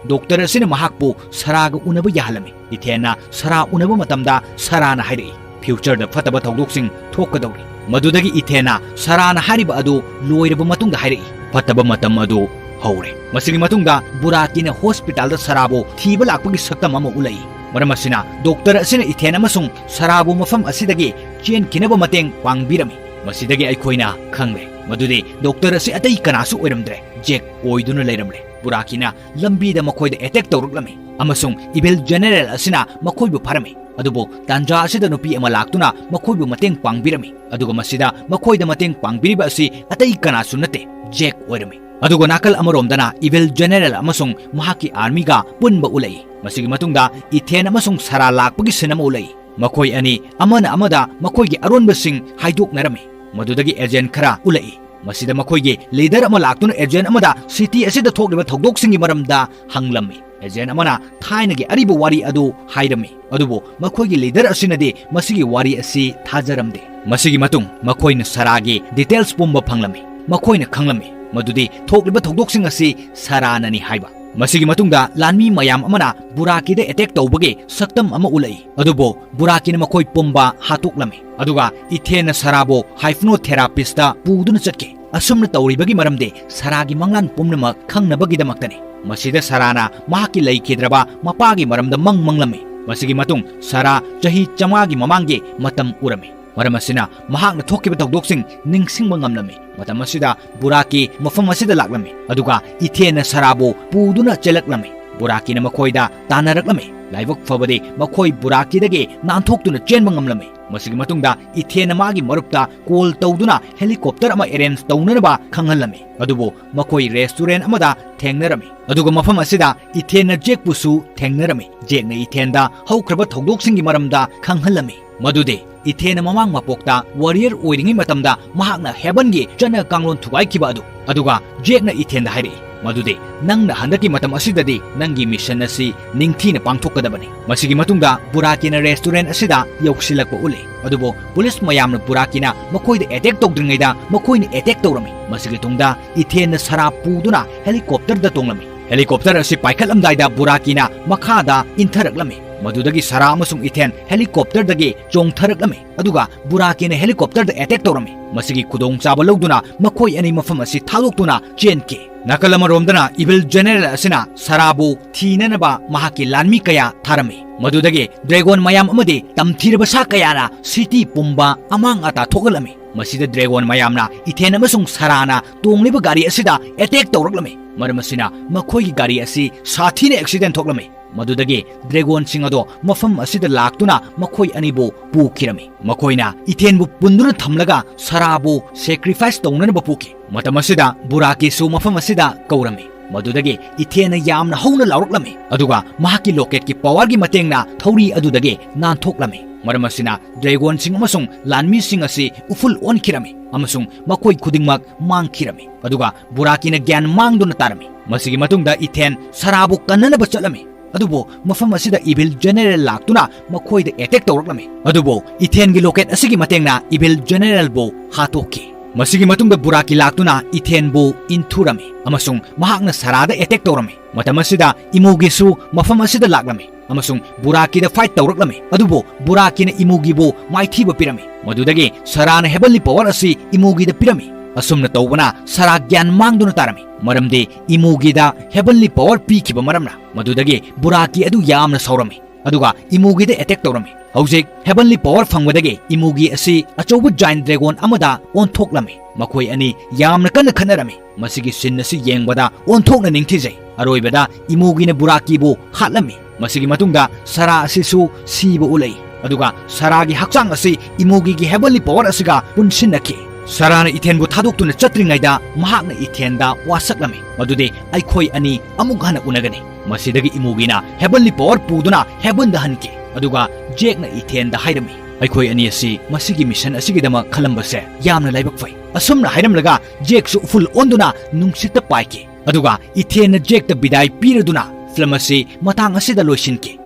ꯗꯣꯛꯇꯔ ꯑꯁꯤꯅ ꯃꯍꯥꯛꯄꯨ ꯁꯔꯥꯒ ꯎꯅꯕ ꯌꯥꯍꯜꯂꯝꯃꯤ꯫ ꯏꯊꯦꯟꯅ ꯁꯔꯥ ꯎꯅꯕ ꯃꯇꯝꯗ ꯁꯔꯥꯅ ꯍꯥꯏꯔꯛꯏ, "ꯐ꯭ꯌꯨꯆꯔꯗ ꯐꯠꯇꯕ ꯊꯧꯗꯣꯛꯁꯤꯡ ꯊꯣꯛꯀꯗꯧꯔꯤ"꯫ ꯃꯗꯨꯗꯒꯤ ꯏꯊꯦꯟꯅ ꯁꯔꯥꯅ ꯍꯥꯏꯔꯤꯕ ꯑꯗꯨ ꯂꯣꯏꯔꯕ ꯃꯇꯨꯡꯗ ꯍꯥꯏꯔꯛꯏ, "ꯐꯠꯇꯕ ꯃꯇꯝ ꯑꯗꯨ ꯍꯧꯔꯦ"꯫ ꯃꯁꯤꯒꯤ ꯃꯇꯨꯡꯗ ꯕꯨꯔꯥꯀꯤꯅ ꯍꯣꯁꯄꯤꯇꯥꯜꯗ ꯁꯔꯥꯕꯨ ꯊꯤꯕ ꯂꯥꯛꯄꯒꯤ ꯁꯛꯇꯝ ꯑꯃ ꯎꯠꯂꯛꯏ꯫ ꯃꯔꯝ ꯑꯁꯤꯅ ꯗꯣꯛꯇꯔ ꯑꯁꯤꯅ ꯏꯊꯦꯟ ꯑꯃꯁꯨꯡ ꯁꯔꯥꯕꯨ ꯃꯐꯝ ꯑꯁꯤꯗꯒꯤ ꯆꯦꯟꯈꯤꯅꯕ ꯃꯇꯦꯡ ꯄꯥꯡꯕꯤꯔꯝꯃꯤ꯫ ꯃꯁꯤꯗꯒꯤ ꯑꯩꯈꯣꯏꯅ ꯈꯪꯂꯦ ꯃꯗꯨꯗꯤ ꯗꯣꯛꯇꯔ ꯑꯁꯤ ꯑꯇꯩ ꯀꯅꯥꯁꯨ ꯑꯣꯏꯔꯝꯗ꯭ꯔꯦ, ꯖꯦꯛ ꯑꯣꯏꯗꯨꯅ ꯂꯩꯔꯝꯂꯦ꯫ ꯕꯨꯔꯥꯀꯤꯅ ꯂꯝꯕꯤꯗ ꯃꯈꯣꯏꯗ ꯑꯦꯇꯦꯛ ꯇꯧꯔꯛꯂꯝꯃꯤ ꯑꯃꯁꯨꯡ ꯏꯚꯤꯜ ꯖꯦꯅꯦꯔꯦꯜ ꯑꯁꯤꯅ ꯃꯈꯣꯏꯕꯨ ꯐꯥꯔꯝꯃꯤ꯫ ꯑꯗꯨꯕꯨ ꯇꯥꯟꯖꯥ ꯑꯁꯤꯗ ꯅꯨꯄꯤ ꯑꯃ ꯂꯥꯛꯇꯨꯅ ꯃꯈꯣꯏꯕꯨ ꯃꯇꯦꯡ ꯄꯥꯡꯕꯤꯔꯝꯃꯤ꯫ ꯑꯗꯨꯒ ꯃꯁꯤꯗ ꯃꯈꯣꯏꯗ ꯃꯇꯦꯡ ꯄꯥꯡꯕꯤꯔꯤꯕ ꯑꯁꯤ ꯑꯇꯩ ꯀꯅꯥꯁꯨ ꯅꯠꯇꯦ, ꯖꯦꯛ ꯑꯣꯏꯔꯝꯃꯤ꯫ ꯑꯗꯨꯒ ꯅꯥꯀꯜ ꯑꯃꯔꯣꯝꯗꯅ ꯏꯚꯤꯜ ꯖꯦꯅꯦꯔꯦꯜ ꯑꯃꯁꯨꯡ ꯃꯍꯥꯛꯀꯤ ꯑꯥꯔꯃꯤꯒ ꯄꯨꯟꯕ ꯎꯠꯂꯛꯏ꯫ ꯃꯁꯤꯒꯤ ꯃꯇꯨꯡꯗ ꯏꯊꯦꯟ ꯑꯃꯁꯨꯡ ꯁꯔꯥ ꯂꯥꯛꯄꯒꯤ ꯁꯤꯟ ꯑꯃ ꯎꯠꯂꯛꯏ꯫ ꯃꯈꯣꯏ ꯑꯅꯤ ꯑꯃꯅ ꯑꯃꯗ ꯃꯈꯣꯏꯒꯤ ꯑꯔꯣꯟꯕꯁꯤꯡ ꯍꯥꯏꯗꯣꯛꯅꯔꯝꯃꯤ꯫ ꯃꯗꯨꯗꯒꯤ ꯑꯦꯖꯦꯟ ꯈꯔ ꯎꯠꯂꯛꯏ꯫ ꯃꯁꯤꯗ ꯃꯈꯣꯏꯒꯤ ꯂꯤꯗꯔ ꯑꯃ ꯂꯥꯛꯇꯨꯅ ꯑꯦꯖꯦꯟ ꯑꯃꯗ ꯁꯤꯇꯤ ꯑꯁꯤꯗ ꯊꯣꯛꯂꯤꯕ ꯊꯧꯗꯣꯛꯁꯤꯡꯒꯤ ꯃꯔꯝꯗ ꯍꯪꯂꯝꯃꯤ꯫ ꯑꯦꯖꯦꯟ ꯑꯃꯅ ꯊꯥꯏꯅꯒꯤ ꯑꯔꯤꯕ ꯋꯥꯔꯤ ꯑꯗꯨ ꯍꯥꯏꯔꯝꯃꯤ, ꯑꯗꯨꯕꯨ ꯃꯈꯣꯏꯒꯤ ꯂꯤꯗꯔ ꯑꯁꯤꯅꯗꯤ ꯃꯁꯤꯒꯤ ꯋꯥꯔꯤ ꯑꯁꯤ ꯊꯥꯖꯔꯝꯗꯦ꯫ ꯃꯁꯤꯒꯤ ꯃꯇꯨꯡ ꯃꯈꯣꯏꯅ ꯁꯔꯥꯒꯤ ꯗꯤꯇꯦꯜꯁ ꯄꯨꯝꯕ ꯐꯪꯂꯝꯃꯤ꯫ ꯃꯈꯣꯏꯅ ꯈꯪꯂꯝꯃꯤ ꯃꯗꯨꯗꯤ ꯊꯣꯛꯂꯤꯕ ꯊꯧꯗꯣꯛꯁꯤꯡ ꯑꯁꯤ ꯁꯔꯥꯅꯅꯤ ꯍꯥꯏꯕ꯫ ꯃꯁꯤꯒꯤ ꯃꯇꯨꯡꯗ ꯂꯥꯟꯃꯤ ꯃꯌꯥꯝ ꯑꯃꯅ ꯕꯨꯔꯥꯀꯤꯗ ꯑꯦꯇꯦꯛ ꯇꯧꯕꯒꯤ ꯁꯛꯇꯝ ꯑꯃ ꯎꯠꯂꯛꯏ, ꯑꯗꯨꯕꯨ ꯕꯨꯔꯥꯀꯤꯅ ꯃꯈꯣꯏ ꯄꯨꯝꯕ ꯍꯥꯠꯇꯣꯛꯂꯝꯃꯤ꯫ ꯑꯗꯨꯒ ꯏꯊꯦꯟꯅ ꯁꯔꯥꯕꯨ ꯍꯥꯏꯐꯅꯣꯊꯦꯔꯥꯄꯤꯁꯇ ꯄꯨꯗꯨꯅ ꯆꯠꯈꯤ꯫ ꯑꯁꯨꯝꯅ ꯇꯧꯔꯤꯕꯒꯤ ꯃꯔꯝꯗꯤ ꯁꯔꯥꯒꯤ ꯃꯪꯂꯥꯟ ꯄꯨꯝꯅꯃꯛ ꯈꯪꯅꯕꯒꯤꯗꯃꯛꯇꯅꯤ꯫ ꯃꯁꯤꯗ ꯁꯔꯥꯅ ꯃꯍꯥꯛꯀꯤ ꯂꯩꯈꯤꯗ꯭ꯔꯕ ꯃꯄꯥꯒꯤ ꯃꯔꯝꯗ ꯃꯪ ꯃꯪꯂꯝꯃꯤ꯫ ꯃꯁꯤꯒꯤ ꯃꯇꯨꯡ ꯁꯔꯥ ꯆꯍꯤ ꯆꯥꯝꯃꯉꯥꯒꯤ ꯃꯃꯥꯡꯒꯤ ꯃꯇꯝ ꯎꯔꯝꯃꯤ꯫ ꯃꯔꯝ ꯑꯁꯤꯅ ꯃꯍꯥꯛꯅ ꯊꯣꯛꯈꯤꯕ ꯊꯧꯗꯣꯛꯁꯤꯡ ꯅꯤꯡꯁꯤꯡꯕ ꯉꯝꯂꯝꯃꯤ꯫ ꯃꯇꯝ ꯑꯁꯤꯗ ꯕꯨꯔꯥꯀꯤ ꯃꯐꯝ ꯑꯁꯤꯗ ꯂꯥꯛꯂꯝꯃꯤ, ꯑꯗꯨꯒ ꯏꯊꯦꯟꯅ ꯁꯔꯥꯕꯨ ꯄꯨꯗꯨꯅ ꯆꯦꯜꯂꯛꯂꯝꯃꯤ꯫ ꯕꯨꯔꯥꯀꯤꯅ ꯃꯈꯣꯏꯗ ꯇꯥꯟꯅꯔꯛꯂꯝꯃꯤ꯫ ꯂꯥꯏꯕꯛ ꯐꯕꯗꯤ ꯃꯈꯣꯏ ꯕꯨꯔꯥꯀꯤꯗꯒꯤ ꯅꯥꯟꯊꯣꯛꯇꯨꯅ ꯆꯦꯟꯕ ꯉꯝꯂꯝꯃꯤ꯫ ꯃꯁꯤꯒꯤ ꯃꯇꯨꯡꯗ ꯏꯊꯦꯟꯅ ꯃꯥꯒꯤ ꯃꯔꯨꯞꯇ ꯀꯣꯜ ꯇꯧꯗꯨꯅ ꯍꯦꯂꯤꯀꯣꯞꯇꯔ ꯑꯃ ꯑꯦꯔꯦꯟꯖ ꯇꯧꯅꯅꯕ ꯈꯪꯍꯜꯂꯝꯃꯤ꯫ ꯑꯗꯨꯕꯨ ꯃꯈꯣꯏ ꯔꯦꯁꯇꯨꯔꯦꯟ ꯑꯃꯗ ꯊꯦꯡꯅꯔꯝꯃꯤ꯫ ꯑꯗꯨꯒ ꯃꯐꯝ ꯑꯁꯤꯗ ꯏꯊꯦꯟꯅ ꯖꯦꯛꯄꯨꯁꯨ ꯊꯦꯡꯅꯔꯝꯃꯤ꯫ ꯖꯦꯛꯅ ꯏꯊꯦꯟꯗ ꯍꯧꯈ꯭ꯔꯕ ꯊꯧꯗꯣꯛꯁꯤꯡꯒꯤ ꯃꯔꯝꯗ ꯈꯪꯍꯜꯂꯝꯃꯤ꯫ ꯃꯗꯨꯗꯤ ꯏꯊꯦꯟꯅ ꯃꯃꯥꯡ ꯃꯄꯣꯛꯇ ꯋꯥꯔꯤꯌꯔ ꯑꯣꯏꯔꯤꯉꯩ ꯃꯇꯝꯗ ꯃꯍꯥꯛꯅ ꯍꯦꯕꯟꯒꯤ ꯆꯠꯅ ꯀꯥꯡꯂꯣꯟ ꯊꯨꯒꯥꯏꯈꯤꯕ ꯑꯗꯨ꯫ ꯑꯗꯨꯒ ꯖꯦꯛꯅ ꯏꯊꯦꯟꯗ ꯍꯥꯏꯔꯛꯏ, ꯃꯗꯨꯗꯤ ꯅꯪꯅ ꯍꯟꯗꯛꯀꯤ ꯃꯇꯝ ꯑꯁꯤꯗꯗꯤ ꯅꯪꯒꯤ ꯃꯤꯁꯟ ꯑꯁꯤ ꯅꯤꯡꯊꯤꯅ ꯄꯥꯡꯊꯣꯛꯀꯗꯕꯅꯤ꯫ ꯃꯁꯤꯒꯤ ꯃꯇꯨꯡꯗ ꯕꯨꯔꯥꯀꯤꯅ ꯔꯦꯁꯇꯨꯔꯦꯟ ꯑꯁꯤꯗ ꯌꯧꯁꯤꯜꯂꯛꯄ ꯎꯠꯂꯤ꯫ ꯑꯗꯨꯕꯨ ꯄꯨꯂꯤꯁ ꯃꯌꯥꯝꯅ ꯕꯨꯔꯥꯀꯤꯅ ꯃꯈꯣꯏꯗ ꯑꯦꯇꯦꯛ ꯇꯧꯗ꯭ꯔꯤꯉꯩꯗ ꯃꯈꯣꯏꯅ ꯑꯦꯇꯦꯛ ꯇꯧꯔꯝꯃꯤ꯫ ꯃꯁꯤꯒꯤ ꯇꯨꯡꯗ ꯏꯊꯦꯟꯅ ꯁꯔꯥ ꯄꯨꯗꯨꯅ ꯍꯦꯂꯤꯀꯣꯞꯇꯔꯗ ꯇꯣꯡꯂꯝꯃꯤ꯫ ꯍꯦꯂꯤꯀꯣꯞꯇꯔ ꯑꯁꯤ ꯄꯥꯏꯈꯠꯂꯝꯗꯥꯏꯗ ꯕꯨꯔꯥꯀꯤꯅ ꯃꯈꯥꯗ ꯏꯟꯊꯔꯛꯂꯝꯃꯤ꯫ ꯃꯗꯨꯗꯒꯤ ꯁꯔꯥ ꯑꯃꯁꯨꯡ ꯏꯊꯦꯟ ꯍꯦꯂꯤꯀꯣꯞꯇꯔꯗꯒꯤ ꯆꯣꯡꯊꯔꯛꯂꯝꯃꯤ꯫ ꯑꯗꯨꯒ ꯕꯨꯔꯥꯀꯤꯅ ꯍꯦꯂꯤꯀꯣꯞꯇꯔꯗ ꯑꯦꯇꯦꯛ ꯇꯧꯔꯝꯃꯤ꯫ ꯃꯁꯤꯒꯤ ꯈꯨꯗꯣꯡꯆꯥꯕ ꯂꯧꯗꯨꯅ ꯃꯈꯣꯏ ꯑꯅꯤ ꯃꯐꯝ ꯑꯁꯤ ꯊꯥꯗꯣꯛꯇꯨꯅ ꯆꯦꯟꯈꯤ꯫ ꯅꯥꯀꯜ ꯑꯃꯔꯣꯝꯗꯅ ꯏꯚꯤꯜ ꯖꯦꯅꯦꯔꯦꯜ ꯑꯁꯤꯅ ꯁꯔꯥꯕꯨ ꯊꯤꯅꯅꯕ ꯃꯍꯥꯛꯀꯤ ꯂꯥꯟꯃꯤ ꯀꯌꯥ ꯊꯥꯔꯝꯃꯤ꯫ ꯃꯗꯨꯗꯒꯤ ꯗ꯭ꯔꯦꯒꯣꯟ ꯃꯌꯥꯝ ꯑꯃꯗꯤ ꯇꯝꯊꯤꯔꯕ ꯁꯥ ꯀꯌꯥꯅ ꯁꯤꯇꯤ ꯄꯨꯝꯕ ꯑꯃꯥꯡ ꯑꯇꯥ ꯊꯣꯛꯍꯜꯂꯝꯃꯤ꯫ ꯃꯁꯤꯗ ꯗ꯭ꯔꯦꯒꯣꯟ ꯃꯌꯥꯝꯅ ꯏꯊꯦꯟ ꯑꯃꯁꯨꯡ ꯁꯔꯥꯅ ꯇꯣꯡꯂꯤꯕ ꯒꯥꯔꯤ ꯑꯁꯤꯗ ꯑꯦꯇꯦꯛ ꯇꯧꯔꯛꯂꯝꯃꯤ꯫ ꯃꯔꯝ ꯑꯁꯤꯅ ꯃꯈꯣꯏꯒꯤ ꯒꯥꯔꯤ ꯑꯁꯤ ꯁꯥꯊꯤꯅ ꯑꯦꯛꯁꯤꯗꯦꯟ ꯊꯣꯛꯂꯝꯃꯤ꯫ ꯃꯗꯨꯗꯒꯤ ꯗ꯭ꯔꯦꯒꯣꯟꯁꯤꯡ ꯑꯗꯣ ꯃꯐꯝ ꯑꯁꯤꯗ ꯂꯥꯛꯇꯨꯅ ꯃꯈꯣꯏ ꯑꯅꯤꯕꯨ ꯄꯨꯈꯤꯔꯝꯃꯤ꯫ ꯃꯈꯣꯏꯅ ꯏꯊꯦꯟꯕꯨ ꯄꯨꯟꯗꯨꯅ ꯊꯝꯂꯒ ꯁꯔꯥꯕꯨ ꯁꯦꯀ꯭ꯔꯤꯐꯥꯏꯁ ꯇꯧꯅꯅꯕ ꯄꯨꯈꯤ꯫ ꯃꯇꯝ ꯑꯁꯤꯗ ꯕꯨꯔꯥꯀꯤꯁꯨ ꯃꯐꯝ ꯑꯁꯤꯗ ꯀꯧꯔꯝꯃꯤ꯫ ꯃꯗꯨꯗꯒꯤ ꯏꯊꯦꯟꯅ ꯌꯥꯝꯅ ꯍꯧꯅ ꯂꯥꯎꯔꯛꯂꯝꯃꯤ, ꯑꯗꯨꯒ ꯃꯍꯥꯛꯀꯤ ꯂꯣꯀꯦꯠꯀꯤ ꯄꯥꯋꯔꯒꯤ ꯃꯇꯦꯡꯅ ꯊꯧꯔꯤ ꯑꯗꯨꯗꯒꯤ ꯅꯥꯟꯊꯣꯛꯂꯝꯃꯤ꯫ ꯃꯔꯝ ꯑꯁꯤꯅ ꯗ꯭ꯔꯦꯒꯣꯟꯁꯤꯡ ꯑꯃꯁꯨꯡ ꯂꯥꯟꯃꯤꯁꯤꯡ ꯑꯁꯤ ꯎꯐꯨꯜ ꯑꯣꯟꯈꯤꯔꯝꯃꯤ ꯑꯃꯁꯨꯡ ꯃꯈꯣꯏ ꯈꯨꯗꯤꯡꯃꯛ ꯃꯥꯡꯈꯤꯔꯝꯃꯤ꯫ ꯑꯗꯨꯒ ꯕꯨꯔꯥꯀꯤꯅ ꯒ꯭ꯌꯥꯟ ꯃꯥꯡꯗꯨꯅ ꯇꯥꯔꯝꯃꯤ꯫ ꯃꯁꯤꯒꯤ ꯃꯇꯨꯡꯗ ꯏꯊꯦꯟ ꯁꯔꯥꯕꯨ ꯀꯟꯅꯅꯕ ꯆꯠꯂꯝꯃꯤ꯫ ꯑꯗꯨꯕꯨ ꯃꯐꯝ ꯑꯁꯤꯗ ꯏꯚꯤꯜ ꯖꯦꯅꯦꯔꯦꯜ ꯂꯥꯛꯇꯨꯅ ꯃꯈꯣꯏꯗ ꯑꯦꯇꯦꯛ ꯇꯧꯔꯛꯂꯝꯃꯤ꯫ ꯑꯗꯨꯕꯨ ꯏꯊꯦꯟꯒꯤ ꯂꯣꯀꯦꯠ ꯑꯁꯤꯒꯤ ꯃꯇꯦꯡꯅ ꯏꯚꯤꯜ ꯖꯦꯅꯦꯔꯦꯜꯕꯨ ꯍꯥꯠꯇꯣꯛꯈꯤ꯫ ꯃꯁꯤꯒꯤ ꯃꯇꯨꯡꯗ ꯕꯨꯔꯥꯀꯤ ꯂꯥꯛꯇꯨꯅ ꯏꯊꯦꯟꯕꯨ ꯏꯟꯊꯨꯔꯝꯃꯤ ꯑꯃꯁꯨꯡ ꯃꯍꯥꯛꯅ ꯁꯔꯥꯗ ꯑꯦꯇꯦꯛ ꯇꯧꯔꯝꯃꯤ꯫ ꯃꯇꯝ ꯑꯁꯤꯗ ꯏꯃꯨꯒꯤꯁꯨ ꯃꯐꯝ ꯑꯁꯤꯗ ꯂꯥꯛꯂꯝꯃꯤ ꯑꯃꯁꯨꯡ ꯕꯨꯔꯥꯀꯤꯗ ꯐꯥꯏꯠ ꯇꯧꯔꯛꯂꯝꯃꯤ꯫ ꯑꯗꯨꯕꯨ ꯕꯨꯔꯥꯀꯤꯅ ꯏꯃꯨꯒꯤꯕꯨ ꯃꯥꯏꯊꯤꯕ ꯄꯤꯔꯝꯃꯤ꯫ ꯃꯗꯨꯗꯒꯤ ꯁꯔꯥꯅ ꯍꯦꯕꯟꯂꯤ ꯄꯥꯋꯔ ꯑꯁꯤ ꯏꯃꯨꯒꯤꯗ ꯄꯤꯔꯝꯃꯤ꯫ ꯑꯁꯨꯝꯅ ꯇꯧꯕꯅ ꯁꯔꯥ ꯒ꯭ꯌꯥꯟ ꯃꯥꯡꯗꯨꯅ ꯇꯥꯔꯝꯃꯤ, ꯃꯔꯝꯗꯤ ꯏꯃꯨꯒꯤꯗ ꯍꯦꯕꯟꯂꯤ ꯄꯥꯋꯔ ꯄꯤꯈꯤꯕ ꯃꯔꯝꯅ꯫ ꯃꯗꯨꯗꯒꯤ ꯕꯨꯔꯥꯀꯤ ꯑꯗꯨ ꯌꯥꯝꯅ ꯁꯥꯎꯔꯝꯃꯤ, ꯑꯗꯨꯒ ꯏꯃꯨꯒꯤꯗ ꯑꯦꯇꯦꯛ ꯇꯧꯔꯝꯃꯤ꯫ ꯍꯧꯖꯤꯛ ꯍꯦꯕꯟꯂꯤ ꯄꯥꯋꯔ ꯐꯪꯕꯗꯒꯤ ꯏꯃꯨꯒꯤ ꯑꯁꯤ ꯑꯆꯧꯕ ꯖꯥꯏꯟ ꯗ꯭ꯔꯦꯒꯣꯟ ꯑꯃꯗ ꯑꯣꯟꯊꯣꯛꯂꯝꯃꯤ꯫ ꯃꯈꯣꯏ ꯑꯅꯤ ꯌꯥꯝꯅ ꯀꯟꯅ ꯈꯠꯅꯔꯝꯃꯤ꯫ ꯃꯁꯤꯒꯤ ꯁꯤꯟ ꯑꯁꯤ ꯌꯦꯡꯕꯗ ꯑꯣꯟꯊꯣꯛꯅ ꯅꯤꯡꯊꯤꯖꯩ꯫ ꯑꯔꯣꯏꯕꯗ ꯏꯃꯨꯒꯤꯅ ꯕꯨꯔꯥꯀꯤꯕꯨ ꯍꯥꯠꯂꯝꯃꯤ꯫ ꯃꯁꯤꯒꯤ ꯃꯇꯨꯡꯗ ꯁꯔꯥ ꯑꯁꯤꯁꯨ ꯁꯤꯕ ꯎꯠꯂꯛꯏ, ꯑꯗꯨꯒ ꯁꯔꯥꯒꯤ ꯍꯛꯆꯥꯡ ꯑꯁꯤ ꯏꯃꯨꯒꯤꯒꯤ ꯍꯦꯕꯟꯂꯤ ꯄꯥꯋꯔ ꯑꯁꯤꯒ ꯄꯨꯟꯁꯤꯟꯅꯈꯤ꯫ ꯁꯔꯥꯅ ꯏꯊꯦꯟꯕꯨ ꯊꯥꯗꯣꯛꯇꯨꯅ ꯆꯠꯇ꯭ꯔꯤꯉꯩꯗ ꯃꯍꯥꯛꯅ ꯏꯊꯦꯟꯗ ꯋꯥꯁꯛꯂꯝꯃꯤ, ꯃꯗꯨꯗꯤ ꯑꯩꯈꯣꯏ ꯑꯅꯤ ꯑꯃꯨꯛ ꯍꯟꯅ ꯎꯅꯒꯅꯤ꯫ ꯃꯁꯤꯗꯒꯤ ꯏꯃꯨꯒꯤꯅ ꯍꯦꯕꯟꯂꯤ ꯄꯥꯋꯔ ꯄꯨꯗꯨꯅ ꯍꯦꯕꯟꯗ ꯍꯟꯈꯤ, ꯑꯗꯨꯒ ꯖꯦꯛꯅ ꯏꯊꯦꯟꯗ ꯍꯥꯏꯔꯝꯃꯤ, "ꯑꯩꯈꯣꯏ ꯑꯅꯤ ꯑꯁꯤ ꯃꯁꯤꯒꯤ ꯃꯤꯁꯟ ꯑꯁꯤꯒꯤꯗꯃꯛ ꯈꯜꯂꯝꯕꯁꯦ ꯌꯥꯝꯅ ꯂꯥꯏꯕꯛ ꯐꯩ꯫" ꯑꯁꯨꯝꯅ ꯍꯥꯏꯔꯝꯂꯒ ꯖꯦꯛꯁꯨ ꯎꯐꯨꯜ ꯑꯣꯟꯗꯨꯅ ꯅꯨꯡꯁꯤꯠꯇ ꯄꯥꯏꯈꯤ꯫ ꯑꯗꯨꯒ ꯏꯊꯦꯟꯅ ꯖꯦꯛꯇ ꯕꯤꯗꯥꯏ ꯄꯤꯔꯗꯨꯅ ꯐꯤꯂꯝ ꯑꯁꯤ ꯃꯇꯥꯡ ꯑꯁꯤꯗ ꯂꯣꯏꯁꯤꯟꯈꯤ꯫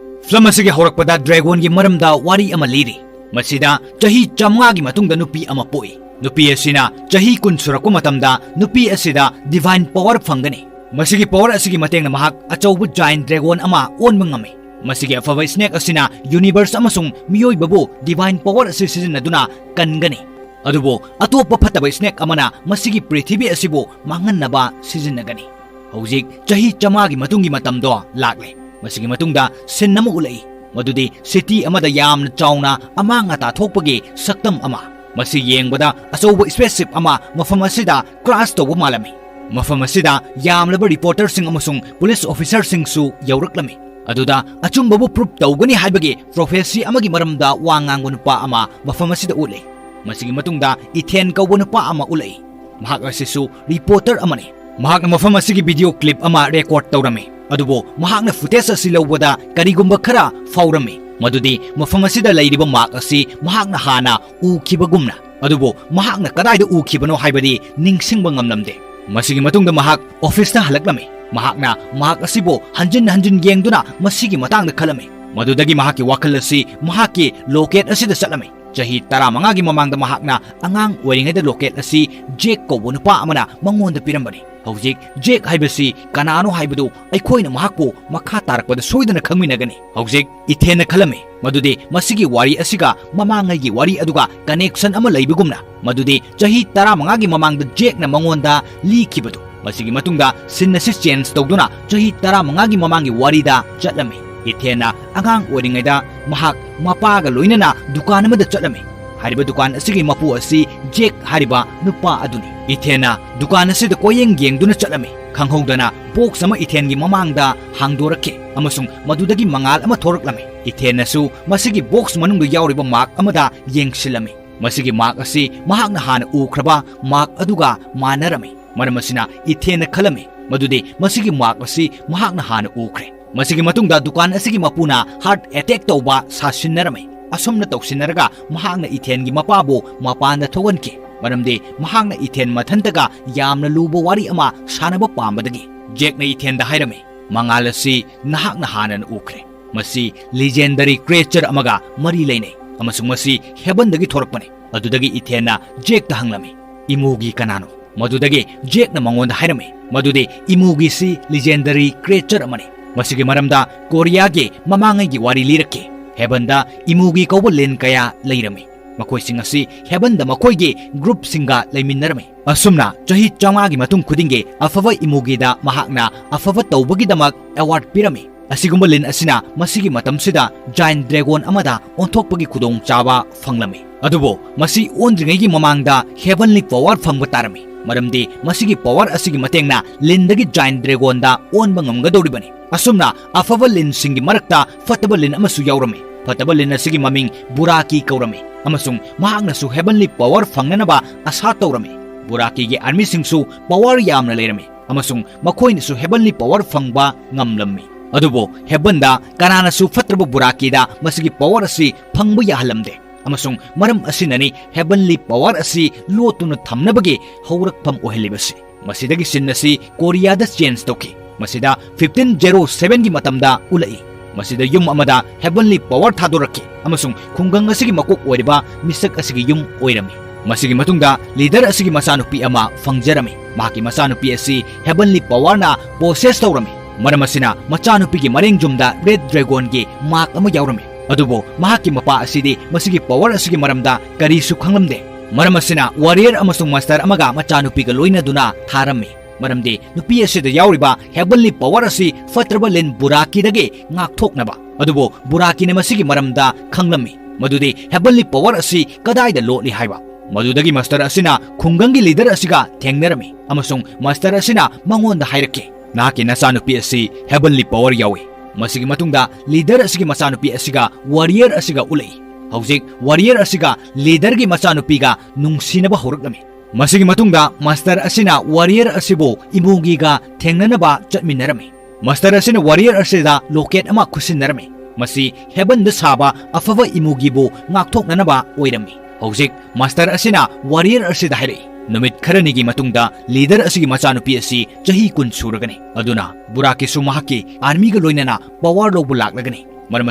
ꯐꯤꯂꯝ ꯑꯁꯤꯒꯤ ꯍꯧꯔꯛꯄꯗ ꯗ꯭ꯔꯦꯒꯣꯟꯒꯤ ꯃꯔꯝꯗ ꯋꯥꯔꯤ ꯑꯃ ꯂꯤꯔꯤ꯫ ꯃꯁꯤꯗ ꯆꯍꯤ ꯆꯥꯝꯃꯉꯥꯒꯤ ꯃꯇꯨꯡꯗ ꯅꯨꯄꯤ ꯑꯃ ꯄꯣꯛꯏ꯫ ꯅꯨꯄꯤ ꯑꯁꯤꯅ ꯆꯍꯤ ꯀꯨꯟ ꯁꯨꯔꯛꯄ ꯃꯇꯝꯗ ꯅꯨꯄꯤ ꯑꯁꯤꯗ ꯗꯤꯚꯥꯏꯟ ꯄꯥꯋꯔ ꯐꯪꯒꯅꯤ꯫ ꯃꯁꯤꯒꯤ ꯄꯥꯋꯔ ꯑꯁꯤꯒꯤ ꯃꯇꯦꯡꯅ ꯃꯍꯥꯛ ꯑꯆꯧꯕ ꯖꯥꯏꯟ ꯗ꯭ꯔꯦꯒꯣꯟ ꯑꯃ ꯑꯣꯟꯕ ꯉꯝꯃꯤ꯫ ꯃꯁꯤꯒꯤ ꯑꯐꯕ ꯁ꯭ꯅꯦꯛ ꯑꯁꯤꯅ ꯌꯨꯅꯤꯚꯔꯁ ꯑꯃꯁꯨꯡ ꯃꯤꯑꯣꯏꯕꯕꯨ ꯗꯤꯚꯥꯏꯟ ꯄꯥꯋꯔ ꯑꯁꯤ ꯁꯤꯖꯤꯟꯅꯗꯨꯅ ꯀꯟꯒꯅꯤ꯫ ꯑꯗꯨꯕꯨ ꯑꯇꯣꯞꯄ ꯐꯠꯇꯕ ꯁ꯭ꯅꯦꯛ ꯑꯃꯅ ꯃꯁꯤꯒꯤ ꯄ꯭ꯔꯤꯊꯤꯕꯤ ꯑꯁꯤꯕꯨ ꯃꯥꯡꯍꯟꯅꯕ ꯁꯤꯖꯤꯟꯅꯒꯅꯤ꯫ ꯍꯧꯖꯤꯛ ꯆꯍꯤ ꯆꯥꯝꯃꯉꯥꯒꯤ ꯃꯇꯨꯡꯒꯤ ꯃꯇꯝꯗꯣ ꯂꯥꯛꯂꯦ꯫ ꯃꯁꯤꯒꯤ ꯃꯇꯨꯡꯗ ꯁꯤꯟ ꯑꯃ ꯎꯠꯂꯛꯏ, ꯃꯗꯨꯗꯤ ꯁꯤꯇꯤ ꯑꯃꯗ ꯌꯥꯝꯅ ꯆꯥꯎꯅ ꯑꯃꯥꯡ ꯑꯇꯥ ꯊꯣꯛꯄꯒꯤ ꯁꯛꯇꯝ ꯑꯃ꯫ ꯃꯁꯤ ꯌꯦꯡꯕꯗ ꯑꯆꯧꯕ ꯁ꯭ꯄꯦꯁꯁꯤꯞ ꯑꯃ ꯃꯐꯝ ꯑꯁꯤꯗ ꯀ꯭ꯔꯥꯁ ꯇꯧꯕ ꯃꯥꯜꯂꯝꯃꯤ꯫ ꯃꯐꯝ ꯑꯁꯤꯗ ꯌꯥꯝꯂꯕ ꯔꯤꯄꯣꯔꯇꯔꯁꯤꯡ ꯑꯃꯁꯨꯡ ꯄꯨꯂꯤꯁ ꯑꯣꯐꯤꯁꯔꯁꯤꯡꯁꯨ ꯌꯧꯔꯛꯂꯝꯃꯤ꯫ ꯑꯗꯨꯗ ꯑꯆꯨꯝꯕꯕꯨ ꯄ꯭ꯔꯨꯞ ꯇꯧꯒꯅꯤ ꯍꯥꯏꯕꯒꯤ ꯄ꯭ꯔꯣꯐꯦꯁꯤ ꯑꯃꯒꯤ ꯃꯔꯝꯗ ꯋꯥ ꯉꯥꯡꯕ ꯅꯨꯄꯥ ꯑꯃ ꯃꯐꯝ ꯑꯁꯤꯗ ꯎꯠꯂꯤ꯫ ꯃꯁꯤꯒꯤ ꯃꯇꯨꯡꯗ ꯏꯊꯦꯟ ꯀꯧꯕ ꯅꯨꯄꯥ ꯑꯃ ꯎꯠꯂꯛꯏ꯫ ꯃꯍꯥꯛ ꯑꯁꯤꯁꯨ ꯔꯤꯄꯣꯔꯇꯔ ꯑꯃꯅꯤ꯫ ꯃꯍꯥꯛꯅ ꯃꯐꯝ ꯑꯁꯤꯒꯤ ꯚꯤꯗꯤꯑꯣ ꯀ꯭ꯂꯤꯞ ꯑꯃ ꯔꯦꯀꯣꯔꯗ ꯇꯧꯔꯝꯃꯤ, ꯑꯗꯨꯕꯨ ꯃꯍꯥꯛꯅ ꯐꯨꯇꯦꯖ ꯑꯁꯤ ꯂꯧꯕꯗ ꯀꯔꯤꯒꯨꯝꯕ ꯈꯔ ꯐꯥꯎꯔꯝꯃꯤ, ꯃꯗꯨꯗꯤ ꯃꯐꯝ ꯑꯁꯤꯗ ꯂꯩꯔꯤꯕ ꯃꯥꯔꯛ ꯑꯁꯤ ꯃꯍꯥꯛꯅ ꯍꯥꯟꯅ ꯎꯈꯤꯕꯒꯨꯝꯅ꯫ ꯑꯗꯨꯕꯨ ꯃꯍꯥꯛꯅ ꯀꯗꯥꯏꯗ ꯎꯈꯤꯕꯅꯣ ꯍꯥꯏꯕꯗꯤ ꯅꯤꯡꯁꯤꯡꯕ ꯉꯝꯂꯝꯗꯦ꯫ ꯃꯁꯤꯒꯤ ꯃꯇꯨꯡꯗ ꯃꯍꯥꯛ ꯑꯣꯐꯤꯁꯇ ꯍꯜꯂꯛꯂꯝꯃꯤ꯫ ꯃꯍꯥꯛꯅ ꯃꯥꯔꯛ ꯑꯁꯤꯕꯨ ꯍꯟꯖꯤꯟ ꯍꯟꯖꯤꯟ ꯌꯦꯡꯗꯨꯅ ꯃꯁꯤꯒꯤ ꯃꯇꯥꯡꯗ ꯈꯜꯂꯝꯃꯤ꯫ ꯃꯗꯨꯗꯒꯤ ꯃꯍꯥꯛꯀꯤ ꯋꯥꯈꯜ ꯑꯁꯤ ꯃꯍꯥꯛꯀꯤ ꯂꯣꯀꯦꯠ ꯑꯁꯤꯗ ꯆꯠꯂꯝꯃꯤ꯫ ꯆꯍꯤ ꯇꯔꯥꯃꯉꯥꯒꯤ ꯃꯃꯥꯡꯗ ꯃꯍꯥꯛꯅ ꯑꯉꯥꯡ ꯑꯣꯏꯔꯤꯉꯩꯗ ꯂꯣꯀꯦꯠ ꯑꯁꯤ ꯖꯦꯛ ꯀꯧꯕ ꯅꯨꯄꯥ ꯑꯃꯅ ꯃꯉꯣꯟꯗ ꯄꯤꯔꯝꯕꯅꯤ꯫ ꯍꯧꯖꯤꯛ ꯖꯦꯛ ꯍꯥꯏꯕꯁꯤ ꯀꯅꯥꯅꯣ ꯍꯥꯏꯕꯗꯨ ꯑꯩꯈꯣꯏꯅ ꯃꯍꯥꯛꯄꯨ ꯃꯈꯥ ꯇꯥꯔꯛꯄꯗ ꯁꯣꯏꯗꯅ ꯈꯪꯃꯤꯟꯅꯒꯅꯤ꯫ ꯍꯧꯖꯤꯛ ꯏꯊꯦꯟꯅ ꯈꯜꯂꯝꯃꯤ ꯃꯗꯨꯗꯤ ꯃꯁꯤꯒꯤ ꯋꯥꯔꯤ ꯑꯁꯤꯒ ꯃꯃꯥꯡꯉꯩꯒꯤ ꯋꯥꯔꯤ ꯑꯗꯨꯒ ꯀꯅꯦꯛꯁꯟ ꯑꯃ ꯂꯩꯕꯒꯨꯝꯅ, ꯃꯗꯨꯗꯤ ꯆꯍꯤ ꯇꯔꯥꯃꯉꯥꯒꯤ ꯃꯃꯥꯡꯗ ꯖꯦꯛꯅ ꯃꯉꯣꯟꯗ ꯂꯤꯈꯤꯕꯗꯨ꯫ ꯃꯁꯤꯒꯤ ꯃꯇꯨꯡꯗ ꯁꯤꯟ ꯑꯁꯤ ꯆꯦꯟꯖ ꯇꯧꯗꯨꯅ ꯆꯍꯤ ꯇꯔꯥꯃꯉꯥꯒꯤ ꯃꯃꯥꯡꯒꯤ ꯋꯥꯔꯤꯗ ꯆꯠꯂꯝꯃꯤ꯫ ꯏꯊꯦꯟꯅ ꯑꯉꯥꯡ ꯑꯣꯏꯔꯤꯉꯩꯗ ꯃꯍꯥꯛ ꯃꯄꯥꯒ ꯂꯣꯏꯅꯅ ꯗꯨꯀꯥꯟ ꯑꯃꯗ ꯆꯠꯂꯝꯃꯤ꯫ ꯍꯥꯏꯔꯤꯕ ꯗꯨꯀꯥꯟ ꯑꯁꯤꯒꯤ ꯃꯄꯨ ꯑꯁꯤ ꯖꯦꯛ ꯍꯥꯏꯔꯤꯕ ꯅꯨꯄꯥ ꯑꯗꯨꯅꯤ꯫ ꯏꯊꯦꯟꯅ ꯗꯨꯀꯥꯟ ꯑꯁꯤꯗ ꯀꯣꯏꯌꯦꯡ ꯌꯦꯡꯗꯨꯅ ꯆꯠꯂꯝꯃꯤ꯫ ꯈꯪꯍꯧꯗꯅ ꯕꯣꯛꯁ ꯑꯃ ꯏꯊꯦꯟꯒꯤ ꯃꯃꯥꯡꯗ ꯍꯥꯡꯗꯣꯔꯛꯈꯤ ꯑꯃꯁꯨꯡ ꯃꯗꯨꯗꯒꯤ ꯃꯉꯥꯜ ꯑꯃ ꯊꯣꯔꯛꯂꯝꯃꯤ꯫ ꯏꯊꯦꯟꯅꯁꯨ ꯃꯁꯤꯒꯤ ꯕꯣꯛꯁ ꯃꯅꯨꯡꯗ ꯌꯥꯎꯔꯤꯕ ꯃꯥꯔꯛ ꯑꯃꯗ ꯌꯦꯡꯁꯤꯜꯂꯝꯃꯤ꯫ ꯃꯁꯤꯒꯤ ꯃꯥꯔꯛ ꯑꯁꯤ ꯃꯍꯥꯛꯅ ꯍꯥꯟꯅ ꯎꯈ꯭ꯔꯕ ꯃꯥꯔꯛ ꯑꯗꯨꯒ ꯃꯥꯟꯅꯔꯝꯃꯤ꯫ ꯃꯔꯝ ꯑꯁꯤꯅ ꯏꯊꯦꯟꯅ ꯈꯜꯂꯝꯃꯤ ꯃꯗꯨꯗꯤ ꯃꯁꯤꯒꯤ ꯃꯥꯔꯛ ꯑꯁꯤ ꯃꯍꯥꯛꯅ ꯍꯥꯟꯅ ꯎꯈ꯭ꯔꯦ꯫ ꯃꯁꯤꯒꯤ ꯃꯇꯨꯡꯗ ꯗꯨꯀꯥꯟ ꯑꯁꯤꯒꯤ ꯃꯄꯨꯅ ꯍꯥꯔꯠ ꯑꯦꯇꯦꯛ ꯇꯧꯕ ꯁꯥꯁꯤꯟꯅꯔꯝꯃꯤ꯫ ꯑꯁꯨꯝꯅ ꯇꯧꯁꯤꯟꯅꯔꯒ ꯃꯍꯥꯛꯅ ꯏꯊꯦꯟꯒꯤ ꯃꯄꯥꯕꯨ ꯃꯄꯥꯟꯗ ꯊꯣꯛꯍꯟꯈꯤ꯫ ꯃꯔꯝꯗꯤ ꯃꯍꯥꯛꯅ ꯏꯊꯦꯟ ꯃꯊꯟꯇꯒ ꯌꯥꯝꯅ ꯂꯨꯕ ꯋꯥꯔꯤ ꯑꯃ ꯁꯥꯟꯅꯕ ꯄꯥꯝꯕꯗꯒꯤ꯫ ꯖꯦꯛꯅ ꯏꯊꯦꯟꯗ ꯍꯥꯏꯔꯝꯃꯤ, "ꯃꯉꯥꯜ ꯑꯁꯤ ꯅꯍꯥꯛꯅ ꯍꯥꯟꯅꯅ ꯎꯈ꯭ꯔꯦ꯫ ꯃꯁꯤ legendary creature ꯑꯃꯒ ꯃꯔꯤ ꯂꯩꯅꯩ ꯑꯃꯁꯨꯡ ꯃꯁꯤ heavenꯗꯒꯤ ꯊꯣꯔꯛꯄꯅꯤ꯫" ꯑꯗꯨꯗꯒꯤ ꯏꯊꯦꯟꯅ ꯖꯦꯛꯇ ꯍꯪꯂꯝꯃꯤ, "ꯏꯃꯨꯒꯤ ꯀꯅꯥꯅꯣ?" ꯃꯗꯨꯗꯒꯤ ꯖꯦꯛꯅ ꯃꯉꯣꯟꯗ ꯍꯥꯏꯔꯝꯃꯤ ꯃꯗꯨꯗꯤ ꯏꯃꯨꯒꯤꯁꯤ legendary creature ꯑꯃꯅꯤ꯫ ꯃꯁꯤꯒꯤ ꯃꯔꯝꯗ ꯀꯣꯔꯤꯌꯥꯒꯤ ꯃꯃꯥꯡꯉꯩꯒꯤ ꯋꯥꯔꯤ ꯂꯤꯔꯛꯈꯤ꯫ Heavenꯗ ꯏꯃꯨꯒꯤ ꯀꯧꯕ ꯂꯤꯟ ꯀꯌꯥ ꯂꯩꯔꯝꯃꯤ꯫ ꯃꯈꯣꯏꯁꯤꯡ ꯑꯁꯤ heavenꯗ ꯃꯈꯣꯏꯒꯤ groupꯁꯤꯡꯒ ꯂꯩꯃꯤꯟꯅꯔꯝꯃꯤ꯫ ꯑꯁꯨꯝꯅ ꯆꯍꯤ ꯆꯥꯝꯃꯉꯥꯒꯤ ꯃꯇꯨꯡ ꯈꯨꯗꯤꯡꯒꯤ ꯑꯐꯕ ꯏꯃꯨꯒꯤꯗ ꯃꯍꯥꯛꯅ ꯑꯐꯕ ꯇꯧꯕꯒꯤꯗꯃꯛ award ꯄꯤꯔꯝꯃꯤ꯫ ꯑꯁꯤꯒꯨꯝꯕ ꯂꯤꯟ ꯑꯁꯤꯅ ꯃꯁꯤꯒꯤ ꯃꯇꯝꯁꯤꯗ giant dragon ꯑꯃꯗ ꯑꯣꯟꯊꯣꯛꯄꯒꯤ ꯈꯨꯗꯣꯡꯆꯥꯕ ꯐꯪꯂꯝꯃꯤ꯫ ꯑꯗꯨꯕꯨ ꯃꯁꯤ ꯑꯣꯟꯗ꯭ꯔꯤꯉꯩꯒꯤ ꯃꯃꯥꯡꯗ heavenly power ꯐꯪꯕ ꯇꯥꯔꯝꯃꯤ, ꯃꯔꯝꯗꯤ ꯃꯁꯤꯒꯤ power ꯑꯁꯤꯒꯤ ꯃꯇꯦꯡꯅ ꯂꯤꯟꯗꯒꯤ giant dragonꯗ ꯑꯣꯟꯕ ꯉꯝꯒꯗꯧꯔꯤꯕꯅꯤ꯫ ꯑꯁꯨꯝꯅ ꯑꯐꯕ ꯂꯤꯟꯁꯤꯡꯒꯤ ꯃꯔꯛꯇ ꯐꯠꯇꯕ ꯂꯤꯟ ꯑꯃꯁꯨ ꯌꯥꯎꯔꯝꯃꯤ꯫ ꯐꯠꯇꯕ ꯂꯤꯟ ꯑꯁꯤꯒꯤ ꯃꯃꯤꯡ ꯕꯨꯔꯥꯀꯤ ꯀꯧꯔꯝꯃꯤ, ꯑꯃꯁꯨꯡ ꯃꯍꯥꯛꯅꯁꯨ heavenly power ꯐꯪꯅꯅꯕ ꯑꯁꯥ ꯇꯧꯔꯝꯃꯤ꯫ ꯕꯨꯔꯥꯀꯤꯒꯤ armyꯁꯤꯡꯁꯨ power ꯌꯥꯝꯅ ꯂꯩꯔꯝꯃꯤ, ꯑꯃꯁꯨꯡ ꯃꯈꯣꯏꯅꯁꯨ heavenly power ꯐꯪꯕ ꯉꯝꯂꯝꯃꯤ꯫ ꯑꯗꯨꯕꯨ heavenꯗ ꯀꯅꯥꯅꯁꯨ ꯐꯠꯇ꯭ꯔꯕ ꯕꯨꯔꯥꯀꯤꯗ ꯃꯁꯤꯒꯤ power ꯑꯁꯤ ꯐꯪꯕ ꯌꯥꯍꯜꯂꯝꯗꯦ, ꯑꯃꯁꯨꯡ ꯃꯔꯝ ꯑꯁꯤꯅꯅꯤ heavenly power ꯑꯁꯤ ꯂꯣꯠꯇꯨꯅ ꯊꯝꯅꯕꯒꯤ ꯍꯧꯔꯛꯐꯝ ꯑꯣꯏꯍꯜꯂꯤꯕꯁꯤ꯫ ꯃꯁꯤꯗꯒꯤ scene ꯑꯁꯤ ꯀꯣꯔꯤꯌꯥꯗ change ꯇꯧꯈꯤ꯫ ꯃꯁꯤꯗ fifteen zero sevenꯒꯤ ꯃꯇꯝꯗ ꯎꯠꯂꯛꯏ꯫ ꯃꯁꯤꯗ ꯌꯨꯝ ꯑꯃꯗ heavenly power ꯊꯥꯗꯣꯔꯛꯈꯤ, ꯑꯃꯁꯨꯡ ꯈꯨꯡꯒꯪ ꯑꯁꯤꯒꯤ ꯃꯀꯣꯛ ꯑꯣꯏꯔꯤꯕ ꯃꯤꯁꯛ ꯑꯁꯤꯒꯤ ꯌꯨꯝ ꯑꯣꯏꯔꯝꯃꯤ꯫ ꯃꯁꯤꯒꯤ ꯃꯇꯨꯡꯗ leader ꯑꯁꯤꯒꯤ ꯃꯆꯥꯅꯨꯄꯤ ꯑꯃ ꯐꯪꯖꯔꯝꯃꯤ꯫ ꯃꯍꯥꯛꯀꯤ ꯃꯆꯥꯅꯨꯄꯤ ꯑꯁꯤ heavenly powerꯅ possess ꯇꯧꯔꯝꯃꯤ꯫ ꯃꯔꯝ ꯑꯁꯤꯅ ꯃꯆꯥꯅꯨꯄꯤꯒꯤ ꯃꯔꯦꯡ ꯌꯨꯝꯗ red dragonꯒꯤ mark ꯑꯃ ꯌꯥꯎꯔꯝꯃꯤ꯫ ꯑꯗꯨꯕꯨ ꯃꯍꯥꯛꯀꯤ ꯃꯄꯥ ꯑꯁꯤꯗꯤ ꯃꯁꯤꯒꯤ power ꯑꯁꯤꯒꯤ ꯃꯔꯝꯗ ꯀꯔꯤꯁꯨ ꯈꯪꯂꯝꯗꯦ꯫ ꯃꯔꯝ ꯑꯁꯤꯅ warrior ꯑꯃꯁꯨꯡ master ꯑꯃꯒ ꯃꯆꯥꯅꯨꯄꯤꯒ ꯂꯣꯏꯅꯗꯨꯅ ꯊꯥꯔꯝꯃꯤ, ꯃꯔꯝꯗꯤ ꯅꯨꯄꯤ ꯑꯁꯤꯗ ꯌꯥꯎꯔꯤꯕ heavenly power ꯑꯁꯤ ꯐꯠꯇ꯭ꯔꯕ ꯂꯤꯟ ꯕꯨꯔꯥꯀꯤꯗꯒꯤ ꯉꯥꯛꯊꯣꯛꯅꯕ꯫ ꯑꯗꯨꯕꯨ ꯕꯨꯔꯥꯀꯤꯅ ꯃꯁꯤꯒꯤ ꯃꯔꯝꯗ ꯈꯪꯂꯝꯃꯤ, ꯃꯗꯨꯗꯤ heavenly power ꯑꯁꯤ ꯀꯗꯥꯏꯗ ꯂꯣꯠꯂꯤ ꯍꯥꯏꯕ꯫ ꯃꯗꯨꯗꯒꯤ master ꯑꯁꯤꯅ ꯈꯨꯡꯒꯪꯒꯤ leader ꯑꯁꯤꯒ ꯊꯦꯡꯅꯔꯝꯃꯤ, ꯑꯃꯁꯨꯡ master ꯑꯁꯤꯅ ꯃꯉꯣꯟꯗ ꯍꯥꯏꯔꯛꯈꯤ, "ꯅꯍꯥꯛꯀꯤ ꯅꯆꯥꯅꯨꯄꯤ ꯑꯁꯤ heavenly power ꯌꯥꯎꯏ꯫" ꯃꯁꯤꯒꯤ ꯃꯇꯨꯡꯗ leader ꯑꯁꯤꯒꯤ ꯃꯆꯥꯅꯨꯄꯤ ꯑꯁꯤꯒ warrior ꯑꯁꯤꯒ ꯎꯠꯂꯛꯏ꯫ ꯍꯧꯖꯤꯛ warrior ꯑꯁꯤꯒ leaderꯒꯤ ꯃꯆꯥꯅꯨꯄꯤꯒ ꯅꯨꯡꯁꯤꯅꯕ ꯍꯧꯔꯛꯂꯝꯃꯤ꯫ ꯃꯁꯤꯒꯤ ꯃꯇꯨꯡꯗ master ꯑꯁꯤꯅ warrior ꯑꯁꯤꯕꯨ ꯏꯃꯨꯒꯤꯒ ꯊꯦꯡꯅꯅꯕ ꯆꯠꯃꯤꯟꯅꯔꯝꯃꯤ꯫ Master ꯑꯁꯤꯅ warrior ꯑꯁꯤꯗ locket ꯑꯃ ꯈꯨꯠꯁꯤꯟꯅꯔꯝꯃꯤ꯫ ꯃꯁꯤ heavenꯗ ꯁꯥꯕ ꯑꯐꯕ ꯏꯃꯨꯒꯤꯕꯨ ꯉꯥꯛꯊꯣꯛꯅꯅꯕ ꯑꯣꯏꯔꯝꯃꯤ꯫ ꯍꯧꯖꯤꯛ ꯃꯥꯁꯇꯔ ꯑꯁꯤꯅ ꯋꯥꯔꯤꯌꯔ ꯑꯁꯤꯗ ꯍꯥꯏꯔꯛꯏ, ꯅꯨꯃꯤꯠ ꯈꯔꯅꯤꯒꯤ ꯃꯇꯨꯡꯗ ꯂꯤꯗꯔ ꯑꯁꯤꯒꯤ ꯃꯆꯥꯅꯨꯄꯤ ꯑꯁꯤ ꯆꯍꯤ ꯀꯨꯟ ꯁꯨꯔꯒꯅꯤ꯫ ꯑꯗꯨꯅ ꯕꯨꯔꯥꯀꯤꯁꯨ ꯃꯍꯥꯛꯀꯤ ꯑꯥꯔꯃꯤꯒ ꯂꯣꯏꯅꯅ ꯄꯋꯥꯔ ꯂꯧꯕ ꯂꯥꯛꯂꯒꯅꯤ꯫ ꯃꯔꯝ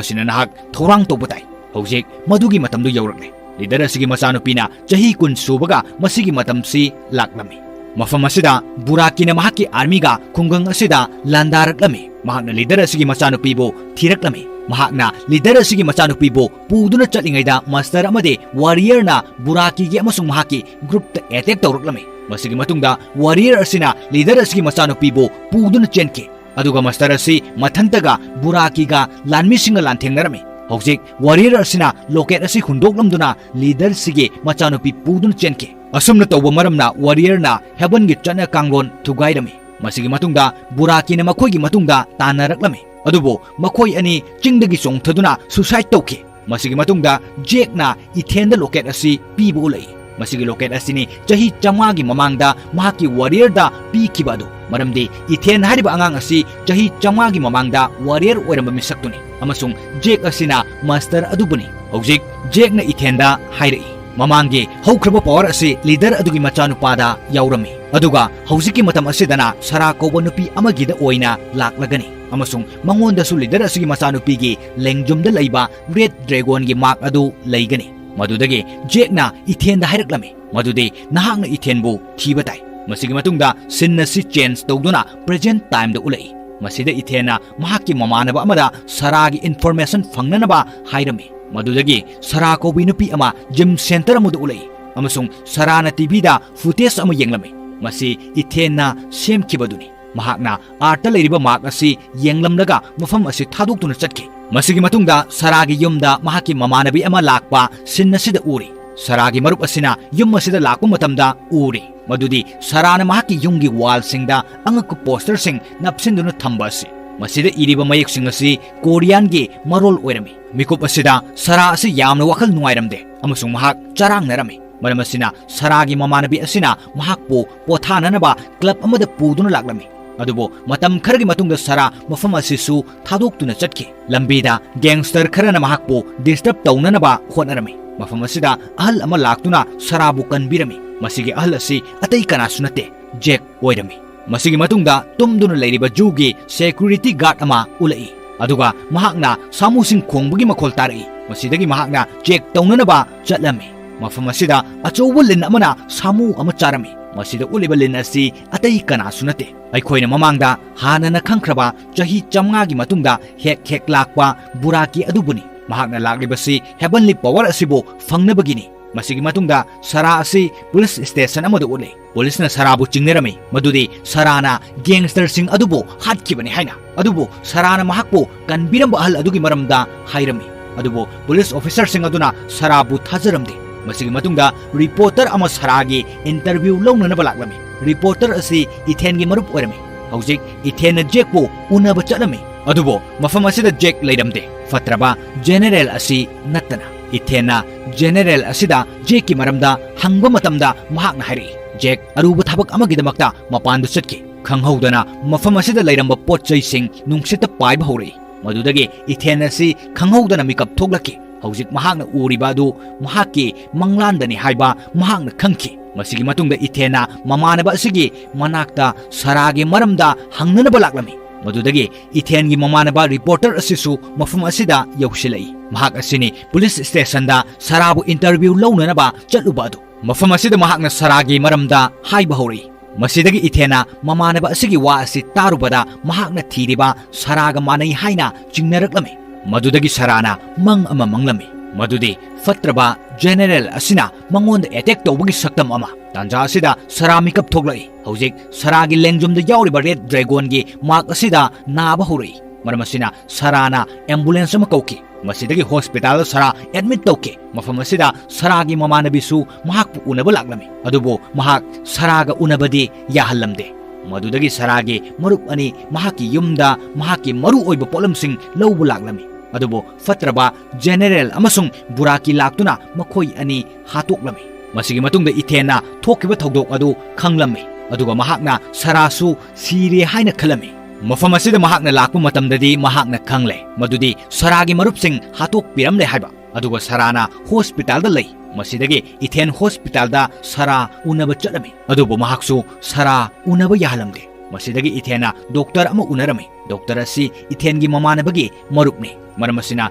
ꯑꯁꯤꯅ ꯅꯍꯥꯛ ꯊꯧꯔꯥꯡ ꯇꯧꯕ ꯇꯥꯏ꯫ ꯍꯧꯖꯤꯛ ꯃꯗꯨꯒꯤ ꯃꯇꯝꯗꯨ ꯌꯧꯔꯛꯂꯦ꯫ ꯂꯤꯗꯔ ꯑꯁꯤꯒꯤ ꯃꯆꯥꯅꯨꯄꯤꯅ ꯆꯍꯤ ꯀꯨꯟ ꯁꯨꯕꯒ ꯃꯁꯤꯒꯤ ꯃꯇꯝꯁꯤ ꯂꯥꯛꯂꯝꯃꯤ꯫ ꯃꯐꯝ ꯑꯁꯤꯗ ꯕꯨꯔꯥꯀꯤꯅ ꯃꯍꯥꯛꯀꯤ ꯑꯥꯔꯃꯤꯒ ꯈꯨꯡꯒꯪ ꯑꯁꯤꯗ ꯂꯥꯟꯗꯥꯔꯛꯂꯝꯃꯤ꯫ ꯃꯍꯥꯛꯅ ꯂꯤꯗꯔ ꯑꯁꯤꯒꯤ ꯃꯆꯥꯅꯨꯄꯤꯕꯨ ꯊꯤꯔꯛꯂꯝꯃꯤ꯫ ꯃꯍꯥꯛꯅ ꯂꯤꯗꯔ ꯑꯁꯤꯒꯤ ꯃꯆꯥꯅꯨꯄꯤꯕꯨ ꯄꯨꯗꯨꯅ ꯆꯠꯂꯤꯉꯩꯗ ꯃꯥꯁꯇꯔ ꯑꯃꯗꯤ ꯋꯥꯔꯤꯌꯔꯅ ꯕꯨꯔꯥꯀꯤꯒꯤ ꯑꯃꯁꯨꯡ ꯃꯍꯥꯛꯀꯤ ꯒ꯭ꯔꯨꯞꯇ ꯑꯦꯇꯦꯛ ꯇꯧꯔꯛꯂꯝꯃꯤ꯫ ꯃꯁꯤꯒꯤ ꯃꯇꯨꯡꯗ ꯋꯥꯔꯤꯌꯔ ꯑꯁꯤꯅ ꯂꯤꯗꯔ ꯑꯁꯤꯒꯤ ꯃꯆꯥꯅꯨꯄꯤꯕꯨ ꯄꯨꯗꯨꯅ ꯆꯦꯟꯈꯤ꯫ ꯑꯗꯨꯒ ꯃꯥꯁꯇꯔ ꯑꯁꯤ ꯃꯊꯟꯇꯒ ꯕꯨꯔꯥꯀꯤꯒ ꯂꯥꯟꯃꯤꯁꯤꯡꯒ ꯂꯥꯟꯊꯦꯡꯅꯔꯝꯃꯤ꯫ ꯍꯧꯖꯤꯛ ꯋꯥꯔꯤꯌꯔ ꯑꯁꯤꯅ ꯂꯣꯀꯦꯠ ꯑꯁꯤ ꯍꯨꯟꯗꯣꯛꯂꯝꯗꯨꯅ ꯂꯤꯗꯔꯁꯤꯒꯤ ꯃꯆꯥꯅꯨꯄꯤ ꯄꯨꯗꯨꯅ ꯆꯦꯟꯈꯤ꯫ ꯑꯁꯨꯝꯅ ꯇꯧꯕ ꯃꯔꯝꯅ ꯋꯥꯔꯤꯌꯔꯅ ꯍꯦꯕꯟꯒꯤ ꯆꯠꯅ ꯀꯥꯡꯂꯣꯟ ꯊꯨꯒꯥꯏꯔꯝꯃꯤ꯫ ꯃꯁꯤꯒꯤ ꯃꯇꯨꯡꯗ ꯕꯨꯔꯥꯀꯤꯅ ꯃꯈꯣꯏꯒꯤ ꯃꯇꯨꯡꯗ ꯇꯥꯟꯅꯔꯛꯂꯝꯃꯤ꯫ ꯑꯗꯨꯕꯨ ꯃꯈꯣꯏ ꯑꯅꯤ ꯆꯤꯡꯗꯒꯤ ꯆꯣꯡꯊꯗꯨꯅ ꯁꯨꯁꯥꯏꯗ ꯇꯧꯈꯤ꯫ ꯃꯁꯤꯒꯤ ꯃꯇꯨꯡꯗ ꯖꯦꯛꯅ ꯏꯊꯦꯟꯗ ꯂꯣꯀꯦꯠ ꯑꯁꯤ ꯄꯤꯕ ꯎꯠꯂꯛꯏ꯫ ꯃꯁꯤꯒꯤ ꯂꯣꯀꯦꯠ ꯑꯁꯤꯅꯤ ꯆꯍꯤ ꯆꯥꯝꯃꯉꯥꯒꯤ ꯃꯃꯥꯡꯗ ꯃꯍꯥꯛꯀꯤ ꯋꯥꯔꯤꯌꯔꯗ ꯄꯤꯈꯤꯕ ꯑꯗꯨ꯫ ꯃꯔꯝꯗꯤ ꯏꯊꯦꯟ ꯍꯥꯏꯔꯤꯕ ꯑꯉꯥꯡ ꯑꯁꯤ ꯆꯍꯤ ꯆꯥꯝꯃꯉꯥꯒꯤ ꯃꯃꯥꯡꯗ ꯋꯥꯔꯤꯌꯔ ꯑꯣꯏꯔꯝꯕ ꯃꯤꯁꯛꯇꯨꯅꯤ ꯑꯃꯁꯨꯡ ꯖꯦꯛ ꯑꯁꯤꯅ ꯃꯥꯁꯇꯔ ꯑꯗꯨꯕꯨꯅꯤ꯫ ꯍꯧꯖꯤꯛ ꯖꯦꯛꯅ ꯏꯊꯦꯟꯗ ꯍꯥꯏꯔꯛꯏ, ꯃꯃꯥꯡꯒꯤ ꯍꯧꯈ꯭ꯔꯕ ꯄꯋꯥꯔ ꯑꯁꯤ ꯂꯤꯗꯔ ꯑꯗꯨꯒꯤ ꯃꯆꯥꯅꯨꯄꯥꯗ ꯌꯥꯎꯔꯝꯃꯤ, ꯑꯗꯨꯒ ꯍꯧꯖꯤꯛꯀꯤ ꯃꯇꯝ ꯑꯁꯤꯗꯅ ꯁꯔꯥ ꯀꯧꯕ ꯅꯨꯄꯤ ꯑꯃꯒꯤꯗ ꯑꯣꯏꯅ ꯂꯥꯛꯂꯒꯅꯤ ꯑꯃꯁꯨꯡ ꯃꯉꯣꯟꯗꯁꯨ ꯂꯤꯗꯔ ꯑꯁꯤꯒꯤ ꯃꯆꯥꯅꯨꯄꯤꯒꯤ ꯂꯦꯡꯖꯨꯝꯗ ꯂꯩꯕ ꯔꯦꯗ ꯗ꯭ꯔꯦꯒꯣꯟꯒꯤ ꯃꯥꯔꯛ ꯑꯗꯨ ꯂꯩꯒꯅꯤ꯫ ꯃꯗꯨꯗꯒꯤ ꯖꯦꯛꯅ ꯏꯊꯦꯟꯗ ꯍꯥꯏꯔꯛꯂꯝꯃꯤ ꯃꯗꯨꯗꯤ ꯅꯍꯥꯛꯅ ꯏꯊꯦꯟꯕꯨ ꯊꯤꯕ ꯇꯥꯏ꯫ ꯃꯁꯤꯒꯤ ꯃꯇꯨꯡꯗ ꯁꯤꯟ ꯑꯁꯤ ꯆꯦꯟꯖ ꯇꯧꯗꯨꯅ ꯄ꯭ꯔꯦꯖꯦꯟꯠ ꯇꯥꯏꯝꯗ ꯎꯠꯂꯛꯏ꯫ ꯃꯁꯤꯗ ꯏꯊꯦꯟꯅ ꯃꯍꯥꯛꯀꯤ ꯃꯃꯥꯟꯅꯕ ꯑꯃꯗ ꯁꯔꯥꯒꯤ ꯏꯟꯐꯣꯔꯃꯦꯁꯟ ꯐꯪꯅꯅꯕ ꯍꯥꯏꯔꯝꯃꯤ꯫ ꯃꯗꯨꯗꯒꯤ ꯁꯔꯥ ꯀꯧꯕꯤ ꯅꯨꯄꯤ ꯑꯃ ꯖꯤꯝ ꯁꯦꯟꯇꯔ ꯑꯃꯗ ꯎꯠꯂꯛꯏ ꯑꯃꯁꯨꯡ ꯁꯔꯥꯅ ꯇꯤꯚꯤꯗ ꯐꯨꯇꯦꯖ ꯑꯃ ꯌꯦꯡꯂꯝꯃꯤ꯫ ꯃꯁꯤ ꯏꯊꯦꯟꯅ ꯁꯦꯝꯈꯤꯕꯗꯨꯅꯤ꯫ ꯃꯍꯥꯛꯅ ꯑꯥꯔꯠꯇ ꯂꯩꯔꯤꯕ ꯃꯥꯔꯛ ꯑꯁꯤ ꯌꯦꯡꯂꯝꯂꯒ ꯃꯐꯝ ꯑꯁꯤ ꯊꯥꯗꯣꯛꯇꯨꯅ ꯆꯠꯈꯤ꯫ ꯃꯁꯤꯒꯤ ꯃꯇꯨꯡꯗ ꯁꯔꯥꯒꯤ ꯌꯨꯝꯗ ꯃꯍꯥꯛꯀꯤ ꯃꯃꯥꯟꯅꯕꯤ ꯑꯃ ꯂꯥꯛꯄ ꯁꯤꯟ ꯑꯁꯤꯗ ꯎꯔꯤ꯫ ꯁꯔꯥꯒꯤ ꯃꯔꯨꯞ ꯑꯁꯤꯅ ꯌꯨꯝ ꯑꯁꯤꯗ ꯂꯥꯛꯄ ꯃꯇꯝꯗ ꯎꯔꯤ ꯃꯗꯨꯗꯤ ꯁꯔꯥꯅ ꯃꯍꯥꯛꯀꯤ ꯌꯨꯝꯒꯤ ꯋꯥꯜꯁꯤꯡꯗ ꯑꯉꯛꯄ ꯄꯣꯁꯇꯔꯁꯤꯡ ꯅꯞꯁꯤꯟꯗꯨꯅ ꯊꯝꯕ ꯑꯁꯤ꯫ ꯃꯁꯤꯗ ꯏꯔꯤꯕ ꯃꯌꯦꯛꯁꯤꯡ ꯑꯁꯤ ꯀꯣꯔꯤꯌꯥꯟꯒꯤ ꯃꯔꯣꯜ ꯑꯣꯏꯔꯝꯃꯤ꯫ ꯃꯤꯀꯨꯞ ꯑꯁꯤꯗ ꯁꯔꯥ ꯑꯁꯤ ꯌꯥꯝꯅ ꯋꯥꯈꯜ ꯅꯨꯡꯉꯥꯏꯔꯝꯗꯦ ꯑꯃꯁꯨꯡ ꯃꯍꯥꯛ ꯆꯔꯥꯡꯅꯔꯝꯃꯤ꯫ ꯃꯔꯝ ꯑꯁꯤꯅ ꯁꯔꯥꯒꯤ ꯃꯃꯥꯟꯅꯕꯤ ꯑꯁꯤꯅ ꯃꯍꯥꯛꯄꯨ ꯄꯣꯊꯥꯅꯅꯕ ꯀ꯭ꯂꯕ ꯑꯃꯗ ꯄꯨꯗꯨꯅ ꯂꯥꯛꯂꯝꯃꯤ꯫ ꯑꯗꯨꯕꯨ ꯃꯇꯝ ꯈꯔꯒꯤ ꯃꯇꯨꯡꯗ ꯁꯥꯔꯥ ꯃꯐꯝ ꯑꯁꯤꯁꯨ ꯊꯥꯗꯣꯛꯇꯨꯅ ꯆꯠꯈꯤ꯫ ꯂꯝꯕꯤꯗ gangster ꯈꯔꯅ ꯃꯍꯥꯛꯄꯨ disturb ꯇꯧꯅꯅꯕ ꯍꯣꯠꯅꯔꯝꯃꯤ꯫ ꯃꯐꯝ ꯑꯁꯤꯗ ꯑꯍꯜ ꯑꯃ ꯂꯥꯛꯇꯨꯅ ꯁꯥꯔꯥꯕꯨ ꯀꯟꯕꯤꯔꯝꯃꯤ꯫ ꯃꯁꯤꯒꯤ ꯑꯍꯜ ꯑꯁꯤ ꯑꯇꯩ ꯀꯅꯥꯁꯨ ꯅꯠꯇꯦ, ꯖꯦꯛ ꯑꯣꯏꯔꯝꯃꯤ꯫ ꯃꯁꯤꯒꯤ ꯃꯇꯨꯡꯗ ꯇꯨꯝꯗꯨꯅ ꯂꯩꯔꯤꯕ ꯖꯨꯒꯤ security guard ꯑꯃ ꯎꯠꯂꯛꯏ, ꯑꯗꯨꯒ ꯃꯍꯥꯛꯅ ꯁꯥꯃꯨꯁꯤꯡ ꯈꯣꯡꯕꯒꯤ ꯃꯈꯣꯜ ꯇꯥꯔꯛꯏ꯫ ꯃꯁꯤꯗꯒꯤ ꯃꯍꯥꯛꯅ check ꯇꯧꯅꯅꯕ ꯆꯠꯂꯝꯃꯤ꯫ ꯃꯐꯝ ꯑꯁꯤꯗ ꯑꯆꯧꯕ ꯂꯤꯟ ꯑꯃꯅ ꯁꯥꯃꯨ ꯑꯃ ꯆꯥꯔꯝꯃꯤ꯫ ꯃꯁꯤꯗ ꯎꯠꯂꯤꯕ ꯂꯤꯟ ꯑꯁꯤ ꯑꯇꯩ ꯀꯅꯥꯁꯨ ꯅꯠꯇꯦ, ꯑꯩꯈꯣꯏꯅ ꯃꯃꯥꯡꯗ ꯍꯥꯟꯅꯅ ꯈꯪꯈ꯭ꯔꯕ ꯆꯍꯤ ꯆꯥꯝꯃꯉꯥꯒꯤ ꯃꯇꯨꯡꯗ ꯍꯦꯛ ꯍꯦꯛ ꯂꯥꯛꯄ ꯕꯨꯔꯥꯀꯤ ꯑꯗꯨꯕꯨꯅꯤ꯫ ꯃꯍꯥꯛꯅ ꯂꯥꯛꯂꯤꯕꯁꯤ heavenly power ꯑꯁꯤꯕꯨ ꯐꯪꯅꯕꯒꯤꯅꯤ꯫ ꯃꯁꯤꯒꯤ ꯃꯇꯨꯡꯗ ꯁꯥꯔꯥ ꯑꯁꯤ police station ꯑꯃꯗ ꯎꯠꯂꯤ꯫ ꯄꯨꯂꯤꯁꯅ ꯁꯥꯔꯥꯕꯨ ꯆꯤꯡꯅꯔꯝꯃꯤ, ꯃꯗꯨꯗꯤ ꯁꯥꯔꯥꯅ gangsterꯁꯤꯡ ꯑꯗꯨꯕꯨ ꯍꯥꯠꯈꯤꯕꯅꯤ ꯍꯥꯏꯅ꯫ ꯑꯗꯨꯕꯨ ꯁꯥꯔꯥꯅ ꯃꯍꯥꯛꯄꯨ ꯀꯟꯕꯤꯔꯝꯕ ꯑꯍꯜ ꯑꯗꯨꯒꯤ ꯃꯔꯝꯗ ꯍꯥꯏꯔꯝꯃꯤ꯫ ꯑꯗꯨꯕꯨ police officerꯁꯤꯡ ꯑꯗꯨꯅ ꯁꯥꯔꯥꯕꯨ ꯊꯥꯖꯔꯝꯗꯦ꯫ ꯃꯁꯤꯒꯤ ꯃꯇꯨꯡꯗ reporter ꯑꯃ ꯁꯥꯔꯥꯒꯤ interview ꯂꯧꯅꯅꯕ ꯂꯥꯛꯂꯝꯃꯤ꯫ Reporter ꯑꯁꯤ ꯏꯊꯦꯟꯒꯤ ꯃꯔꯨꯞ ꯑꯣꯏꯔꯝꯃꯤ꯫ ꯍꯧꯖꯤꯛ ꯏꯊꯦꯟꯅ ꯖꯦꯛꯄꯨ ꯎꯅꯕ ꯆꯠꯂꯝꯃꯤ꯫ ꯑꯗꯨꯕꯨ ꯃꯐꯝ ꯑꯁꯤꯗ ꯖꯦꯛ ꯂꯩꯔꯝꯗꯦ, ꯐꯠꯇ꯭ꯔꯕ general ꯑꯁꯤ ꯅꯠꯇꯅ꯫ ꯏꯊꯦꯟꯅ general ꯑꯁꯤꯗ ꯖꯦꯛꯀꯤ ꯃꯔꯝꯗ ꯍꯪꯕ ꯃꯇꯝꯗ ꯃꯍꯥꯛꯅ ꯍꯥꯏꯔꯛꯏ, ꯖꯦꯛ ꯑꯔꯨꯕ ꯊꯕꯛ ꯑꯃꯒꯤꯗꯃꯛꯇ ꯃꯄꯥꯟꯗ ꯆꯠꯈꯤ꯫ ꯈꯪꯍꯧꯗꯅ ꯃꯐꯝ ꯑꯁꯤꯗ ꯂꯩꯔꯝꯕ ꯄꯣꯠ ꯆꯩꯁꯤꯡ ꯅꯨꯡꯁꯤꯠꯇ ꯄꯥꯏꯕ ꯍꯧꯔꯛꯏ꯫ ꯃꯗꯨꯗꯒꯤ ꯏꯊꯦꯟ ꯑꯁꯤ ꯈꯪꯍꯧꯗꯅ ꯃꯤꯀꯞ ꯊꯣꯛꯂꯛꯈꯤ꯫ ꯍꯧꯖꯤꯛ ꯃꯍꯥꯛꯅ ꯎꯔꯤꯕ ꯑꯗꯨ ꯃꯍꯥꯛꯀꯤ ꯃꯪꯂꯥꯟꯗꯅꯤ ꯍꯥꯏꯕ ꯃꯍꯥꯛꯅ ꯈꯪꯈꯤ꯫ ꯃꯁꯤꯒꯤ ꯃꯇꯨꯡꯗ ꯏꯊꯦꯟꯅ ꯃꯃꯥꯟꯅꯕ ꯑꯁꯤꯒꯤ ꯃꯅꯥꯛꯇ ꯁꯥꯔꯥꯒꯤ ꯃꯔꯝꯗ ꯍꯪꯅꯅꯕ ꯂꯥꯛꯂꯝꯃꯤ꯫ ꯃꯗꯨꯗꯒꯤ ꯏꯊꯦꯟꯒꯤ ꯃꯃꯥꯟꯅꯕ reporter ꯑꯁꯤꯁꯨ ꯃꯐꯝ ꯑꯁꯤꯗ ꯌꯧꯁꯤꯜꯂꯛꯏ꯫ ꯃꯍꯥꯛ ꯑꯁꯤꯅꯤ police stationꯗ ꯁꯥꯔꯥꯕꯨ interview ꯂꯧꯅꯅꯕ ꯆꯠꯂꯨꯕ ꯑꯗꯨ꯫ ꯃꯐꯝ ꯑꯁꯤꯗ ꯃꯍꯥꯛꯅ ꯁꯥꯔꯥꯒꯤ ꯃꯔꯝꯗ ꯍꯥꯏꯕ ꯍꯧꯔꯛꯏ꯫ ꯃꯁꯤꯗꯒꯤ ꯏꯊꯦꯟꯅ ꯃꯃꯥꯟꯅꯕ ꯑꯁꯤꯒꯤ ꯋꯥ ꯑꯁꯤ ꯇꯥꯔꯨꯕꯗ ꯃꯍꯥꯛꯅ ꯊꯤꯔꯤꯕ ꯁꯥꯔꯥꯒ ꯃꯥꯟꯅꯩ ꯍꯥꯏꯅ ꯆꯤꯡꯅꯔꯛꯂꯝꯃꯤ꯫ ꯃꯗꯨꯗꯒꯤ ꯁꯥꯔꯥꯅ ꯃꯪ ꯑꯃ ꯃꯪꯂꯝꯃꯤ, ꯃꯗꯨꯗꯤ ꯐꯠꯇ꯭ꯔꯕ general ꯑꯁꯤꯅ ꯃꯉꯣꯟꯗ attack ꯇꯧꯕꯒꯤ ꯁꯛꯇꯝ ꯑꯃ꯫ ꯇꯥꯟꯖꯥ ꯑꯁꯤꯗ ꯁꯥꯔꯥ ꯃꯤꯀꯞ ꯊꯣꯛꯂꯛꯏ꯫ ꯍꯧꯖꯤꯛ ꯁꯥꯔꯥꯒꯤ ꯂꯦꯡꯖꯨꯝꯗ ꯌꯥꯎꯔꯤꯕ red dragonꯒꯤ mark ꯑꯁꯤꯗ ꯅꯥꯕ ꯍꯧꯔꯛꯏ꯫ ꯃꯔꯝ ꯑꯁꯤꯅ ꯁꯥꯔꯥꯅ ambulance ꯑꯃ ꯀꯧꯈꯤ꯫ ꯃꯁꯤꯗꯒꯤ hospitalꯗ ꯁꯥꯔꯥ admit ꯇꯧꯈꯤ꯫ ꯃꯐꯝ ꯑꯁꯤꯗ ꯁꯥꯔꯥꯒꯤ ꯃꯃꯥꯟꯅꯕꯤꯁꯨ ꯃꯍꯥꯛꯄꯨ ꯎꯅꯕ ꯂꯥꯛꯂꯝꯃꯤ, ꯑꯗꯨꯕꯨ ꯃꯍꯥꯛ ꯁꯥꯔꯥꯒ ꯎꯅꯕꯗꯤ ꯌꯥꯍꯜꯂꯝꯗꯦ꯫ ꯃꯗꯨꯗꯒꯤ ꯁꯥꯔꯥꯒꯤ ꯃꯔꯨꯞ ꯑꯅꯤ ꯃꯍꯥꯛꯀꯤ ꯌꯨꯝꯗ ꯃꯍꯥꯛꯀꯤ ꯃꯔꯨ ꯑꯣꯏꯕ ꯄꯣꯠꯂꯝꯁꯤꯡ ꯂꯧꯕ ꯂꯥꯛꯂꯝꯃꯤ, ꯑꯗꯨꯕꯨ ꯐꯠꯇ꯭ꯔꯕ general ꯑꯃꯁꯨꯡ ꯕꯨꯔꯥꯀꯤ ꯂꯥꯛꯇꯨꯅ ꯃꯈꯣꯏ ꯑꯅꯤ ꯍꯥꯠꯇꯣꯛꯂꯝꯃꯤ꯫ ꯃꯁꯤꯒꯤ ꯃꯇꯨꯡꯗ ꯏꯊꯦꯟꯅ ꯊꯣꯛꯈꯤꯕ ꯊꯧꯗꯣꯛ ꯑꯗꯨ ꯈꯪꯂꯝꯃꯤ꯫ ꯑꯗꯨꯒ ꯃꯍꯥꯛꯅ ꯁꯔꯥꯁꯨ ꯁꯤꯔꯦ ꯍꯥꯏꯅ ꯈꯜꯂꯝꯃꯤ꯫ ꯃꯐꯝ ꯑꯁꯤꯗ ꯃꯍꯥꯛꯅ ꯂꯥꯛꯄ ꯃꯇꯝꯗꯗꯤ ꯃꯍꯥꯛꯅ ꯈꯪꯂꯦ ꯃꯗꯨꯗꯤ ꯁꯔꯥꯒꯤ ꯃꯔꯨꯞꯁꯤꯡ ꯍꯥꯠꯇꯣꯛꯄꯤꯔꯝꯂꯦ ꯍꯥꯏꯕ꯫ ꯑꯗꯨꯒ ꯁꯔꯥꯅ ꯍꯣꯁꯄꯤꯇꯥꯜꯗ ꯂꯩ꯫ ꯃꯁꯤꯗꯒꯤ ꯏꯊꯦꯟ ꯍꯣꯁꯄꯤꯇꯥꯜꯗ ꯁꯔꯥ ꯎꯅꯕ ꯆꯠꯂꯝꯃꯤ꯫ ꯑꯗꯨꯕꯨ ꯃꯍꯥꯛꯁꯨ ꯁꯔꯥ ꯎꯅꯕ ꯌꯥꯍꯜꯂꯝꯗꯦ꯫ ꯃꯁꯤꯗꯒꯤ ꯏꯊꯦꯟꯅ ꯗꯣꯛꯇꯔ ꯑꯃ ꯎꯅꯔꯝꯃꯤ꯫ ꯗꯣꯛꯇꯔ ꯑꯁꯤ ꯏꯊꯦꯟꯒꯤ ꯃꯃꯥꯟꯅꯕꯒꯤ ꯃꯔꯨꯞꯅꯤ꯫ ꯃꯔꯝ ꯑꯁꯤꯅ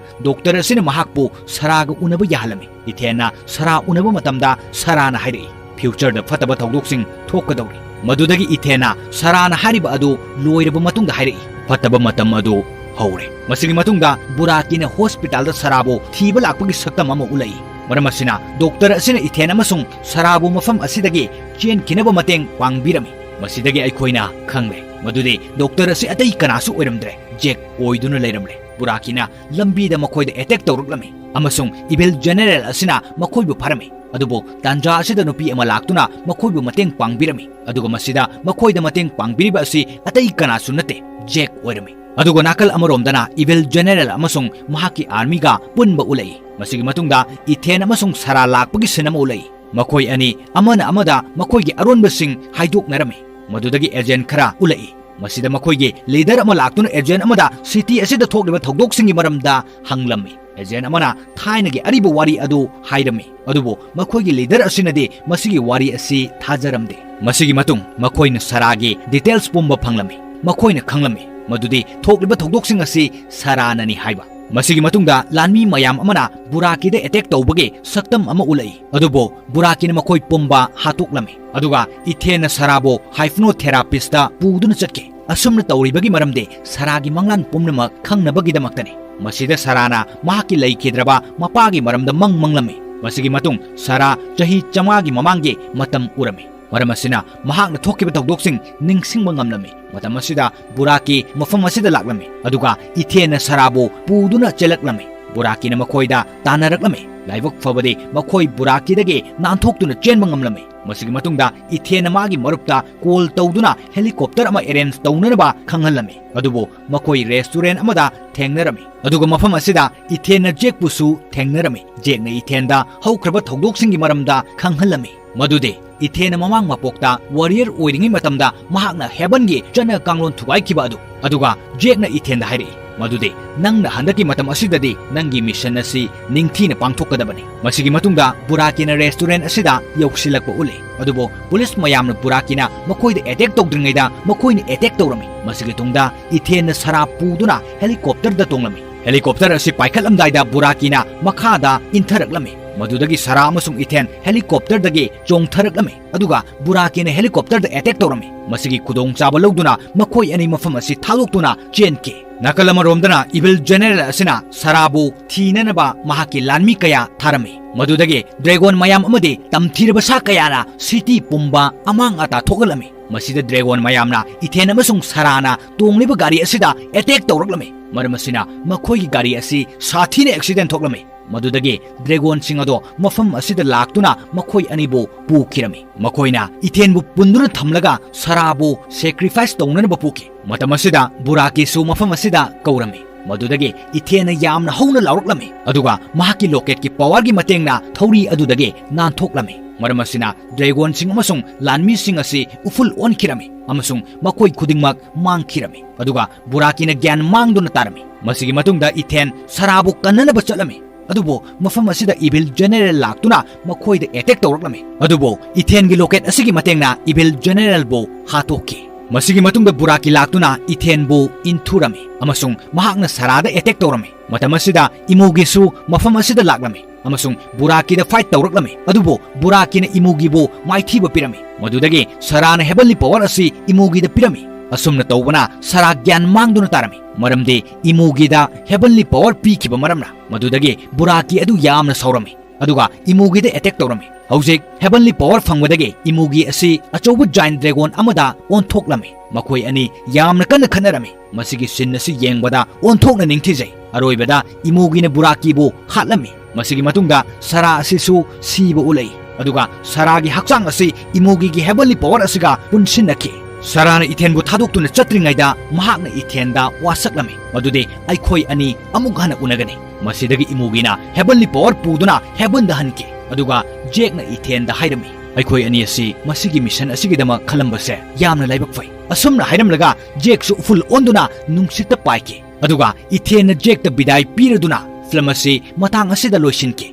ꯗꯣꯛꯇꯔ ꯑꯁꯤꯅ ꯃꯍꯥꯛꯄꯨ ꯁꯔꯥꯒ ꯎꯅꯕ ꯌꯥꯍꯜꯂꯝꯃꯤ꯫ ꯏꯊꯦꯟꯅ ꯁꯔꯥ ꯎꯅꯕ ꯃꯇꯝꯗ ꯁꯔꯥꯅ ꯍꯥꯏꯔꯛꯏ, "ꯐ꯭ꯌꯨꯆꯔꯗ ꯐꯠꯇꯕ ꯊꯧꯗꯣꯛꯁꯤꯡ ꯊꯣꯛꯀꯗꯧꯔꯤ"꯫ ꯃꯗꯨꯗꯒꯤ ꯏꯊꯦꯟꯅ ꯁꯔꯥꯅ ꯍꯥꯏꯔꯤꯕ ꯑꯗꯨ ꯂꯣꯏꯔꯕ ꯃꯇꯨꯡꯗ ꯍꯥꯏꯔꯛꯏ, "ꯐꯠꯇꯕ ꯃꯇꯝ ꯑꯗꯨ ꯍꯧꯔꯦ"꯫ ꯃꯁꯤꯒꯤ ꯃꯇꯨꯡꯗ ꯕꯨꯔꯥꯀꯤꯅ ꯍꯣꯁꯄꯤꯇꯥꯜꯗ ꯁꯔꯥꯕꯨ ꯊꯤꯕ ꯂꯥꯛꯄꯒꯤ ꯁꯛꯇꯝ ꯑꯃ ꯎꯠꯂꯛꯏ꯫ ꯃꯔꯝ ꯑꯁꯤꯅ ꯗꯣꯛꯇꯔ ꯑꯁꯤꯅ ꯏꯊꯦꯟ ꯑꯃꯁꯨꯡ ꯁꯔꯥꯕꯨ ꯃꯐꯝ ꯑꯁꯤꯗꯒꯤ ꯆꯦꯟꯈꯤꯅꯕ ꯃꯇꯦꯡ ꯄꯥꯡꯕꯤꯔꯝꯃꯤ꯫ ꯃꯁꯤꯗꯒꯤ ꯑꯩꯈꯣꯏꯅ ꯈꯪꯂꯦ ꯃꯗꯨꯗꯤ ꯗꯣꯛꯇꯔ ꯑꯁꯤ ꯑꯇꯩ ꯀꯅꯥꯁꯨ ꯑꯣꯏꯔꯝꯗ꯭ꯔꯦ, ꯖꯦꯛ ꯑꯣꯏꯗꯨꯅ ꯂꯩꯔꯝꯂꯦ꯫ ꯕꯨꯔꯥꯀꯤꯅ ꯂꯝꯕꯤꯗ ꯃꯈꯣꯏꯗ ꯑꯦꯇꯦꯛ ꯇꯧꯔꯛꯂꯝꯃꯤ ꯑꯃꯁꯨꯡ ꯏꯚꯤꯜ ꯖꯦꯅꯦꯔꯦꯜ ꯑꯁꯤꯅ ꯃꯈꯣꯏꯕꯨ ꯐꯥꯔꯝꯃꯤ꯫ ꯑꯗꯨꯕꯨ ꯇꯥꯟꯖꯥ ꯑꯁꯤꯗ ꯅꯨꯄꯤ ꯑꯃ ꯂꯥꯛꯇꯨꯅ ꯃꯈꯣꯏꯕꯨ ꯃꯇꯦꯡ ꯄꯥꯡꯕꯤꯔꯝꯃꯤ꯫ ꯑꯗꯨꯒ ꯃꯁꯤꯗ ꯃꯈꯣꯏꯗ ꯃꯇꯦꯡ ꯄꯥꯡꯕꯤꯔꯤꯕ ꯑꯁꯤ ꯑꯇꯩ ꯀꯅꯥꯁꯨ ꯅꯠꯇꯦ, ꯖꯦꯛ ꯑꯣꯏꯔꯝꯃꯤ꯫ ꯑꯗꯨꯒ ꯅꯥꯀꯜ ꯑꯃꯔꯣꯝꯗꯅ ꯏꯚꯤꯜ ꯖꯦꯅꯦꯔꯦꯜ ꯑꯃꯁꯨꯡ ꯃꯍꯥꯛꯀꯤ ꯑꯥꯔꯃꯤꯒ ꯄꯨꯟꯕ ꯎꯠꯂꯛꯏ꯫ ꯃꯁꯤꯒꯤ ꯃꯇꯨꯡꯗ ꯏꯊꯦꯟ ꯑꯃꯁꯨꯡ ꯁꯔꯥ ꯂꯥꯛꯄꯒꯤ ꯁꯤꯟ ꯑꯃ ꯎꯠꯂꯛꯏ꯫ ꯃꯈꯣꯏ ꯑꯅꯤ ꯑꯃꯅ ꯑꯃꯗ ꯃꯈꯣꯏꯒꯤ ꯑꯔꯣꯟꯕꯁꯤꯡ ꯍꯥꯏꯗꯣꯛꯅꯔꯝꯃꯤ꯫ ꯃꯗꯨꯗꯒꯤ ꯑꯦꯖꯦꯟ ꯈꯔ ꯎꯠꯂꯛꯏ꯫ ꯃꯁꯤꯗ ꯃꯈꯣꯏꯒꯤ ꯂꯤꯗꯔ ꯑꯃ ꯂꯥꯛꯇꯨꯅ ꯑꯦꯖꯦꯟ ꯑꯃꯗ ꯁꯤꯇꯤ ꯑꯁꯤꯗ ꯊꯣꯛꯂꯤꯕ ꯊꯧꯗꯣꯛꯁꯤꯡꯒꯤ ꯃꯔꯝꯗ ꯍꯪꯂꯝꯃꯤ꯫ ꯑꯦꯖꯦꯟ ꯑꯃꯅ ꯊꯥꯏꯅꯒꯤ ꯑꯔꯤꯕ ꯋꯥꯔꯤ ꯑꯗꯨ ꯍꯥꯏꯔꯝꯃꯤ꯫ ꯑꯗꯨꯕꯨ ꯃꯈꯣꯏꯒꯤ ꯂꯤꯗꯔ ꯑꯁꯤꯅꯗꯤ ꯃꯁꯤꯒꯤ ꯋꯥꯔꯤ ꯑꯁꯤ ꯊꯥꯖꯔꯝꯗꯦ꯫ ꯃꯁꯤꯒꯤ ꯃꯇꯨꯡ ꯃꯈꯣꯏꯅ ꯁꯔꯥꯒꯤ ꯗꯤꯇꯦꯜꯁ ꯄꯨꯝꯕ ꯐꯪꯂꯝꯃꯤ꯫ ꯃꯈꯣꯏꯅ ꯈꯪꯂꯝꯃꯤ ꯃꯗꯨꯗꯤ ꯊꯣꯛꯂꯤꯕ ꯊꯧꯗꯣꯛꯁꯤꯡ ꯑꯁꯤ ꯁꯔꯥꯅꯅꯤ ꯍꯥꯏꯕ꯫ ꯃꯁꯤꯒꯤ ꯃꯇꯨꯡꯗ ꯂꯥꯟꯃꯤ ꯃꯌꯥꯝ ꯑꯃꯅ ꯕꯨꯔꯥꯀꯤꯗ ꯑꯦꯇꯦꯛ ꯇꯧꯕꯒꯤ ꯁꯛꯇꯝ ꯑꯃ ꯎꯠꯂꯛꯏ꯫ ꯑꯗꯨꯕꯨ ꯕꯨꯔꯥꯀꯤꯅ ꯃꯈꯣꯏ ꯄꯨꯝꯕ ꯍꯥꯠꯇꯣꯛꯂꯝꯃꯤ꯫ ꯑꯗꯨꯒ ꯏꯊꯦꯟꯅ ꯁꯔꯥꯕꯨ ꯍꯥꯏꯐꯅꯣꯊꯦꯔꯥꯄꯤꯁꯇ ꯄꯨꯗꯨꯅ ꯆꯠꯈꯤ꯫ ꯑꯁꯨꯝꯅ ꯇꯧꯔꯤꯕꯒꯤ ꯃꯔꯝꯗꯤ ꯁꯔꯥꯒꯤ ꯃꯪꯂꯥꯟ ꯄꯨꯝꯅꯃꯛ ꯈꯪꯅꯕꯒꯤꯗꯃꯛꯇꯅꯤ꯫ ꯃꯁꯤꯗ ꯁꯔꯥꯅ ꯃꯍꯥꯛꯀꯤ ꯂꯩꯈꯤꯗ꯭ꯔꯕ ꯃꯄꯥꯒꯤ ꯃꯔꯝꯗ ꯃꯪ ꯃꯪꯂꯝꯃꯤ꯫ ꯃꯁꯤꯒꯤ ꯃꯇꯨꯡ ꯁꯔꯥ ꯆꯍꯤ ꯆꯥꯝꯃꯉꯥꯒꯤ ꯃꯃꯥꯡꯒꯤ ꯃꯇꯝ ꯎꯔꯝꯃꯤ꯫ ꯃꯔꯝ ꯑꯁꯤꯅ ꯃꯍꯥꯛꯅ ꯊꯣꯛꯈꯤꯕ ꯊꯧꯗꯣꯛꯁꯤꯡ ꯅꯤꯡꯁꯤꯡꯕ ꯉꯝꯂꯝꯃꯤ꯫ ꯃꯇꯝ ꯑꯁꯤꯗ ꯕꯨꯔꯥꯀꯤ ꯃꯐꯝ ꯑꯁꯤꯗ ꯂꯥꯛꯂꯝꯃꯤ, ꯑꯗꯨꯒ ꯏꯊꯦꯟꯅ ꯁꯔꯥꯕꯨ ꯄꯨꯗꯨꯅ ꯆꯦꯜꯂꯛꯂꯝꯃꯤ꯫ ꯕꯨꯔꯥꯀꯤꯅ ꯃꯈꯣꯏꯗ ꯇꯥꯟꯅꯔꯛꯂꯝꯃꯤ꯫ ꯂꯥꯏꯕꯛ ꯐꯕꯗꯤ ꯃꯈꯣꯏ ꯕꯨꯔꯥꯀꯤꯗꯒꯤ ꯅꯥꯟꯊꯣꯛꯇꯨꯅ ꯆꯦꯟꯕ ꯉꯝꯂꯝꯃꯤ꯫ ꯃꯁꯤꯒꯤ ꯃꯇꯨꯡꯗ ꯏꯊꯦꯟꯅ ꯃꯥꯒꯤ ꯃꯔꯨꯞꯇ ꯀꯣꯜ ꯇꯧꯗꯨꯅ ꯍꯦꯂꯤꯀꯣꯞꯇꯔ ꯑꯃ ꯑꯦꯔꯦꯟꯖ ꯇꯧꯅꯅꯕ ꯈꯪꯍꯜꯂꯝꯃꯤ꯫ ꯑꯗꯨꯕꯨ ꯃꯈꯣꯏ ꯔꯦꯁꯇꯨꯔꯦꯟ ꯑꯃꯗ ꯊꯦꯡꯅꯔꯝꯃꯤ꯫ ꯑꯗꯨꯒ ꯃꯐꯝ ꯑꯁꯤꯗ ꯏꯊꯦꯟꯅ ꯖꯦꯛꯄꯨꯁꯨ ꯊꯦꯡꯅꯔꯝꯃꯤ꯫ ꯖꯦꯛꯅ ꯏꯊꯦꯟꯗ ꯍꯧꯈ꯭ꯔꯕ ꯊꯧꯗꯣꯛꯁꯤꯡꯒꯤ ꯃꯔꯝꯗ ꯈꯪꯍꯜꯂꯝꯃꯤ꯫ ꯃꯗꯨꯗꯤ ꯏꯊꯦꯟꯅ ꯃꯃꯥꯡ ꯃꯄꯣꯛꯇ warrior ꯑꯣꯏꯔꯤꯉꯩ ꯃꯇꯝꯗ ꯃꯍꯥꯛꯅ heavenꯒꯤ ꯆꯠꯅ ꯀꯥꯡꯂꯣꯟ ꯊꯨꯒꯥꯏꯈꯤꯕ ꯑꯗꯨ꯫ ꯑꯗꯨꯒ Jackꯅ ꯏꯊꯦꯟꯗ ꯍꯥꯏꯔꯛꯏ ꯃꯗꯨꯗꯤ, "ꯅꯪꯅ ꯍꯟꯗꯛꯀꯤ ꯃꯇꯝ ꯑꯁꯤꯗꯗꯤ ꯅꯪꯒꯤ mission ꯑꯁꯤ ꯅꯤꯡꯊꯤꯅ ꯄꯥꯡꯊꯣꯛꯀꯗꯕꯅꯤ"꯫ ꯃꯁꯤꯒꯤ ꯃꯇꯨꯡꯗ ꯕꯨꯔꯥꯀꯤꯅ restaurant ꯑꯁꯤꯗ ꯌꯧꯁꯤꯜꯂꯛꯄ ꯎꯠꯂꯤ꯫ ꯑꯗꯨꯕꯨ police ꯃꯌꯥꯝꯅ ꯕꯨꯔꯥꯀꯤꯅ ꯃꯈꯣꯏꯗ attack ꯇꯧꯗ꯭ꯔꯤꯉꯩꯗ ꯃꯈꯣꯏꯅ attack ꯇꯧꯔꯝꯃꯤ꯫ ꯃꯁꯤꯒꯤ ꯇꯨꯡꯗ ꯏꯊꯦꯟꯅ ꯁꯔꯥ ꯄꯨꯗꯨꯅ helicopterꯗ ꯇꯣꯡꯂꯝꯃꯤ꯫ Helicopter ꯑꯁꯤ ꯄꯥꯏꯈꯠꯂꯝꯗꯥꯏꯗ ꯕꯨꯔꯥꯀꯤꯅ ꯃꯈꯥꯗ ꯏꯟꯊꯔꯛꯂꯝꯃꯤ꯫ ꯃꯗꯨꯗꯒꯤ ꯁꯔꯥ ꯑꯃꯁꯨꯡ ꯏꯊꯦꯟ helicopterꯗꯒꯤ ꯆꯣꯡꯊꯔꯛꯂꯝꯃꯤ꯫ ꯑꯗꯨꯒ ꯕꯨꯔꯥꯀꯤꯅ helicopterꯗ attack ꯇꯧꯔꯝꯃꯤ꯫ ꯃꯁꯤꯒꯤ ꯈꯨꯗꯣꯡꯆꯥꯕ ꯂꯧꯗꯨꯅ ꯃꯈꯣꯏ ꯑꯅꯤ ꯃꯐꯝ ꯑꯁꯤ ꯊꯥꯗꯣꯛꯇꯨꯅ ꯆꯦꯟꯈꯤ꯫ ꯅꯥꯀꯜ ꯑꯃꯔꯣꯝꯗꯅ evil general ꯑꯁꯤꯅ ꯁꯔꯥꯕꯨ ꯊꯤꯅꯅꯕ ꯃꯍꯥꯛꯀꯤ ꯂꯥꯟꯃꯤ ꯀꯌꯥ ꯊꯥꯔꯝꯃꯤ꯫ ꯃꯗꯨꯗꯒꯤ dragon ꯃꯌꯥꯝ ꯑꯃꯗꯤ ꯇꯝꯊꯤꯔꯕ ꯁꯥ ꯀꯌꯥꯅ city ꯄꯨꯝꯕ ꯑꯃꯥꯡ ꯑꯇꯥ ꯊꯣꯛꯍꯜꯂꯝꯃꯤ꯫ ꯃꯁꯤꯗ dragon ꯃꯌꯥꯝꯅ ꯏꯊꯦꯟ ꯑꯃꯁꯨꯡ ꯁꯔꯥꯅ ꯇꯣꯡꯂꯤꯕ ꯒꯥꯔꯤ ꯑꯁꯤꯗ attack ꯇꯧꯔꯛꯂꯝꯃꯤ꯫ ꯃꯔꯝ ꯑꯁꯤꯅ ꯃꯈꯣꯏꯒꯤ ꯒꯥꯔꯤ ꯑꯁꯤ ꯁꯥꯊꯤꯅ accident ꯊꯣꯛꯂꯝꯃꯤ꯫ ꯃꯗꯨꯗꯒꯤ dragonꯁꯤꯡ ꯑꯗꯣ ꯃꯐꯝ ꯑꯁꯤꯗ ꯂꯥꯛꯇꯨꯅ ꯃꯈꯣꯏ ꯑꯅꯤꯕꯨ ꯄꯨꯈꯤꯔꯝꯃꯤ꯫ ꯃꯈꯣꯏꯅ ꯏꯊꯦꯟꯕꯨ ꯄꯨꯟꯗꯨꯅ ꯊꯝꯂꯒ ꯁꯔꯥꯕꯨ sacrifice ꯇꯧꯅꯅꯕ ꯄꯨꯈꯤ꯫ ꯃꯇꯝ ꯑꯁꯤꯗ ꯕꯨꯔꯥꯀꯤꯁꯨ ꯃꯐꯝ ꯑꯁꯤꯗ ꯀꯧꯔꯝꯃꯤ꯫ ꯃꯗꯨꯗꯒꯤ ꯏꯊꯦꯟꯅ ꯌꯥꯝꯅ ꯍꯧꯅ ꯂꯥꯎꯔꯛꯂꯝꯃꯤ, ꯑꯗꯨꯒ ꯃꯍꯥꯛꯀꯤ locketꯀꯤ powerꯒꯤ ꯃꯇꯦꯡꯅ ꯊꯧꯔꯤ ꯑꯗꯨꯗꯒꯤ ꯅꯥꯟꯊꯣꯛꯂꯝꯃꯤ꯫ ꯃꯔꯝ ꯑꯁꯤꯅ dragonꯁꯤꯡ ꯑꯃꯁꯨꯡ ꯂꯥꯟꯃꯤꯁꯤꯡ ꯑꯁꯤ ꯎꯐꯨꯜ ꯑꯣꯟꯈꯤꯔꯝꯃꯤ ꯑꯃꯁꯨꯡ ꯃꯈꯣꯏ ꯈꯨꯗꯤꯡꯃꯛ ꯃꯥꯡꯈꯤꯔꯝꯃꯤ꯫ ꯑꯗꯨꯒ ꯕꯨꯔꯥꯀꯤꯅ ꯒ꯭ꯌꯥꯟ ꯃꯥꯡꯗꯨꯅ ꯇꯥꯔꯝꯃꯤ꯫ ꯃꯁꯤꯒꯤ ꯃꯇꯨꯡꯗ ꯏꯊꯦꯟ ꯁꯔꯥꯕꯨ ꯀꯟꯅꯅꯕ ꯆꯠꯂꯝꯃꯤ꯫ ꯑꯗꯨꯕꯨ ꯃꯐꯝ ꯑꯁꯤꯗ evil general ꯂꯥꯛꯇꯨꯅ ꯃꯈꯣꯏꯗ attack ꯇꯧꯔꯛꯂꯝꯃꯤ꯫ ꯑꯗꯨꯕꯨ ꯏꯊꯦꯟꯒꯤ locket ꯑꯁꯤꯒꯤ ꯃꯇꯦꯡꯅ evil generalꯕꯨ ꯍꯥꯠꯇꯣꯛꯈꯤ꯫ ꯃꯁꯤꯒꯤ ꯃꯇꯨꯡꯗ ꯕꯨꯔꯥꯀꯤ ꯂꯥꯛꯇꯨꯅ ꯏꯊꯦꯟꯕꯨ ꯏꯟꯊꯨꯔꯝꯃꯤ ꯑꯃꯁꯨꯡ ꯃꯍꯥꯛꯅ ꯁꯔꯥꯗ attack ꯇꯧꯔꯝꯃꯤ꯫ ꯃꯇꯝ ꯑꯁꯤꯗ ꯏꯃꯨꯒꯤꯁꯨ ꯃꯐꯝ ꯑꯁꯤꯗ ꯂꯥꯛꯂꯝꯃꯤ ꯑꯃꯁꯨꯡ ꯕꯨꯔꯥꯀꯤꯗ fight ꯇꯧꯔꯛꯂꯝꯃꯤ꯫ ꯑꯗꯨꯕꯨ ꯕꯨꯔꯥꯀꯤꯅ ꯏꯃꯨꯒꯤꯕꯨ ꯃꯥꯏꯊꯤꯕ ꯄꯤꯔꯝꯃꯤ꯫ ꯃꯗꯨꯗꯒꯤ ꯁꯔꯥꯅ heavenly power ꯑꯁꯤ ꯏꯃꯨꯒꯤꯗ ꯄꯤꯔꯝꯃꯤ꯫ ꯑꯁꯨꯝꯅ ꯇꯧꯕꯅ ꯁꯔꯥ ꯒ꯭ꯌꯥꯟ ꯃꯥꯡꯗꯨꯅ ꯇꯥꯔꯝꯃꯤ, ꯃꯔꯝꯗꯤ ꯏꯃꯨꯒꯤꯗ heavenly power ꯄꯤꯈꯤꯕ ꯃꯔꯝꯅ꯫ ꯃꯗꯨꯗꯒꯤ ꯕꯨꯔꯥꯀꯤ ꯑꯗꯨ ꯌꯥꯝꯅ ꯁꯥꯎꯔꯝꯃꯤ, ꯑꯗꯨꯒ ꯏꯃꯨꯒꯤꯗ attack ꯇꯧꯔꯝꯃꯤ꯫ ꯍꯧꯖꯤꯛ heavenly power ꯐꯪꯕꯗꯒꯤ ꯏꯃꯨꯒꯤ ꯑꯁꯤ ꯑꯆꯧꯕ giant dragon ꯑꯃꯗ ꯑꯣꯟꯊꯣꯛꯂꯝꯃꯤ꯫ ꯃꯈꯣꯏ ꯑꯅꯤ ꯌꯥꯝꯅ ꯀꯟꯅ ꯈꯠꯅꯔꯝꯃꯤ꯫ ꯃꯁꯤꯒꯤ scene ꯑꯁꯤ ꯌꯦꯡꯕꯗ ꯑꯣꯟꯊꯣꯛꯅ ꯅꯤꯡꯊꯤꯖꯩ꯫ ꯑꯔꯣꯏꯕꯗ ꯏꯃꯨꯒꯤꯅ ꯕꯨꯔꯥꯀꯤꯕꯨ ꯍꯥꯠꯂꯝꯃꯤ꯫ ꯃꯁꯤꯒꯤ ꯃꯇꯨꯡꯗ ꯁꯔꯥ ꯑꯁꯤꯁꯨ ꯁꯤꯕ ꯎꯠꯂꯛꯏ, ꯑꯗꯨꯒ ꯁꯔꯥꯒꯤ ꯍꯛꯆꯥꯡ ꯑꯁꯤ ꯏꯃꯨꯒꯤꯒꯤ heavenly power ꯑꯁꯤꯒ ꯄꯨꯟꯁꯤꯟꯅꯈꯤ꯫ ꯁꯔꯥꯅ ꯏꯊꯦꯟꯕꯨ ꯊꯥꯗꯣꯛꯇꯨꯅ ꯆꯠꯇ꯭ꯔꯤꯉꯩꯗ ꯃꯍꯥꯛꯅ ꯏꯊꯦꯟꯗ ꯋꯥꯁꯛꯂꯝꯃꯤ, ꯃꯗꯨꯗꯤ ꯑꯩꯈꯣꯏ ꯑꯅꯤ ꯑꯃꯨꯛ ꯍꯟꯅ ꯎꯅꯒꯅꯤ꯫ ꯃꯁꯤꯗꯒꯤ ꯏꯃꯨꯒꯤꯅ heavenly power ꯄꯨꯗꯨꯅ heavenꯗ ꯍꯟꯈꯤ, ꯑꯗꯨꯒ ꯖꯦꯛꯅ ꯏꯊꯦꯟꯗ ꯍꯥꯏꯔꯝꯃꯤ, ꯑꯩꯈꯣꯏ ꯑꯅꯤ ꯑꯁꯤ ꯃꯁꯤꯒꯤ ꯃꯤꯁꯟ ꯑꯁꯤꯒꯤꯗꯃꯛ ꯈꯜꯂꯝꯕꯁꯦ ꯌꯥꯝꯅ ꯂꯥꯏꯕꯛ ꯐꯩ꯫ ꯑꯁꯨꯝꯅ ꯍꯥꯏꯔꯝꯂꯒ ꯖꯦꯛꯁꯨ ꯎꯐꯨꯜ ꯑꯣꯟꯗꯨꯅ ꯅꯨꯡꯁꯤꯠꯇ ꯄꯥꯏꯈꯤ꯫ ꯑꯗꯨꯒ ꯏꯊꯦꯟꯅ ꯖꯦꯛꯇ ꯕꯤꯗꯥꯏ ꯄꯤꯔꯗꯨꯅ ꯐꯤꯂꯝ ꯑꯁꯤ ꯃꯇꯥꯡ ꯑꯁꯤꯗ ꯂꯣꯏꯁꯤꯟꯈꯤ꯫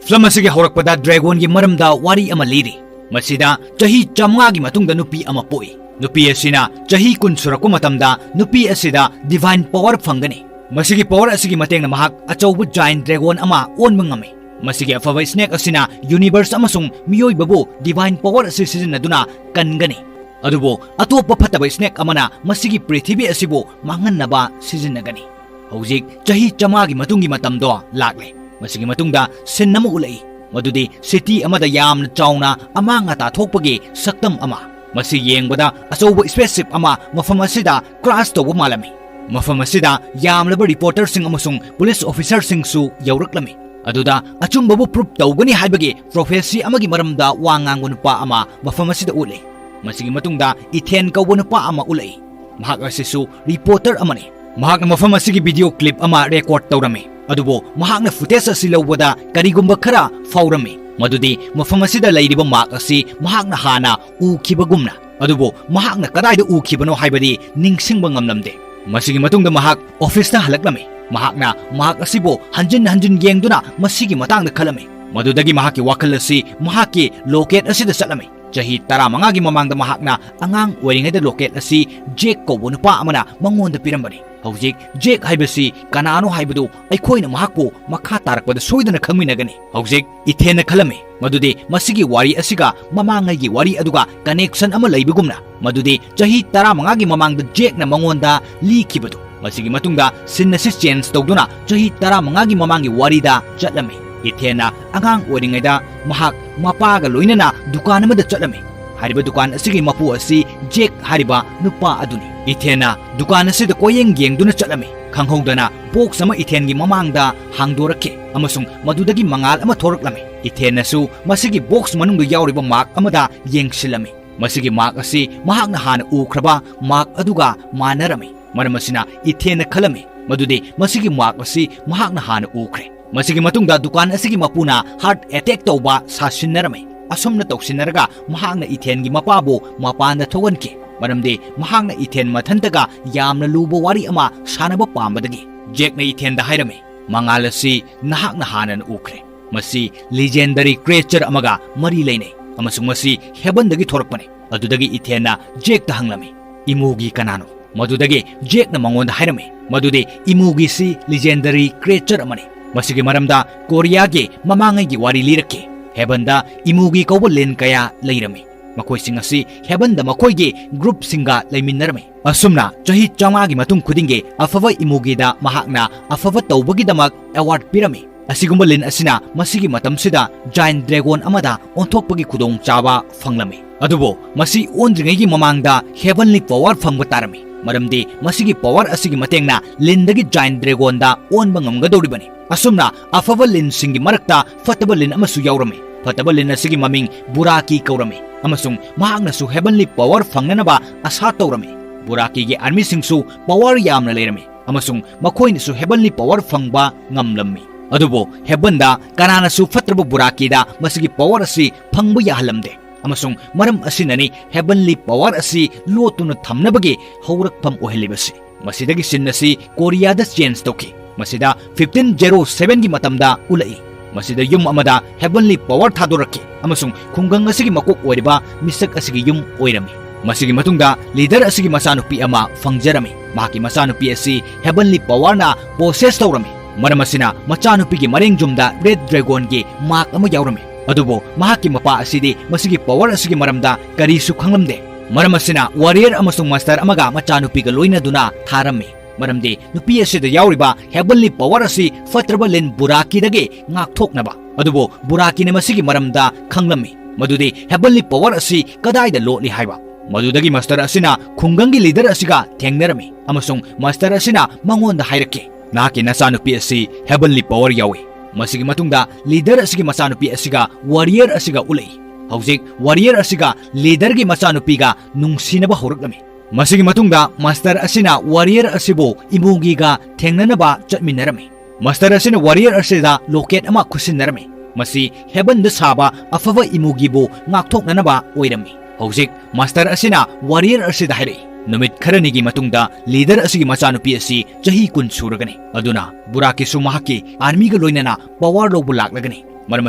ꯐꯤꯂꯝ ꯑꯁꯤꯒꯤ ꯍꯧꯔꯛꯄꯗ ꯗ꯭ꯔꯦꯒꯣꯟꯒꯤ ꯃꯔꯝꯗ ꯋꯥꯔꯤ ꯑꯃ ꯂꯤꯔꯤ꯫ ꯃꯁꯤꯗ ꯆꯍꯤ ꯆꯥꯝꯃꯉꯥꯒꯤ ꯃꯇꯨꯡꯗ ꯅꯨꯄꯤ ꯑꯃ ꯄꯣꯛꯏ꯫ ꯅꯨꯄꯤ ꯑꯁꯤꯅ ꯆꯍꯤ ꯀꯨꯟ ꯁꯨꯔꯛꯄ ꯃꯇꯝꯗ ꯅꯨꯄꯤ ꯑꯁꯤꯗ ꯗꯤꯚꯥꯏꯟ ꯄꯋꯔ ꯐꯪꯒꯅꯤ꯫ ꯃꯁꯤꯒꯤ ꯄꯋꯔ ꯑꯁꯤꯒꯤ ꯃꯇꯦꯡꯅ ꯃꯍꯥꯛ ꯑꯆꯧꯕ ꯖꯥꯏꯟ ꯗ꯭ꯔꯦꯒꯣꯟ ꯑꯃ ꯑꯣꯟꯕ ꯉꯝꯃꯤ꯫ ꯃꯁꯤꯒꯤ ꯑꯐꯕ ꯁ꯭ꯅꯦꯛ ꯑꯁꯤꯅ ꯌꯨꯅꯤꯚꯔꯁ ꯑꯃꯁꯨꯡ ꯃꯤꯑꯣꯏꯕꯕꯨ ꯗꯤꯚꯥꯏꯟ ꯄꯋꯔ ꯑꯁꯤ ꯁꯤꯖꯤꯟꯅꯗꯨꯅ ꯀꯟꯒꯅꯤ꯫ ꯑꯗꯨꯕꯨ ꯑꯇꯣꯞꯄ ꯐꯠꯇꯕ ꯁ꯭ꯅꯦꯛ ꯑꯃꯅ ꯃꯁꯤꯒꯤ ꯄ꯭ꯔꯤꯊꯤꯕꯤ ꯑꯁꯤꯕꯨ ꯃꯥꯡꯍꯟꯅꯕ ꯁꯤꯖꯤꯟꯅꯒꯅꯤ꯫ ꯍꯧꯖꯤꯛ ꯆꯍꯤ ꯆꯥꯝꯃꯉꯥꯒꯤ ꯃꯇꯨꯡꯒꯤ ꯃꯇꯝꯗꯣ ꯂꯥꯛꯂꯦ꯫ ꯃꯁꯤꯒꯤ ꯃꯇꯨꯡꯗ ꯁꯤꯟ ꯑꯃ ꯎꯠꯂꯛꯏ꯫ ꯃꯗꯨꯗꯤ ꯁꯤꯇꯤ ꯑꯃꯗ ꯌꯥꯝꯅ ꯆꯥꯎꯅ ꯑꯃꯥꯡ ꯑꯇꯥ ꯊꯣꯛꯄꯒꯤ ꯁꯛꯇꯝ ꯑꯃ꯫ ꯃꯁꯤ ꯌꯦꯡꯕꯗ ꯑꯆꯧꯕ ꯏꯁꯄꯦꯁ ꯁꯤꯞ ꯑꯃ ꯃꯐꯝ ꯑꯁꯤꯗ ꯀ꯭ꯔꯥꯁ ꯇꯧꯕ ꯃꯥꯜꯂꯝꯃꯤ꯫ ꯃꯐꯝ ꯑꯁꯤꯗ ꯌꯥꯝꯂꯕ ꯔꯤꯄꯣꯔꯇꯔꯁꯤꯡ ꯑꯃꯁꯨꯡ ꯄꯨꯂꯤꯁ ꯑꯣꯐꯤꯁꯔꯁꯤꯡꯁꯨ ꯌꯧꯔꯛꯂꯝꯃꯤ꯫ ꯑꯗꯨꯗ ꯑꯆꯨꯝꯕꯕꯨ ꯄ꯭ꯔꯨꯞ ꯇꯧꯒꯅꯤ ꯍꯥꯏꯕꯒꯤ ꯄ꯭ꯔꯣꯐꯦꯁꯤ ꯑꯃꯒꯤ ꯃꯔꯝꯗ ꯋꯥ ꯉꯥꯡꯕ ꯅꯨꯄꯥ ꯑꯃ ꯃꯐꯝ ꯑꯁꯤꯗ ꯎꯠꯂꯤ꯫ ꯃꯁꯤꯒꯤ ꯃꯇꯨꯡꯗ ꯏꯊꯦꯟ ꯀꯧꯕ ꯅꯨꯄꯥ ꯑꯃ ꯎꯠꯂꯛꯏ꯫ ꯃꯍꯥꯛ ꯑꯁꯤꯁꯨ ꯔꯤꯄꯣꯔꯇꯔ ꯑꯃꯅꯤ꯫ ꯃꯍꯥꯛꯅ ꯃꯐꯝ ꯑꯁꯤꯒꯤ ꯚꯤꯗꯤꯑꯣ ꯀ꯭ꯂꯤꯞ ꯑꯃ ꯔꯦꯀꯣꯔꯗ ꯇꯧꯔꯝꯃꯤ꯫ ꯑꯗꯨꯕꯨ ꯃꯍꯥꯛꯅ ꯐꯨꯇꯦꯖ ꯑꯁꯤ ꯂꯧꯕꯗ ꯀꯔꯤꯒꯨꯝꯕ ꯈꯔ ꯐꯥꯎꯔꯝꯃꯤ, ꯃꯗꯨꯗꯤ ꯃꯐꯝ ꯑꯁꯤꯗ ꯂꯩꯔꯤꯕ ꯃꯥꯔꯛ ꯑꯁꯤ ꯃꯍꯥꯛꯅ ꯍꯥꯟꯅ ꯎꯈꯤꯕꯒꯨꯝꯅ꯫ ꯑꯗꯨꯕꯨ ꯃꯍꯥꯛꯅ ꯀꯗꯥꯏꯗ ꯎꯈꯤꯕꯅꯣ ꯍꯥꯏꯕꯗꯤ ꯅꯤꯡꯁꯤꯡꯕ ꯉꯝꯂꯝꯗꯦ꯫ ꯃꯁꯤꯒꯤ ꯃꯇꯨꯡꯗ ꯃꯍꯥꯛ ꯑꯣꯐꯤꯁꯇ ꯍꯜꯂꯛꯂꯝꯃꯤ꯫ ꯃꯍꯥꯛꯅ ꯃꯥꯔꯛ ꯑꯁꯤꯕꯨ ꯍꯟꯖꯤꯟ ꯍꯟꯖꯤꯟ ꯌꯦꯡꯗꯨꯅ ꯃꯁꯤꯒꯤ ꯃꯇꯥꯡꯗ ꯈꯜꯂꯝꯃꯤ꯫ ꯃꯗꯨꯗꯒꯤ ꯃꯍꯥꯛꯀꯤ ꯋꯥꯈꯜ ꯑꯁꯤ ꯃꯍꯥꯛꯀꯤ ꯂꯣꯀꯦꯠ ꯑꯁꯤꯗ ꯆꯠꯂꯝꯃꯤ꯫ ꯆꯍꯤ ꯇꯔꯥꯃꯉꯥꯒꯤ ꯃꯃꯥꯡꯗ ꯃꯍꯥꯛꯅ ꯑꯉꯥꯡ ꯑꯣꯏꯔꯤꯉꯩꯗ ꯂꯣꯀꯦꯠ ꯑꯁꯤ ꯖꯦꯛ ꯀꯧꯕ ꯅꯨꯄꯥ ꯑꯃꯅ ꯃꯉꯣꯟꯗ ꯄꯤꯔꯝꯕꯅꯤ꯫ ꯍꯧꯖꯤꯛ ꯖꯦꯛ ꯍꯥꯏꯕꯁꯤ ꯀꯅꯥꯅꯣ ꯍꯥꯏꯕꯗꯨ ꯑꯩꯈꯣꯏꯅ ꯃꯍꯥꯛꯄꯨ ꯃꯈꯥ ꯇꯥꯔꯛꯄꯗ ꯁꯣꯏꯗꯅ ꯈꯪꯃꯤꯟꯅꯒꯅꯤ꯫ ꯍꯧꯖꯤꯛ ꯏꯊꯦꯟꯅ ꯈꯜꯂꯝꯃꯤ ꯃꯗꯨꯗꯤ ꯃꯁꯤꯒꯤ ꯋꯥꯔꯤ ꯑꯁꯤꯒ ꯃꯃꯥꯡꯉꯩꯒꯤ ꯋꯥꯔꯤ ꯑꯗꯨꯒ ꯀꯅꯦꯛꯁꯟ ꯑꯃ ꯂꯩꯕꯒꯨꯝꯅ, ꯃꯗꯨꯗꯤ ꯆꯍꯤ ꯇꯔꯥꯃꯉꯥꯒꯤ ꯃꯃꯥꯡꯗ ꯖꯦꯛꯅ ꯃꯉꯣꯟꯗ ꯂꯤꯈꯤꯕꯗꯨ꯫ ꯃꯁꯤꯒꯤ ꯃꯇꯨꯡꯗ ꯁꯤꯟ ꯑꯁꯤ ꯆꯦꯟꯖ ꯇꯧꯗꯨꯅ ꯆꯍꯤ ꯇꯔꯥꯃꯉꯥꯒꯤ ꯃꯃꯥꯡꯒꯤ ꯋꯥꯔꯤꯗ ꯆꯠꯂꯝꯃꯤ꯫ ꯏꯊꯦꯟꯅ ꯑꯉꯥꯡ ꯑꯣꯏꯔꯤꯉꯩꯗ ꯃꯍꯥꯛ ꯃꯄꯥꯒ ꯂꯣꯏꯅꯅ ꯗꯨꯀꯥꯟ ꯑꯃꯗ ꯆꯠꯂꯝꯃꯤ꯫ ꯍꯥꯏꯔꯤꯕ ꯗꯨꯀꯥꯟ ꯑꯁꯤꯒꯤ ꯃꯄꯨ ꯑꯁꯤ ꯖꯦꯛ ꯍꯥꯏꯔꯤꯕ ꯅꯨꯄꯥ ꯑꯗꯨꯅꯤ꯫ ꯏꯊꯦꯟꯅ ꯗꯨꯀꯥꯟ ꯑꯁꯤꯗ ꯀꯣꯏꯌꯦꯡ ꯌꯦꯡꯗꯨꯅ ꯆꯠꯂꯝꯃꯤ꯫ ꯈꯪꯍꯧꯗꯅ ꯕꯣꯛꯁ ꯑꯃ ꯏꯊꯦꯟꯒꯤ ꯃꯃꯥꯡꯗ ꯍꯥꯡꯗꯣꯔꯛꯈꯤ ꯑꯃꯁꯨꯡ ꯃꯗꯨꯗꯒꯤ ꯃꯉꯥꯜ ꯑꯃ ꯊꯣꯔꯛꯂꯝꯃꯤ꯫ ꯏꯊꯦꯟꯅꯁꯨ ꯃꯁꯤꯒꯤ ꯕꯣꯛꯁ ꯃꯅꯨꯡꯗ ꯌꯥꯎꯔꯤꯕ ꯃꯥꯔꯛ ꯑꯃꯗ ꯌꯦꯡꯁꯤꯜꯂꯝꯃꯤ꯫ ꯃꯁꯤꯒꯤ ꯃꯥꯔꯛ ꯑꯁꯤ ꯃꯍꯥꯛꯅ ꯍꯥꯟꯅ ꯎꯈ꯭ꯔꯕ ꯃꯥꯔꯛ ꯑꯗꯨꯒ ꯃꯥꯟꯅꯔꯝꯃꯤ꯫ ꯃꯔꯝ ꯑꯁꯤꯅ ꯏꯊꯦꯟꯅ ꯈꯜꯂꯝꯃꯤ ꯃꯗꯨꯗꯤ ꯃꯁꯤꯒꯤ ꯃꯥꯔꯛ ꯑꯁꯤ ꯃꯍꯥꯛꯅ ꯍꯥꯟꯅ ꯎꯈ꯭ꯔꯦ꯫ ꯃꯁꯤꯒꯤ ꯃꯇꯨꯡꯗ ꯗꯨꯀꯥꯟ ꯑꯁꯤꯒꯤ ꯃꯄꯨꯅ ꯍꯥꯔꯠ ꯑꯦꯇꯦꯛ ꯇꯧꯕ ꯁꯥꯁꯤꯟꯅꯔꯝꯃꯤ꯫ ꯑꯁꯨꯝꯅ ꯇꯧꯁꯤꯟꯅꯔꯒ ꯃꯍꯥꯛꯅ ꯏꯊꯦꯟꯒꯤ ꯃꯄꯥꯕꯨ ꯃꯄꯥꯟꯗ ꯊꯣꯛꯍꯟꯈꯤ, ꯃꯔꯝꯗꯤ ꯃꯍꯥꯛꯅ ꯏꯊꯦꯟ ꯃꯊꯟꯇꯒ ꯌꯥꯝꯅ ꯂꯨꯕ ꯋꯥꯔꯤ ꯑꯃ ꯁꯥꯟꯅꯕ ꯄꯥꯝꯕꯗꯒꯤ꯫ ꯖꯦꯛꯅ ꯏꯊꯦꯟꯗ ꯍꯥꯏꯔꯝꯃꯤ, "ꯃꯉꯥꯜ ꯑꯁꯤ ꯅꯍꯥꯛꯅ ꯍꯥꯟꯅꯅ ꯎꯈ꯭ꯔꯦ꯫ ꯃꯁꯤ legendary creature ꯑꯃꯒ ꯃꯔꯤ ꯂꯩꯅꯩ, ꯑꯃꯁꯨꯡ ꯃꯁꯤ heavenꯗꯒꯤ ꯊꯣꯔꯛꯄꯅꯤ꯫" ꯑꯗꯨꯗꯒꯤ ꯏꯊꯦꯟꯅ ꯖꯦꯛꯇ ꯍꯪꯂꯝꯃꯤ, "ꯏꯃꯨꯒꯤ ꯀꯅꯥꯅꯣ?" ꯃꯗꯨꯗꯒꯤ ꯖꯦꯛꯅ ꯃꯉꯣꯟꯗ ꯍꯥꯏꯔꯝꯃꯤ ꯃꯗꯨꯗꯤ ꯏꯃꯨꯒꯤꯁꯤ legendary creature ꯑꯃꯅꯤ꯫ ꯃꯁꯤꯒꯤ ꯃꯔꯝꯗ ꯀꯣꯔꯤꯌꯥꯒꯤ ꯃꯃꯥꯡꯉꯩꯒꯤ ꯋꯥꯔꯤ ꯂꯤꯔꯛꯈꯤ꯫ Heavenꯗ ꯏꯃꯨꯒꯤ ꯀꯧꯕ ꯂꯤꯟ ꯀꯌꯥ ꯂꯩꯔꯝꯃꯤ꯫ ꯃꯈꯣꯏꯁꯤꯡ ꯑꯁꯤ heavenꯗ ꯃꯈꯣꯏꯒꯤ groupꯁꯤꯡꯒ ꯂꯩꯃꯤꯟꯅꯔꯝꯃꯤ꯫ ꯑꯁꯨꯝꯅ ꯆꯍꯤ ꯆꯥꯝꯃꯉꯥꯒꯤ ꯃꯇꯨꯡ ꯈꯨꯗꯤꯡꯒꯤ ꯑꯐꯕ ꯏꯃꯨꯒꯤꯗ ꯃꯍꯥꯛꯅ ꯑꯐꯕ ꯇꯧꯕꯒꯤꯗꯃꯛ award ꯄꯤꯔꯝꯃꯤ꯫ ꯑꯁꯤꯒꯨꯝꯕ ꯂꯤꯟ ꯑꯁꯤꯅ ꯃꯁꯤꯒꯤ ꯃꯇꯝꯁꯤꯗ giant dragon ꯑꯃꯗ ꯑꯣꯟꯊꯣꯛꯄꯒꯤ ꯈꯨꯗꯣꯡꯆꯥꯕ ꯐꯪꯂꯝꯃꯤ꯫ ꯑꯗꯨꯕꯨ ꯃꯁꯤ ꯑꯣꯟꯗ꯭ꯔꯤꯉꯩꯒꯤ ꯃꯃꯥꯡꯗ heavenly power ꯐꯪꯕ ꯇꯥꯔꯝꯃꯤ, ꯃꯔꯝꯗꯤ ꯃꯁꯤꯒꯤ power ꯑꯁꯤꯒꯤ ꯃꯇꯦꯡꯅ ꯂꯤꯟꯗꯒꯤ giant dragonꯗ ꯑꯣꯟꯕ ꯉꯝꯒꯗꯧꯔꯤꯕꯅꯤ꯫ ꯑꯁꯨꯝꯅ ꯑꯐꯕ ꯂꯤꯟꯁꯤꯡꯒꯤ ꯃꯔꯛꯇ ꯐꯠꯇꯕ ꯂꯤꯟ ꯑꯃꯁꯨ ꯌꯥꯎꯔꯝꯃꯤ꯫ ꯐꯠꯇꯕ ꯂꯤꯟ ꯑꯁꯤꯒꯤ ꯃꯃꯤꯡ ꯕꯨꯔꯥꯀꯤ ꯀꯧꯔꯝꯃꯤ, ꯑꯃꯁꯨꯡ ꯃꯍꯥꯛꯅꯁꯨ heavenly power ꯐꯪꯅꯅꯕ ꯑꯁꯥ ꯇꯧꯔꯝꯃꯤ꯫ ꯕꯨꯔꯥꯀꯤꯒꯤ armyꯁꯤꯡꯁꯨ power ꯌꯥꯝꯅ ꯂꯩꯔꯝꯃꯤ, ꯑꯃꯁꯨꯡ ꯃꯈꯣꯏꯅꯁꯨ heavenly power ꯐꯪꯕ ꯉꯝꯂꯝꯃꯤ꯫ ꯑꯗꯨꯕꯨ heavenꯗ ꯀꯅꯥꯅꯁꯨ ꯐꯠꯇ꯭ꯔꯕ ꯕꯨꯔꯥꯀꯤꯗ ꯃꯁꯤꯒꯤ power ꯑꯁꯤ ꯐꯪꯕ ꯌꯥꯍꯜꯂꯝꯗꯦ, ꯑꯃꯁꯨꯡ ꯃꯔꯝ ꯑꯁꯤꯅꯅꯤ heavenly power ꯑꯁꯤ ꯂꯣꯠꯇꯨꯅ ꯊꯝꯅꯕꯒꯤ ꯍꯧꯔꯛꯐꯝ ꯑꯣꯏꯍꯜꯂꯤꯕꯁꯤ꯫ ꯃꯁꯤꯗꯒꯤ scene ꯑꯁꯤ ꯀꯣꯔꯤꯌꯥꯗ change ꯇꯧꯈꯤ꯫ ꯃꯁꯤꯗ fifteen zero sevenꯒꯤ ꯃꯇꯝꯗ ꯎꯠꯂꯛꯏ꯫ ꯃꯁꯤꯗ ꯌꯨꯝ ꯑꯃꯗ heavenly power ꯊꯥꯗꯣꯔꯛꯈꯤ, ꯑꯃꯁꯨꯡ ꯈꯨꯡꯒꯪ ꯑꯁꯤꯒꯤ ꯃꯀꯣꯛ ꯑꯣꯏꯔꯤꯕ ꯃꯤꯁꯛ ꯑꯁꯤꯒꯤ ꯌꯨꯝ ꯑꯣꯏꯔꯝꯃꯤ꯫ ꯃꯁꯤꯒꯤ ꯃꯇꯨꯡꯗ leader ꯑꯁꯤꯒꯤ ꯃꯆꯥꯅꯨꯄꯤ ꯑꯃ ꯐꯪꯖꯔꯝꯃꯤ꯫ ꯃꯍꯥꯛꯀꯤ ꯃꯆꯥꯅꯨꯄꯤ ꯑꯁꯤ heavenly powerꯅ possess ꯇꯧꯔꯝꯃꯤ꯫ ꯃꯔꯝ ꯑꯁꯤꯅ ꯃꯆꯥꯅꯨꯄꯤꯒꯤ ꯃꯔꯦꯡ ꯌꯨꯝꯗ red dragonꯒꯤ mark ꯑꯃ ꯌꯥꯎꯔꯝꯃꯤ꯫ ꯑꯗꯨꯕꯨ ꯃꯍꯥꯛꯀꯤ ꯃꯄꯥ ꯑꯁꯤꯗꯤ ꯃꯁꯤꯒꯤ power ꯑꯁꯤꯒꯤ ꯃꯔꯝꯗ ꯀꯔꯤꯁꯨ ꯈꯪꯂꯝꯗꯦ꯫ ꯃꯔꯝ ꯑꯁꯤꯅ warrior ꯑꯃꯁꯨꯡ master ꯑꯃꯒ ꯃꯆꯥꯅꯨꯄꯤꯒ ꯂꯣꯏꯅꯗꯨꯅ ꯊꯥꯔꯝꯃꯤ, ꯃꯔꯝꯗꯤ ꯅꯨꯄꯤ ꯑꯁꯤꯗ ꯌꯥꯎꯔꯤꯕ heavenly power ꯑꯁꯤ ꯐꯠꯇ꯭ꯔꯕ ꯂꯤꯟ ꯕꯨꯔꯥꯀꯤꯗꯒꯤ ꯉꯥꯛꯊꯣꯛꯅꯕ꯫ ꯑꯗꯨꯕꯨ ꯕꯨꯔꯥꯀꯤꯅ ꯃꯁꯤꯒꯤ ꯃꯔꯝꯗ ꯈꯪꯂꯝꯃꯤ, ꯃꯗꯨꯗꯤ heavenly power ꯑꯁꯤ ꯀꯗꯥꯏꯗ ꯂꯣꯠꯂꯤ ꯍꯥꯏꯕ꯫ ꯃꯗꯨꯗꯒꯤ master ꯑꯁꯤꯅ ꯈꯨꯡꯒꯪꯒꯤ leader ꯑꯁꯤꯒ ꯊꯦꯡꯅꯔꯝꯃꯤ, ꯑꯃꯁꯨꯡ master ꯑꯁꯤꯅ ꯃꯉꯣꯟꯗ ꯍꯥꯏꯔꯛꯈꯤ, "ꯅꯍꯥꯛꯀꯤ ꯅꯆꯥꯅꯨꯄꯤ ꯑꯁꯤ heavenly power ꯌꯥꯎꯏ꯫" ꯃꯁꯤꯒꯤ ꯃꯇꯨꯡꯗ leader ꯑꯁꯤꯒꯤ ꯃꯆꯥꯅꯨꯄꯤ ꯑꯁꯤꯒ warrior ꯑꯁꯤꯒ ꯎꯠꯂꯛꯏ꯫ ꯍꯧꯖꯤꯛ warrior ꯑꯁꯤꯒ leaderꯒꯤ ꯃꯆꯥꯅꯨꯄꯤꯒ ꯅꯨꯡꯁꯤꯅꯕ ꯍꯧꯔꯛꯂꯝꯃꯤ꯫ ꯃꯁꯤꯒꯤ ꯃꯇꯨꯡꯗ master ꯑꯁꯤꯅ warrior ꯑꯁꯤꯕꯨ ꯏꯃꯨꯒꯤꯒ ꯊꯦꯡꯅꯅꯕ ꯆꯠꯃꯤꯟꯅꯔꯝꯃꯤ꯫ Master ꯑꯁꯤꯅ warrior ꯑꯁꯤꯗ locket ꯑꯃ ꯈꯨꯠꯁꯤꯟꯅꯔꯝꯃꯤ꯫ ꯃꯁꯤ ꯍꯦꯕꯟꯗ ꯁꯥꯕ ꯑꯐꯕ ꯏꯃꯨꯒꯤꯕꯨ ꯉꯥꯛꯊꯣꯛꯅꯅꯕ ꯑꯣꯏꯔꯝꯃꯤ꯫ ꯍꯧꯖꯤꯛ ꯃꯥꯁꯇꯔ ꯑꯁꯤꯅ ꯋꯥꯔꯤꯌꯔ ꯑꯁꯤꯗ ꯍꯥꯏꯔꯛꯏ, ꯅꯨꯃꯤꯠ ꯈꯔꯅꯤꯒꯤ ꯃꯇꯨꯡꯗ ꯂꯤꯗꯔ ꯑꯁꯤꯒꯤ ꯃꯆꯥꯅꯨꯄꯤ ꯑꯁꯤ ꯆꯍꯤ ꯀꯨꯟ ꯁꯨꯔꯒꯅꯤ꯫ ꯑꯗꯨꯅ ꯕꯨꯔꯥꯛꯀꯤꯁꯨ ꯃꯍꯥꯛꯀꯤ ꯑꯥꯔꯃꯤꯒ ꯂꯣꯏꯅꯅ ꯄꯋꯥꯔ ꯂꯧꯕ ꯂꯥꯛꯂꯒꯅꯤ꯫ ꯃꯔꯝ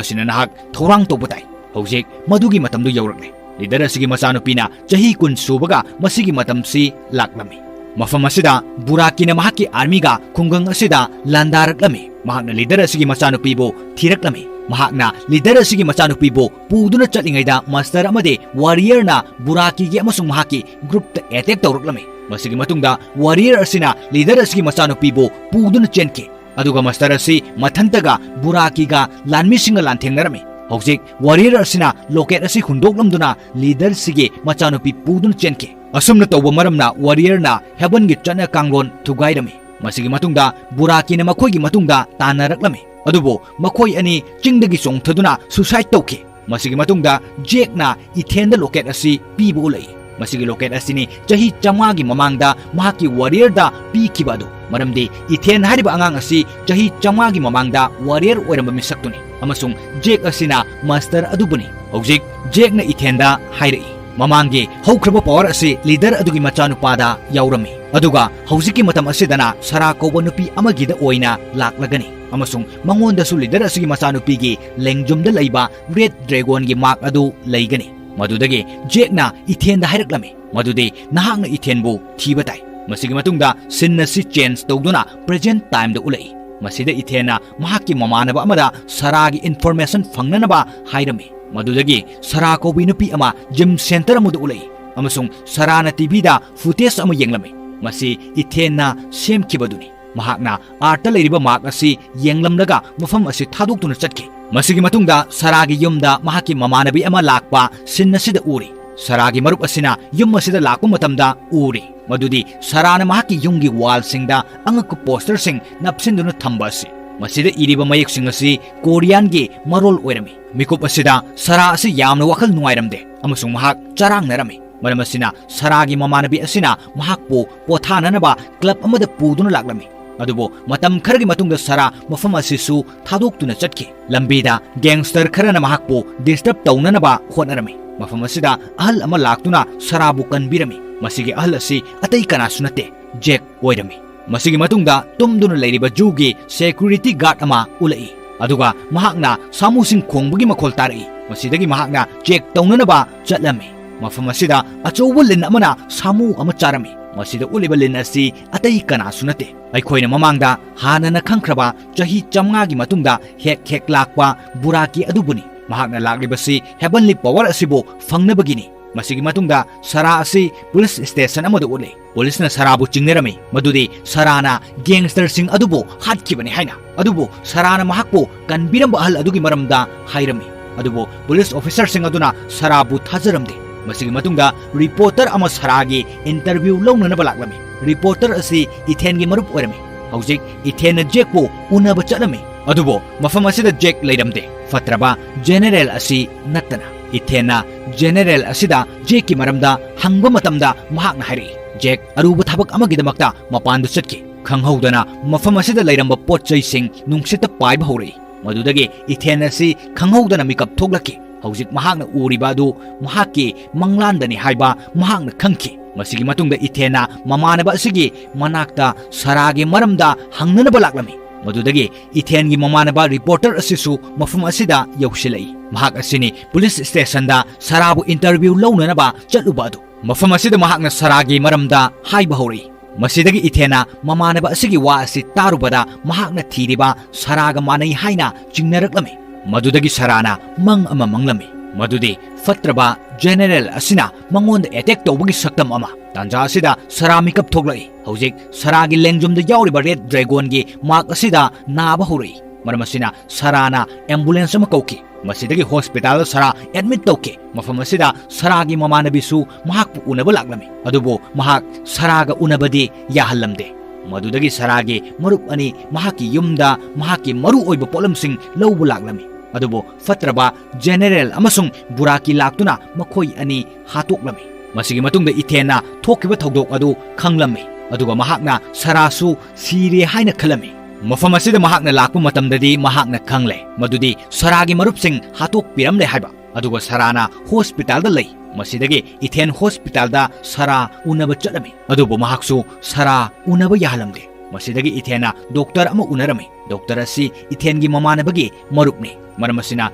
ꯑꯁꯤꯅ ꯅꯍꯥꯛ ꯊꯧꯔꯥꯡ ꯇꯧꯕ ꯇꯥꯏ꯫ ꯍꯧꯖꯤꯛ ꯃꯗꯨꯒꯤ ꯃꯇꯝꯗꯨ ꯌꯧꯔꯛꯂꯦ꯫ ꯂꯤꯗꯔ ꯑꯁꯤꯒꯤ ꯃꯆꯥꯅꯨꯄꯤꯅ ꯆꯍꯤ ꯀꯨꯟ ꯁꯨꯕꯒ ꯃꯁꯤꯒꯤ ꯃꯇꯝꯁꯤ ꯂꯥꯛꯂꯝꯃꯤ꯫ ꯃꯐꯝ ꯑꯁꯤꯗ ꯕꯨꯔꯥꯀꯤꯅ ꯃꯍꯥꯛꯀꯤ ꯑꯥꯔꯃꯤꯒ ꯈꯨꯡꯒꯪ ꯑꯁꯤꯗ ꯂꯥꯟꯗꯥꯔꯛꯂꯝꯃꯤ꯫ ꯃꯍꯥꯛꯅ ꯂꯤꯗꯔ ꯑꯁꯤꯒꯤ ꯃꯆꯥꯅꯨꯄꯤꯕꯨ ꯊꯤꯔꯛꯂꯝꯃꯤ꯫ ꯃꯍꯥꯛꯅ ꯂꯤꯗꯔ ꯑꯁꯤꯒꯤ ꯃꯆꯥꯅꯨꯄꯤꯕꯨ ꯄꯨꯗꯨꯅ ꯆꯠꯂꯤꯉꯩꯗ ꯃꯥꯁꯇꯔ ꯑꯃꯗꯤ ꯋꯥꯔꯤꯌꯔꯅ ꯕꯨꯔꯥꯀꯤꯒꯤ ꯑꯃꯁꯨꯡ ꯃꯍꯥꯛꯀꯤ ꯒ꯭ꯔꯨꯞꯇ ꯑꯦꯇꯦꯛ ꯇꯧꯔꯛꯂꯝꯃꯤ꯫ ꯃꯁꯤꯒꯤ ꯃꯇꯨꯡꯗ ꯋꯥꯔꯤꯌꯔ ꯑꯁꯤꯅ ꯂꯤꯗꯔ ꯑꯁꯤꯒꯤ ꯃꯆꯥꯅꯨꯄꯤꯕꯨ ꯄꯨꯗꯨꯅ ꯆꯦꯟꯈꯤ꯫ ꯑꯗꯨꯒ ꯃꯥꯁꯇꯔ ꯑꯁꯤ ꯃꯊꯟꯇꯒ ꯕꯨꯔꯥꯀꯤꯒ ꯂꯥꯟꯃꯤꯁꯤꯡꯒ ꯂꯥꯟꯊꯦꯡꯅꯔꯝꯃꯤ꯫ ꯍꯧꯖꯤꯛ ꯋꯥꯔꯤꯌꯔ ꯑꯁꯤꯅ ꯂꯣꯀꯦꯠ ꯑꯁꯤ ꯍꯨꯟꯗꯣꯛꯂꯝꯗꯨꯅ ꯂꯤꯗꯔꯁꯤꯒꯤ ꯃꯆꯥꯅꯨꯄꯤ ꯄꯨꯗꯨꯅ ꯆꯦꯟꯈꯤ꯫ ꯑꯁꯨꯝꯅ ꯇꯧꯕ ꯃꯔꯝꯅ ꯋꯥꯔꯤꯌꯔꯅ ꯍꯦꯕꯟꯒꯤ ꯆꯠꯅ ꯀꯥꯡꯂꯣꯟ ꯊꯨꯒꯥꯏꯔꯝꯃꯤ꯫ ꯃꯁꯤꯒꯤ ꯃꯇꯨꯡꯗ ꯕꯨꯔꯥꯀꯤꯅ ꯃꯈꯣꯏꯒꯤ ꯃꯇꯨꯡꯗ ꯇꯥꯟꯅꯔꯛꯂꯝꯃꯤ꯫ ꯑꯗꯨꯕꯨ ꯃꯈꯣꯏ ꯑꯅꯤ ꯆꯤꯡꯗꯒꯤ ꯆꯣꯡꯊꯗꯨꯅ ꯁꯨꯁꯥꯏꯗ ꯇꯧꯈꯤ꯫ ꯃꯁꯤꯒꯤ ꯃꯇꯨꯡꯗ ꯖꯦꯛꯅ ꯏꯊꯦꯟꯗ ꯂꯣꯀꯦꯠ ꯑꯁꯤ ꯄꯤꯕ ꯎꯠꯂꯛꯏ꯫ ꯃꯁꯤꯒꯤ ꯂꯣꯀꯦꯠ ꯑꯁꯤꯅꯤ ꯆꯍꯤ ꯆꯥꯝꯃꯉꯥꯒꯤ ꯃꯃꯥꯡꯗ ꯃꯍꯥꯛꯀꯤ ꯋꯥꯔꯤꯌꯔꯗ ꯄꯤꯈꯤꯕ ꯑꯗꯨ꯫ ꯃꯔꯝꯗꯤ ꯏꯊꯦꯟ ꯍꯥꯏꯔꯤꯕ ꯑꯉꯥꯡ ꯑꯁꯤ ꯆꯍꯤ ꯆꯥꯝꯃꯉꯥꯒꯤ ꯃꯃꯥꯡꯗ ꯋꯥꯔꯤꯌꯔ ꯑꯣꯏꯔꯝꯕ ꯃꯤꯁꯛꯇꯨꯅꯤ, ꯑꯃꯁꯨꯡ ꯖꯦꯛ ꯑꯁꯤꯅ ꯃꯥꯁꯇꯔ ꯑꯗꯨꯕꯨꯅꯤ꯫ ꯍꯧꯖꯤꯛ ꯖꯦꯛꯅ ꯏꯊꯦꯟꯗ ꯍꯥꯏꯔꯛꯏ, ꯃꯃꯥꯡꯒꯤ ꯍꯧꯈ꯭ꯔꯕ ꯄꯋꯥꯔ ꯑꯁꯤ ꯂꯤꯗꯔ ꯑꯗꯨꯒꯤ ꯃꯆꯥꯅꯨꯄꯥꯗ ꯌꯥꯎꯔꯝꯃꯤ, ꯑꯗꯨꯒ ꯍꯧꯖꯤꯛꯀꯤ ꯃꯇꯝ ꯑꯁꯤꯗꯅ ꯁꯔꯥ ꯀꯧꯕ ꯅꯨꯄꯤ ꯑꯃꯒꯤꯗ ꯑꯣꯏꯅ ꯂꯥꯛꯂꯒꯅꯤ, ꯑꯃꯁꯨꯡ ꯃꯉꯣꯟꯗꯁꯨ ꯂꯤꯗꯔ ꯑꯁꯤꯒꯤ ꯃꯆꯥꯅꯨꯄꯤꯒꯤ ꯂꯦꯡꯖꯨꯝꯗ ꯂꯩꯕ ꯔꯦꯗ ꯗ꯭ꯔꯦꯒꯣꯟꯒꯤ ꯃꯥꯔꯛ ꯑꯗꯨ ꯂꯩꯒꯅꯤ꯫ ꯃꯗꯨꯗꯒꯤ ꯖꯦꯛꯅ ꯏꯊꯦꯟꯗ ꯍꯥꯏꯔꯛꯂꯝꯃꯤ ꯃꯗꯨꯗꯤ ꯅꯍꯥꯛꯅ ꯏꯊꯦꯟꯕꯨ ꯊꯤꯕ ꯇꯥꯏ꯫ ꯃꯁꯤꯒꯤ ꯃꯇꯨꯡꯗ ꯁꯤꯟ ꯑꯁꯤ ꯆꯦꯟꯖ ꯇꯧꯗꯨꯅ ꯄ꯭ꯔꯦꯖꯦꯟ ꯇꯥꯏꯝꯗ ꯎꯠꯂꯛꯏ꯫ ꯃꯁꯤꯗ ꯏꯊꯦꯟꯅ ꯃꯍꯥꯛꯀꯤ ꯃꯃꯥꯟꯅꯕ ꯑꯃꯗ ꯁꯔꯥꯒꯤ ꯏꯟꯐꯣꯔꯃꯦꯁꯟ ꯐꯪꯅꯅꯕ ꯍꯥꯏꯔꯝꯃꯤ꯫ ꯃꯗꯨꯗꯒꯤ ꯁꯔꯥ ꯀꯧꯕꯤ ꯅꯨꯄꯤ ꯑꯃ ꯖꯤꯝ ꯁꯦꯟꯇꯔ ꯑꯃꯗ ꯎꯠꯂꯛꯏ, ꯑꯃꯁꯨꯡ ꯁꯔꯥꯅ ꯇꯤꯚꯤꯗ ꯐꯨꯇꯦꯖ ꯑꯃ ꯌꯦꯡꯂꯝꯃꯤ꯫ ꯃꯁꯤ ꯏꯊꯦꯟꯅ ꯁꯦꯝꯈꯤꯕꯗꯨꯅꯤ꯫ ꯃꯍꯥꯛꯅ ꯑꯥꯔꯠꯇ ꯂꯩꯔꯤꯕ ꯃꯥꯔꯛ ꯑꯁꯤ ꯌꯦꯡꯂꯝꯂꯒ ꯃꯐꯝ ꯑꯁꯤ ꯊꯥꯗꯣꯛꯇꯨꯅ ꯆꯠꯈꯤ꯫ ꯃꯁꯤꯒꯤ ꯃꯇꯨꯡꯗ ꯁꯔꯥꯒꯤ ꯌꯨꯝꯗ ꯃꯍꯥꯛꯀꯤ ꯃꯃꯥꯟꯅꯕꯤ ꯑꯃ ꯂꯥꯛꯄ ꯁꯤꯟ ꯑꯁꯤꯗ ꯎꯔꯤ꯫ ꯁꯔꯥꯒꯤ ꯃꯔꯨꯞ ꯑꯁꯤꯅ ꯌꯨꯝ ꯑꯁꯤꯗ ꯂꯥꯛꯄ ꯃꯇꯝꯗ ꯎꯔꯤ ꯃꯗꯨꯗꯤ ꯁꯔꯥꯅ ꯃꯍꯥꯛꯀꯤ ꯌꯨꯝꯒꯤ ꯋꯥꯜꯁꯤꯡꯗ ꯑꯉꯛꯄ ꯄꯣꯁꯇꯔꯁꯤꯡ ꯅꯞꯁꯤꯟꯗꯨꯅ ꯊꯝꯕ ꯑꯁꯤ꯫ ꯃꯁꯤꯗ ꯏꯔꯤꯕ ꯃꯌꯦꯛꯁꯤꯡ ꯑꯁꯤ ꯀꯣꯔꯤꯌꯥꯟꯒꯤ ꯃꯔꯣꯜ ꯑꯣꯏꯔꯝꯃꯤ꯫ ꯃꯤꯀꯨꯞ ꯑꯁꯤꯗ ꯁꯔꯥ ꯑꯁꯤ ꯌꯥꯝꯅ ꯋꯥꯈꯜ ꯅꯨꯡꯉꯥꯏꯔꯝꯗꯦ ꯑꯃꯁꯨꯡ ꯃꯍꯥꯛ ꯆꯔꯥꯡꯅꯔꯝꯃꯤ꯫ ꯃꯔꯝ ꯑꯁꯤꯅ ꯁꯔꯥꯒꯤ ꯃꯃꯥꯟꯅꯕꯤ ꯑꯁꯤꯅ ꯃꯍꯥꯛꯄꯨ ꯄꯣꯊꯥꯅꯅꯕ ꯀ꯭ꯂꯕ ꯑꯃꯗ ꯄꯨꯗꯨꯅ ꯂꯥꯛꯂꯝꯃꯤ꯫ ꯑꯗꯨꯕꯨ ꯃꯇꯝ ꯈꯔꯒꯤ ꯃꯇꯨꯡꯗ ꯁꯥꯔꯥ ꯃꯐꯝ ꯑꯁꯤꯁꯨ ꯊꯥꯗꯣꯛꯇꯨꯅ ꯆꯠꯈꯤ꯫ ꯂꯝꯕꯤꯗ gangster ꯈꯔꯅ ꯃꯍꯥꯛꯄꯨ disturb ꯇꯧꯅꯅꯕ ꯍꯣꯠꯅꯔꯝꯃꯤ꯫ ꯃꯐꯝ ꯑꯁꯤꯗ ꯑꯍꯜ ꯑꯃ ꯂꯥꯛꯇꯨꯅ ꯁꯥꯔꯥꯕꯨ ꯀꯟꯕꯤꯔꯝꯃꯤ꯫ ꯃꯁꯤꯒꯤ ꯑꯍꯜ ꯑꯁꯤ ꯑꯇꯩ ꯀꯅꯥꯁꯨ ꯅꯠꯇꯦ, ꯖꯦꯛ ꯑꯣꯏꯔꯝꯃꯤ꯫ ꯃꯁꯤꯒꯤ ꯃꯇꯨꯡꯗ ꯇꯨꯝꯗꯨꯅ ꯂꯩꯔꯤꯕ ꯖꯨꯒꯤ security guard ꯑꯃ ꯎꯠꯂꯛꯏ, ꯑꯗꯨꯒ ꯃꯍꯥꯛꯅ ꯁꯥꯃꯨꯁꯤꯡ ꯈꯣꯡꯕꯒꯤ ꯃꯈꯣꯜ ꯇꯥꯔꯛꯏ꯫ ꯃꯁꯤꯗꯒꯤ ꯃꯍꯥꯛꯅ check ꯇꯧꯅꯅꯕ ꯆꯠꯂꯝꯃꯤ꯫ ꯃꯐꯝ ꯑꯁꯤꯗ ꯑꯆꯧꯕ ꯂꯤꯟ ꯑꯃꯅ ꯁꯥꯃꯨ ꯑꯃ ꯆꯥꯔꯝꯃꯤ꯫ ꯃꯁꯤꯗ ꯎꯠꯂꯤꯕ ꯂꯤꯟ ꯑꯁꯤ ꯑꯇꯩ ꯀꯅꯥꯁꯨ ꯅꯠꯇꯦ, ꯑꯩꯈꯣꯏꯅ ꯃꯃꯥꯡꯗ ꯍꯥꯟꯅꯅ ꯈꯪꯈ꯭ꯔꯕ ꯆꯍꯤ ꯆꯥꯝꯃꯉꯥꯒꯤ ꯃꯇꯨꯡꯗ ꯍꯦꯛ ꯍꯦꯛ ꯂꯥꯛꯄ ꯕꯨꯔꯥꯀꯤ ꯑꯗꯨꯕꯨꯅꯤ꯫ ꯃꯍꯥꯛꯅ ꯂꯥꯛꯂꯤꯕꯁꯤ heavenly power ꯑꯁꯤꯕꯨ ꯐꯪꯅꯕꯒꯤꯅꯤ꯫ ꯃꯁꯤꯒꯤ ꯃꯇꯨꯡꯗ ꯁꯥꯔꯥ ꯑꯁꯤ police station ꯑꯃꯗ ꯎꯠꯂꯤ꯫ Policeꯅ ꯁꯥꯔꯥꯕꯨ ꯆꯤꯡꯅꯔꯝꯃꯤ, ꯃꯗꯨꯗꯤ ꯁꯥꯔꯥꯅ gangsterꯁꯤꯡ ꯑꯗꯨꯕꯨ ꯍꯥꯠꯈꯤꯕꯅꯤ ꯍꯥꯏꯅ꯫ ꯑꯗꯨꯕꯨ ꯁꯥꯔꯥꯅ ꯃꯍꯥꯛꯄꯨ ꯀꯟꯕꯤꯔꯝꯕ ꯑꯍꯜ ꯑꯗꯨꯒꯤ ꯃꯔꯝꯗ ꯍꯥꯏꯔꯝꯃꯤ꯫ ꯑꯗꯨꯕꯨ police officerꯁꯤꯡ ꯑꯗꯨꯅ ꯁꯥꯔꯥꯕꯨ ꯊꯥꯖꯔꯝꯗꯦ꯫ ꯃꯁꯤꯒꯤ ꯃꯇꯨꯡꯗ reporter ꯑꯃ ꯁꯥꯔꯥꯒꯤ interview ꯂꯧꯅꯅꯕ ꯂꯥꯛꯂꯝꯃꯤ꯫ Reporter ꯑꯁꯤ ꯏꯊꯦꯟꯒꯤ ꯃꯔꯨꯞ ꯑꯣꯏꯔꯝꯃꯤ꯫ ꯍꯧꯖꯤꯛ ꯏꯊꯦꯟꯅ ꯖꯦꯛꯄꯨ ꯎꯅꯕ ꯆꯠꯂꯝꯃꯤ꯫ ꯑꯗꯨꯕꯨ ꯃꯐꯝ ꯑꯁꯤꯗ ꯖꯦꯛ ꯂꯩꯔꯝꯗꯦ, ꯐꯠꯇ꯭ꯔꯕ general ꯑꯁꯤ ꯅꯠꯇꯅ꯫ ꯏꯊꯦꯟꯅ general ꯑꯁꯤꯗ ꯖꯦꯛꯀꯤ ꯃꯔꯝꯗ ꯍꯪꯕ ꯃꯇꯝꯗ ꯃꯍꯥꯛꯅ ꯍꯥꯏꯔꯛꯏ, ꯖꯦꯛ ꯑꯔꯨꯕ ꯊꯕꯛ ꯑꯃꯒꯤꯗꯃꯛꯇ ꯃꯄꯥꯟꯗ ꯆꯠꯈꯤ꯫ ꯈꯪꯍꯧꯗꯅ ꯃꯐꯝ ꯑꯁꯤꯗ ꯂꯩꯔꯝꯕ ꯄꯣꯠ ꯆꯩꯁꯤꯡ ꯅꯨꯡꯁꯤꯠꯇ ꯄꯥꯏꯕ ꯍꯧꯔꯛꯏ꯫ ꯃꯗꯨꯗꯒꯤ ꯏꯊꯦꯟ ꯑꯁꯤ ꯈꯪꯍꯧꯗꯅ ꯃꯤꯀꯞ ꯊꯣꯛꯂꯛꯈꯤ꯫ ꯍꯧꯖꯤꯛ ꯃꯍꯥꯛꯅ ꯎꯔꯤꯕ ꯑꯗꯨ ꯃꯍꯥꯛꯀꯤ ꯃꯪꯂꯥꯟꯗꯅꯤ ꯍꯥꯏꯕ ꯃꯍꯥꯛꯅ ꯈꯪꯈꯤ꯫ ꯃꯁꯤꯒꯤ ꯃꯇꯨꯡꯗ ꯏꯊꯦꯟꯅ ꯃꯃꯥꯟꯅꯕ ꯑꯁꯤꯒꯤ ꯃꯅꯥꯛꯇ ꯁꯥꯔꯥꯒꯤ ꯃꯔꯝꯗ ꯍꯪꯅꯅꯕ ꯂꯥꯛꯂꯝꯃꯤ꯫ ꯃꯗꯨꯗꯒꯤ ꯏꯊꯦꯟꯒꯤ ꯃꯃꯥꯟꯅꯕ reporter ꯑꯁꯤꯁꯨ ꯃꯐꯝ ꯑꯁꯤꯗ ꯌꯧꯁꯤꯜꯂꯛꯏ꯫ ꯃꯍꯥꯛ ꯑꯁꯤꯅꯤ police stationꯗ ꯁꯥꯔꯥꯕꯨ interview ꯂꯧꯅꯅꯕ ꯆꯠꯂꯨꯕ ꯑꯗꯨ꯫ ꯃꯐꯝ ꯑꯁꯤꯗ ꯃꯍꯥꯛꯅ ꯁꯥꯔꯥꯒꯤ ꯃꯔꯝꯗ ꯍꯥꯏꯕ ꯍꯧꯔꯛꯏ꯫ ꯃꯁꯤꯗꯒꯤ ꯏꯊꯦꯟꯅ ꯃꯃꯥꯟꯅꯕ ꯑꯁꯤꯒꯤ ꯋꯥ ꯑꯁꯤ ꯇꯥꯔꯨꯕꯗ ꯃꯍꯥꯛꯅ ꯊꯤꯔꯤꯕ ꯁꯥꯔꯥꯒ ꯃꯥꯟꯅꯩ ꯍꯥꯏꯅ ꯆꯤꯡꯅꯔꯛꯂꯝꯃꯤ꯫ ꯃꯗꯨꯗꯒꯤ ꯁꯥꯔꯥꯅ ꯃꯪ ꯑꯃ ꯃꯪꯂꯝꯃꯤ, ꯃꯗꯨꯗꯤ ꯐꯠꯇ꯭ꯔꯕ general ꯑꯁꯤꯅ ꯃꯉꯣꯟꯗ attack ꯇꯧꯕꯒꯤ ꯁꯛꯇꯝ ꯑꯃ꯫ ꯇꯥꯟꯖꯥ ꯑꯁꯤꯗ ꯁꯥꯔꯥ ꯃꯤꯀꯞ ꯊꯣꯛꯂꯛꯏ꯫ ꯍꯧꯖꯤꯛ ꯁꯥꯔꯥꯒꯤ ꯂꯦꯡꯖꯨꯝꯗ ꯌꯥꯎꯔꯤꯕ red dragonꯒꯤ mark ꯑꯁꯤꯗ ꯅꯥꯕ ꯍꯧꯔꯛꯏ꯫ ꯃꯔꯝ ꯑꯁꯤꯅ ꯁꯥꯔꯥꯅ ambulance ꯑꯃ ꯀꯧꯈꯤ꯫ ꯃꯁꯤꯗꯒꯤ hospitalꯗ ꯁꯥꯔꯥ admit ꯇꯧꯈꯤ꯫ ꯃꯐꯝ ꯑꯁꯤꯗ ꯁꯥꯔꯥꯒꯤ ꯃꯃꯥꯟꯅꯕꯤꯁꯨ ꯃꯍꯥꯛꯄꯨ ꯎꯅꯕ ꯂꯥꯛꯂꯝꯃꯤ, ꯑꯗꯨꯕꯨ ꯃꯍꯥꯛ ꯁꯥꯔꯥꯒ ꯎꯅꯕꯗꯤ ꯌꯥꯍꯜꯂꯝꯗꯦ꯫ ꯃꯗꯨꯗꯒꯤ ꯁꯥꯔꯥꯒꯤ ꯃꯔꯨꯞ ꯑꯅꯤ ꯃꯍꯥꯛꯀꯤ ꯌꯨꯝꯗ ꯃꯍꯥꯛꯀꯤ ꯃꯔꯨ ꯑꯣꯏꯕ ꯄꯣꯠꯂꯝꯁꯤꯡ ꯂꯧꯕ ꯂꯥꯛꯂꯝꯃꯤ, ꯑꯗꯨꯕꯨ ꯐꯠꯇ꯭ꯔꯕ general ꯑꯃꯁꯨꯡ ꯕꯨꯔꯥꯀꯤ ꯂꯥꯛꯇꯨꯅ ꯃꯈꯣꯏ ꯑꯅꯤ ꯍꯥꯠꯇꯣꯛꯂꯝꯃꯤ꯫ ꯃꯁꯤꯒꯤ ꯃꯇꯨꯡꯗ ꯏꯊꯦꯟꯅ ꯊꯣꯛꯈꯤꯕ ꯊꯧꯗꯣꯛ ꯑꯗꯨ ꯈꯪꯂꯝꯃꯤ꯫ ꯑꯗꯨꯒ ꯃꯍꯥꯛꯅ ꯁꯔꯥꯁꯨ ꯁꯤꯔꯦ ꯍꯥꯏꯅ ꯈꯜꯂꯝꯃꯤ꯫ ꯃꯐꯝ ꯑꯁꯤꯗ ꯃꯍꯥꯛꯅ ꯂꯥꯛꯄ ꯃꯇꯝꯗꯗꯤ ꯃꯍꯥꯛꯅ ꯈꯪꯂꯦ ꯃꯗꯨꯗꯤ ꯁꯔꯥꯒꯤ ꯃꯔꯨꯞꯁꯤꯡ ꯍꯥꯠꯇꯣꯛꯄꯤꯔꯝꯂꯦ ꯍꯥꯏꯕ꯫ ꯑꯗꯨꯒ ꯁꯔꯥꯅ ꯍꯣꯁꯄꯤꯇꯥꯜꯗ ꯂꯩ꯫ ꯃꯁꯤꯗꯒꯤ ꯏꯊꯦꯟ ꯍꯣꯁꯄꯤꯇꯥꯜꯗ ꯁꯔꯥ ꯎꯅꯕ ꯆꯠꯂꯝꯃꯤ꯫ ꯑꯗꯨꯕꯨ ꯃꯍꯥꯛꯁꯨ ꯁꯔꯥ ꯎꯅꯕ ꯌꯥꯍꯜꯂꯝꯗꯦ꯫ ꯃꯁꯤꯗꯒꯤ ꯏꯊꯦꯟꯅ ꯗꯣꯛꯇꯔ ꯑꯃ ꯎꯅꯔꯝꯃꯤ꯫ ꯗꯣꯛꯇꯔ ꯑꯁꯤ ꯏꯊꯦꯟꯒꯤ ꯃꯃꯥꯟꯅꯕꯒꯤ ꯃꯔꯨꯞꯅꯤ꯫ ꯃꯔꯝ ꯑꯁꯤꯅ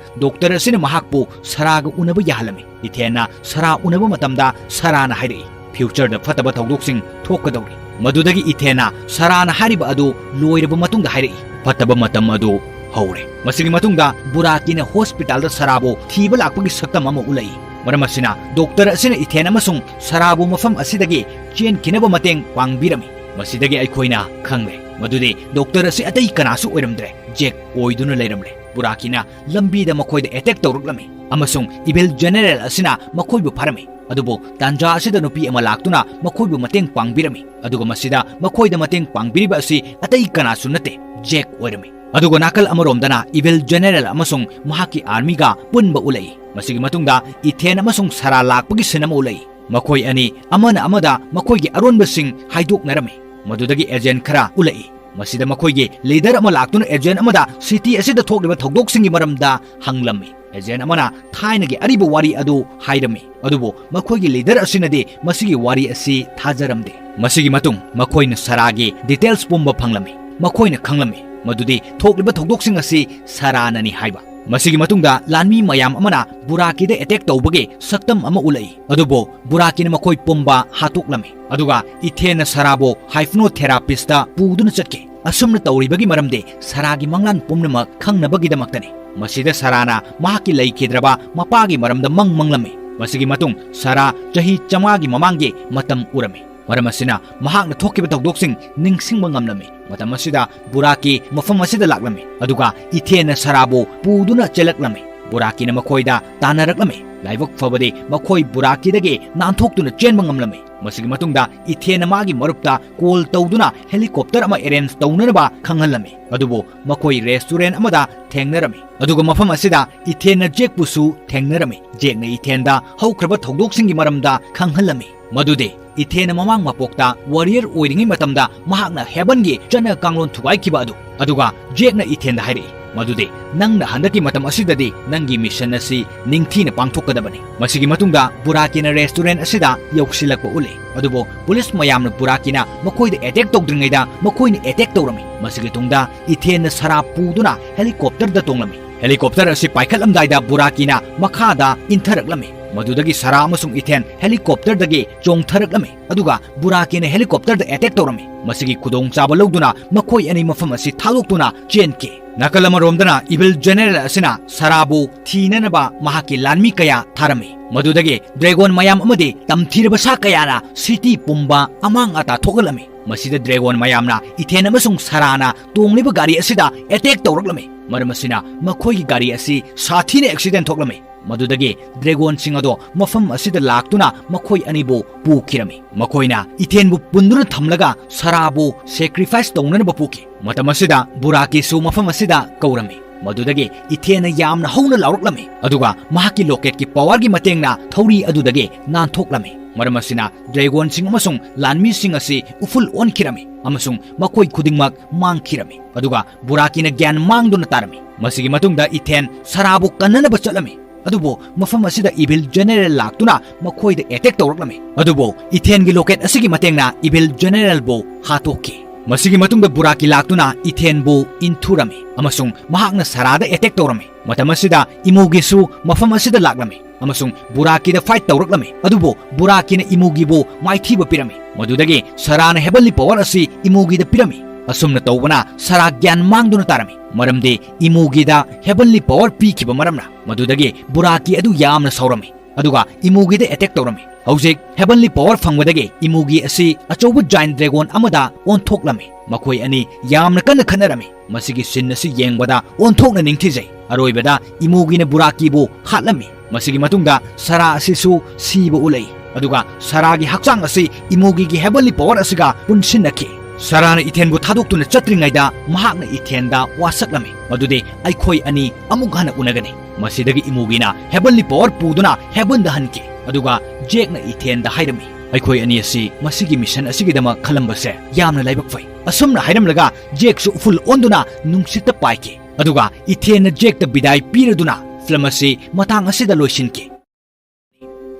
ꯗꯣꯛꯇꯔ ꯑꯁꯤꯅ ꯃꯍꯥꯛꯄꯨ ꯁꯔꯥꯒ ꯎꯅꯕ ꯌꯥꯍꯜꯂꯝꯃꯤ꯫ ꯏꯊꯦꯟꯅ ꯁꯔꯥ ꯎꯅꯕ ꯃꯇꯝꯗ ꯁꯔꯥꯅ ꯍꯥꯏꯔꯛꯏ, "ꯐ꯭ꯌꯨꯆꯔꯗ ꯐꯠꯇꯕ ꯊꯧꯗꯣꯛꯁꯤꯡ ꯊꯣꯛꯀꯗꯧꯔꯤ"꯫ ꯃꯗꯨꯗꯒꯤ ꯏꯊꯦꯟꯅ ꯁꯔꯥꯅ ꯍꯥꯏꯔꯤꯕ ꯑꯗꯨ ꯂꯣꯏꯔꯕ ꯃꯇꯨꯡꯗ ꯍꯥꯏꯔꯛꯏ, "ꯐꯠꯇꯕ ꯃꯇꯝ ꯑꯗꯨ ꯍꯧꯔꯦ"꯫ ꯃꯁꯤꯒꯤ ꯃꯇꯨꯡꯗ ꯕꯨꯔꯥꯀꯤꯅ ꯍꯣꯁꯄꯤꯇꯥꯜꯗ ꯁꯔꯥꯕꯨ ꯊꯤꯕ ꯂꯥꯛꯄꯒꯤ ꯁꯛꯇꯝ ꯑꯃ ꯎꯠꯂꯛꯏ꯫ ꯃꯔꯝ ꯑꯁꯤꯅ ꯗꯣꯛꯇꯔ ꯑꯁꯤꯅ ꯏꯊꯦꯟ ꯑꯃꯁꯨꯡ ꯁꯔꯥꯕꯨ ꯃꯐꯝ ꯑꯁꯤꯗꯒꯤ ꯆꯦꯟꯈꯤꯅꯕ ꯃꯇꯦꯡ ꯄꯥꯡꯕꯤꯔꯝꯃꯤ꯫ ꯃꯁꯤꯗꯒꯤ ꯑꯩꯈꯣꯏꯅ ꯈꯪꯂꯦ ꯃꯗꯨꯗꯤ ꯗꯣꯛꯇꯔ ꯑꯁꯤ ꯑꯇꯩ ꯀꯅꯥꯁꯨ ꯑꯣꯏꯔꯝꯗ꯭ꯔꯦ, ꯖꯦꯛ ꯑꯣꯏꯗꯨꯅ ꯂꯩꯔꯝꯂꯦ꯫ ꯕꯨꯔꯥꯀꯤꯅ ꯂꯝꯕꯤꯗ ꯃꯈꯣꯏꯗ ꯑꯦꯇꯦꯛ ꯇꯧꯔꯛꯂꯝꯃꯤ ꯑꯃꯁꯨꯡ ꯏꯚꯤꯜ ꯖꯦꯅꯦꯔꯦꯜ ꯑꯁꯤꯅ ꯃꯈꯣꯏꯕꯨ ꯐꯥꯔꯝꯃꯤ꯫ ꯑꯗꯨꯕꯨ ꯇꯥꯟꯖꯥ ꯑꯁꯤꯗ ꯅꯨꯄꯤ ꯑꯃ ꯂꯥꯛꯇꯨꯅ ꯃꯈꯣꯏꯕꯨ ꯃꯇꯦꯡ ꯄꯥꯡꯕꯤꯔꯝꯃꯤ꯫ ꯑꯗꯨꯒ ꯃꯁꯤꯗ ꯃꯈꯣꯏꯗ ꯃꯇꯦꯡ ꯄꯥꯡꯕꯤꯔꯤꯕ ꯑꯁꯤ ꯑꯇꯩ ꯀꯅꯥꯁꯨ ꯅꯠꯇꯦ, ꯖꯦꯛ ꯑꯣꯏꯔꯝꯃꯤ꯫ ꯑꯗꯨꯒ ꯅꯥꯀꯜ ꯑꯃꯔꯣꯝꯗꯅ ꯏꯚꯤꯜ ꯖꯦꯅꯦꯔꯦꯜ ꯑꯃꯁꯨꯡ ꯃꯍꯥꯛꯀꯤ ꯑꯥꯔꯃꯤꯒ ꯄꯨꯟꯕ ꯎꯠꯂꯛꯏ꯫ ꯃꯁꯤꯒꯤ ꯃꯇꯨꯡꯗ ꯏꯊꯦꯟ ꯑꯃꯁꯨꯡ ꯁꯔꯥ ꯂꯥꯛꯄꯒꯤ ꯁꯤꯟ ꯑꯃ ꯎꯠꯂꯛꯏ꯫ ꯃꯈꯣꯏ ꯑꯅꯤ ꯑꯃꯅ ꯑꯃꯗ ꯃꯈꯣꯏꯒꯤ ꯑꯔꯣꯟꯕꯁꯤꯡ ꯍꯥꯏꯗꯣꯛꯅꯔꯝꯃꯤ꯫ ꯃꯗꯨꯗꯒꯤ ꯑꯦꯖꯦꯟ ꯈꯔ ꯎꯠꯂꯛꯏ꯫ ꯃꯁꯤꯗ ꯃꯈꯣꯏꯒꯤ ꯂꯤꯗꯔ ꯑꯃ ꯂꯥꯛꯇꯨꯅ ꯑꯦꯖꯦꯟ ꯑꯃꯗ ꯁꯤꯇꯤ ꯑꯁꯤꯗ ꯊꯣꯛꯂꯤꯕ ꯊꯧꯗꯣꯛꯁꯤꯡꯒꯤ ꯃꯔꯝꯗ ꯍꯪꯂꯝꯃꯤ꯫ ꯑꯦꯖꯦꯟ ꯑꯃꯅ ꯊꯥꯏꯅꯒꯤ ꯑꯔꯤꯕ ꯋꯥꯔꯤ ꯑꯗꯨ ꯍꯥꯏꯔꯝꯃꯤ, ꯑꯗꯨꯕꯨ ꯃꯈꯣꯏꯒꯤ ꯂꯤꯗꯔ ꯑꯁꯤꯅꯗꯤ ꯃꯁꯤꯒꯤ ꯋꯥꯔꯤ ꯑꯁꯤ ꯊꯥꯖꯔꯝꯗꯦ꯫ ꯃꯁꯤꯒꯤ ꯃꯇꯨꯡ ꯃꯈꯣꯏꯅ ꯁꯔꯥꯒꯤ ꯗꯤꯇꯦꯜꯁ ꯄꯨꯝꯕ ꯐꯪꯂꯝꯃꯤ꯫ ꯃꯈꯣꯏꯅ ꯈꯪꯂꯝꯃꯤ ꯃꯗꯨꯗꯤ ꯊꯣꯛꯂꯤꯕ ꯊꯧꯗꯣꯛꯁꯤꯡ ꯑꯁꯤ ꯁꯔꯥꯅꯅꯤ ꯍꯥꯏꯕ꯫ ꯃꯁꯤꯒꯤ ꯃꯇꯨꯡꯗ ꯂꯥꯟꯃꯤ ꯃꯌꯥꯝ ꯑꯃꯅ ꯕꯨꯔꯥꯀꯤꯗ ꯑꯦꯇꯦꯛ ꯇꯧꯕꯒꯤ ꯁꯛꯇꯝ ꯑꯃ ꯎꯠꯂꯛꯏ, ꯑꯗꯨꯕꯨ ꯕꯨꯔꯥꯀꯤꯅ ꯃꯈꯣꯏ ꯄꯨꯝꯕ ꯍꯥꯠꯇꯣꯛꯂꯝꯃꯤ꯫ ꯑꯗꯨꯒ ꯏꯊꯦꯟꯅ ꯁꯔꯥꯕꯨ ꯍꯥꯏꯐꯅꯣꯊꯦꯔꯥꯄꯤꯁꯇ ꯄꯨꯗꯨꯅ ꯆꯠꯈꯤ꯫ ꯑꯁꯨꯝꯅ ꯇꯧꯔꯤꯕꯒꯤ ꯃꯔꯝꯗꯤ ꯁꯔꯥꯒꯤ ꯃꯪꯂꯥꯟ ꯄꯨꯝꯅꯃꯛ ꯈꯪꯅꯕꯒꯤꯗꯃꯛꯇꯅꯤ꯫ ꯃꯁꯤꯗ ꯁꯔꯥꯅ ꯃꯍꯥꯛꯀꯤ ꯂꯩꯈꯤꯗ꯭ꯔꯕ ꯃꯄꯥꯒꯤ ꯃꯔꯝꯗ ꯃꯪ ꯃꯪꯂꯝꯃꯤ꯫ ꯃꯁꯤꯒꯤ ꯃꯇꯨꯡ ꯁꯔꯥ ꯆꯍꯤ ꯆꯥꯝꯃꯉꯥꯒꯤ ꯃꯃꯥꯡꯒꯤ ꯃꯇꯝ ꯎꯔꯝꯃꯤ꯫ ꯃꯔꯝ ꯑꯁꯤꯅ ꯃꯍꯥꯛꯅ ꯊꯣꯛꯈꯤꯕ ꯊꯧꯗꯣꯛꯁꯤꯡ ꯅꯤꯡꯁꯤꯡꯕ ꯉꯝꯂꯝꯃꯤ꯫ ꯃꯇꯝ ꯑꯁꯤꯗ ꯕꯨꯔꯥꯀꯤ ꯃꯐꯝ ꯑꯁꯤꯗ ꯂꯥꯛꯂꯝꯃꯤ, ꯑꯗꯨꯒ ꯏꯊꯦꯟꯅ ꯁꯔꯥꯕꯨ ꯄꯨꯗꯨꯅ ꯆꯦꯜꯂꯛꯂꯝꯃꯤ꯫ ꯕꯨꯔꯥꯀꯤꯅ ꯃꯈꯣꯏꯗ ꯇꯥꯟꯅꯔꯛꯂꯝꯃꯤ꯫ ꯂꯥꯏꯕꯛ ꯐꯕꯗꯤ ꯃꯈꯣꯏ ꯕꯨꯔꯥꯀꯤꯗꯒꯤ ꯅꯥꯟꯊꯣꯛꯇꯨꯅ ꯆꯦꯟꯕ ꯉꯝꯂꯝꯃꯤ꯫ ꯃꯁꯤꯒꯤ ꯃꯇꯨꯡꯗ ꯏꯊꯦꯟꯅ ꯃꯥꯒꯤ ꯃꯔꯨꯞꯇ ꯀꯣꯜ ꯇꯧꯗꯨꯅ ꯍꯦꯂꯤꯀꯣꯞꯇꯔ ꯑꯃ ꯑꯦꯔꯦꯟꯖ ꯇꯧꯅꯅꯕ ꯈꯪꯍꯜꯂꯝꯃꯤ, ꯑꯗꯨꯕꯨ ꯃꯈꯣꯏ ꯔꯦꯁꯇꯨꯔꯦꯟ ꯑꯃꯗ ꯊꯦꯡꯅꯔꯝꯃꯤ꯫ ꯑꯗꯨꯒ ꯃꯐꯝ ꯑꯁꯤꯗ ꯏꯊꯦꯟꯅ ꯖꯦꯛꯄꯨꯁꯨ ꯊꯦꯡꯅꯔꯝꯃꯤ꯫ ꯖꯦꯛꯅ ꯏꯊꯦꯟꯗ ꯍꯧꯈ꯭ꯔꯕ ꯊꯧꯗꯣꯛꯁꯤꯡꯒꯤ ꯃꯔꯝꯗ ꯈꯪꯍꯜꯂꯝꯃꯤ, ꯃꯗꯨꯗꯤ ꯏꯊꯦꯟꯅ ꯃꯃꯥꯡ ꯃꯄꯣꯛꯇ warrior ꯑꯣꯏꯔꯤꯉꯩ ꯃꯇꯝꯗ ꯃꯍꯥꯛꯅ heavenꯒꯤ ꯆꯠꯅ ꯀꯥꯡꯂꯣꯟ ꯊꯨꯒꯥꯏꯈꯤꯕ ꯑꯗꯨ꯫ ꯑꯗꯨꯒ Jackꯅ ꯏꯊꯦꯟꯗ ꯍꯥꯏꯔꯛꯏ ꯃꯗꯨꯗꯤ, "ꯅꯪꯅ ꯍꯟꯗꯛꯀꯤ ꯃꯇꯝ ꯑꯁꯤꯗꯗꯤ ꯅꯪꯒꯤ mission ꯑꯁꯤ ꯅꯤꯡꯊꯤꯅ ꯄꯥꯡꯊꯣꯛꯀꯗꯕꯅꯤ"꯫ ꯃꯁꯤꯒꯤ ꯃꯇꯨꯡꯗ ꯕꯨꯔꯥꯀꯤꯅ restaurant ꯑꯁꯤꯗ ꯌꯧꯁꯤꯜꯂꯛꯄ ꯎꯠꯂꯤ꯫ ꯑꯗꯨꯕꯨ police ꯃꯌꯥꯝꯅ ꯕꯨꯔꯥꯀꯤꯅ ꯃꯈꯣꯏꯗ attack ꯇꯧꯗ꯭ꯔꯤꯉꯩꯗ ꯃꯈꯣꯏꯅ attack ꯇꯧꯔꯝꯃꯤ꯫ ꯃꯁꯤꯒꯤ ꯇꯨꯡꯗ ꯏꯊꯦꯟꯅ ꯁꯔꯥ ꯄꯨꯗꯨꯅ helicopterꯗ ꯇꯣꯡꯂꯝꯃꯤ꯫ Helicopter ꯑꯁꯤ ꯄꯥꯏꯈꯠꯂꯝꯗꯥꯏꯗ ꯕꯨꯔꯥꯀꯤꯅ ꯃꯈꯥꯗ ꯏꯟꯊꯔꯛꯂꯝꯃꯤ꯫ ꯃꯗꯨꯗꯒꯤ ꯁꯔꯥ ꯑꯃꯁꯨꯡ ꯏꯊꯦꯟ helicopterꯗꯒꯤ ꯆꯣꯡꯊꯔꯛꯂꯝꯃꯤ꯫ ꯑꯗꯨꯒ ꯕꯨꯔꯥꯀꯤꯅ helicopterꯗ attack ꯇꯧꯔꯝꯃꯤ꯫ ꯃꯁꯤꯒꯤ ꯈꯨꯗꯣꯡꯆꯥꯕ ꯂꯧꯗꯨꯅ ꯃꯈꯣꯏ ꯑꯅꯤ ꯃꯐꯝ ꯑꯁꯤ ꯊꯥꯗꯣꯛꯇꯨꯅ ꯆꯦꯟꯈꯤ꯫ ꯅꯥꯀꯜ ꯑꯃꯔꯣꯝꯗꯅ evil general ꯑꯁꯤꯅ ꯁꯔꯥꯕꯨ ꯊꯤꯅꯅꯕ ꯃꯍꯥꯛꯀꯤ ꯂꯥꯟꯃꯤ ꯀꯌꯥ ꯊꯥꯔꯝꯃꯤ꯫ ꯃꯗꯨꯗꯒꯤ dragon ꯃꯌꯥꯝ ꯑꯃꯗꯤ ꯇꯝꯊꯤꯔꯕ ꯁꯥ ꯀꯌꯥꯅ city ꯄꯨꯝꯕ ꯑꯃꯥꯡ ꯑꯇꯥ ꯊꯣꯛꯍꯜꯂꯝꯃꯤ꯫ ꯃꯁꯤꯗ dragon ꯃꯌꯥꯝꯅ ꯏꯊꯦꯟ ꯑꯃꯁꯨꯡ ꯁꯔꯥꯅ ꯇꯣꯡꯂꯤꯕ ꯒꯥꯔꯤ ꯑꯁꯤꯗ attack ꯇꯧꯔꯛꯂꯝꯃꯤ꯫ ꯃꯔꯝ ꯑꯁꯤꯅ ꯃꯈꯣꯏꯒꯤ ꯒꯥꯔꯤ ꯑꯁꯤ ꯁꯥꯊꯤꯅ accident ꯊꯣꯛꯂꯝꯃꯤ꯫ ꯃꯗꯨꯗꯒꯤ dragonꯁꯤꯡ ꯑꯗꯣ ꯃꯐꯝ ꯑꯁꯤꯗ ꯂꯥꯛꯇꯨꯅ ꯃꯈꯣꯏ ꯑꯅꯤꯕꯨ ꯄꯨꯈꯤꯔꯝꯃꯤ꯫ ꯃꯈꯣꯏꯅ ꯏꯊꯦꯟꯕꯨ ꯄꯨꯟꯗꯨꯅ ꯊꯝꯂꯒ ꯁꯔꯥꯕꯨ sacrifice ꯇꯧꯅꯅꯕ ꯄꯨꯈꯤ꯫ ꯃꯇꯝ ꯑꯁꯤꯗ ꯕꯨꯔꯥꯀꯤꯁꯨ ꯃꯐꯝ ꯑꯁꯤꯗ ꯀꯧꯔꯝꯃꯤ꯫ ꯃꯗꯨꯗꯒꯤ ꯏꯊꯦꯟꯅ ꯌꯥꯝꯅ ꯍꯧꯅ ꯂꯥꯎꯔꯛꯂꯝꯃꯤ, ꯑꯗꯨꯒ ꯃꯍꯥꯛꯀꯤ locketꯀꯤ powerꯒꯤ ꯃꯇꯦꯡꯅ ꯊꯧꯔꯤ ꯑꯗꯨꯗꯒꯤ ꯅꯥꯟꯊꯣꯛꯂꯝꯃꯤ꯫ ꯃꯔꯝ ꯑꯁꯤꯅ dragonꯁꯤꯡ ꯑꯃꯁꯨꯡ ꯂꯥꯟꯃꯤꯁꯤꯡ ꯑꯁꯤ ꯎꯐꯨꯜ ꯑꯣꯟꯈꯤꯔꯝꯃꯤ ꯑꯃꯁꯨꯡ ꯃꯈꯣꯏ ꯈꯨꯗꯤꯡꯃꯛ ꯃꯥꯡꯈꯤꯔꯝꯃꯤ꯫ ꯑꯗꯨꯒ ꯕꯨꯔꯥꯀꯤꯅ ꯒ꯭ꯌꯥꯟ ꯃꯥꯡꯗꯨꯅ ꯇꯥꯔꯝꯃꯤ꯫ ꯃꯁꯤꯒꯤ ꯃꯇꯨꯡꯗ ꯏꯊꯦꯟ ꯁꯔꯥꯕꯨ ꯀꯟꯅꯅꯕ ꯆꯠꯂꯝꯃꯤ꯫ ꯑꯗꯨꯕꯨ ꯃꯐꯝ ꯑꯁꯤꯗ evil general ꯂꯥꯛꯇꯨꯅ ꯃꯈꯣꯏꯗ attack ꯇꯧꯔꯛꯂꯝꯃꯤ꯫ ꯑꯗꯨꯕꯨ ꯏꯊꯦꯟꯒꯤ locket ꯑꯁꯤꯒꯤ ꯃꯇꯦꯡꯅ evil generalꯕꯨ ꯍꯥꯠꯇꯣꯛꯈꯤ꯫ ꯃꯁꯤꯒꯤ ꯃꯇꯨꯡꯗ ꯕꯨꯔꯥꯀꯤ ꯂꯥꯛꯇꯨꯅ ꯏꯊꯦꯟꯕꯨ ꯏꯟꯊꯨꯔꯝꯃꯤ ꯑꯃꯁꯨꯡ ꯃꯍꯥꯛꯅ ꯁꯔꯥꯗ attack ꯇꯧꯔꯝꯃꯤ꯫ ꯃꯇꯝ ꯑꯁꯤꯗ ꯏꯃꯨꯒꯤꯁꯨ ꯃꯐꯝ ꯑꯁꯤꯗ ꯂꯥꯛꯂꯝꯃꯤ ꯑꯃꯁꯨꯡ ꯕꯨꯔꯥꯀꯤꯗ fight ꯇꯧꯔꯛꯂꯝꯃꯤ꯫ ꯑꯗꯨꯕꯨ ꯕꯨꯔꯥꯀꯤꯅ ꯏꯃꯨꯒꯤꯕꯨ ꯃꯥꯏꯊꯤꯕ ꯄꯤꯔꯝꯃꯤ꯫ ꯃꯗꯨꯗꯒꯤ ꯁꯔꯥꯅ heavenly power ꯑꯁꯤ ꯏꯃꯨꯒꯤꯗ ꯄꯤꯔꯝꯃꯤ꯫ ꯑꯁꯨꯝꯅ ꯇꯧꯕꯅ ꯁꯔꯥ ꯒ꯭ꯌꯥꯟ ꯃꯥꯡꯗꯨꯅ ꯇꯥꯔꯝꯃꯤ, ꯃꯔꯝꯗꯤ ꯏꯃꯨꯒꯤꯗ heavenly power ꯄꯤꯈꯤꯕ ꯃꯔꯝꯅ꯫ ꯃꯗꯨꯗꯒꯤ ꯕꯨꯔꯥꯀꯤ ꯑꯗꯨ ꯌꯥꯝꯅ ꯁꯥꯎꯔꯝꯃꯤ, ꯑꯗꯨꯒ ꯏꯃꯨꯒꯤꯗ attack ꯇꯧꯔꯝꯃꯤ꯫ ꯍꯧꯖꯤꯛ heavenly power ꯐꯪꯕꯗꯒꯤ ꯏꯃꯨꯒꯤ ꯑꯁꯤ ꯑꯆꯧꯕ giant dragon ꯑꯃꯗ ꯑꯣꯟꯊꯣꯛꯂꯝꯃꯤ꯫ ꯃꯈꯣꯏ ꯑꯅꯤ ꯌꯥꯝꯅ ꯀꯟꯅ ꯈꯠꯅꯔꯝꯃꯤ꯫ ꯃꯁꯤꯒꯤ scene ꯑꯁꯤ ꯌꯦꯡꯕꯗ ꯑꯣꯟꯊꯣꯛꯅ ꯅꯤꯡꯊꯤꯖꯩ꯫ ꯑꯔꯣꯏꯕꯗ ꯏꯃꯨꯒꯤꯅ ꯕꯨꯔꯥꯀꯤꯕꯨ ꯍꯥꯠꯂꯝꯃꯤ꯫ ꯃꯁꯤꯒꯤ ꯃꯇꯨꯡꯗ ꯁꯔꯥ ꯑꯁꯤꯁꯨ ꯁꯤꯕ ꯎꯠꯂꯛꯏ, ꯑꯗꯨꯒ ꯁꯔꯥꯒꯤ ꯍꯛꯆꯥꯡ ꯑꯁꯤ ꯏꯃꯨꯒꯤꯒꯤ heavenly power ꯑꯁꯤꯒ ꯄꯨꯟꯁꯤꯟꯅꯈꯤ꯫ ꯁꯔꯥꯅ ꯏꯊꯦꯟꯕꯨ ꯊꯥꯗꯣꯛꯇꯨꯅ ꯆꯠꯇ꯭ꯔꯤꯉꯩꯗ ꯃꯍꯥꯛꯅ ꯏꯊꯦꯟꯗ ꯋꯥꯁꯛꯂꯝꯃꯤ ꯃꯗꯨꯗꯤ, "ꯑꯩꯈꯣꯏ ꯑꯅꯤ ꯑꯃꯨꯛ ꯍꯟꯅ ꯎꯅꯒꯅꯤ"꯫ ꯃꯁꯤꯗꯒꯤ ꯏꯃꯨꯒꯤꯅ heavenly power ꯄꯨꯗꯨꯅ heavenꯗ ꯍꯟꯈꯤ, ꯑꯗꯨꯒ ꯖꯦꯛꯅ ꯏꯊꯦꯟꯗ ꯍꯥꯏꯔꯝꯃꯤ, ꯑꯩꯈꯣꯏ ꯑꯅꯤ ꯑꯁꯤ ꯃꯁꯤꯒꯤ ꯃꯤꯁꯟ ꯑꯁꯤꯒꯤꯗꯃꯛ ꯈꯜꯂꯝꯕꯁꯦ ꯌꯥꯝꯅ ꯂꯥꯏꯕꯛ ꯐꯩ꯫ ꯑꯁꯨꯝꯅ ꯍꯥꯏꯔꯝꯂꯒ ꯖꯦꯛꯁꯨ ꯎꯐꯨꯜ ꯑꯣꯟꯗꯨꯅ ꯅꯨꯡꯁꯤꯠꯇ ꯄꯥꯏꯈꯤ꯫ ꯑꯗꯨꯒ ꯏꯊꯦꯟꯅ ꯖꯦꯛꯇ ꯕꯤꯗꯥꯏ ꯄꯤꯔꯗꯨꯅ ꯐꯤꯂꯝ ꯑꯁꯤ ꯃꯇꯥꯡ ꯑꯁꯤꯗ ꯂꯣꯏꯁꯤꯟꯈꯤ꯫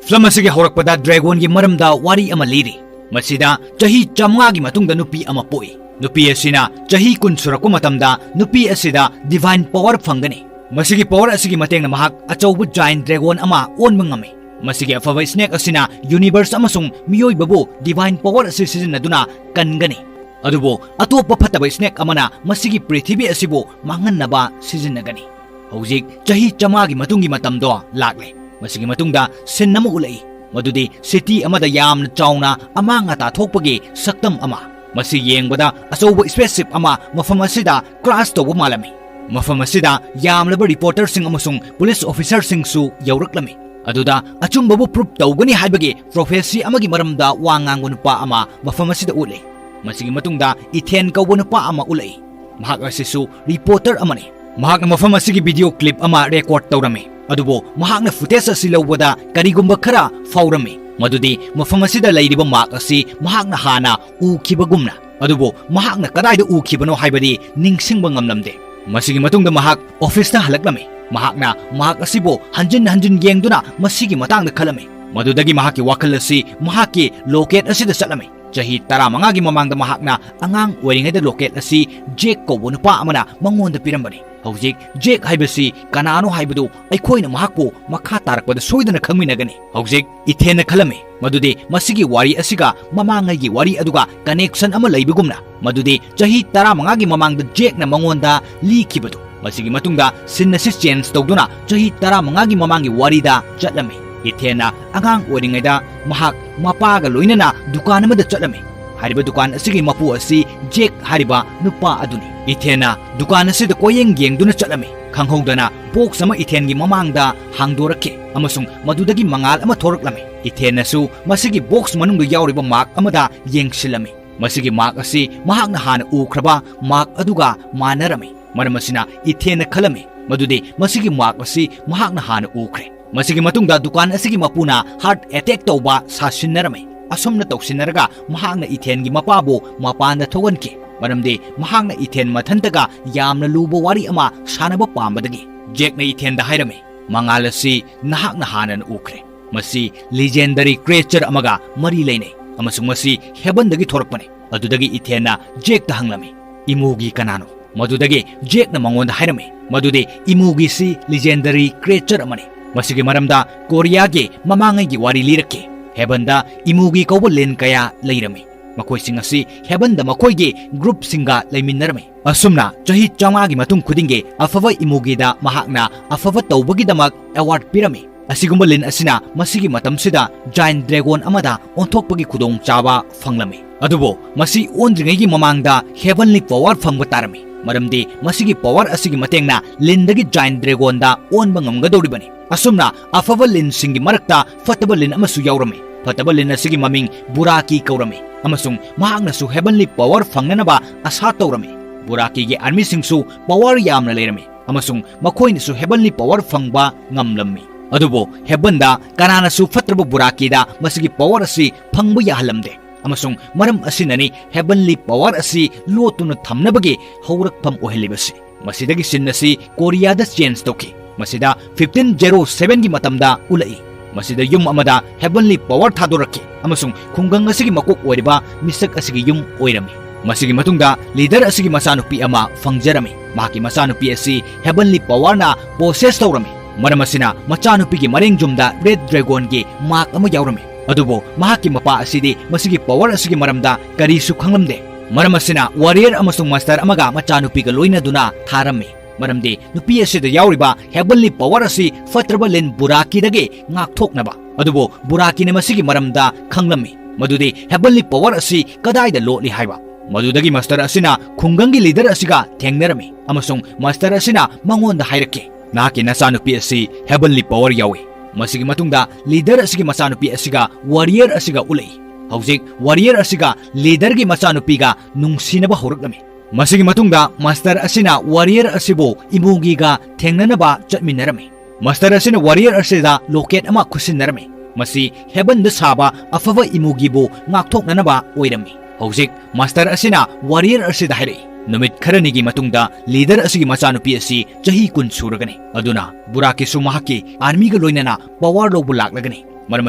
ꯐꯤꯂꯝ ꯑꯁꯤꯒꯤ ꯍꯧꯔꯛꯄꯗ ꯗ꯭ꯔꯦꯒꯣꯟꯒꯤ ꯃꯔꯝꯗ ꯋꯥꯔꯤ ꯑꯃ ꯂꯤꯔꯤ꯫ ꯃꯁꯤꯗ ꯆꯍꯤ ꯆꯥꯃꯉꯥꯒꯤ ꯃꯇꯨꯡꯗ ꯅꯨꯄꯤ ꯑꯃ ꯄꯣꯛꯏ꯫ ꯅꯨꯄꯤ ꯑꯁꯤꯅ ꯆꯍꯤ ꯀꯨꯟ ꯁꯨꯔꯛꯄ ꯃꯇꯝꯗ ꯅꯨꯄꯤ ꯑꯁꯤꯗ ꯗꯤꯚꯥꯏꯟ ꯄꯋꯔ ꯐꯪꯒꯅꯤ꯫ ꯃꯁꯤꯒꯤ ꯄꯋꯔ ꯑꯁꯤꯒꯤ ꯃꯇꯦꯡꯅ ꯃꯍꯥꯛ ꯑꯆꯧꯕ ꯖꯥꯏꯟ ꯗ꯭ꯔꯦꯒꯣꯟ ꯑꯃ ꯑꯣꯟꯕ ꯉꯝꯃꯤ꯫ ꯃꯁꯤꯒꯤ ꯑꯐꯕ ꯁ꯭ꯅꯦꯛ ꯑꯁꯤꯅ ꯌꯨꯅꯤꯚꯔꯁ ꯑꯃꯁꯨꯡ ꯃꯤꯑꯣꯏꯕꯕꯨ ꯗꯤꯚꯥꯏꯟ ꯄꯋꯔ ꯑꯁꯤ ꯁꯤꯖꯤꯟꯅꯗꯨꯅ ꯀꯟꯒꯅꯤ꯫ ꯑꯗꯨꯕꯨ ꯑꯇꯣꯞꯄ ꯐꯠꯇꯕ ꯁ꯭ꯅꯦꯛ ꯑꯃꯅ ꯃꯁꯤꯒꯤ ꯄ꯭ꯔꯤꯊꯤꯕꯤ ꯑꯁꯤꯕꯨ ꯃꯥꯡꯍꯟꯅꯕ ꯁꯤꯖꯤꯟꯅꯒꯅꯤ꯫ ꯍꯧꯖꯤꯛ ꯆꯍꯤ ꯆꯥꯃꯉꯥꯒꯤ ꯃꯇꯨꯡꯒꯤ ꯃꯇꯝꯗꯣ ꯂꯥꯛꯂꯦ꯫ ꯃꯁꯤꯒꯤ ꯃꯇꯨꯡꯗ ꯁꯤꯟ ꯑꯃ ꯎꯠꯂꯛꯏ꯫ ꯃꯗꯨꯗꯤ ꯁꯤꯇꯤ ꯑꯃꯗ ꯌꯥꯝꯅ ꯆꯥꯎꯅ ꯑꯃꯥꯡ ꯑꯇꯥ ꯊꯣꯛꯄꯒꯤ ꯁꯛꯇꯝ ꯑꯃ꯫ ꯃꯁꯤ ꯌꯦꯡꯕꯗ ꯑꯆꯧꯕ ꯁ꯭ꯄꯦꯁꯁꯤꯞ ꯑꯃ ꯃꯐꯝ ꯑꯁꯤꯗ ꯀ꯭ꯔꯥꯁ ꯇꯧꯕ ꯃꯥꯜꯂꯝꯃꯤ꯫ ꯃꯐꯝ ꯑꯁꯤꯗ ꯌꯥꯝꯂꯕ ꯔꯤꯄꯣꯔꯇꯔꯁꯤꯡ ꯑꯃꯁꯨꯡ ꯄꯨꯂꯤꯁ ꯑꯣꯐꯤꯁꯔꯁꯤꯡꯁꯨ ꯌꯧꯔꯛꯂꯝꯃꯤ꯫ ꯑꯗꯨꯗ ꯑꯆꯨꯝꯕꯕꯨ ꯄ꯭ꯔꯨꯐ ꯇꯧꯒꯅꯤ ꯍꯥꯏꯕꯒꯤ ꯄ꯭ꯔꯣꯐꯦꯁꯤ ꯑꯃꯒꯤ ꯃꯔꯝꯗ ꯋꯥ ꯉꯥꯡꯕ ꯅꯨꯄꯥ ꯑꯃ ꯃꯐꯝ ꯑꯁꯤꯗ ꯎꯠꯂꯤ꯫ ꯃꯁꯤꯒꯤ ꯃꯇꯨꯡꯗ ꯏꯊꯦꯟ ꯀꯧꯕ ꯅꯨꯄꯥ ꯑꯃ ꯎꯠꯂꯛꯏ꯫ ꯃꯍꯥꯛ ꯑꯁꯤꯁꯨ ꯔꯤꯄꯣꯔꯇꯔ ꯑꯃꯅꯤ꯫ ꯃꯍꯥꯛꯅ ꯃꯐꯝ ꯑꯁꯤꯒꯤ ꯚꯤꯗꯤꯑꯣ ꯀ꯭ꯂꯤꯞ ꯑꯃ ꯔꯦꯀꯣꯔꯗ ꯇꯧꯔꯝꯃꯤ꯫ ꯑꯗꯨꯕꯨ ꯃꯍꯥꯛꯅ ꯐꯨꯇꯦꯖ ꯑꯁꯤ ꯂꯧꯕꯗ ꯀꯔꯤꯒꯨꯝꯕ ꯈꯔ ꯐꯥꯎꯔꯝꯃꯤ, ꯃꯗꯨꯗꯤ ꯃꯐꯝ ꯑꯁꯤꯗ ꯂꯩꯔꯤꯕ ꯃꯥꯔꯛ ꯑꯁꯤ ꯃꯍꯥꯛꯅ ꯍꯥꯟꯅ ꯎꯈꯤꯕꯒꯨꯝꯅ꯫ ꯑꯗꯨꯕꯨ ꯃꯍꯥꯛꯅ ꯀꯗꯥꯏꯗ ꯎꯈꯤꯕꯅꯣ ꯍꯥꯏꯕꯗꯤ ꯅꯤꯡꯁꯤꯡꯕ ꯉꯝꯂꯝꯗꯦ꯫ ꯃꯁꯤꯒꯤ ꯃꯇꯨꯡꯗ ꯃꯍꯥꯛ ꯑꯣꯐꯤꯁꯇ ꯍꯜꯂꯛꯂꯝꯃꯤ꯫ ꯃꯍꯥꯛꯅ ꯃꯥꯔꯛ ꯑꯁꯤꯕꯨ ꯍꯟꯖꯤꯟ ꯍꯟꯖꯤꯟ ꯌꯦꯡꯗꯨꯅ ꯃꯁꯤꯒꯤ ꯃꯇꯥꯡꯗ ꯈꯜꯂꯝꯃꯤ꯫ ꯃꯗꯨꯗꯒꯤ ꯃꯍꯥꯛꯀꯤ ꯋꯥꯈꯜ ꯑꯁꯤ ꯃꯍꯥꯛꯀꯤ ꯂꯣꯀꯦꯠ ꯑꯁꯤꯗ ꯆꯠꯂꯝꯃꯤ꯫ ꯆꯍꯤ ꯇꯔꯥꯃꯉꯥꯒꯤ ꯃꯃꯥꯡꯗ ꯃꯍꯥꯛꯅ ꯑꯉꯥꯡ ꯑꯣꯏꯔꯤꯉꯩꯗ ꯂꯣꯀꯦꯠ ꯑꯁꯤ ꯖꯦꯛ ꯀꯧꯕ ꯅꯨꯄꯥ ꯑꯃꯅ ꯃꯉꯣꯟꯗ ꯄꯤꯔꯝꯕꯅꯤ꯫ ꯍꯧꯖꯤꯛ ꯖꯦꯛ ꯍꯥꯏꯕꯁꯤ ꯀꯅꯥꯅꯣ ꯍꯥꯏꯕꯗꯨ ꯑꯩꯈꯣꯏꯅ ꯃꯍꯥꯛꯄꯨ ꯃꯈꯥ ꯇꯥꯔꯛꯄꯗ ꯁꯣꯏꯗꯅ ꯈꯪꯃꯤꯟꯅꯒꯅꯤ꯫ ꯍꯧꯖꯤꯛ ꯏꯊꯦꯟꯅ ꯈꯜꯂꯝꯃꯤ ꯃꯗꯨꯗꯤ ꯃꯁꯤꯒꯤ ꯋꯥꯔꯤ ꯑꯁꯤꯒ ꯃꯃꯥꯡꯉꯩꯒꯤ ꯋꯥꯔꯤ ꯑꯗꯨꯒ ꯀꯅꯦꯛꯁꯟ ꯑꯃ ꯂꯩꯕꯒꯨꯝꯅ, ꯃꯗꯨꯗꯤ ꯆꯍꯤ ꯇꯔꯥꯃꯉꯥꯒꯤ ꯃꯃꯥꯡꯗ ꯖꯦꯛꯅ ꯃꯉꯣꯟꯗ ꯂꯤꯈꯤꯕꯗꯨ꯫ ꯃꯁꯤꯒꯤ ꯃꯇꯨꯡꯗ ꯁꯤꯟ ꯑꯁꯤ ꯆꯦꯟꯖ ꯇꯧꯗꯨꯅ ꯆꯍꯤ ꯇꯔꯥꯃꯉꯥꯒꯤ ꯃꯃꯥꯡꯒꯤ ꯋꯥꯔꯤꯗ ꯆꯠꯂꯝꯃꯤ꯫ ꯏꯊꯦꯟꯅ ꯑꯉꯥꯡ ꯑꯣꯏꯔꯤꯉꯩꯗ ꯃꯍꯥꯛ ꯃꯄꯥꯒ ꯂꯣꯏꯅꯅ ꯗꯨꯀꯥꯟ ꯑꯃꯗ ꯆꯠꯂꯝꯃꯤ꯫ ꯍꯥꯏꯔꯤꯕ ꯗꯨꯀꯥꯟ ꯑꯁꯤꯒꯤ ꯃꯄꯨ ꯑꯁꯤ ꯖꯦꯛ ꯍꯥꯏꯔꯤꯕ ꯅꯨꯄꯥ ꯑꯗꯨꯅꯤ꯫ ꯏꯊꯦꯟꯅ ꯗꯨꯀꯥꯟ ꯑꯁꯤꯗ ꯀꯣꯏꯌꯦꯡ ꯌꯦꯡꯗꯨꯅ ꯆꯠꯂꯝꯃꯤ꯫ ꯈꯪꯍꯧꯗꯅ ꯕꯣꯛꯁ ꯑꯃ ꯏꯊꯦꯟꯒꯤ ꯃꯃꯥꯡꯗ ꯍꯥꯡꯗꯣꯔꯛꯈꯤ ꯑꯃꯁꯨꯡ ꯃꯗꯨꯗꯒꯤ ꯃꯉꯥꯜ ꯑꯃ ꯊꯣꯔꯛꯂꯝꯃꯤ꯫ ꯏꯊꯦꯟꯅꯁꯨ ꯃꯁꯤꯒꯤ ꯕꯣꯛꯁ ꯃꯅꯨꯡꯗ ꯌꯥꯎꯔꯤꯕ ꯃꯥꯔꯛ ꯑꯃꯗ ꯌꯦꯡꯁꯤꯜꯂꯝꯃꯤ꯫ ꯃꯁꯤꯒꯤ ꯃꯥꯔꯛ ꯑꯁꯤ ꯃꯍꯥꯛꯅ ꯍꯥꯟꯅ ꯎꯈ꯭ꯔꯕ ꯃꯥꯔꯛ ꯑꯗꯨꯒ ꯃꯥꯟꯅꯔꯝꯃꯤ꯫ ꯃꯔꯝ ꯑꯁꯤꯅ ꯏꯊꯦꯟꯅ ꯈꯜꯂꯝꯃꯤ ꯃꯗꯨꯗꯤ ꯃꯁꯤꯒꯤ ꯃꯥꯔꯛ ꯑꯁꯤ ꯃꯍꯥꯛꯅ ꯍꯥꯟꯅ ꯎꯈ꯭ꯔꯦ꯫ ꯃꯁꯤꯒꯤ ꯃꯇꯨꯡꯗ ꯗꯨꯀꯥꯟ ꯑꯁꯤꯒꯤ ꯃꯄꯨꯅ ꯍꯥꯔꯠ ꯑꯦꯇꯦꯛ ꯇꯧꯕ ꯁꯥꯁꯤꯟꯅꯔꯝꯃꯤ꯫ ꯑꯁꯨꯝꯅ ꯇꯧꯁꯤꯟꯅꯔꯒ ꯃꯍꯥꯛꯅ ꯏꯊꯦꯟꯒꯤ ꯃꯄꯥꯕꯨ ꯃꯄꯥꯟꯗ ꯊꯣꯛꯍꯟꯈꯤ, ꯃꯔꯝꯗꯤ ꯃꯍꯥꯛꯅ ꯏꯊꯦꯟ ꯃꯊꯟꯇꯒ ꯌꯥꯝꯅ ꯂꯨꯕ ꯋꯥꯔꯤ ꯑꯃ ꯁꯥꯟꯅꯕ ꯄꯥꯝꯕꯗꯒꯤ꯫ ꯖꯦꯛꯅ ꯏꯊꯦꯟꯗ ꯍꯥꯏꯔꯝꯃꯤ, "ꯃꯉꯥꯜ ꯑꯁꯤ ꯅꯍꯥꯛꯅ ꯍꯥꯟꯅꯅ ꯎꯈ꯭ꯔꯦ꯫ ꯃꯁꯤ legendary creature ꯑꯃꯒ ꯃꯔꯤ ꯂꯩꯅꯩ, ꯑꯃꯁꯨꯡ ꯃꯁꯤ heavenꯗꯒꯤ ꯊꯣꯔꯛꯄꯅꯤ꯫" ꯑꯗꯨꯗꯒꯤ ꯏꯊꯦꯟꯅ ꯖꯦꯛꯇ ꯍꯪꯂꯝꯃꯤ, "ꯏꯃꯨꯒꯤ ꯀꯅꯥꯅꯣ?" ꯃꯗꯨꯗꯒꯤ ꯖꯦꯛꯅ ꯃꯉꯣꯟꯗ ꯍꯥꯏꯔꯝꯃꯤ ꯃꯗꯨꯗꯤ ꯏꯃꯨꯒꯤꯁꯤ legendary creature ꯑꯃꯅꯤ꯫ ꯃꯁꯤꯒꯤ ꯃꯔꯝꯗ ꯀꯣꯔꯤꯌꯥꯒꯤ ꯃꯃꯥꯡꯉꯩꯒꯤ ꯋꯥꯔꯤ ꯂꯤꯔꯛꯈꯤ꯫ Heavenꯗ ꯏꯃꯨꯒꯤ ꯀꯧꯕ ꯂꯤꯟ ꯀꯌꯥ ꯂꯩꯔꯝꯃꯤ꯫ ꯃꯈꯣꯏꯁꯤꯡ ꯑꯁꯤ heavenꯗ ꯃꯈꯣꯏꯒꯤ groupꯁꯤꯡꯒ ꯂꯩꯃꯤꯟꯅꯔꯝꯃꯤ꯫ ꯑꯁꯨꯝꯅ ꯆꯍꯤ ꯆꯥꯝꯃꯉꯥꯒꯤ ꯃꯇꯨꯡ ꯈꯨꯗꯤꯡꯒꯤ ꯑꯐꯕ ꯏꯃꯨꯒꯤꯗ ꯃꯍꯥꯛꯅ ꯑꯐꯕ ꯇꯧꯕꯒꯤꯗꯃꯛ award ꯄꯤꯔꯝꯃꯤ꯫ ꯑꯁꯤꯒꯨꯝꯕ ꯂꯤꯟ ꯑꯁꯤꯅ ꯃꯁꯤꯒꯤ ꯃꯇꯝꯁꯤꯗ giant dragon ꯑꯃꯗ ꯑꯣꯟꯊꯣꯛꯄꯒꯤ ꯈꯨꯗꯣꯡꯆꯥꯕ ꯐꯪꯂꯝꯃꯤ꯫ ꯑꯗꯨꯕꯨ ꯃꯁꯤ ꯑꯣꯟꯗ꯭ꯔꯤꯉꯩꯒꯤ ꯃꯃꯥꯡꯗ heavenly power ꯐꯪꯕ ꯇꯥꯔꯝꯃꯤ, ꯃꯔꯝꯗꯤ ꯃꯁꯤꯒꯤ power ꯑꯁꯤꯒꯤ ꯃꯇꯦꯡꯅ ꯂꯤꯟꯗꯒꯤ giant dragonꯗ ꯑꯣꯟꯕ ꯉꯝꯒꯗꯧꯔꯤꯕꯅꯤ꯫ ꯑꯁꯨꯝꯅ ꯑꯐꯕ ꯂꯤꯟꯁꯤꯡꯒꯤ ꯃꯔꯛꯇ ꯐꯠꯇꯕ ꯂꯤꯟ ꯑꯃꯁꯨ ꯌꯥꯎꯔꯝꯃꯤ꯫ ꯐꯠꯇꯕ ꯂꯤꯟ ꯑꯁꯤꯒꯤ ꯃꯃꯤꯡ ꯕꯨꯔꯥꯀꯤ ꯀꯧꯔꯝꯃꯤ, ꯑꯃꯁꯨꯡ ꯃꯍꯥꯛꯅꯁꯨ heavenly power ꯐꯪꯅꯅꯕ ꯑꯁꯥ ꯇꯧꯔꯝꯃꯤ꯫ ꯕꯨꯔꯥꯀꯤꯒꯤ armyꯁꯤꯡꯁꯨ power ꯌꯥꯝꯅ ꯂꯩꯔꯝꯃꯤ, ꯑꯃꯁꯨꯡ ꯃꯈꯣꯏꯅꯁꯨ heavenly power ꯐꯪꯕ ꯉꯝꯂꯝꯃꯤ꯫ ꯑꯗꯨꯕꯨ heavenꯗ ꯀꯅꯥꯅꯁꯨ ꯐꯠꯇ꯭ꯔꯕ ꯕꯨꯔꯥꯀꯤꯗ ꯃꯁꯤꯒꯤ power ꯑꯁꯤ ꯐꯪꯕ ꯌꯥꯍꯜꯂꯝꯗꯦ, ꯑꯃꯁꯨꯡ ꯃꯔꯝ ꯑꯁꯤꯅꯅꯤ heavenly power ꯑꯁꯤ ꯂꯣꯠꯇꯨꯅ ꯊꯝꯅꯕꯒꯤ ꯍꯧꯔꯛꯐꯝ ꯑꯣꯏꯍꯜꯂꯤꯕꯁꯤ꯫ ꯃꯁꯤꯗꯒꯤ scene ꯑꯁꯤ ꯀꯣꯔꯤꯌꯥꯗ change ꯇꯧꯈꯤ꯫ ꯃꯁꯤꯗ fifteen zero sevenꯒꯤ ꯃꯇꯝꯗ ꯎꯠꯂꯛꯏ꯫ ꯃꯁꯤꯗ ꯌꯨꯝ ꯑꯃꯗ heavenly power ꯊꯥꯗꯣꯔꯛꯈꯤ, ꯑꯃꯁꯨꯡ ꯈꯨꯡꯒꯪ ꯑꯁꯤꯒꯤ ꯃꯀꯣꯛ ꯑꯣꯏꯔꯤꯕ ꯃꯤꯁꯛ ꯑꯁꯤꯒꯤ ꯌꯨꯝ ꯑꯣꯏꯔꯝꯃꯤ꯫ ꯃꯁꯤꯒꯤ ꯃꯇꯨꯡꯗ leader ꯑꯁꯤꯒꯤ ꯃꯆꯥꯅꯨꯄꯤ ꯑꯃ ꯐꯪꯖꯔꯝꯃꯤ꯫ ꯃꯍꯥꯛꯀꯤ ꯃꯆꯥꯅꯨꯄꯤ ꯑꯁꯤ heavenly powerꯅ possess ꯇꯧꯔꯝꯃꯤ꯫ ꯃꯔꯝ ꯑꯁꯤꯅ ꯃꯆꯥꯅꯨꯄꯤꯒꯤ ꯃꯔꯦꯡ ꯌꯨꯝꯗ red dragonꯒꯤ mark ꯑꯃ ꯌꯥꯎꯔꯝꯃꯤ꯫ ꯑꯗꯨꯕꯨ ꯃꯍꯥꯛꯀꯤ ꯃꯄꯥ ꯑꯁꯤꯗꯤ ꯃꯁꯤꯒꯤ power ꯑꯁꯤꯒꯤ ꯃꯔꯝꯗ ꯀꯔꯤꯁꯨ ꯈꯪꯂꯝꯗꯦ꯫ ꯃꯔꯝ ꯑꯁꯤꯅ warrior ꯑꯃꯁꯨꯡ master ꯑꯃꯒ ꯃꯆꯥꯅꯨꯄꯤꯒ ꯂꯣꯏꯅꯗꯨꯅ ꯊꯥꯔꯝꯃꯤ, ꯃꯔꯝꯗꯤ ꯅꯨꯄꯤ ꯑꯁꯤꯗ ꯌꯥꯎꯔꯤꯕ heavenly power ꯑꯁꯤ ꯐꯠꯇ꯭ꯔꯕ ꯂꯤꯟ ꯕꯨꯔꯥꯀꯤꯗꯒꯤ ꯉꯥꯛꯊꯣꯛꯅꯕ꯫ ꯑꯗꯨꯕꯨ ꯕꯨꯔꯥꯀꯤꯅ ꯃꯁꯤꯒꯤ ꯃꯔꯝꯗ ꯈꯪꯂꯝꯃꯤ, ꯃꯗꯨꯗꯤ heavenly power ꯑꯁꯤ ꯀꯗꯥꯏꯗ ꯂꯣꯠꯂꯤ ꯍꯥꯏꯕ꯫ ꯃꯗꯨꯗꯒꯤ master ꯑꯁꯤꯅ ꯈꯨꯡꯒꯪꯒꯤ leader ꯑꯁꯤꯒ ꯊꯦꯡꯅꯔꯝꯃꯤ, ꯑꯃꯁꯨꯡ master ꯑꯁꯤꯅ ꯃꯉꯣꯟꯗ ꯍꯥꯏꯔꯛꯈꯤ, "ꯅꯍꯥꯛꯀꯤ ꯅꯆꯥꯅꯨꯄꯤ ꯑꯁꯤ heavenly power ꯌꯥꯎꯏ꯫" ꯃꯁꯤꯒꯤ ꯃꯇꯨꯡꯗ leader ꯑꯁꯤꯒꯤ ꯃꯆꯥꯅꯨꯄꯤ ꯑꯁꯤꯒ warrior ꯑꯁꯤꯒ ꯎꯠꯂꯛꯏ꯫ ꯍꯧꯖꯤꯛ warrior ꯑꯁꯤꯒ leaderꯒꯤ ꯃꯆꯥꯅꯨꯄꯤꯒ ꯅꯨꯡꯁꯤꯅꯕ ꯍꯧꯔꯛꯂꯝꯃꯤ꯫ ꯃꯁꯤꯒꯤ ꯃꯇꯨꯡꯗ master ꯑꯁꯤꯅ warrior ꯑꯁꯤꯕꯨ ꯏꯃꯨꯒꯤꯒ ꯊꯦꯡꯅꯅꯕ ꯆꯠꯃꯤꯟꯅꯔꯝꯃꯤ꯫ Master ꯑꯁꯤꯅ warrior ꯑꯁꯤꯗ locket ꯑꯃ ꯈꯨꯠꯁꯤꯟꯅꯔꯝꯃꯤ꯫ ꯃꯁꯤ ꯍꯦꯕꯟꯗ ꯁꯥꯕ ꯑꯐꯕ ꯏꯃꯨꯒꯤꯕꯨ ꯉꯥꯛꯊꯣꯛꯅꯅꯕ ꯑꯣꯏꯔꯝꯃꯤ꯫ ꯍꯧꯖꯤꯛ ꯃꯥꯁꯇꯔ ꯑꯁꯤꯅ ꯋꯥꯔꯤꯌꯔ ꯑꯁꯤꯗ ꯍꯥꯏꯔꯛꯏ, ꯅꯨꯃꯤꯠ ꯈꯔꯅꯤꯒꯤ ꯃꯇꯨꯡꯗ ꯂꯤꯗꯔ ꯑꯁꯤꯒꯤ ꯃꯆꯥꯅꯨꯄꯤ ꯑꯁꯤ ꯆꯍꯤ ꯀꯨꯟ ꯁꯨꯔꯒꯅꯤ꯫ ꯑꯗꯨꯅ ꯕꯨꯔꯥꯀꯤꯁꯨ ꯃꯍꯥꯛꯀꯤ ꯑꯥꯔꯃꯤꯒ ꯂꯣꯏꯅꯅ ꯄꯋꯥꯔ ꯂꯧꯕ ꯂꯥꯛꯂꯒꯅꯤ꯫ ꯃꯔꯝ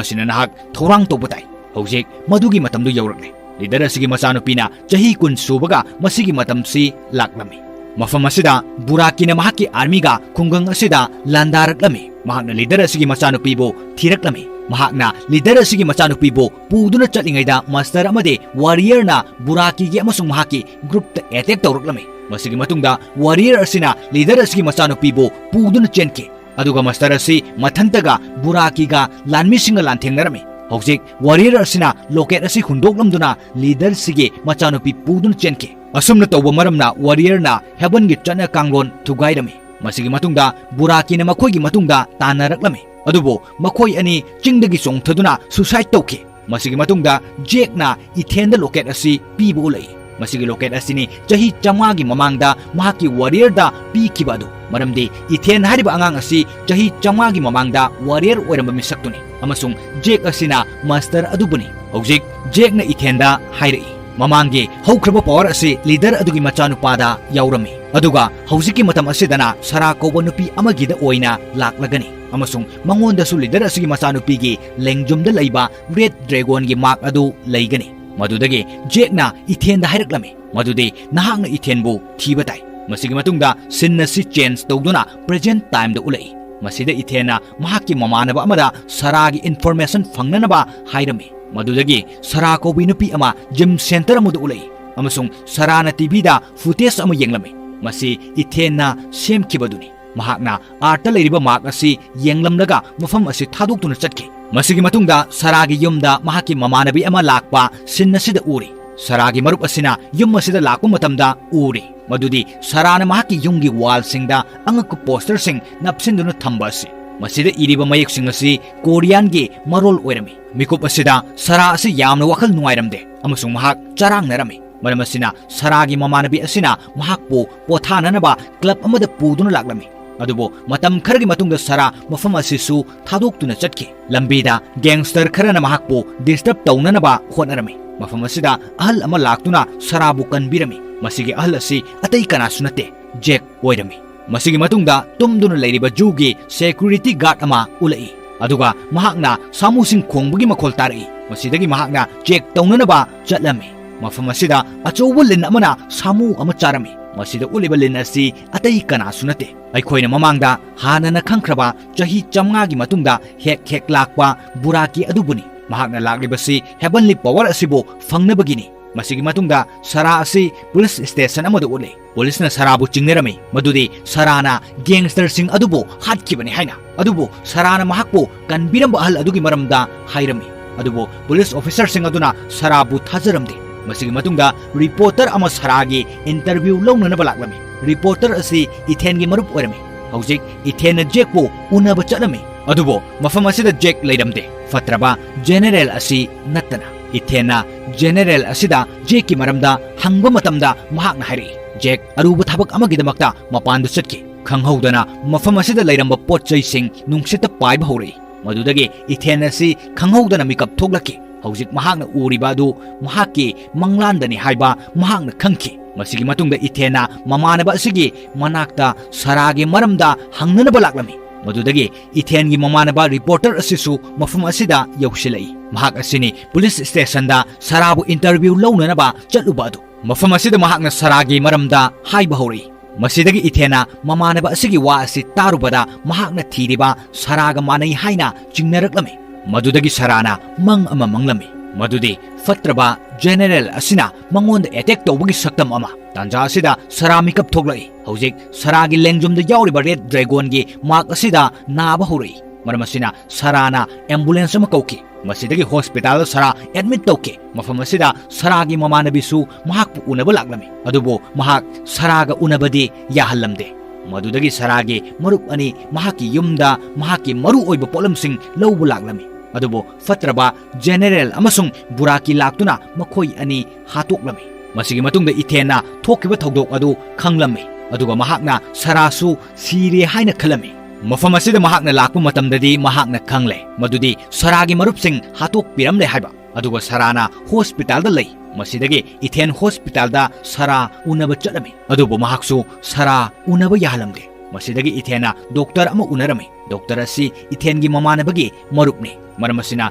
ꯑꯁꯤꯅ ꯅꯍꯥꯛ ꯊꯧꯔꯥꯡ ꯇꯧꯕ ꯇꯥꯏ꯫ ꯍꯧꯖꯤꯛ ꯃꯗꯨꯒꯤ ꯃꯇꯝꯗꯨ ꯌꯧꯔꯛꯂꯦ꯫ ꯂꯤꯗꯔ ꯑꯁꯤꯒꯤ ꯃꯆꯥꯅꯨꯄꯤꯅ ꯆꯍꯤ ꯀꯨꯟ ꯁꯨꯕꯒ ꯃꯁꯤꯒꯤ ꯃꯇꯝꯁꯤ ꯂꯥꯛꯂꯝꯃꯤ꯫ ꯃꯐꯝ ꯑꯁꯤꯗ ꯕꯨꯔꯥꯀꯤꯅ ꯃꯍꯥꯛꯀꯤ ꯑꯥꯔꯃꯤꯒ ꯈꯨꯡꯒꯪ ꯑꯁꯤꯗ ꯂꯥꯟꯗꯥꯔꯛꯂꯝꯃꯤ꯫ ꯃꯍꯥꯛꯅ ꯂꯤꯗꯔ ꯑꯁꯤꯒꯤ ꯃꯆꯥꯅꯨꯄꯤꯕꯨ ꯊꯤꯔꯛꯂꯝꯃꯤ꯫ ꯃꯍꯥꯛꯅ ꯂꯤꯗꯔ ꯑꯁꯤꯒꯤ ꯃꯆꯥꯅꯨꯄꯤꯕꯨ ꯄꯨꯗꯨꯅ ꯆꯠꯂꯤꯉꯩꯗ ꯃꯥꯁꯇꯔ ꯑꯃꯗꯤ ꯋꯥꯔꯤꯌꯔꯅ ꯕꯨꯔꯥꯀꯤꯒꯤ ꯑꯃꯁꯨꯡ ꯃꯍꯥꯛꯀꯤ ꯒ꯭ꯔꯨꯞꯇ ꯑꯦꯇꯦꯛ ꯇꯧꯔꯛꯂꯝꯃꯤ꯫ ꯃꯁꯤꯒꯤ ꯃꯇꯨꯡꯗ ꯋꯥꯔꯤꯌꯔ ꯑꯁꯤꯅ ꯂꯤꯗꯔ ꯑꯁꯤꯒꯤ ꯃꯆꯥꯅꯨꯄꯤꯕꯨ ꯄꯨꯗꯨꯅ ꯆꯦꯟꯈꯤ꯫ ꯑꯗꯨꯒ ꯃꯥꯁꯇꯔ ꯑꯁꯤ ꯃꯊꯟꯇꯒ ꯕꯨꯔꯥꯀꯤꯒ ꯂꯥꯟꯃꯤꯁꯤꯡꯒ ꯂꯥꯟꯊꯦꯡꯅꯔꯝꯃꯤ꯫ ꯍꯧꯖꯤꯛ ꯋꯥꯔꯤꯌꯔ ꯑꯁꯤꯅ ꯂꯣꯀꯦꯠ ꯑꯁꯤ ꯍꯨꯟꯗꯣꯛꯂꯝꯗꯨꯅ ꯂꯤꯗꯔꯁꯤꯒꯤ ꯃꯆꯥꯅꯨꯄꯤ ꯄꯨꯗꯨꯅ ꯆꯦꯟꯈꯤ꯫ ꯑꯁꯨꯝꯅ ꯇꯧꯕ ꯃꯔꯝꯅ ꯋꯥꯔꯤꯌꯔꯅ ꯍꯦꯕꯟꯒꯤ ꯆꯠꯅ ꯀꯥꯡꯂꯣꯟ ꯊꯨꯒꯥꯏꯔꯝꯃꯤ꯫ ꯃꯁꯤꯒꯤ ꯃꯇꯨꯡꯗ ꯕꯨꯔꯥꯀꯤꯅ ꯃꯈꯣꯏꯒꯤ ꯃꯇꯨꯡꯗ ꯇꯥꯟꯅꯔꯛꯂꯝꯃꯤ꯫ ꯑꯗꯨꯕꯨ ꯃꯈꯣꯏ ꯑꯅꯤ ꯆꯤꯡꯗꯒꯤ ꯆꯣꯡꯊꯗꯨꯅ ꯁꯨꯁꯥꯏꯗ ꯇꯧꯈꯤ꯫ ꯃꯁꯤꯒꯤ ꯃꯇꯨꯡꯗ ꯖꯦꯛꯅ ꯏꯊꯦꯟꯗ ꯂꯣꯀꯦꯠ ꯑꯁꯤ ꯄꯤꯕ ꯎꯠꯂꯛꯏ꯫ ꯃꯁꯤꯒꯤ ꯂꯣꯀꯦꯠ ꯑꯁꯤꯅꯤ ꯆꯍꯤ ꯆꯥꯝꯃꯉꯥꯒꯤ ꯃꯃꯥꯡꯗ ꯃꯍꯥꯛꯀꯤ ꯋꯥꯔꯤꯌꯔꯗ ꯄꯤꯈꯤꯕ ꯑꯗꯨ꯫ ꯃꯔꯝꯗꯤ ꯏꯊꯦꯟ ꯍꯥꯏꯔꯤꯕ ꯑꯉꯥꯡ ꯑꯁꯤ ꯆꯍꯤ ꯆꯥꯝꯃꯉꯥꯒꯤ ꯃꯃꯥꯡꯗ ꯋꯥꯔꯤꯌꯔ ꯑꯣꯏꯔꯝꯕ ꯃꯤꯁꯛꯇꯨꯅꯤ꯫ ꯑꯃꯁꯨꯡ ꯖꯦꯛ ꯑꯁꯤꯅ ꯃꯥꯁꯇꯔ ꯑꯗꯨꯕꯨꯅꯤ꯫ ꯍꯧꯖꯤꯛ ꯖꯦꯛꯅ ꯏꯊꯦꯟꯗ ꯍꯥꯏꯔꯛꯏ, ꯃꯃꯥꯡꯒꯤ ꯍꯧꯈ꯭ꯔꯕ ꯄꯋꯥꯔ ꯑꯁꯤ ꯂꯤꯗꯔ ꯑꯗꯨꯒꯤ ꯃꯆꯥꯅꯨꯄꯥꯗ ꯌꯥꯎꯔꯝꯃꯤ꯫ ꯑꯗꯨꯒ ꯍꯧꯖꯤꯛꯀꯤ ꯃꯇꯝ ꯑꯁꯤꯗꯅ ꯁꯔꯥ ꯀꯧꯕ ꯅꯨꯄꯤ ꯑꯃꯒꯤꯗ ꯑꯣꯏꯅ ꯂꯥꯛꯂꯒꯅꯤ꯫ ꯑꯃꯁꯨꯡ ꯃꯉꯣꯟꯗꯁꯨ ꯂꯤꯗꯔ ꯑꯁꯤꯒꯤ ꯃꯆꯥꯅꯨꯄꯤꯒꯤ ꯂꯦꯡꯖꯨꯝꯗ ꯂꯩꯕ ꯔꯦꯗ ꯗ꯭ꯔꯦꯒꯣꯟꯒꯤ ꯃꯥꯔꯛ ꯑꯗꯨ ꯂꯩꯒꯅꯤ꯫ ꯃꯗꯨꯗꯒꯤ ꯖꯦꯛꯅ ꯏꯊꯦꯟꯗ ꯍꯥꯏꯔꯛꯂꯝꯃꯤ, ꯃꯗꯨꯗꯤ ꯅꯍꯥꯛꯅ ꯏꯊꯦꯟꯕꯨ ꯊꯤꯕ ꯇꯥꯏ꯫ ꯃꯁꯤꯒꯤ ꯃꯇꯨꯡꯗ ꯁꯤꯟ ꯑꯁꯤ ꯆꯦꯟꯖ ꯇꯧꯗꯨꯅ ꯄ꯭ꯔꯦꯖꯦꯟ ꯇꯥꯏꯝꯗ ꯎꯠꯂꯛꯏ꯫ ꯃꯁꯤꯗ ꯏꯊꯦꯟꯅ ꯃꯍꯥꯛꯀꯤ ꯃꯃꯥꯟꯅꯕ ꯑꯃꯗ ꯁꯔꯥꯒꯤ ꯏꯟꯐꯣꯔꯃꯦꯁꯟ ꯐꯪꯅꯅꯕ ꯍꯥꯏꯔꯝꯃꯤ꯫ ꯃꯗꯨꯗꯒꯤ ꯁꯔꯥ ꯀꯧꯕꯤ ꯅꯨꯄꯤ ꯑꯃ ꯖꯤꯝ ꯁꯦꯟꯇꯔ ꯑꯃꯗ ꯎꯠꯂꯛꯏ ꯑꯃꯁꯨꯡ ꯁꯔꯥꯅ ꯇꯤꯚꯤꯗ ꯐꯨꯇꯦꯖ ꯑꯃ ꯌꯦꯡꯂꯝꯃꯤ꯫ ꯃꯁꯤ ꯏꯊꯦꯟꯅ ꯁꯦꯝꯈꯤꯕꯗꯨꯅꯤ꯫ ꯃꯍꯥꯛꯅ ꯑꯥꯔꯠꯇ ꯂꯩꯔꯤꯕ ꯃꯥꯔꯛ ꯑꯁꯤ ꯌꯦꯡꯂꯝꯂꯒ ꯃꯐꯝ ꯑꯁꯤ ꯊꯥꯗꯣꯛꯇꯨꯅ ꯆꯠꯈꯤ꯫ ꯃꯁꯤꯒꯤ ꯃꯇꯨꯡꯗ ꯁꯔꯥꯒꯤ ꯌꯨꯝꯗ ꯃꯍꯥꯛꯀꯤ ꯃꯃꯥꯟꯅꯕꯤ ꯑꯃ ꯂꯥꯛꯄ ꯁꯤꯟ ꯑꯁꯤꯗ ꯎꯔꯤ꯫ ꯁꯔꯥꯒꯤ ꯃꯔꯨꯞ ꯑꯁꯤꯅ ꯌꯨꯝ ꯑꯁꯤꯗ ꯂꯥꯛꯄ ꯃꯇꯝꯗ ꯎꯔꯤ ꯃꯗꯨꯗꯤ ꯁꯔꯥꯅ ꯃꯍꯥꯛꯀꯤ ꯌꯨꯝꯒꯤ ꯋꯥꯜꯁꯤꯡꯗ ꯑꯉꯛꯄ ꯄꯣꯁꯇꯔꯁꯤꯡ ꯅꯞꯁꯤꯟꯗꯨꯅ ꯊꯝꯕ ꯑꯁꯤ꯫ ꯃꯁꯤꯗ ꯏꯔꯤꯕ ꯃꯌꯦꯛꯁꯤꯡ ꯑꯁꯤ ꯀꯣꯔꯤꯌꯥꯟꯒꯤ ꯃꯔꯣꯜ ꯑꯣꯏꯔꯝꯃꯤ꯫ ꯃꯤꯀꯨꯞ ꯑꯁꯤꯗ ꯁꯔꯥ ꯑꯁꯤ ꯌꯥꯝꯅ ꯋꯥꯈꯜ ꯅꯨꯡꯉꯥꯏꯔꯝꯗꯦ ꯑꯃꯁꯨꯡ ꯃꯍꯥꯛ ꯆꯔꯥꯡꯅꯔꯝꯃꯤ꯫ ꯃꯔꯝ ꯑꯁꯤꯅ ꯁꯔꯥꯒꯤ ꯃꯃꯥꯟꯅꯕꯤ ꯑꯁꯤꯅ ꯃꯍꯥꯛꯄꯨ ꯄꯣꯊꯥꯅꯅꯕ ꯀ꯭ꯂꯕ ꯑꯃꯗ ꯄꯨꯗꯨꯅ ꯂꯥꯛꯂꯝꯃꯤ꯫ ꯑꯗꯨꯕꯨ ꯃꯇꯝ ꯈꯔꯒꯤ ꯃꯇꯨꯡꯗ ꯁꯥꯔꯥ ꯃꯐꯝ ꯑꯁꯤꯁꯨ ꯊꯥꯗꯣꯛꯇꯨꯅ ꯆꯠꯈꯤ꯫ ꯂꯝꯕꯤꯗ gangster ꯈꯔꯅ ꯃꯍꯥꯛꯄꯨ disturb ꯇꯧꯅꯅꯕ ꯍꯣꯠꯅꯔꯝꯃꯤ꯫ ꯃꯐꯝ ꯑꯁꯤꯗ ꯑꯍꯜ ꯑꯃ ꯂꯥꯛꯇꯨꯅ ꯁꯥꯔꯥꯕꯨ ꯀꯟꯕꯤꯔꯝꯃꯤ꯫ ꯃꯁꯤꯒꯤ ꯑꯍꯜ ꯑꯁꯤ ꯑꯇꯩ ꯀꯅꯥꯁꯨ ꯅꯠꯇꯦ, ꯖꯦꯛ ꯑꯣꯏꯔꯝꯃꯤ꯫ ꯃꯁꯤꯒꯤ ꯃꯇꯨꯡꯗ ꯇꯨꯝꯗꯨꯅ ꯂꯩꯔꯤꯕ ꯖꯨꯒꯤ security guard ꯑꯃ ꯎꯠꯂꯛꯏ, ꯑꯗꯨꯒ ꯃꯍꯥꯛꯅ ꯁꯥꯃꯨꯁꯤꯡ ꯈꯣꯡꯕꯒꯤ ꯃꯈꯣꯜ ꯇꯥꯔꯛꯏ꯫ ꯃꯁꯤꯗꯒꯤ ꯃꯍꯥꯛꯅ check ꯇꯧꯅꯅꯕ ꯆꯠꯂꯝꯃꯤ꯫ ꯃꯐꯝ ꯑꯁꯤꯗ ꯑꯆꯧꯕ ꯂꯤꯟ ꯑꯃꯅ ꯁꯥꯃꯨ ꯑꯃ ꯆꯥꯔꯝꯃꯤ꯫ ꯃꯁꯤꯗ ꯎꯠꯂꯤꯕ ꯂꯤꯟ ꯑꯁꯤ ꯑꯇꯩ ꯀꯅꯥꯁꯨ ꯅꯠꯇꯦ, ꯑꯩꯈꯣꯏꯅ ꯃꯃꯥꯡꯗ ꯍꯥꯟꯅꯅ ꯈꯪꯈ꯭ꯔꯕ ꯆꯍꯤ ꯆꯥꯝꯃꯉꯥꯒꯤ ꯃꯇꯨꯡꯗ ꯍꯦꯛ ꯍꯦꯛ ꯂꯥꯛꯄ ꯕꯨꯔꯥꯀꯤ ꯑꯗꯨꯕꯨꯅꯤ꯫ ꯃꯍꯥꯛꯅ ꯂꯥꯛꯂꯤꯕꯁꯤ heavenly power ꯑꯁꯤꯕꯨ ꯐꯪꯅꯕꯒꯤꯅꯤ꯫ ꯃꯁꯤꯒꯤ ꯃꯇꯨꯡꯗ ꯁꯥꯔꯥ ꯑꯁꯤ police station ꯑꯃꯗ ꯎꯠꯂꯤ꯫ ꯄꯨꯂꯤꯁꯅ ꯁꯥꯔꯥꯕꯨ ꯆꯤꯡꯅꯔꯝꯃꯤ ꯃꯗꯨꯗꯤ ꯁꯥꯔꯥꯅ gangsterꯁꯤꯡ ꯑꯗꯨꯕꯨ ꯍꯥꯠꯈꯤꯕꯅꯤ ꯍꯥꯏꯅ꯫ ꯑꯗꯨꯕꯨ ꯁꯥꯔꯥꯅ ꯃꯍꯥꯛꯄꯨ ꯀꯟꯕꯤꯔꯝꯕ ꯑꯍꯜ ꯑꯗꯨꯒꯤ ꯃꯔꯝꯗ ꯍꯥꯏꯔꯝꯃꯤ꯫ ꯑꯗꯨꯕꯨ police officerꯁꯤꯡ ꯑꯗꯨꯅ ꯁꯥꯔꯥꯕꯨ ꯊꯥꯖꯔꯝꯗꯦ꯫ ꯃꯁꯤꯒꯤ ꯃꯇꯨꯡꯗ reporter ꯑꯃ ꯁꯥꯔꯥꯒꯤ interview ꯂꯧꯅꯅꯕ ꯂꯥꯛꯂꯝꯃꯤ꯫ Reporter ꯑꯁꯤ ꯏꯊꯦꯟꯒꯤ ꯃꯔꯨꯞ ꯑꯣꯏꯔꯝꯃꯤ꯫ ꯍꯧꯖꯤꯛ ꯏꯊꯦꯟꯅ ꯖꯦꯛꯄꯨ ꯎꯅꯕ ꯆꯠꯂꯝꯃꯤ꯫ ꯑꯗꯨꯕꯨ ꯃꯐꯝ ꯑꯁꯤꯗ ꯖꯦꯛ ꯂꯩꯔꯝꯗꯦ, ꯐꯠꯇ꯭ꯔꯕ general ꯑꯁꯤ ꯅꯠꯇꯅ꯫ ꯏꯊꯦꯟꯅ general ꯑꯁꯤꯗ ꯖꯦꯛꯀꯤ ꯃꯔꯝꯗ ꯍꯪꯕ ꯃꯇꯝꯗ ꯃꯍꯥꯛꯅ ꯍꯥꯏꯔꯛꯏ, ꯖꯦꯛ ꯑꯔꯨꯕ ꯊꯕꯛ ꯑꯃꯒꯤꯗꯃꯛꯇ ꯃꯄꯥꯟꯗ ꯆꯠꯈꯤ꯫ ꯈꯪꯍꯧꯗꯅ ꯃꯐꯝ ꯑꯁꯤꯗ ꯂꯩꯔꯝꯕ ꯄꯣꯠ ꯆꯩꯁꯤꯡ ꯅꯨꯡꯁꯤꯠꯇ ꯄꯥꯏꯕ ꯍꯧꯔꯛꯏ꯫ ꯃꯗꯨꯗꯒꯤ ꯏꯊꯦꯟ ꯑꯁꯤ ꯈꯪꯍꯧꯗꯅ ꯃꯤꯀꯞ ꯊꯣꯛꯂꯛꯈꯤ꯫ ꯍꯧꯖꯤꯛ ꯃꯍꯥꯛꯅ ꯎꯔꯤꯕ ꯑꯗꯨ ꯃꯍꯥꯛꯀꯤ ꯃꯪꯂꯥꯟꯗꯅꯤ ꯍꯥꯏꯕ ꯃꯍꯥꯛꯅ ꯈꯪꯈꯤ꯫ ꯃꯁꯤꯒꯤ ꯃꯇꯨꯡꯗ ꯏꯊꯦꯟꯅ ꯃꯃꯥꯟꯅꯕ ꯑꯁꯤꯒꯤ ꯃꯅꯥꯛꯇ ꯁꯥꯔꯥꯒꯤ ꯃꯔꯝꯗ ꯍꯪꯅꯅꯕ ꯂꯥꯛꯂꯝꯃꯤ꯫ ꯃꯗꯨꯗꯒꯤ ꯏꯊꯦꯟꯒꯤ ꯃꯃꯥꯟꯅꯕ reporter ꯑꯁꯤꯁꯨ ꯃꯐꯝ ꯑꯁꯤꯗ ꯌꯧꯁꯤꯜꯂꯛꯏ꯫ ꯃꯍꯥꯛ ꯑꯁꯤꯅꯤ police stationꯗ ꯁꯥꯔꯥꯕꯨ interview ꯂꯧꯅꯅꯕ ꯆꯠꯂꯨꯕ ꯑꯗꯨ꯫ ꯃꯐꯝ ꯑꯁꯤꯗ ꯃꯍꯥꯛꯅ ꯁꯥꯔꯥꯒꯤ ꯃꯔꯝꯗ ꯍꯥꯏꯕ ꯍꯧꯔꯛꯏ꯫ ꯃꯁꯤꯗꯒꯤ ꯏꯊꯦꯟꯅ ꯃꯃꯥꯟꯅꯕ ꯑꯁꯤꯒꯤ ꯋꯥ ꯑꯁꯤ ꯇꯥꯔꯨꯕꯗ ꯃꯍꯥꯛꯅ ꯊꯤꯔꯤꯕ ꯁꯥꯔꯥꯒ ꯃꯥꯟꯅꯩ ꯍꯥꯏꯅ ꯆꯤꯡꯅꯔꯛꯂꯝꯃꯤ꯫ ꯃꯗꯨꯗꯒꯤ ꯁꯥꯔꯥꯅ ꯃꯪ ꯑꯃ ꯃꯪꯂꯝꯃꯤ, ꯃꯗꯨꯗꯤ ꯐꯠꯇ꯭ꯔꯕ general ꯑꯁꯤꯅ ꯃꯉꯣꯟꯗ attack ꯇꯧꯕꯒꯤ ꯁꯛꯇꯝ ꯑꯃ꯫ ꯇꯥꯟꯖꯥ ꯑꯁꯤꯗ ꯁꯥꯔꯥ ꯃꯤꯀꯞ ꯊꯣꯛꯂꯛꯏ꯫ ꯍꯧꯖꯤꯛ ꯁꯥꯔꯥꯒꯤ ꯂꯦꯡꯖꯨꯝꯗ ꯌꯥꯎꯔꯤꯕ red dragonꯒꯤ mark ꯑꯁꯤꯗ ꯅꯥꯕ ꯍꯧꯔꯛꯏ꯫ ꯃꯔꯝ ꯑꯁꯤꯅ ꯁꯥꯔꯥꯅ ambulance ꯑꯃ ꯀꯧꯈꯤ꯫ ꯃꯁꯤꯗꯒꯤ hospitalꯗ ꯁꯥꯔꯥ admit ꯇꯧꯈꯤ꯫ ꯃꯐꯝ ꯑꯁꯤꯗ ꯁꯥꯔꯥꯒꯤ ꯃꯃꯥꯟꯅꯕꯤꯁꯨ ꯃꯍꯥꯛꯄꯨ ꯎꯅꯕ ꯂꯥꯛꯂꯝꯃꯤ, ꯑꯗꯨꯕꯨ ꯃꯍꯥꯛ ꯁꯥꯔꯥꯒ ꯎꯅꯕꯗꯤ ꯌꯥꯍꯜꯂꯝꯗꯦ꯫ ꯃꯗꯨꯗꯒꯤ ꯁꯥꯔꯥꯒꯤ ꯃꯔꯨꯞ ꯑꯅꯤ ꯃꯍꯥꯛꯀꯤ ꯌꯨꯝꯗ ꯃꯍꯥꯛꯀꯤ ꯃꯔꯨ ꯑꯣꯏꯕ ꯄꯣꯠꯂꯝꯁꯤꯡ ꯂꯧꯕ ꯂꯥꯛꯂꯝꯃꯤ꯫ ꯑꯗꯨꯕꯨ ꯐꯠꯇ꯭ꯔꯕ general ꯑꯃꯁꯨꯡ ꯕꯨꯔꯥꯀꯤ ꯂꯥꯛꯇꯨꯅ ꯃꯈꯣꯏ ꯑꯅꯤ ꯍꯥꯠꯇꯣꯛꯂꯝꯃꯤ꯫ ꯃꯁꯤꯒꯤ ꯃꯇꯨꯡꯗ ꯏꯊꯦꯟꯅ ꯊꯣꯛꯈꯤꯕ ꯊꯧꯗꯣꯛ ꯑꯗꯨ ꯈꯪꯂꯝꯃꯤ꯫ ꯑꯗꯨꯒ ꯃꯍꯥꯛꯅ ꯁꯔꯥꯁꯨ ꯁꯤꯔꯦ ꯍꯥꯏꯅ ꯈꯜꯂꯝꯃꯤ꯫ ꯃꯐꯝ ꯑꯁꯤꯗ ꯃꯍꯥꯛꯅ ꯂꯥꯛꯄ ꯃꯇꯝꯗꯗꯤ ꯃꯍꯥꯛꯅ ꯈꯪꯂꯦ ꯃꯗꯨꯗꯤ ꯁꯔꯥꯒꯤ ꯃꯔꯨꯞꯁꯤꯡ ꯍꯥꯠꯇꯣꯛꯄꯤꯔꯝꯂꯦ ꯍꯥꯏꯕ꯫ ꯑꯗꯨꯒ ꯁꯔꯥꯅ ꯍꯣꯁꯄꯤꯇꯥꯜꯗ ꯂꯩ꯫ ꯃꯁꯤꯗꯒꯤ ꯏꯊꯦꯟ ꯍꯣꯁꯄꯤꯇꯥꯜꯗ ꯁꯔꯥ ꯎꯅꯕ ꯆꯠꯂꯝꯃꯤ꯫ ꯑꯗꯨꯕꯨ ꯃꯍꯥꯛꯁꯨ ꯁꯔꯥ ꯎꯅꯕ ꯌꯥꯍꯜꯂꯝꯗꯦ꯫ ꯃꯁꯤꯗꯒꯤ ꯏꯊꯦꯟꯅ ꯗꯣꯛꯇꯔ ꯑꯃ ꯎꯅꯔꯝꯃꯤ꯫ ꯗꯣꯛꯇꯔ ꯑꯁꯤ ꯏꯊꯦꯟꯒꯤ ꯃꯃꯥꯟꯅꯕꯒꯤ ꯃꯔꯨꯞꯅꯤ꯫ ꯃꯔꯝ ꯑꯁꯤꯅ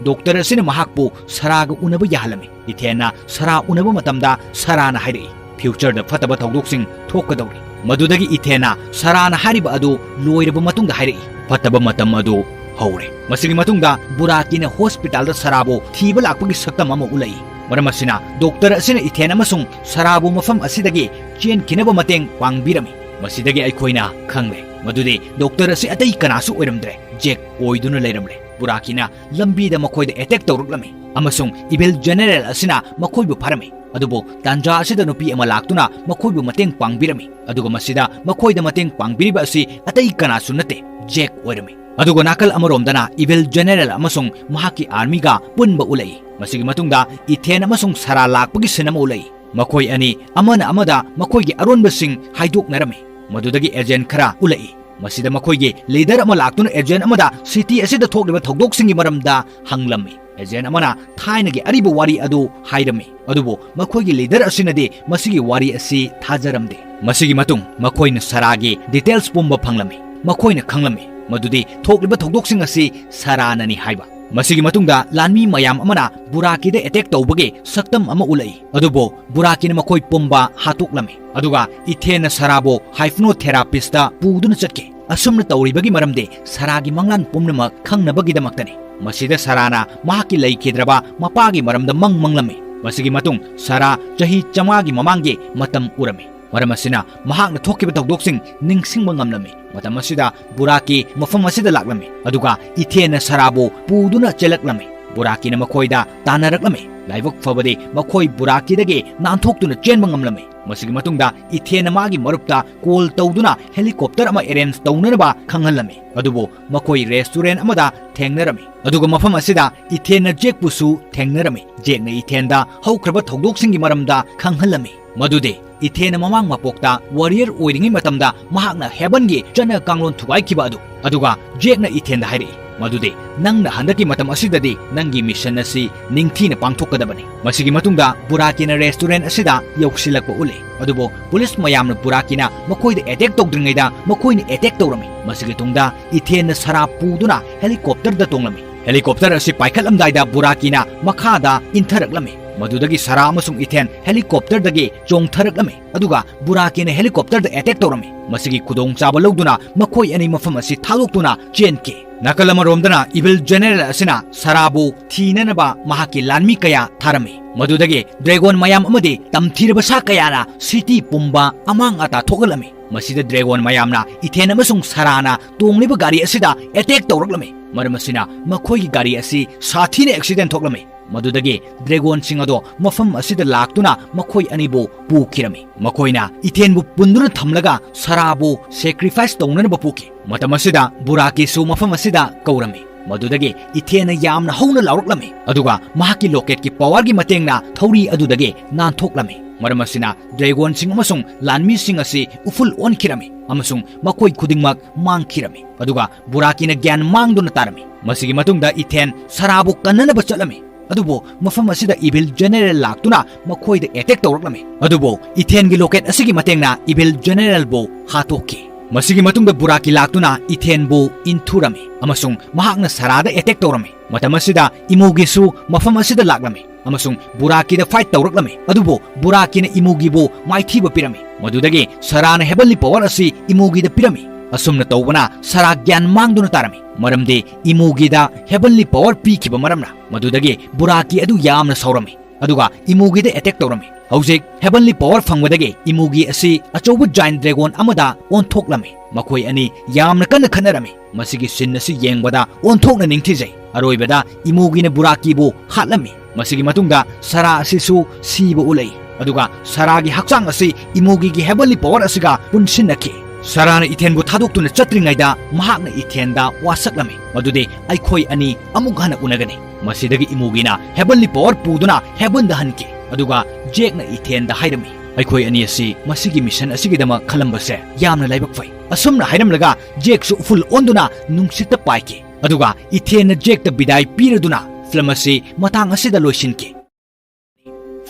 ꯗꯣꯛꯇꯔ ꯑꯁꯤꯅ ꯃꯍꯥꯛꯄꯨ ꯁꯔꯥꯒ ꯎꯅꯕ ꯌꯥꯍꯜꯂꯝꯃꯤ꯫ ꯏꯊꯦꯟꯅ ꯁꯔꯥ ꯎꯅꯕ ꯃꯇꯝꯗ ꯁꯔꯥꯅ ꯍꯥꯏꯔꯛꯏ, "ꯐ꯭ꯌꯨꯆꯔꯗ ꯐꯠꯇꯕ ꯊꯧꯗꯣꯛꯁꯤꯡ ꯊꯣꯛꯀꯗꯧꯔꯤ"꯫ ꯃꯗꯨꯗꯒꯤ ꯏꯊꯦꯟꯅ ꯁꯔꯥꯅ ꯍꯥꯏꯔꯤꯕ ꯑꯗꯨ ꯂꯣꯏꯔꯕ ꯃꯇꯨꯡꯗ ꯍꯥꯏꯔꯛꯏ, "ꯐꯠꯇꯕ ꯃꯇꯝ ꯑꯗꯨ ꯍꯧꯔꯦ"꯫ ꯃꯁꯤꯒꯤ ꯃꯇꯨꯡꯗ ꯕꯨꯔꯥꯀꯤꯅ ꯍꯣꯁꯄꯤꯇꯥꯜꯗ ꯁꯔꯥꯕꯨ ꯊꯤꯕ ꯂꯥꯛꯄꯒꯤ ꯁꯛꯇꯝ ꯑꯃ ꯎꯠꯂꯛꯏ꯫ ꯃꯔꯝ ꯑꯁꯤꯅ ꯗꯣꯛꯇꯔ ꯑꯁꯤꯅ ꯏꯊꯦꯟ ꯑꯃꯁꯨꯡ ꯁꯔꯥꯕꯨ ꯃꯐꯝ ꯑꯁꯤꯗꯒꯤ ꯆꯦꯟꯈꯤꯅꯕ ꯃꯇꯦꯡ ꯄꯥꯡꯕꯤꯔꯝꯃꯤ꯫ ꯃꯁꯤꯗꯒꯤ ꯑꯩꯈꯣꯏꯅ ꯈꯪꯂꯦ ꯃꯗꯨꯗꯤ ꯗꯣꯛꯇꯔ ꯑꯁꯤ ꯑꯇꯩ ꯀꯅꯥꯁꯨ ꯑꯣꯏꯔꯝꯗ꯭ꯔꯦ, ꯖꯦꯛ ꯑꯣꯏꯗꯨꯅ ꯂꯩꯔꯝꯂꯦ꯫ ꯕꯨꯔꯥꯀꯤꯅ ꯂꯝꯕꯤꯗ ꯃꯈꯣꯏꯗ ꯑꯦꯇꯦꯛ ꯇꯧꯔꯛꯂꯝꯃꯤ ꯑꯃꯁꯨꯡ ꯏꯚꯤꯜ ꯖꯦꯅꯦꯔꯦꯜ ꯑꯁꯤꯅ ꯃꯈꯣꯏꯕꯨ ꯐꯥꯔꯝꯃꯤ꯫ ꯑꯗꯨꯕꯨ ꯇꯥꯟꯖꯥ ꯑꯁꯤꯗ ꯅꯨꯄꯤ ꯑꯃ ꯂꯥꯛꯇꯨꯅ ꯃꯈꯣꯏꯕꯨ ꯃꯇꯦꯡ ꯄꯥꯡꯕꯤꯔꯝꯃꯤ꯫ ꯑꯗꯨꯒ ꯃꯁꯤꯗ ꯃꯈꯣꯏꯗ ꯃꯇꯦꯡ ꯄꯥꯡꯕꯤꯔꯤꯕ ꯑꯁꯤ ꯑꯇꯩ ꯀꯅꯥꯁꯨ ꯅꯠꯇꯦ, ꯖꯦꯛ ꯑꯣꯏꯔꯝꯃꯤ꯫ ꯑꯗꯨꯒ ꯅꯥꯀꯜ ꯑꯃꯔꯣꯝꯗꯅ ꯏꯚꯤꯜ ꯖꯦꯅꯦꯔꯦꯜ ꯑꯃꯁꯨꯡ ꯃꯍꯥꯛꯀꯤ ꯑꯥꯔꯃꯤꯒ ꯄꯨꯟꯕ ꯎꯠꯂꯛꯏ꯫ ꯃꯁꯤꯒꯤ ꯃꯇꯨꯡꯗ ꯏꯊꯦꯟ ꯑꯃꯁꯨꯡ ꯁꯔꯥ ꯂꯥꯛꯄꯒꯤ ꯁꯤꯟ ꯑꯃ ꯎꯠꯂꯛꯏ꯫ ꯃꯈꯣꯏ ꯑꯅꯤ ꯑꯃꯅ ꯑꯃꯗ ꯃꯈꯣꯏꯒꯤ ꯑꯔꯣꯟꯕꯁꯤꯡ ꯍꯥꯏꯗꯣꯛꯅꯔꯝꯃꯤ꯫ ꯃꯗꯨꯗꯒꯤ ꯑꯦꯖꯦꯟ ꯈꯔ ꯎꯠꯂꯛꯏ꯫ ꯃꯁꯤꯗ ꯃꯈꯣꯏꯒꯤ ꯂꯤꯗꯔ ꯑꯃ ꯂꯥꯛꯇꯨꯅ ꯑꯦꯖꯦꯟ ꯑꯃꯗ ꯁꯤꯇꯤ ꯑꯁꯤꯗ ꯊꯣꯛꯂꯤꯕ ꯊꯧꯗꯣꯛꯁꯤꯡꯒꯤ ꯃꯔꯝꯗ ꯍꯪꯂꯝꯃꯤ꯫ ꯑꯦꯖꯦꯟ ꯑꯃꯅ ꯊꯥꯏꯅꯒꯤ ꯑꯔꯤꯕ ꯋꯥꯔꯤ ꯑꯗꯨ ꯍꯥꯏꯔꯝꯃꯤ, ꯑꯗꯨꯕꯨ ꯃꯈꯣꯏꯒꯤ ꯂꯤꯗꯔ ꯑꯁꯤꯅꯗꯤ ꯃꯁꯤꯒꯤ ꯋꯥꯔꯤ ꯑꯁꯤ ꯊꯥꯖꯔꯝꯗꯦ꯫ ꯃꯁꯤꯒꯤ ꯃꯇꯨꯡ ꯃꯈꯣꯏꯅ ꯁꯔꯥꯒꯤ ꯗꯤꯇꯦꯜꯁ ꯄꯨꯝꯕ ꯐꯪꯂꯝꯃꯤ꯫ ꯃꯈꯣꯏꯅ ꯈꯪꯂꯝꯃꯤ ꯃꯗꯨꯗꯤ ꯊꯣꯛꯂꯤꯕ ꯊꯧꯗꯣꯛꯁꯤꯡ ꯑꯁꯤ ꯁꯔꯥꯅꯅꯤ ꯍꯥꯏꯕ꯫ ꯃꯁꯤꯒꯤ ꯃꯇꯨꯡꯗ ꯂꯥꯟꯃꯤ ꯃꯌꯥꯝ ꯑꯃꯅ ꯕꯨꯔꯥꯀꯤꯗ ꯑꯦꯇꯦꯛ ꯇꯧꯕꯒꯤ ꯁꯛꯇꯝ ꯑꯃ ꯎꯠꯂꯛꯏ, ꯑꯗꯨꯕꯨ ꯕꯨꯔꯥꯀꯤꯅ ꯃꯈꯣꯏ ꯄꯨꯝꯕ ꯍꯥꯠꯇꯣꯛꯂꯝꯃꯤ꯫ ꯑꯗꯨꯒ ꯏꯊꯦꯟꯅ ꯁꯔꯥꯕꯨ ꯍꯥꯏꯐꯅꯣꯊꯦꯔꯥꯄꯤꯁꯇ ꯄꯨꯗꯨꯅ ꯆꯠꯈꯤ꯫ ꯑꯁꯨꯝꯅ ꯇꯧꯔꯤꯕꯒꯤ ꯃꯔꯝꯗꯤ ꯁꯔꯥꯒꯤ ꯃꯪꯂꯥꯟ ꯄꯨꯝꯅꯃꯛ ꯈꯪꯅꯕꯒꯤꯗꯃꯛꯇꯅꯤ꯫ ꯃꯁꯤꯗ ꯁꯔꯥꯅ ꯃꯍꯥꯛꯀꯤ ꯂꯩꯈꯤꯗ꯭ꯔꯕ ꯃꯄꯥꯒꯤ ꯃꯔꯝꯗ ꯃꯪ ꯃꯪꯂꯝꯃꯤ꯫ ꯃꯁꯤꯒꯤ ꯃꯇꯨꯡ ꯁꯔꯥ ꯆꯍꯤ ꯆꯥꯝꯃꯉꯥꯒꯤ ꯃꯃꯥꯡꯒꯤ ꯃꯇꯝ ꯎꯔꯝꯃꯤ꯫ ꯃꯔꯝ ꯑꯁꯤꯅ ꯃꯍꯥꯛꯅ ꯊꯣꯛꯈꯤꯕ ꯊꯧꯗꯣꯛꯁꯤꯡ ꯅꯤꯡꯁꯤꯡꯕ ꯉꯝꯂꯝꯃꯤ꯫ ꯃꯇꯝ ꯑꯁꯤꯗ ꯕꯨꯔꯥꯀꯤ ꯃꯐꯝ ꯑꯁꯤꯗ ꯂꯥꯛꯂꯝꯃꯤ, ꯑꯗꯨꯒ ꯏꯊꯦꯟꯅ ꯁꯔꯥꯕꯨ ꯄꯨꯗꯨꯅ ꯆꯦꯜꯂꯛꯂꯝꯃꯤ꯫ ꯕꯨꯔꯥꯀꯤꯅ ꯃꯈꯣꯏꯗ ꯇꯥꯟꯅꯔꯛꯂꯝꯃꯤ꯫ ꯂꯥꯏꯕꯛ ꯐꯕꯗꯤ ꯃꯈꯣꯏ ꯕꯨꯔꯥꯀꯤꯗꯒꯤ ꯅꯥꯟꯊꯣꯛꯇꯨꯅ ꯆꯦꯟꯕ ꯉꯝꯂꯝꯃꯤ꯫ ꯃꯁꯤꯒꯤ ꯃꯇꯨꯡꯗ ꯏꯊꯦꯟꯅ ꯃꯥꯒꯤ ꯃꯔꯨꯞꯇ ꯀꯣꯜ ꯇꯧꯗꯨꯅ ꯍꯦꯂꯤꯀꯣꯞꯇꯔ ꯑꯃ ꯑꯦꯔꯦꯟꯖ ꯇꯧꯅꯅꯕ ꯈꯪꯍꯜꯂꯝꯃꯤ, ꯑꯗꯨꯕꯨ ꯃꯈꯣꯏ ꯔꯦꯁꯇꯨꯔꯦꯟ ꯑꯃꯗ ꯊꯦꯡꯅꯔꯝꯃꯤ꯫ ꯑꯗꯨꯒ ꯃꯐꯝ ꯑꯁꯤꯗ ꯏꯊꯦꯟꯅ ꯖꯦꯛꯄꯨꯁꯨ ꯊꯦꯡꯅꯔꯝꯃꯤ꯫ ꯖꯦꯛꯅ ꯏꯊꯦꯟꯗ ꯍꯧꯈ꯭ꯔꯕ ꯊꯧꯗꯣꯛꯁꯤꯡꯒꯤ ꯃꯔꯝꯗ ꯈꯪꯍꯜꯂꯝꯃꯤ꯫ ꯃꯗꯨꯗꯤ ꯏꯊꯦꯟꯅ ꯃꯃꯥꯡ ꯃꯄꯣꯛꯇ warrior ꯑꯣꯏꯔꯤꯉꯩ ꯃꯇꯝꯗ ꯃꯍꯥꯛꯅ heavenꯒꯤ ꯆꯠꯅ ꯀꯥꯡꯂꯣꯟ ꯊꯨꯒꯥꯏꯈꯤꯕ ꯑꯗꯨ꯫ ꯑꯗꯨꯒ Jackꯅ ꯏꯊꯦꯟꯗ ꯍꯥꯏꯔꯛꯏ ꯃꯗꯨꯗꯤ, "ꯅꯪꯅ ꯍꯟꯗꯛꯀꯤ ꯃꯇꯝ ꯑꯁꯤꯗꯗꯤ ꯅꯪꯒꯤ mission ꯑꯁꯤ ꯅꯤꯡꯊꯤꯅ ꯄꯥꯡꯊꯣꯛꯀꯗꯕꯅꯤ"꯫ ꯃꯁꯤꯒꯤ ꯃꯇꯨꯡꯗ ꯕꯨꯔꯥꯀꯤꯅ restaurant ꯑꯁꯤꯗ ꯌꯧꯁꯤꯜꯂꯛꯄ ꯎꯠꯂꯤ꯫ ꯑꯗꯨꯕꯨ police ꯃꯌꯥꯝꯅ ꯕꯨꯔꯥꯀꯤꯅ ꯃꯈꯣꯏꯗ attack ꯇꯧꯗ꯭ꯔꯤꯉꯩꯗ ꯃꯈꯣꯏꯅ attack ꯇꯧꯔꯝꯃꯤ꯫ ꯃꯁꯤꯒꯤ ꯇꯨꯡꯗ ꯏꯊꯦꯟꯅ ꯁꯔꯥ ꯄꯨꯗꯨꯅ helicopterꯗ ꯇꯣꯡꯂꯝꯃꯤ꯫ Helicopter ꯑꯁꯤ ꯄꯥꯏꯈꯠꯂꯝꯗꯥꯏꯗ ꯕꯨꯔꯥꯀꯤꯅ ꯃꯈꯥꯗ ꯏꯟꯊꯔꯛꯂꯝꯃꯤ꯫ ꯃꯗꯨꯗꯒꯤ ꯁꯔꯥ ꯑꯃꯁꯨꯡ ꯏꯊꯦꯟ helicopterꯗꯒꯤ ꯆꯣꯡꯊꯔꯛꯂꯝꯃꯤ꯫ ꯑꯗꯨꯒ ꯕꯨꯔꯥꯀꯤꯅ helicopterꯗ attack ꯇꯧꯔꯝꯃꯤ꯫ ꯃꯁꯤꯒꯤ ꯈꯨꯗꯣꯡꯆꯥꯕ ꯂꯧꯗꯨꯅ ꯃꯈꯣꯏ ꯑꯅꯤ ꯃꯐꯝ ꯑꯁꯤ ꯊꯥꯗꯣꯛꯇꯨꯅ ꯆꯦꯟꯈꯤ꯫ ꯅꯥꯀꯜ ꯑꯃꯔꯣꯝꯗꯅ evil general ꯑꯁꯤꯅ ꯁꯔꯥꯕꯨ ꯊꯤꯅꯅꯕ ꯃꯍꯥꯛꯀꯤ ꯂꯥꯟꯃꯤ ꯀꯌꯥ ꯊꯥꯔꯝꯃꯤ꯫ ꯃꯗꯨꯗꯒꯤ dragon ꯃꯌꯥꯝ ꯑꯃꯗꯤ ꯇꯝꯊꯤꯔꯕ ꯁꯥ ꯀꯌꯥꯅ city ꯄꯨꯝꯕ ꯑꯃꯥꯡ ꯑꯇꯥ ꯊꯣꯛꯍꯜꯂꯝꯃꯤ꯫ ꯃꯁꯤꯗ dragon ꯃꯌꯥꯝꯅ ꯏꯊꯦꯟ ꯑꯃꯁꯨꯡ ꯁꯔꯥꯅ ꯇꯣꯡꯂꯤꯕ ꯒꯥꯔꯤ ꯑꯁꯤꯗ attack ꯇꯧꯔꯛꯂꯝꯃꯤ꯫ ꯃꯔꯝ ꯑꯁꯤꯅ ꯃꯈꯣꯏꯒꯤ ꯒꯥꯔꯤ ꯑꯁꯤ ꯁꯥꯊꯤꯅ accident ꯊꯣꯛꯂꯝꯃꯤ꯫ ꯃꯗꯨꯗꯒꯤ dragonꯁꯤꯡ ꯑꯗꯣ ꯃꯐꯝ ꯑꯁꯤꯗ ꯂꯥꯛꯇꯨꯅ ꯃꯈꯣꯏ ꯑꯅꯤꯕꯨ ꯄꯨꯈꯤꯔꯝꯃꯤ꯫ ꯃꯈꯣꯏꯅ ꯏꯊꯦꯟꯕꯨ ꯄꯨꯟꯗꯨꯅ ꯊꯝꯂꯒ ꯁꯔꯥꯕꯨ sacrifice ꯇꯧꯅꯅꯕ ꯄꯨꯈꯤ꯫ ꯃꯇꯝ ꯑꯁꯤꯗ ꯕꯨꯔꯥꯀꯤꯁꯨ ꯃꯐꯝ ꯑꯁꯤꯗ ꯀꯧꯔꯝꯃꯤ꯫ ꯃꯗꯨꯗꯒꯤ ꯏꯊꯦꯟꯅ ꯌꯥꯝꯅ ꯍꯧꯅ ꯂꯥꯎꯔꯛꯂꯝꯃꯤ, ꯑꯗꯨꯒ ꯃꯍꯥꯛꯀꯤ locketꯀꯤ powerꯒꯤ ꯃꯇꯦꯡꯅ ꯊꯧꯔꯤ ꯑꯗꯨꯗꯒꯤ ꯅꯥꯟꯊꯣꯛꯂꯝꯃꯤ꯫ ꯃꯔꯝ ꯑꯁꯤꯅ dragonꯁꯤꯡ ꯑꯃꯁꯨꯡ ꯂꯥꯟꯃꯤꯁꯤꯡ ꯑꯁꯤ ꯎꯐꯨꯜ ꯑꯣꯟꯈꯤꯔꯝꯃꯤ ꯑꯃꯁꯨꯡ ꯃꯈꯣꯏ ꯈꯨꯗꯤꯡꯃꯛ ꯃꯥꯡꯈꯤꯔꯝꯃꯤ꯫ ꯑꯗꯨꯒ ꯕꯨꯔꯥꯀꯤꯅ ꯒ꯭ꯌꯥꯟ ꯃꯥꯡꯗꯨꯅ ꯇꯥꯔꯝꯃꯤ꯫ ꯃꯁꯤꯒꯤ ꯃꯇꯨꯡꯗ ꯏꯊꯦꯟ ꯁꯔꯥꯕꯨ ꯀꯟꯅꯅꯕ ꯆꯠꯂꯝꯃꯤ꯫ ꯑꯗꯨꯕꯨ ꯃꯐꯝ ꯑꯁꯤꯗ evil general ꯂꯥꯛꯇꯨꯅ ꯃꯈꯣꯏꯗ attack ꯇꯧꯔꯛꯂꯝꯃꯤ꯫ ꯑꯗꯨꯕꯨ ꯏꯊꯦꯟꯒꯤ locket ꯑꯁꯤꯒꯤ ꯃꯇꯦꯡꯅ evil generalꯕꯨ ꯍꯥꯠꯇꯣꯛꯈꯤ꯫ ꯃꯁꯤꯒꯤ ꯃꯇꯨꯡꯗ ꯕꯨꯔꯥꯀꯤ ꯂꯥꯛꯇꯨꯅ ꯏꯊꯦꯟꯕꯨ ꯏꯟꯊꯨꯔꯝꯃꯤ ꯑꯃꯁꯨꯡ ꯃꯍꯥꯛꯅ ꯁꯔꯥꯗ attack ꯇꯧꯔꯝꯃꯤ꯫ ꯃꯇꯝ ꯑꯁꯤꯗ ꯏꯃꯨꯒꯤꯁꯨ ꯃꯐꯝ ꯑꯁꯤꯗ ꯂꯥꯛꯂꯝꯃꯤ ꯑꯃꯁꯨꯡ ꯕꯨꯔꯥꯀꯤꯗ fight ꯇꯧꯔꯛꯂꯝꯃꯤ꯫ ꯑꯗꯨꯕꯨ ꯕꯨꯔꯥꯀꯤꯅ ꯏꯃꯨꯒꯤꯕꯨ ꯃꯥꯏꯊꯤꯕ ꯄꯤꯔꯝꯃꯤ꯫ ꯃꯗꯨꯗꯒꯤ ꯁꯔꯥꯅ heavenly power ꯑꯁꯤ ꯏꯃꯨꯒꯤꯗ ꯄꯤꯔꯝꯃꯤ꯫ ꯑꯁꯨꯝꯅ ꯇꯧꯕꯅ ꯁꯔꯥ ꯒ꯭ꯌꯥꯟ ꯃꯥꯡꯗꯨꯅ ꯇꯥꯔꯝꯃꯤ, ꯃꯔꯝꯗꯤ ꯏꯃꯨꯒꯤꯗ heavenly power ꯄꯤꯈꯤꯕ ꯃꯔꯝꯅ꯫ ꯃꯗꯨꯗꯒꯤ ꯕꯨꯔꯥꯀꯤ ꯑꯗꯨ ꯌꯥꯝꯅ ꯁꯥꯎꯔꯝꯃꯤ, ꯑꯗꯨꯒ ꯏꯃꯨꯒꯤꯗ attack ꯇꯧꯔꯝꯃꯤ꯫ ꯍꯧꯖꯤꯛ heavenly power ꯐꯪꯕꯗꯒꯤ ꯏꯃꯨꯒꯤ ꯑꯁꯤ ꯑꯆꯧꯕ giant dragon ꯑꯃꯗ ꯑꯣꯟꯊꯣꯛꯂꯝꯃꯤ꯫ ꯃꯈꯣꯏ ꯑꯅꯤ ꯌꯥꯝꯅ ꯀꯟꯅ ꯈꯠꯅꯔꯝꯃꯤ꯫ ꯃꯁꯤꯒꯤ scene ꯑꯁꯤ ꯌꯦꯡꯕꯗ ꯑꯣꯟꯊꯣꯛꯅ ꯅꯤꯡꯊꯤꯖꯩ꯫ ꯑꯔꯣꯏꯕꯗ ꯏꯃꯨꯒꯤꯅ ꯕꯨꯔꯥꯀꯤꯕꯨ ꯍꯥꯠꯂꯝꯃꯤ꯫ ꯃꯁꯤꯒꯤ ꯃꯇꯨꯡꯗ ꯁꯔꯥ ꯑꯁꯤꯁꯨ ꯁꯤꯕ ꯎꯠꯂꯛꯏ, ꯑꯗꯨꯒ ꯁꯔꯥꯒꯤ ꯍꯛꯆꯥꯡ ꯑꯁꯤ ꯏꯃꯨꯒꯤꯒꯤ heavenly power ꯑꯁꯤꯒ ꯄꯨꯟꯁꯤꯟꯅꯈꯤ꯫ ꯁꯔꯥꯅ ꯏꯊꯦꯟꯕꯨ ꯊꯥꯗꯣꯛꯇꯨꯅ ꯆꯠꯇ꯭ꯔꯤꯉꯩꯗ ꯃꯍꯥꯛꯅ ꯏꯊꯦꯟꯗ ꯋꯥꯁꯛꯂꯝꯃꯤ ꯃꯗꯨꯗꯤ, "ꯑꯩꯈꯣꯏ ꯑꯅꯤ ꯑꯃꯨꯛ ꯍꯟꯅ ꯎꯅꯒꯅꯤ"꯫ ꯃꯁꯤꯗꯒꯤ ꯏꯃꯨꯒꯤꯅ heavenly power ꯄꯨꯗꯨꯅ heavenꯗ ꯍꯟꯈꯤ, ꯑꯗꯨꯒ Jackꯅ ꯏꯊꯦꯟꯗ ꯍꯥꯏꯔꯝꯃꯤ, ꯑꯩꯈꯣꯏ ꯑꯅꯤ ꯑꯁꯤ ꯃꯁꯤꯒꯤ mission ꯑꯁꯤꯒꯤꯗꯃꯛ ꯈꯜꯂꯝꯕꯁꯦ ꯌꯥꯝꯅ ꯂꯥꯏꯕꯛ ꯐꯩ꯫ ꯑꯁꯨꯝꯅ ꯍꯥꯏꯔꯝꯂꯒ ꯖꯦꯛꯁꯨ ꯎꯐꯨꯜ ꯑꯣꯟꯗꯨꯅ ꯅꯨꯡꯁꯤꯠꯇ ꯄꯥꯏꯈꯤ꯫ ꯑꯗꯨꯒ ꯏꯊꯦꯟꯅ ꯖꯦꯛꯇ ꯕꯤꯗꯥꯏ ꯄꯤꯔꯗꯨꯅ film ꯑꯁꯤ ꯃꯇꯥꯡ ꯑꯁꯤꯗ ꯂꯣꯏꯁꯤꯟꯈꯤ꯫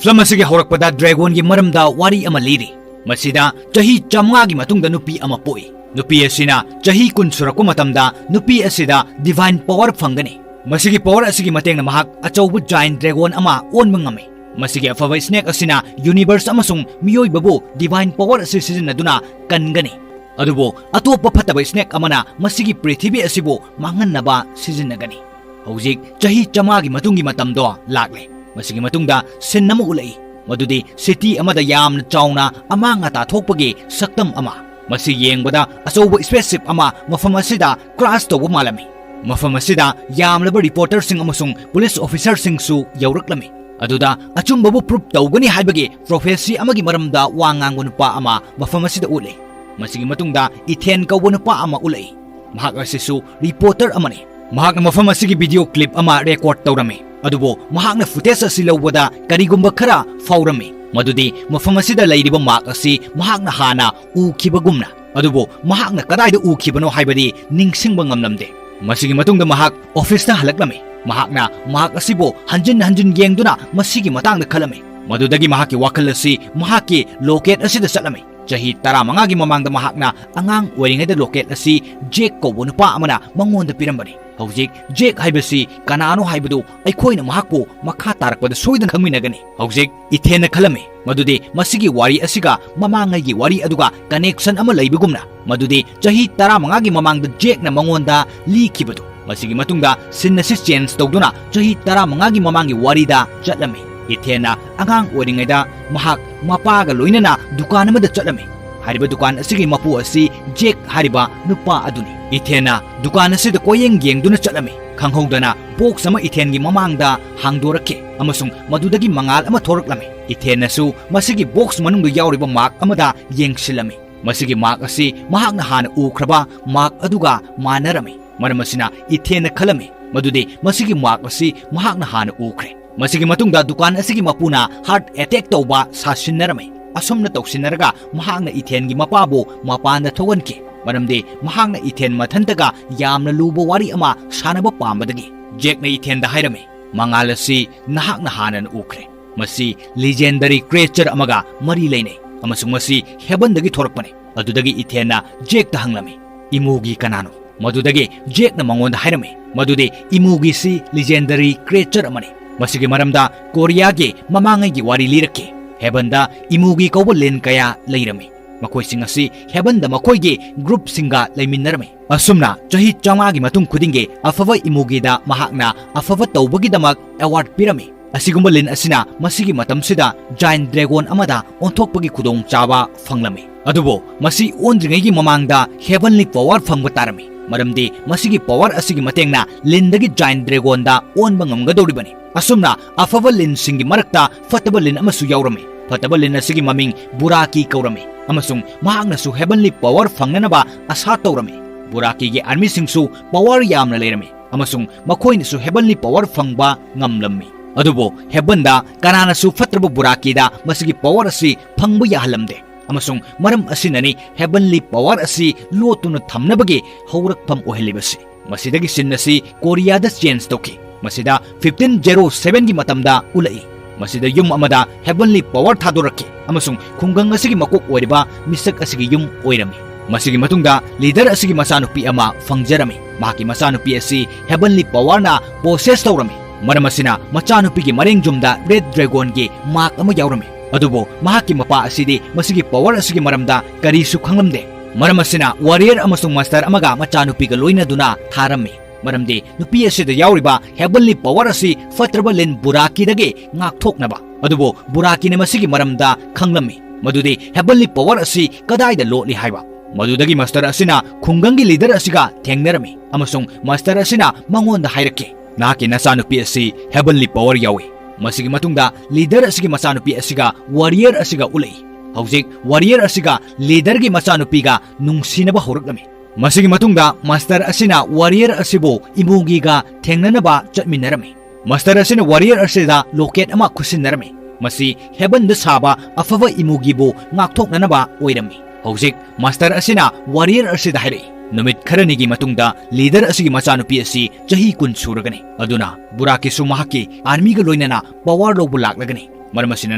Film ꯑꯁꯤꯒꯤ ꯍꯧꯔꯛꯄꯗ dragonꯒꯤ ꯃꯔꯝꯗ ꯋꯥꯔꯤ ꯑꯃ ꯂꯤꯔꯤ꯫ ꯃꯁꯤꯗ ꯆꯍꯤ ꯆꯥꯃꯉꯥꯒꯤ ꯃꯇꯨꯡꯗ ꯅꯨꯄꯤ ꯑꯃ ꯄꯣꯛꯏ꯫ ꯅꯨꯄꯤ ꯑꯁꯤꯅ ꯆꯍꯤ ꯀꯨꯟ ꯁꯨꯔꯛꯄ ꯃꯇꯝꯗ ꯅꯨꯄꯤ ꯑꯁꯤꯗ divine power ꯐꯪꯒꯅꯤ꯫ ꯃꯁꯤꯒꯤ power ꯑꯁꯤꯒꯤ ꯃꯇꯦꯡꯅ ꯃꯍꯥꯛ ꯑꯆꯧꯕ giant dragon ꯑꯃ ꯑꯣꯟꯕ ꯉꯝꯃꯤ꯫ ꯃꯁꯤꯒꯤ ꯑꯐꯕ snake ꯑꯁꯤꯅ universe ꯑꯃꯁꯨꯡ ꯃꯤꯑꯣꯏꯕꯕꯨ divine power ꯑꯁꯤ ꯁꯤꯖꯤꯟꯅꯗꯨꯅ ꯀꯟꯒꯅꯤ꯫ ꯑꯗꯨꯕꯨ ꯑꯇꯣꯞꯄ ꯐꯠꯇꯕ snake ꯑꯃꯅ ꯃꯁꯤꯒꯤ ꯄ꯭ꯔꯤꯊꯤꯕꯤ ꯑꯁꯤꯕꯨ ꯃꯥꯡꯍꯟꯅꯕ ꯁꯤꯖꯤꯟꯅꯒꯅꯤ꯫ ꯍꯧꯖꯤꯛ ꯆꯍꯤ ꯆꯥꯃꯉꯥꯒꯤ ꯃꯇꯨꯡꯒꯤ ꯃꯇꯝꯗꯣ ꯂꯥꯛꯂꯦ꯫ ꯃꯁꯤꯒꯤ ꯃꯇꯨꯡꯗ scene ꯑꯃ ꯎꯠꯂꯛꯏ, ꯃꯗꯨꯗꯤ city ꯑꯃꯗ ꯌꯥꯝꯅ ꯆꯥꯎꯅ ꯑꯃꯥꯡ ꯑꯇꯥ ꯊꯣꯛꯄꯒꯤ ꯁꯛꯇꯝ ꯑꯃ꯫ ꯃꯁꯤ ꯌꯦꯡꯕꯗ ꯑꯆꯧꯕ spaceship ꯑꯃ ꯃꯐꯝ ꯑꯁꯤꯗ crash ꯇꯧꯕ ꯃꯥꯜꯂꯝꯃꯤ꯫ ꯃꯐꯝ ꯑꯁꯤꯗ ꯌꯥꯝꯂꯕ reporterꯁꯤꯡ ꯑꯃꯁꯨꯡ police officerꯁꯤꯡꯁꯨ ꯌꯧꯔꯛꯂꯝꯃꯤ꯫ ꯑꯗꯨꯗ ꯑꯆꯨꯝꯕꯕꯨ prove ꯇꯧꯒꯅꯤ ꯍꯥꯏꯕꯒꯤ prophecy ꯑꯃꯒꯤ ꯃꯔꯝꯗ ꯋꯥ ꯉꯥꯡꯕ ꯅꯨꯄꯥ ꯑꯃ ꯃꯐꯝ ꯑꯁꯤꯗ ꯎꯠꯂꯤ꯫ ꯃꯁꯤꯒꯤ ꯃꯇꯨꯡꯗ Ethan ꯀꯧꯕ ꯅꯨꯄꯥ ꯑꯃ ꯎꯠꯂꯛꯏ꯫ ꯃꯍꯥꯛ ꯑꯁꯤꯁꯨ reporter ꯑꯃꯅꯤ꯫ ꯃꯍꯥꯛꯅ ꯃꯐꯝ ꯑꯁꯤꯒꯤ video clip ꯑꯃ record ꯇꯧꯔꯝꯃꯤ꯫ ꯑꯗꯨꯕꯨ ꯃꯍꯥꯛꯅ footage ꯑꯁꯤ ꯂꯧꯕꯗ ꯀꯔꯤꯒꯨꯝꯕ ꯈꯔ ꯐꯥꯎꯔꯝꯃꯤ, ꯃꯗꯨꯗꯤ ꯃꯐꯝ ꯑꯁꯤꯗ ꯂꯩꯔꯤꯕ mark ꯑꯁꯤ ꯃꯍꯥꯛꯅ ꯍꯥꯟꯅ ꯎꯈꯤꯕꯒꯨꯝꯅ꯫ ꯑꯗꯨꯕꯨ ꯃꯍꯥꯛꯅ ꯀꯗꯥꯏꯗ ꯎꯈꯤꯕꯅꯣ ꯍꯥꯏꯕꯗꯤ ꯅꯤꯡꯁꯤꯡꯕ ꯉꯝꯂꯝꯗꯦ꯫ ꯃꯁꯤꯒꯤ ꯃꯇꯨꯡꯗ ꯃꯍꯥꯛ officeꯇ ꯍꯜꯂꯛꯂꯝꯃꯤ꯫ ꯃꯍꯥꯛꯅ mark ꯑꯁꯤꯕꯨ ꯍꯟꯖꯤꯟ ꯍꯟꯖꯤꯟ ꯌꯦꯡꯗꯨꯅ ꯃꯁꯤꯒꯤ ꯃꯇꯥꯡꯗ ꯈꯜꯂꯝꯃꯤ꯫ ꯃꯗꯨꯗꯒꯤ ꯃꯍꯥꯛꯀꯤ ꯋꯥꯈꯜ ꯑꯁꯤ ꯃꯍꯥꯛꯀꯤ locate ꯑꯁꯤꯗ ꯆꯠꯂꯝꯃꯤ꯫ ꯆꯍꯤ ꯇꯔꯥꯃꯉꯥꯒꯤ ꯃꯃꯥꯡꯗ ꯃꯍꯥꯛꯅ ꯑꯉꯥꯡ ꯑꯣꯏꯔꯤꯉꯩꯗ locate ꯑꯁꯤ ꯖꯦꯛ ꯀꯧꯕ ꯅꯨꯄꯥ ꯑꯃꯅ ꯃꯉꯣꯟꯗ ꯄꯤꯔꯝꯕꯅꯤ꯫ ꯍꯧꯖꯤꯛ ꯖꯦꯛ ꯍꯥꯏꯕꯁꯤ ꯀꯅꯥꯅꯣ ꯍꯥꯏꯕꯗꯨ ꯑꯩꯈꯣꯏꯅ ꯃꯍꯥꯛꯄꯨ ꯃꯈꯥ ꯇꯥꯔꯛꯄꯗ ꯁꯣꯏꯗꯅ ꯈꯪꯃꯤꯟꯅꯒꯅꯤ꯫ ꯍꯧꯖꯤꯛ ꯏꯊꯦꯟꯅ ꯈꯜꯂꯝꯃꯤ ꯃꯗꯨꯗꯤ ꯃꯁꯤꯒꯤ ꯋꯥꯔꯤ ꯑꯁꯤꯒ ꯃꯃꯥꯡꯉꯩꯒꯤ ꯋꯥꯔꯤ ꯑꯗꯨꯒ connection ꯑꯃ ꯂꯩꯕꯒꯨꯝꯅ, ꯃꯗꯨꯗꯤ ꯆꯍꯤ ꯇꯔꯥꯃꯉꯥꯒꯤ ꯃꯃꯥꯡꯗ ꯖꯦꯛꯅ ꯃꯉꯣꯟꯗ ꯂꯤꯈꯤꯕꯗꯨ꯫ ꯃꯁꯤꯒꯤ ꯃꯇꯨꯡꯗ scene ꯑꯁꯤ change ꯇꯧꯗꯨꯅ ꯆꯍꯤ ꯇꯔꯥꯃꯉꯥꯒꯤ ꯃꯃꯥꯡꯒꯤ ꯋꯥꯔꯤꯗ ꯆꯠꯂꯝꯃꯤ꯫ ꯏꯊꯦꯟꯅ ꯑꯉꯥꯡ ꯑꯣꯏꯔꯤꯉꯩꯗ ꯃꯍꯥꯛ ꯃꯄꯥꯒ ꯂꯣꯏꯅꯅ ꯗꯨꯀꯥꯟ ꯑꯃꯗ ꯆꯠꯂꯝꯃꯤ꯫ ꯍꯥꯏꯔꯤꯕ ꯗꯨꯀꯥꯟ ꯑꯁꯤꯒꯤ ꯃꯄꯨ ꯑꯁꯤ ꯖꯦꯛ ꯍꯥꯏꯔꯤꯕ ꯅꯨꯄꯥ ꯑꯗꯨꯅꯤ꯫ ꯏꯊꯦꯟꯅ ꯗꯨꯀꯥꯟ ꯑꯁꯤꯗ ꯀꯣꯏꯌꯦꯡ ꯌꯦꯡꯗꯨꯅ ꯆꯠꯂꯝꯃꯤ꯫ ꯈꯪꯍꯧꯗꯅ box ꯑꯃ ꯏꯊꯦꯟꯒꯤ ꯃꯃꯥꯡꯗ ꯍꯥꯡꯗꯣꯔꯛꯈꯤ ꯑꯃꯁꯨꯡ ꯃꯗꯨꯗꯒꯤ ꯃꯉꯥꯜ ꯑꯃ ꯊꯣꯔꯛꯂꯝꯃꯤ꯫ ꯏꯊꯦꯟꯅꯁꯨ ꯃꯁꯤꯒꯤ box ꯃꯅꯨꯡꯗ ꯌꯥꯎꯔꯤꯕ mark ꯑꯃꯗ ꯌꯦꯡꯁꯤꯜꯂꯝꯃꯤ꯫ ꯃꯁꯤꯒꯤ mark ꯑꯁꯤ ꯃꯍꯥꯛꯅ ꯍꯥꯟꯅ ꯎꯈ꯭ꯔꯕ mark ꯑꯗꯨꯒ ꯃꯥꯟꯅꯔꯝꯃꯤ꯫ ꯃꯔꯝ ꯑꯁꯤꯅ ꯏꯊꯦꯟꯅ ꯈꯜꯂꯝꯃꯤ ꯃꯗꯨꯗꯤ ꯃꯁꯤꯒꯤ mark ꯑꯁꯤ ꯃꯍꯥꯛꯅ ꯍꯥꯟꯅ ꯎꯈ꯭ꯔꯦ꯫ ꯃꯁꯤꯒꯤ ꯃꯇꯨꯡꯗ ꯗꯨꯀꯥꯟ ꯑꯁꯤꯒꯤ ꯃꯄꯨꯅ heart attack ꯇꯧꯕ ꯁꯥꯁꯤꯟꯅꯔꯝꯃꯤ꯫ ꯑꯁꯨꯝꯅ ꯇꯧꯁꯤꯟꯅꯔꯒ ꯃꯍꯥꯛꯅ ꯏꯊꯦꯟꯒꯤ ꯃꯄꯥꯕꯨ ꯃꯄꯥꯟꯗ ꯊꯣꯛꯍꯟꯈꯤ, ꯃꯔꯝꯗꯤ ꯃꯍꯥꯛꯅ ꯏꯊꯦꯟ ꯃꯊꯟꯇꯒ ꯌꯥꯝꯅ ꯂꯨꯕ ꯋꯥꯔꯤ ꯑꯃ ꯁꯥꯟꯅꯕ ꯄꯥꯝꯕꯗꯒꯤ꯫ ꯖꯦꯛꯅ ꯏꯊꯦꯟꯗ ꯍꯥꯏꯔꯝꯃꯤ, "ꯃꯉꯥꯜ ꯑꯁꯤ ꯅꯍꯥꯛꯅ ꯍꯥꯟꯅꯅ ꯎꯈ꯭ꯔꯦ꯫ ꯃꯁꯤ legendary creature ꯑꯃꯒ ꯃꯔꯤ ꯂꯩꯅꯩ, ꯑꯃꯁꯨꯡ ꯃꯁꯤ heavenꯗꯒꯤ ꯊꯣꯔꯛꯄꯅꯤ꯫" ꯑꯗꯨꯗꯒꯤ ꯏꯊꯦꯟꯅ ꯖꯦꯛꯇ ꯍꯪꯂꯝꯃꯤ, "ꯏꯃꯨꯒꯤ ꯀꯅꯥꯅꯣ?" ꯃꯗꯨꯗꯒꯤ ꯖꯦꯛꯅ ꯃꯉꯣꯟꯗ ꯍꯥꯏꯔꯝꯃꯤ ꯃꯗꯨꯗꯤ ꯏꯃꯨꯒꯤꯁꯤ legendary creature ꯑꯃꯅꯤ꯫ ꯃꯁꯤꯒꯤ ꯃꯔꯝꯗ ꯀꯣꯔꯤꯌꯥꯒꯤ ꯃꯃꯥꯡꯉꯩꯒꯤ ꯋꯥꯔꯤ ꯂꯤꯔꯛꯈꯤ꯫ Heavenꯗ ꯏꯃꯨꯒꯤ ꯀꯧꯕ ꯂꯤꯟ ꯀꯌꯥ ꯂꯩꯔꯝꯃꯤ꯫ ꯃꯈꯣꯏꯁꯤꯡ ꯑꯁꯤ heavenꯗ ꯃꯈꯣꯏꯒꯤ groupꯁꯤꯡꯒ ꯂꯩꯃꯤꯟꯅꯔꯝꯃꯤ꯫ ꯑꯁꯨꯝꯅ ꯆꯍꯤ ꯆꯥꯝꯃꯉꯥꯒꯤ ꯃꯇꯨꯡ ꯈꯨꯗꯤꯡꯒꯤ ꯑꯐꯕ ꯏꯃꯨꯒꯤꯗ ꯃꯍꯥꯛꯅ ꯑꯐꯕ ꯇꯧꯕꯒꯤꯗꯃꯛ award ꯄꯤꯔꯝꯃꯤ꯫ ꯑꯁꯤꯒꯨꯝꯕ ꯂꯤꯟ ꯑꯁꯤꯅ ꯃꯁꯤꯒꯤ ꯃꯇꯝꯁꯤꯗ giant dragon ꯑꯃꯗ ꯑꯣꯟꯊꯣꯛꯄꯒꯤ ꯈꯨꯗꯣꯡꯆꯥꯕ ꯐꯪꯂꯝꯃꯤ꯫ ꯑꯗꯨꯕꯨ ꯃꯁꯤ ꯑꯣꯟꯗ꯭ꯔꯤꯉꯩꯒꯤ ꯃꯃꯥꯡꯗ heavenly power ꯐꯪꯕ ꯇꯥꯔꯝꯃꯤ, ꯃꯔꯝꯗꯤ ꯃꯁꯤꯒꯤ power ꯑꯁꯤꯒꯤ ꯃꯇꯦꯡꯅ ꯂꯤꯟꯗꯒꯤ giant dragonꯗ ꯑꯣꯟꯕ ꯉꯝꯒꯗꯧꯔꯤꯕꯅꯤ꯫ ꯑꯁꯨꯝꯅ ꯑꯐꯕ ꯂꯤꯟꯁꯤꯡꯒꯤ ꯃꯔꯛꯇ ꯐꯠꯇꯕ ꯂꯤꯟ ꯑꯃꯁꯨ ꯌꯥꯎꯔꯝꯃꯤ꯫ ꯐꯠꯇꯕ ꯂꯤꯟ ꯑꯁꯤꯒꯤ ꯃꯃꯤꯡ ꯕꯨꯔꯥꯀꯤ ꯀꯧꯔꯝꯃꯤ, ꯑꯃꯁꯨꯡ ꯃꯍꯥꯛꯅꯁꯨ heavenly power ꯐꯪꯅꯅꯕ ꯑꯁꯥ ꯇꯧꯔꯝꯃꯤ꯫ ꯕꯨꯔꯥꯀꯤꯒꯤ armyꯁꯤꯡꯁꯨ power ꯌꯥꯝꯅ ꯂꯩꯔꯝꯃꯤ, ꯑꯃꯁꯨꯡ ꯃꯈꯣꯏꯅꯁꯨ heavenly power ꯐꯪꯕ ꯉꯝꯂꯝꯃꯤ꯫ ꯑꯗꯨꯕꯨ heavenꯗ ꯀꯅꯥꯅꯁꯨ ꯐꯠꯇ꯭ꯔꯕ ꯕꯨꯔꯥꯀꯤꯗ ꯃꯁꯤꯒꯤ power ꯑꯁꯤ ꯐꯪꯕ ꯌꯥꯍꯜꯂꯝꯗꯦ, ꯑꯃꯁꯨꯡ ꯃꯔꯝ ꯑꯁꯤꯅꯅꯤ heavenly power ꯑꯁꯤ ꯂꯣꯠꯇꯨꯅ ꯊꯝꯅꯕꯒꯤ ꯍꯧꯔꯛꯐꯝ ꯑꯣꯏꯍꯜꯂꯤꯕꯁꯤ꯫ ꯃꯁꯤꯗꯒꯤ scene ꯑꯁꯤ ꯀꯣꯔꯤꯌꯥꯗ change ꯇꯧꯈꯤ꯫ ꯃꯁꯤꯗ fifteen zero sevenꯒꯤ ꯃꯇꯝꯗ ꯎꯠꯂꯛꯏ꯫ ꯃꯁꯤꯗ ꯌꯨꯝ ꯑꯃꯗ heavenly power ꯊꯥꯗꯣꯔꯛꯈꯤ, ꯑꯃꯁꯨꯡ ꯈꯨꯡꯒꯪ ꯑꯁꯤꯒꯤ ꯃꯀꯣꯛ ꯑꯣꯏꯔꯤꯕ ꯃꯤꯁꯛ ꯑꯁꯤꯒꯤ ꯌꯨꯝ ꯑꯣꯏꯔꯝꯃꯤ꯫ ꯃꯁꯤꯒꯤ ꯃꯇꯨꯡꯗ leader ꯑꯁꯤꯒꯤ ꯃꯆꯥꯅꯨꯄꯤ ꯑꯃ ꯐꯪꯖꯔꯝꯃꯤ꯫ ꯃꯍꯥꯛꯀꯤ ꯃꯆꯥꯅꯨꯄꯤ ꯑꯁꯤ heavenly powerꯅ possess ꯇꯧꯔꯝꯃꯤ꯫ ꯃꯔꯝ ꯑꯁꯤꯅ ꯃꯆꯥꯅꯨꯄꯤꯒꯤ ꯃꯔꯦꯡ ꯌꯨꯝꯗ red dragonꯒꯤ mark ꯑꯃ ꯌꯥꯎꯔꯝꯃꯤ꯫ ꯑꯗꯨꯕꯨ ꯃꯍꯥꯛꯀꯤ ꯃꯄꯥ ꯑꯁꯤꯗꯤ ꯃꯁꯤꯒꯤ power ꯑꯁꯤꯒꯤ ꯃꯔꯝꯗ ꯀꯔꯤꯁꯨ ꯈꯪꯂꯝꯗꯦ꯫ ꯃꯔꯝ ꯑꯁꯤꯅ warrior ꯑꯃꯁꯨꯡ master ꯑꯃꯒ ꯃꯆꯥꯅꯨꯄꯤꯒ ꯂꯣꯏꯅꯗꯨꯅ ꯊꯥꯔꯝꯃꯤ, ꯃꯔꯝꯗꯤ ꯅꯨꯄꯤ ꯑꯁꯤꯗ ꯌꯥꯎꯔꯤꯕ heavenly power ꯑꯁꯤ ꯐꯠꯇ꯭ꯔꯕ ꯂꯤꯟ ꯕꯨꯔꯥꯀꯤꯗꯒꯤ ꯉꯥꯛꯊꯣꯛꯅꯕ꯫ ꯑꯗꯨꯕꯨ ꯕꯨꯔꯥꯀꯤꯅ ꯃꯁꯤꯒꯤ ꯃꯔꯝꯗ ꯈꯪꯂꯝꯃꯤ, ꯃꯗꯨꯗꯤ heavenly power ꯑꯁꯤ ꯀꯗꯥꯏꯗ ꯂꯣꯠꯂꯤ ꯍꯥꯏꯕ꯫ ꯃꯗꯨꯗꯒꯤ master ꯑꯁꯤꯅ ꯈꯨꯡꯒꯪꯒꯤ leader ꯑꯁꯤꯒ ꯊꯦꯡꯅꯔꯝꯃꯤ, ꯑꯃꯁꯨꯡ master ꯑꯁꯤꯅ ꯃꯉꯣꯟꯗ ꯍꯥꯏꯔꯛꯈꯤ, "ꯅꯍꯥꯛꯀꯤ ꯅꯆꯥꯅꯨꯄꯤ ꯑꯁꯤ heavenly power ꯌꯥꯎꯏ꯫" ꯃꯁꯤꯒꯤ ꯃꯇꯨꯡꯗ leader ꯑꯁꯤꯒꯤ ꯃꯆꯥꯅꯨꯄꯤ ꯑꯁꯤꯒ warrior ꯑꯁꯤꯒ ꯎꯠꯂꯛꯏ꯫ ꯍꯧꯖꯤꯛ warrior ꯑꯁꯤꯒ leaderꯒꯤ ꯃꯆꯥꯅꯨꯄꯤꯒ ꯅꯨꯡꯁꯤꯅꯕ ꯍꯧꯔꯛꯂꯝꯃꯤ꯫ ꯃꯁꯤꯒꯤ ꯃꯇꯨꯡꯗ master ꯑꯁꯤꯅ warrior ꯑꯁꯤꯕꯨ ꯏꯃꯨꯒꯤꯒ ꯊꯦꯡꯅꯅꯕ ꯆꯠꯃꯤꯟꯅꯔꯝꯃꯤ꯫ Master ꯑꯁꯤꯅ warrior ꯑꯁꯤꯗ locket ꯑꯃ ꯈꯨꯠꯁꯤꯟꯅꯔꯝꯃꯤ꯫ ꯃꯁꯤ ꯍꯦꯕꯟꯗ ꯁꯥꯕ ꯑꯐꯕ ꯏꯃꯨꯒꯤꯕꯨ ꯉꯥꯛꯊꯣꯛꯅꯅꯕ ꯑꯣꯏꯔꯝꯃꯤ꯫ ꯍꯧꯖꯤꯛ ꯃꯥꯁꯇꯔ ꯑꯁꯤꯅ ꯋꯥꯔꯤꯌꯔ ꯑꯁꯤꯗ ꯍꯥꯏꯔꯛꯏ, ꯅꯨꯃꯤꯠ ꯈꯔꯅꯤꯒꯤ ꯃꯇꯨꯡꯗ ꯂꯤꯗꯔ ꯑꯁꯤꯒꯤ ꯃꯆꯥꯅꯨꯄꯤ ꯑꯁꯤ ꯆꯍꯤ ꯀꯨꯟ ꯁꯨꯔꯒꯅꯤ꯫ ꯑꯗꯨꯅ ꯕꯨꯔꯥꯀꯤꯁꯨ ꯃꯍꯥꯛꯀꯤ ꯑꯥꯔꯃꯤꯒ ꯂꯣꯏꯅꯅ ꯄꯋꯥꯔ ꯂꯧꯕ ꯂꯥꯛꯂꯒꯅꯤ꯫ ꯃꯔꯝ ꯑꯁꯤꯅ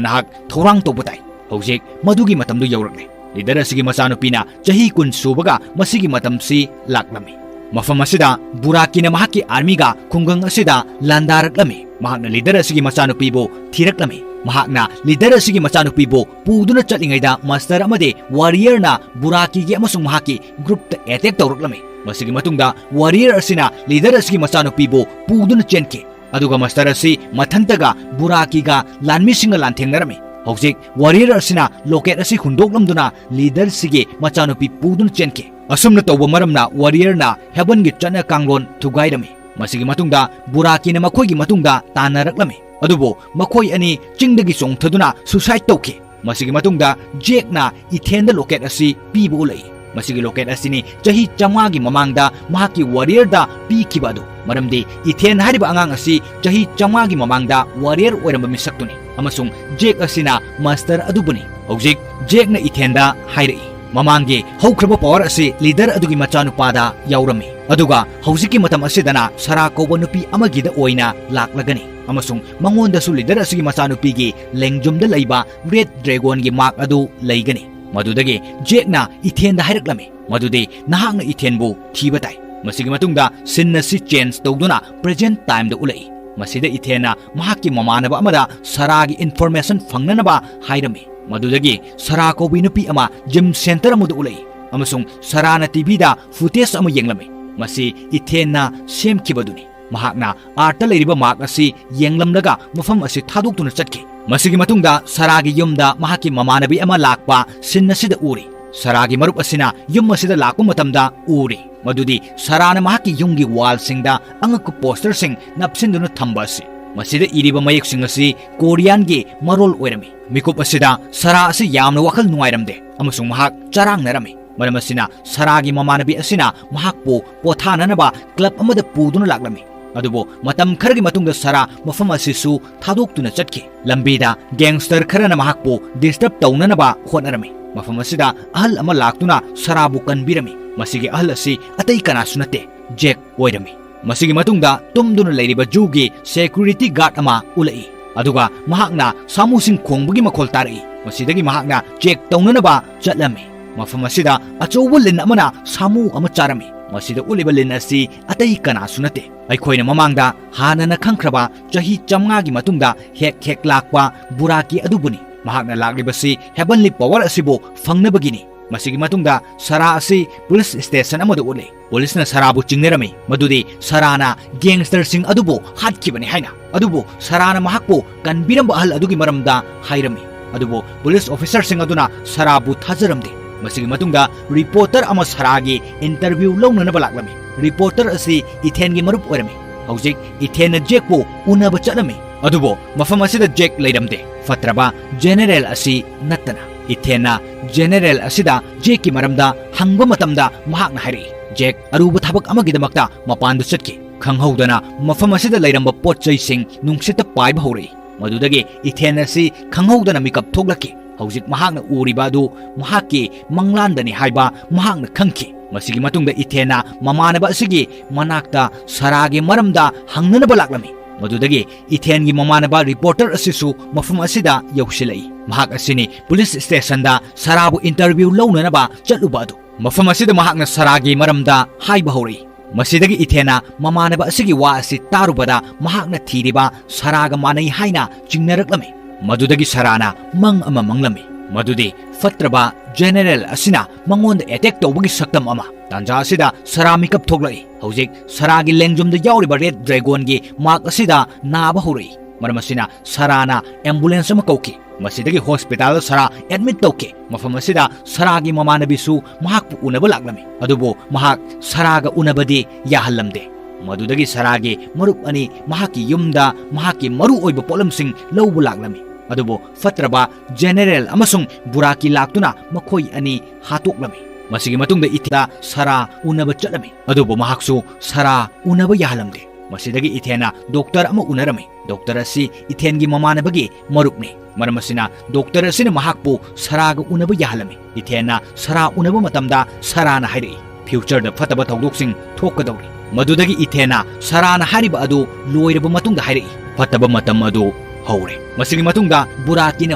ꯅꯍꯥꯛ ꯊꯧꯔꯥꯡ ꯇꯧꯕ ꯇꯥꯏ꯫ ꯍꯧꯖꯤꯛ ꯃꯗꯨꯒꯤ ꯃꯇꯝꯗꯨ ꯌꯧꯔꯛꯂꯦ꯫ ꯂꯤꯗꯔ ꯑꯁꯤꯒꯤ ꯃꯆꯥꯅꯨꯄꯤꯅ ꯆꯍꯤ ꯀꯨꯟ ꯁꯨꯕꯒ ꯃꯁꯤꯒꯤ ꯃꯇꯝꯁꯤ ꯂꯥꯛꯂꯝꯃꯤ꯫ ꯃꯐꯝ ꯑꯁꯤꯗ ꯕꯨꯔꯥꯀꯤꯅ ꯃꯍꯥꯛꯀꯤ ꯑꯥꯔꯃꯤꯒ ꯈꯨꯡꯒꯪ ꯑꯁꯤꯗ ꯂꯥꯟꯗꯥꯔꯛꯂꯝꯃꯤ꯫ ꯃꯍꯥꯛꯅ ꯂꯤꯗꯔ ꯑꯁꯤꯒꯤ ꯃꯆꯥꯅꯨꯄꯤꯕꯨ ꯊꯤꯔꯛꯂꯝꯃꯤ꯫ ꯃꯍꯥꯛꯅ ꯂꯤꯗꯔ ꯑꯁꯤꯒꯤ ꯃꯆꯥꯅꯨꯄꯤꯕꯨ ꯄꯨꯗꯨꯅ ꯆꯠꯂꯤꯉꯩꯗ ꯃꯥꯁꯇꯔ ꯑꯃꯗꯤ ꯋꯥꯔꯤꯌꯔꯅ ꯕꯨꯔꯥꯀꯤꯒꯤ ꯑꯃꯁꯨꯡ ꯃꯍꯥꯛꯀꯤ ꯒ꯭ꯔꯨꯞꯇ ꯑꯦꯇꯦꯛ ꯇꯧꯔꯛꯂꯝꯃꯤ꯫ ꯃꯁꯤꯒꯤ ꯃꯇꯨꯡꯗ ꯋꯥꯔꯤꯌꯔ ꯑꯁꯤꯅ ꯂꯤꯗꯔ ꯑꯁꯤꯒꯤ ꯃꯆꯥꯅꯨꯄꯤꯕꯨ ꯄꯨꯗꯨꯅ ꯆꯦꯟꯈꯤ꯫ ꯑꯗꯨꯒ ꯃꯥꯁꯇꯔ ꯑꯁꯤ ꯃꯊꯟꯇꯒ ꯕꯨꯔꯥꯀꯤꯒ ꯂꯥꯟꯃꯤꯁꯤꯡꯒ ꯂꯥꯟꯊꯦꯡꯅꯔꯝꯃꯤ꯫ ꯍꯧꯖꯤꯛ ꯋꯥꯔꯤꯌꯔ ꯑꯁꯤꯅ ꯂꯣꯀꯦꯠ ꯑꯁꯤ ꯍꯨꯟꯗꯣꯛꯂꯝꯗꯨꯅ ꯂꯤꯗꯔꯁꯤꯒꯤ ꯃꯆꯥꯅꯨꯄꯤ ꯄꯨꯗꯨꯅ ꯆꯦꯟꯈꯤ꯫ ꯑꯁꯨꯝꯅ ꯇꯧꯕ ꯃꯔꯝꯅ ꯋꯥꯔꯤꯌꯔꯅ ꯍꯦꯕꯟꯒꯤ ꯆꯠꯅ ꯀꯥꯡꯂꯣꯟ ꯊꯨꯒꯥꯏꯔꯝꯃꯤ꯫ ꯃꯁꯤꯒꯤ ꯃꯇꯨꯡꯗ ꯕꯨꯔꯥꯀꯤꯅ ꯃꯈꯣꯏꯒꯤ ꯃꯇꯨꯡꯗ ꯇꯥꯟꯅꯔꯛꯂꯝꯃꯤ꯫ ꯑꯗꯨꯕꯨ ꯃꯈꯣꯏ ꯑꯅꯤ ꯆꯤꯡꯗꯒꯤ ꯆꯣꯡꯊꯗꯨꯅ ꯁꯨꯁꯥꯏꯗ ꯇꯧꯈꯤ꯫ ꯃꯁꯤꯒꯤ ꯃꯇꯨꯡꯗ ꯖꯦꯛꯅ ꯏꯊꯦꯟꯗ ꯂꯣꯀꯦꯠ ꯑꯁꯤ ꯄꯤꯕ ꯎꯠꯂꯛꯏ꯫ ꯃꯁꯤꯒꯤ ꯂꯣꯀꯦꯠ ꯑꯁꯤꯅꯤ ꯆꯍꯤ ꯆꯥꯝꯃꯉꯥꯒꯤ ꯃꯃꯥꯡꯗ ꯃꯍꯥꯛꯀꯤ ꯋꯥꯔꯤꯌꯔꯗ ꯄꯤꯈꯤꯕ ꯑꯗꯨ꯫ ꯃꯔꯝꯗꯤ ꯏꯊꯦꯟ ꯍꯥꯏꯔꯤꯕ ꯑꯉꯥꯡ ꯑꯁꯤ ꯆꯍꯤ ꯆꯥꯝꯃꯉꯥꯒꯤ ꯃꯃꯥꯡꯗ ꯋꯥꯔꯤꯌꯔ ꯑꯣꯏꯔꯝꯕ ꯃꯤꯁꯛꯇꯨꯅꯤ, ꯑꯃꯁꯨꯡ ꯖꯦꯛ ꯑꯁꯤꯅ ꯃꯥꯁꯇꯔ ꯑꯗꯨꯕꯨꯅꯤ꯫ ꯍꯧꯖꯤꯛ ꯖꯦꯛꯅ ꯏꯊꯦꯟꯗ ꯍꯥꯏꯔꯛꯏ, ꯃꯃꯥꯡꯒꯤ ꯍꯧꯈ꯭ꯔꯕ ꯄꯋꯥꯔ ꯑꯁꯤ ꯂꯤꯗꯔ ꯑꯗꯨꯒꯤ ꯃꯆꯥꯅꯨꯄꯥꯗ ꯌꯥꯎꯔꯝꯃꯤ, ꯑꯗꯨꯒ ꯍꯧꯖꯤꯛꯀꯤ ꯃꯇꯝ ꯑꯁꯤꯗꯅ ꯁꯔꯥ ꯀꯧꯕ ꯅꯨꯄꯤ ꯑꯃꯒꯤꯗ ꯑꯣꯏꯅ ꯂꯥꯛꯂꯒꯅꯤ, ꯑꯃꯁꯨꯡ ꯃꯉꯣꯟꯗꯁꯨ ꯂꯤꯗꯔ ꯑꯁꯤꯒꯤ ꯃꯆꯥꯅꯨꯄꯤꯒꯤ ꯂꯦꯡꯖꯨꯝꯗ ꯂꯩꯕ ꯔꯦꯗ ꯗ꯭ꯔꯦꯒꯣꯟꯒꯤ ꯃꯥꯔꯛ ꯑꯗꯨ ꯂꯩꯒꯅꯤ꯫ ꯃꯗꯨꯗꯒꯤ ꯖꯦꯛꯅ ꯏꯊꯦꯟꯗ ꯍꯥꯏꯔꯛꯂꯝꯃꯤ ꯃꯗꯨꯗꯤ ꯅꯍꯥꯛꯅ ꯏꯊꯦꯟꯕꯨ ꯊꯤꯕ ꯇꯥꯏ꯫ ꯃꯁꯤꯒꯤ ꯃꯇꯨꯡꯗ ꯁꯤꯟ ꯑꯁꯤ ꯆꯦꯟꯖ ꯇꯧꯗꯨꯅ ꯄ꯭ꯔꯦꯖꯦꯟ ꯇꯥꯏꯝꯗ ꯎꯠꯂꯛꯏ꯫ ꯃꯁꯤꯗ ꯏꯊꯦꯟꯅ ꯃꯍꯥꯛꯀꯤ ꯃꯃꯥꯟꯅꯕ ꯑꯃꯗ ꯁꯔꯥꯒꯤ ꯏꯟꯐꯣꯔꯃꯦꯁꯟ ꯐꯪꯅꯅꯕ ꯍꯥꯏꯔꯝꯃꯤ꯫ ꯃꯗꯨꯗꯒꯤ ꯁꯔꯥ ꯀꯧꯕꯤ ꯅꯨꯄꯤ ꯑꯃ ꯖꯤꯝ ꯁꯦꯟꯇꯔ ꯑꯃꯗ ꯎꯠꯂꯛꯏ, ꯑꯃꯁꯨꯡ ꯁꯔꯥꯅ ꯇꯤꯚꯤꯗ ꯐꯨꯇꯦꯖ ꯑꯃ ꯌꯦꯡꯂꯝꯃꯤ꯫ ꯃꯁꯤ ꯏꯊꯦꯟꯅ ꯁꯦꯝꯈꯤꯕꯗꯨꯅꯤ꯫ ꯃꯍꯥꯛꯅ ꯑꯥꯔꯠꯇ ꯂꯩꯔꯤꯕ ꯃꯥꯔꯛ ꯑꯁꯤ ꯌꯦꯡꯂꯝꯂꯒ ꯃꯐꯝ ꯑꯁꯤ ꯊꯥꯗꯣꯛꯇꯨꯅ ꯆꯠꯈꯤ꯫ ꯃꯁꯤꯒꯤ ꯃꯇꯨꯡꯗ ꯁꯔꯥꯒꯤ ꯌꯨꯝꯗ ꯃꯍꯥꯛꯀꯤ ꯃꯃꯥꯟꯅꯕꯤ ꯑꯃ ꯂꯥꯛꯄ ꯁꯤꯟ ꯑꯁꯤꯗ ꯎꯔꯤ꯫ ꯁꯔꯥꯒꯤ ꯃꯔꯨꯞ ꯑꯁꯤꯅ ꯌꯨꯝ ꯑꯁꯤꯗ ꯂꯥꯛꯄ ꯃꯇꯝꯗ ꯎꯔꯤ ꯃꯗꯨꯗꯤ ꯁꯔꯥꯅ ꯃꯍꯥꯛꯀꯤ ꯌꯨꯝꯒꯤ ꯋꯥꯜꯁꯤꯡꯗ ꯑꯉꯛꯄ ꯄꯣꯁꯇꯔꯁꯤꯡ ꯅꯞꯁꯤꯟꯗꯨꯅ ꯊꯝꯕ ꯑꯁꯤ꯫ ꯃꯁꯤꯗ ꯏꯔꯤꯕ ꯃꯌꯦꯛꯁꯤꯡ ꯑꯁꯤ ꯀꯣꯔꯤꯌꯥꯟꯒꯤ ꯃꯔꯣꯜ ꯑꯣꯏꯔꯝꯃꯤ꯫ ꯃꯤꯀꯨꯞ ꯑꯁꯤꯗ ꯁꯔꯥ ꯑꯁꯤ ꯌꯥꯝꯅ ꯋꯥꯈꯜ ꯅꯨꯡꯉꯥꯏꯔꯝꯗꯦ ꯑꯃꯁꯨꯡ ꯃꯍꯥꯛ ꯆꯔꯥꯡꯅꯔꯝꯃꯤ꯫ ꯃꯔꯝ ꯑꯁꯤꯅ ꯁꯔꯥꯒꯤ ꯃꯃꯥꯟꯅꯕꯤ ꯑꯁꯤꯅ ꯃꯍꯥꯛꯄꯨ ꯄꯣꯊꯥꯅꯅꯕ ꯀ꯭ꯂꯕ ꯑꯃꯗ ꯄꯨꯗꯨꯅ ꯂꯥꯛꯂꯝꯃꯤ꯫ ꯑꯗꯨꯕꯨ ꯃꯇꯝ ꯈꯔꯒꯤ ꯃꯇꯨꯡꯗ ꯁꯥꯔꯥ ꯃꯐꯝ ꯑꯁꯤꯁꯨ ꯊꯥꯗꯣꯛꯇꯨꯅ ꯆꯠꯈꯤ꯫ ꯂꯝꯕꯤꯗ gangster ꯈꯔꯅ ꯃꯍꯥꯛꯄꯨ disturb ꯇꯧꯅꯅꯕ ꯍꯣꯠꯅꯔꯝꯃꯤ꯫ ꯃꯐꯝ ꯑꯁꯤꯗ ꯑꯍꯜ ꯑꯃ ꯂꯥꯛꯇꯨꯅ ꯁꯥꯔꯥꯕꯨ ꯀꯟꯕꯤꯔꯝꯃꯤ꯫ ꯃꯁꯤꯒꯤ ꯑꯍꯜ ꯑꯁꯤ ꯑꯇꯩ ꯀꯅꯥꯁꯨ ꯅꯠꯇꯦ, ꯖꯦꯛ ꯑꯣꯏꯔꯝꯃꯤ꯫ ꯃꯁꯤꯒꯤ ꯃꯇꯨꯡꯗ ꯇꯨꯝꯗꯨꯅ ꯂꯩꯔꯤꯕ ꯖꯨꯒꯤ security guard ꯑꯃ ꯎꯠꯂꯛꯏ, ꯑꯗꯨꯒ ꯃꯍꯥꯛꯅ ꯁꯥꯃꯨꯁꯤꯡ ꯈꯣꯡꯕꯒꯤ ꯃꯈꯣꯜ ꯇꯥꯔꯛꯏ꯫ ꯃꯁꯤꯗꯒꯤ ꯃꯍꯥꯛꯅ check ꯇꯧꯅꯅꯕ ꯆꯠꯂꯝꯃꯤ꯫ ꯃꯐꯝ ꯑꯁꯤꯗ ꯑꯆꯧꯕ ꯂꯤꯟ ꯑꯃꯅ ꯁꯥꯃꯨ ꯑꯃ ꯆꯥꯔꯝꯃꯤ꯫ ꯃꯁꯤꯗ ꯎꯠꯂꯤꯕ ꯂꯤꯟ ꯑꯁꯤ ꯑꯇꯩ ꯀꯅꯥꯁꯨ ꯅꯠꯇꯦ, ꯑꯩꯈꯣꯏꯅ ꯃꯃꯥꯡꯗ ꯍꯥꯟꯅꯅ ꯈꯪꯈ꯭ꯔꯕ ꯆꯍꯤ ꯆꯥꯝꯃꯉꯥꯒꯤ ꯃꯇꯨꯡꯗ ꯍꯦꯛ ꯍꯦꯛ ꯂꯥꯛꯄ ꯕꯨꯔꯥꯀꯤ ꯑꯗꯨꯕꯨꯅꯤ꯫ ꯃꯍꯥꯛꯅ ꯂꯥꯛꯂꯤꯕꯁꯤ heavenly power ꯑꯁꯤꯕꯨ ꯐꯪꯅꯕꯒꯤꯅꯤ꯫ ꯃꯁꯤꯒꯤ ꯃꯇꯨꯡꯗ ꯁꯥꯔꯥ ꯑꯁꯤ police station ꯑꯃꯗ ꯎꯠꯂꯤ꯫ ꯄꯨꯂꯤꯁꯅ ꯁꯥꯔꯥꯕꯨ ꯆꯤꯡꯅꯔꯝꯃꯤ, ꯃꯗꯨꯗꯤ ꯁꯥꯔꯥꯅ gangsterꯁꯤꯡ ꯑꯗꯨꯕꯨ ꯍꯥꯠꯈꯤꯕꯅꯤ ꯍꯥꯏꯅ꯫ ꯑꯗꯨꯕꯨ ꯁꯥꯔꯥꯅ ꯃꯍꯥꯛꯄꯨ ꯀꯟꯕꯤꯔꯝꯕ ꯑꯍꯜ ꯑꯗꯨꯒꯤ ꯃꯔꯝꯗ ꯍꯥꯏꯔꯝꯃꯤ꯫ ꯑꯗꯨꯕꯨ police officerꯁꯤꯡ ꯑꯗꯨꯅ ꯁꯥꯔꯥꯕꯨ ꯊꯥꯖꯔꯝꯗꯦ꯫ ꯃꯁꯤꯒꯤ ꯃꯇꯨꯡꯗ reporter ꯑꯃ ꯁꯥꯔꯥꯒꯤ interview ꯂꯧꯅꯅꯕ ꯂꯥꯛꯂꯝꯃꯤ꯫ Reporter ꯑꯁꯤ ꯏꯊꯦꯟꯒꯤ ꯃꯔꯨꯞ ꯑꯣꯏꯔꯝꯃꯤ꯫ ꯍꯧꯖꯤꯛ ꯏꯊꯦꯟꯅ ꯖꯦꯛꯄꯨ ꯎꯅꯕ ꯆꯠꯂꯝꯃꯤ꯫ ꯑꯗꯨꯕꯨ ꯃꯐꯝ ꯑꯁꯤꯗ ꯖꯦꯛ ꯂꯩꯔꯝꯗꯦ, ꯐꯠꯇ꯭ꯔꯕ general ꯑꯁꯤ ꯅꯠꯇꯅ꯫ ꯏꯊꯦꯟꯅ general ꯑꯁꯤꯗ ꯖꯦꯛꯀꯤ ꯃꯔꯝꯗ ꯍꯪꯕ ꯃꯇꯝꯗ ꯃꯍꯥꯛꯅ ꯍꯥꯏꯔꯛꯏ, ꯖꯦꯛ ꯑꯔꯨꯕ ꯊꯕꯛ ꯑꯃꯒꯤꯗꯃꯛꯇ ꯃꯄꯥꯟꯗ ꯆꯠꯈꯤ꯫ ꯈꯪꯍꯧꯗꯅ ꯃꯐꯝ ꯑꯁꯤꯗ ꯂꯩꯔꯝꯕ ꯄꯣꯠ ꯆꯩꯁꯤꯡ ꯅꯨꯡꯁꯤꯠꯇ ꯄꯥꯏꯕ ꯍꯧꯔꯛꯏ꯫ ꯃꯗꯨꯗꯒꯤ ꯏꯊꯦꯟ ꯑꯁꯤ ꯈꯪꯍꯧꯗꯅ ꯃꯤꯀꯞ ꯊꯣꯛꯂꯛꯈꯤ꯫ ꯍꯧꯖꯤꯛ ꯃꯍꯥꯛꯅ ꯎꯔꯤꯕ ꯑꯗꯨ ꯃꯍꯥꯛꯀꯤ ꯃꯪꯂꯥꯟꯗꯅꯤ ꯍꯥꯏꯕ ꯃꯍꯥꯛꯅ ꯈꯪꯈꯤ꯫ ꯃꯁꯤꯒꯤ ꯃꯇꯨꯡꯗ ꯏꯊꯦꯟꯅ ꯃꯃꯥꯟꯅꯕ ꯑꯁꯤꯒꯤ ꯃꯅꯥꯛꯇ ꯁꯥꯔꯥꯒꯤ ꯃꯔꯝꯗ ꯍꯪꯅꯅꯕ ꯂꯥꯛꯂꯝꯃꯤ꯫ ꯃꯗꯨꯗꯒꯤ ꯏꯊꯦꯟꯒꯤ ꯃꯃꯥꯟꯅꯕ reporter ꯑꯁꯤꯁꯨ ꯃꯐꯝ ꯑꯁꯤꯗ ꯌꯧꯁꯤꯜꯂꯛꯏ꯫ ꯃꯍꯥꯛ ꯑꯁꯤꯅꯤ police stationꯗ ꯁꯥꯔꯥꯕꯨ interview ꯂꯧꯅꯅꯕ ꯆꯠꯂꯨꯕ ꯑꯗꯨ꯫ ꯃꯐꯝ ꯑꯁꯤꯗ ꯃꯍꯥꯛꯅ ꯁꯥꯔꯥꯒꯤ ꯃꯔꯝꯗ ꯍꯥꯏꯕ ꯍꯧꯔꯛꯏ꯫ ꯃꯁꯤꯗꯒꯤ ꯏꯊꯦꯟꯅ ꯃꯃꯥꯟꯅꯕ ꯑꯁꯤꯒꯤ ꯋꯥ ꯑꯁꯤ ꯇꯥꯔꯨꯕꯗ ꯃꯍꯥꯛꯅ ꯊꯤꯔꯤꯕ ꯁꯥꯔꯥꯒ ꯃꯥꯟꯅꯩ ꯍꯥꯏꯅ ꯆꯤꯡꯅꯔꯛꯂꯝꯃꯤ꯫ ꯃꯗꯨꯗꯒꯤ ꯁꯥꯔꯥꯅ ꯃꯪ ꯑꯃ ꯃꯪꯂꯝꯃꯤ, ꯃꯗꯨꯗꯤ ꯐꯠꯇ꯭ꯔꯕ general ꯑꯁꯤꯅ ꯃꯉꯣꯟꯗ attack ꯇꯧꯕꯒꯤ ꯁꯛꯇꯝ ꯑꯃ꯫ ꯇꯥꯟꯖꯥ ꯑꯁꯤꯗ ꯁꯥꯔꯥ ꯃꯤꯀꯞ ꯊꯣꯛꯂꯛꯏ꯫ ꯍꯧꯖꯤꯛ ꯁꯥꯔꯥꯒꯤ ꯂꯦꯡꯖꯨꯝꯗ ꯌꯥꯎꯔꯤꯕ red dragonꯒꯤ mark ꯑꯁꯤꯗ ꯅꯥꯕ ꯍꯧꯔꯛꯏ꯫ ꯃꯔꯝ ꯑꯁꯤꯅ ꯁꯥꯔꯥꯅ ambulance ꯑꯃ ꯀꯧꯈꯤ꯫ ꯃꯁꯤꯗꯒꯤ hospitalꯗ ꯁꯥꯔꯥ admit ꯇꯧꯈꯤ꯫ ꯃꯐꯝ ꯑꯁꯤꯗ ꯁꯥꯔꯥꯒꯤ ꯃꯃꯥꯟꯅꯕꯤꯁꯨ ꯃꯍꯥꯛꯄꯨ ꯎꯅꯕ ꯂꯥꯛꯂꯝꯃꯤ, ꯑꯗꯨꯕꯨ ꯃꯍꯥꯛ ꯁꯥꯔꯥꯒ ꯎꯅꯕꯗꯤ ꯌꯥꯍꯜꯂꯝꯗꯦ꯫ ꯃꯗꯨꯗꯒꯤ ꯁꯥꯔꯥꯒꯤ ꯃꯔꯨꯞ ꯑꯅꯤ ꯃꯍꯥꯛꯀꯤ ꯌꯨꯝꯗ ꯃꯍꯥꯛꯀꯤ ꯃꯔꯨ ꯑꯣꯏꯕ ꯄꯣꯠꯂꯝꯁꯤꯡ ꯂꯧꯕ ꯂꯥꯛꯂꯝꯃꯤ, ꯑꯗꯨꯕꯨ ꯐꯠꯇ꯭ꯔꯕ general ꯑꯃꯁꯨꯡ ꯕꯨꯔꯥꯀꯤ ꯂꯥꯛꯇꯨꯅ ꯃꯈꯣꯏ ꯑꯅꯤ ꯍꯥꯠꯇꯣꯛꯂꯝꯃꯤ꯫ ꯃꯁꯤꯒꯤ ꯃꯇꯨꯡꯗ ꯏꯊꯦꯟꯅ ꯁꯥꯔꯥ ꯎꯅꯕ ꯆꯠꯂꯝꯃꯤ, ꯑꯗꯨꯕꯨ ꯃꯍꯥꯛꯁꯨ ꯁꯥꯔꯥ ꯎꯅꯕ ꯌꯥꯍꯜꯂꯝꯗꯦ꯫ ꯃꯁꯤꯗꯒꯤ ꯏꯊꯦꯟꯅ ꯗꯣꯛꯇꯔ ꯑꯃ ꯎꯅꯔꯝꯃꯤ꯫ ꯗꯣꯛꯇꯔ ꯑꯁꯤ ꯏꯊꯦꯟꯒꯤ ꯃꯃꯥꯟꯅꯕꯒꯤ ꯃꯔꯨꯞꯅꯤ꯫ ꯃꯔꯝ ꯑꯁꯤꯅ ꯗꯣꯛꯇꯔ ꯑꯁꯤꯅ ꯃꯍꯥꯛꯄꯨ ꯁꯔꯥꯒ ꯎꯅꯕ ꯌꯥꯍꯜꯂꯝꯃꯤ꯫ ꯏꯊꯦꯟꯅ ꯁꯔꯥ ꯎꯅꯕ ꯃꯇꯝꯗ ꯁꯔꯥꯅ ꯍꯥꯏꯔꯛꯏ, "ꯐ꯭ꯌꯨꯆꯔꯗ ꯐꯠꯇꯕ ꯊꯧꯗꯣꯛꯁꯤꯡ ꯊꯣꯛꯀꯗꯧꯔꯤ"꯫ ꯃꯗꯨꯗꯒꯤ ꯏꯊꯦꯟꯅ ꯁꯔꯥꯅ ꯍꯥꯏꯔꯤꯕ ꯑꯗꯨ ꯂꯣꯏꯔꯕ ꯃꯇꯨꯡꯗ ꯍꯥꯏꯔꯛꯏ, "ꯐꯠꯇꯕ ꯃꯇꯝ ꯑꯗꯨ ꯍꯧꯔꯦ"꯫ ꯃꯁꯤꯒꯤ ꯃꯇꯨꯡꯗ ꯕꯨꯔꯥꯀꯤꯅ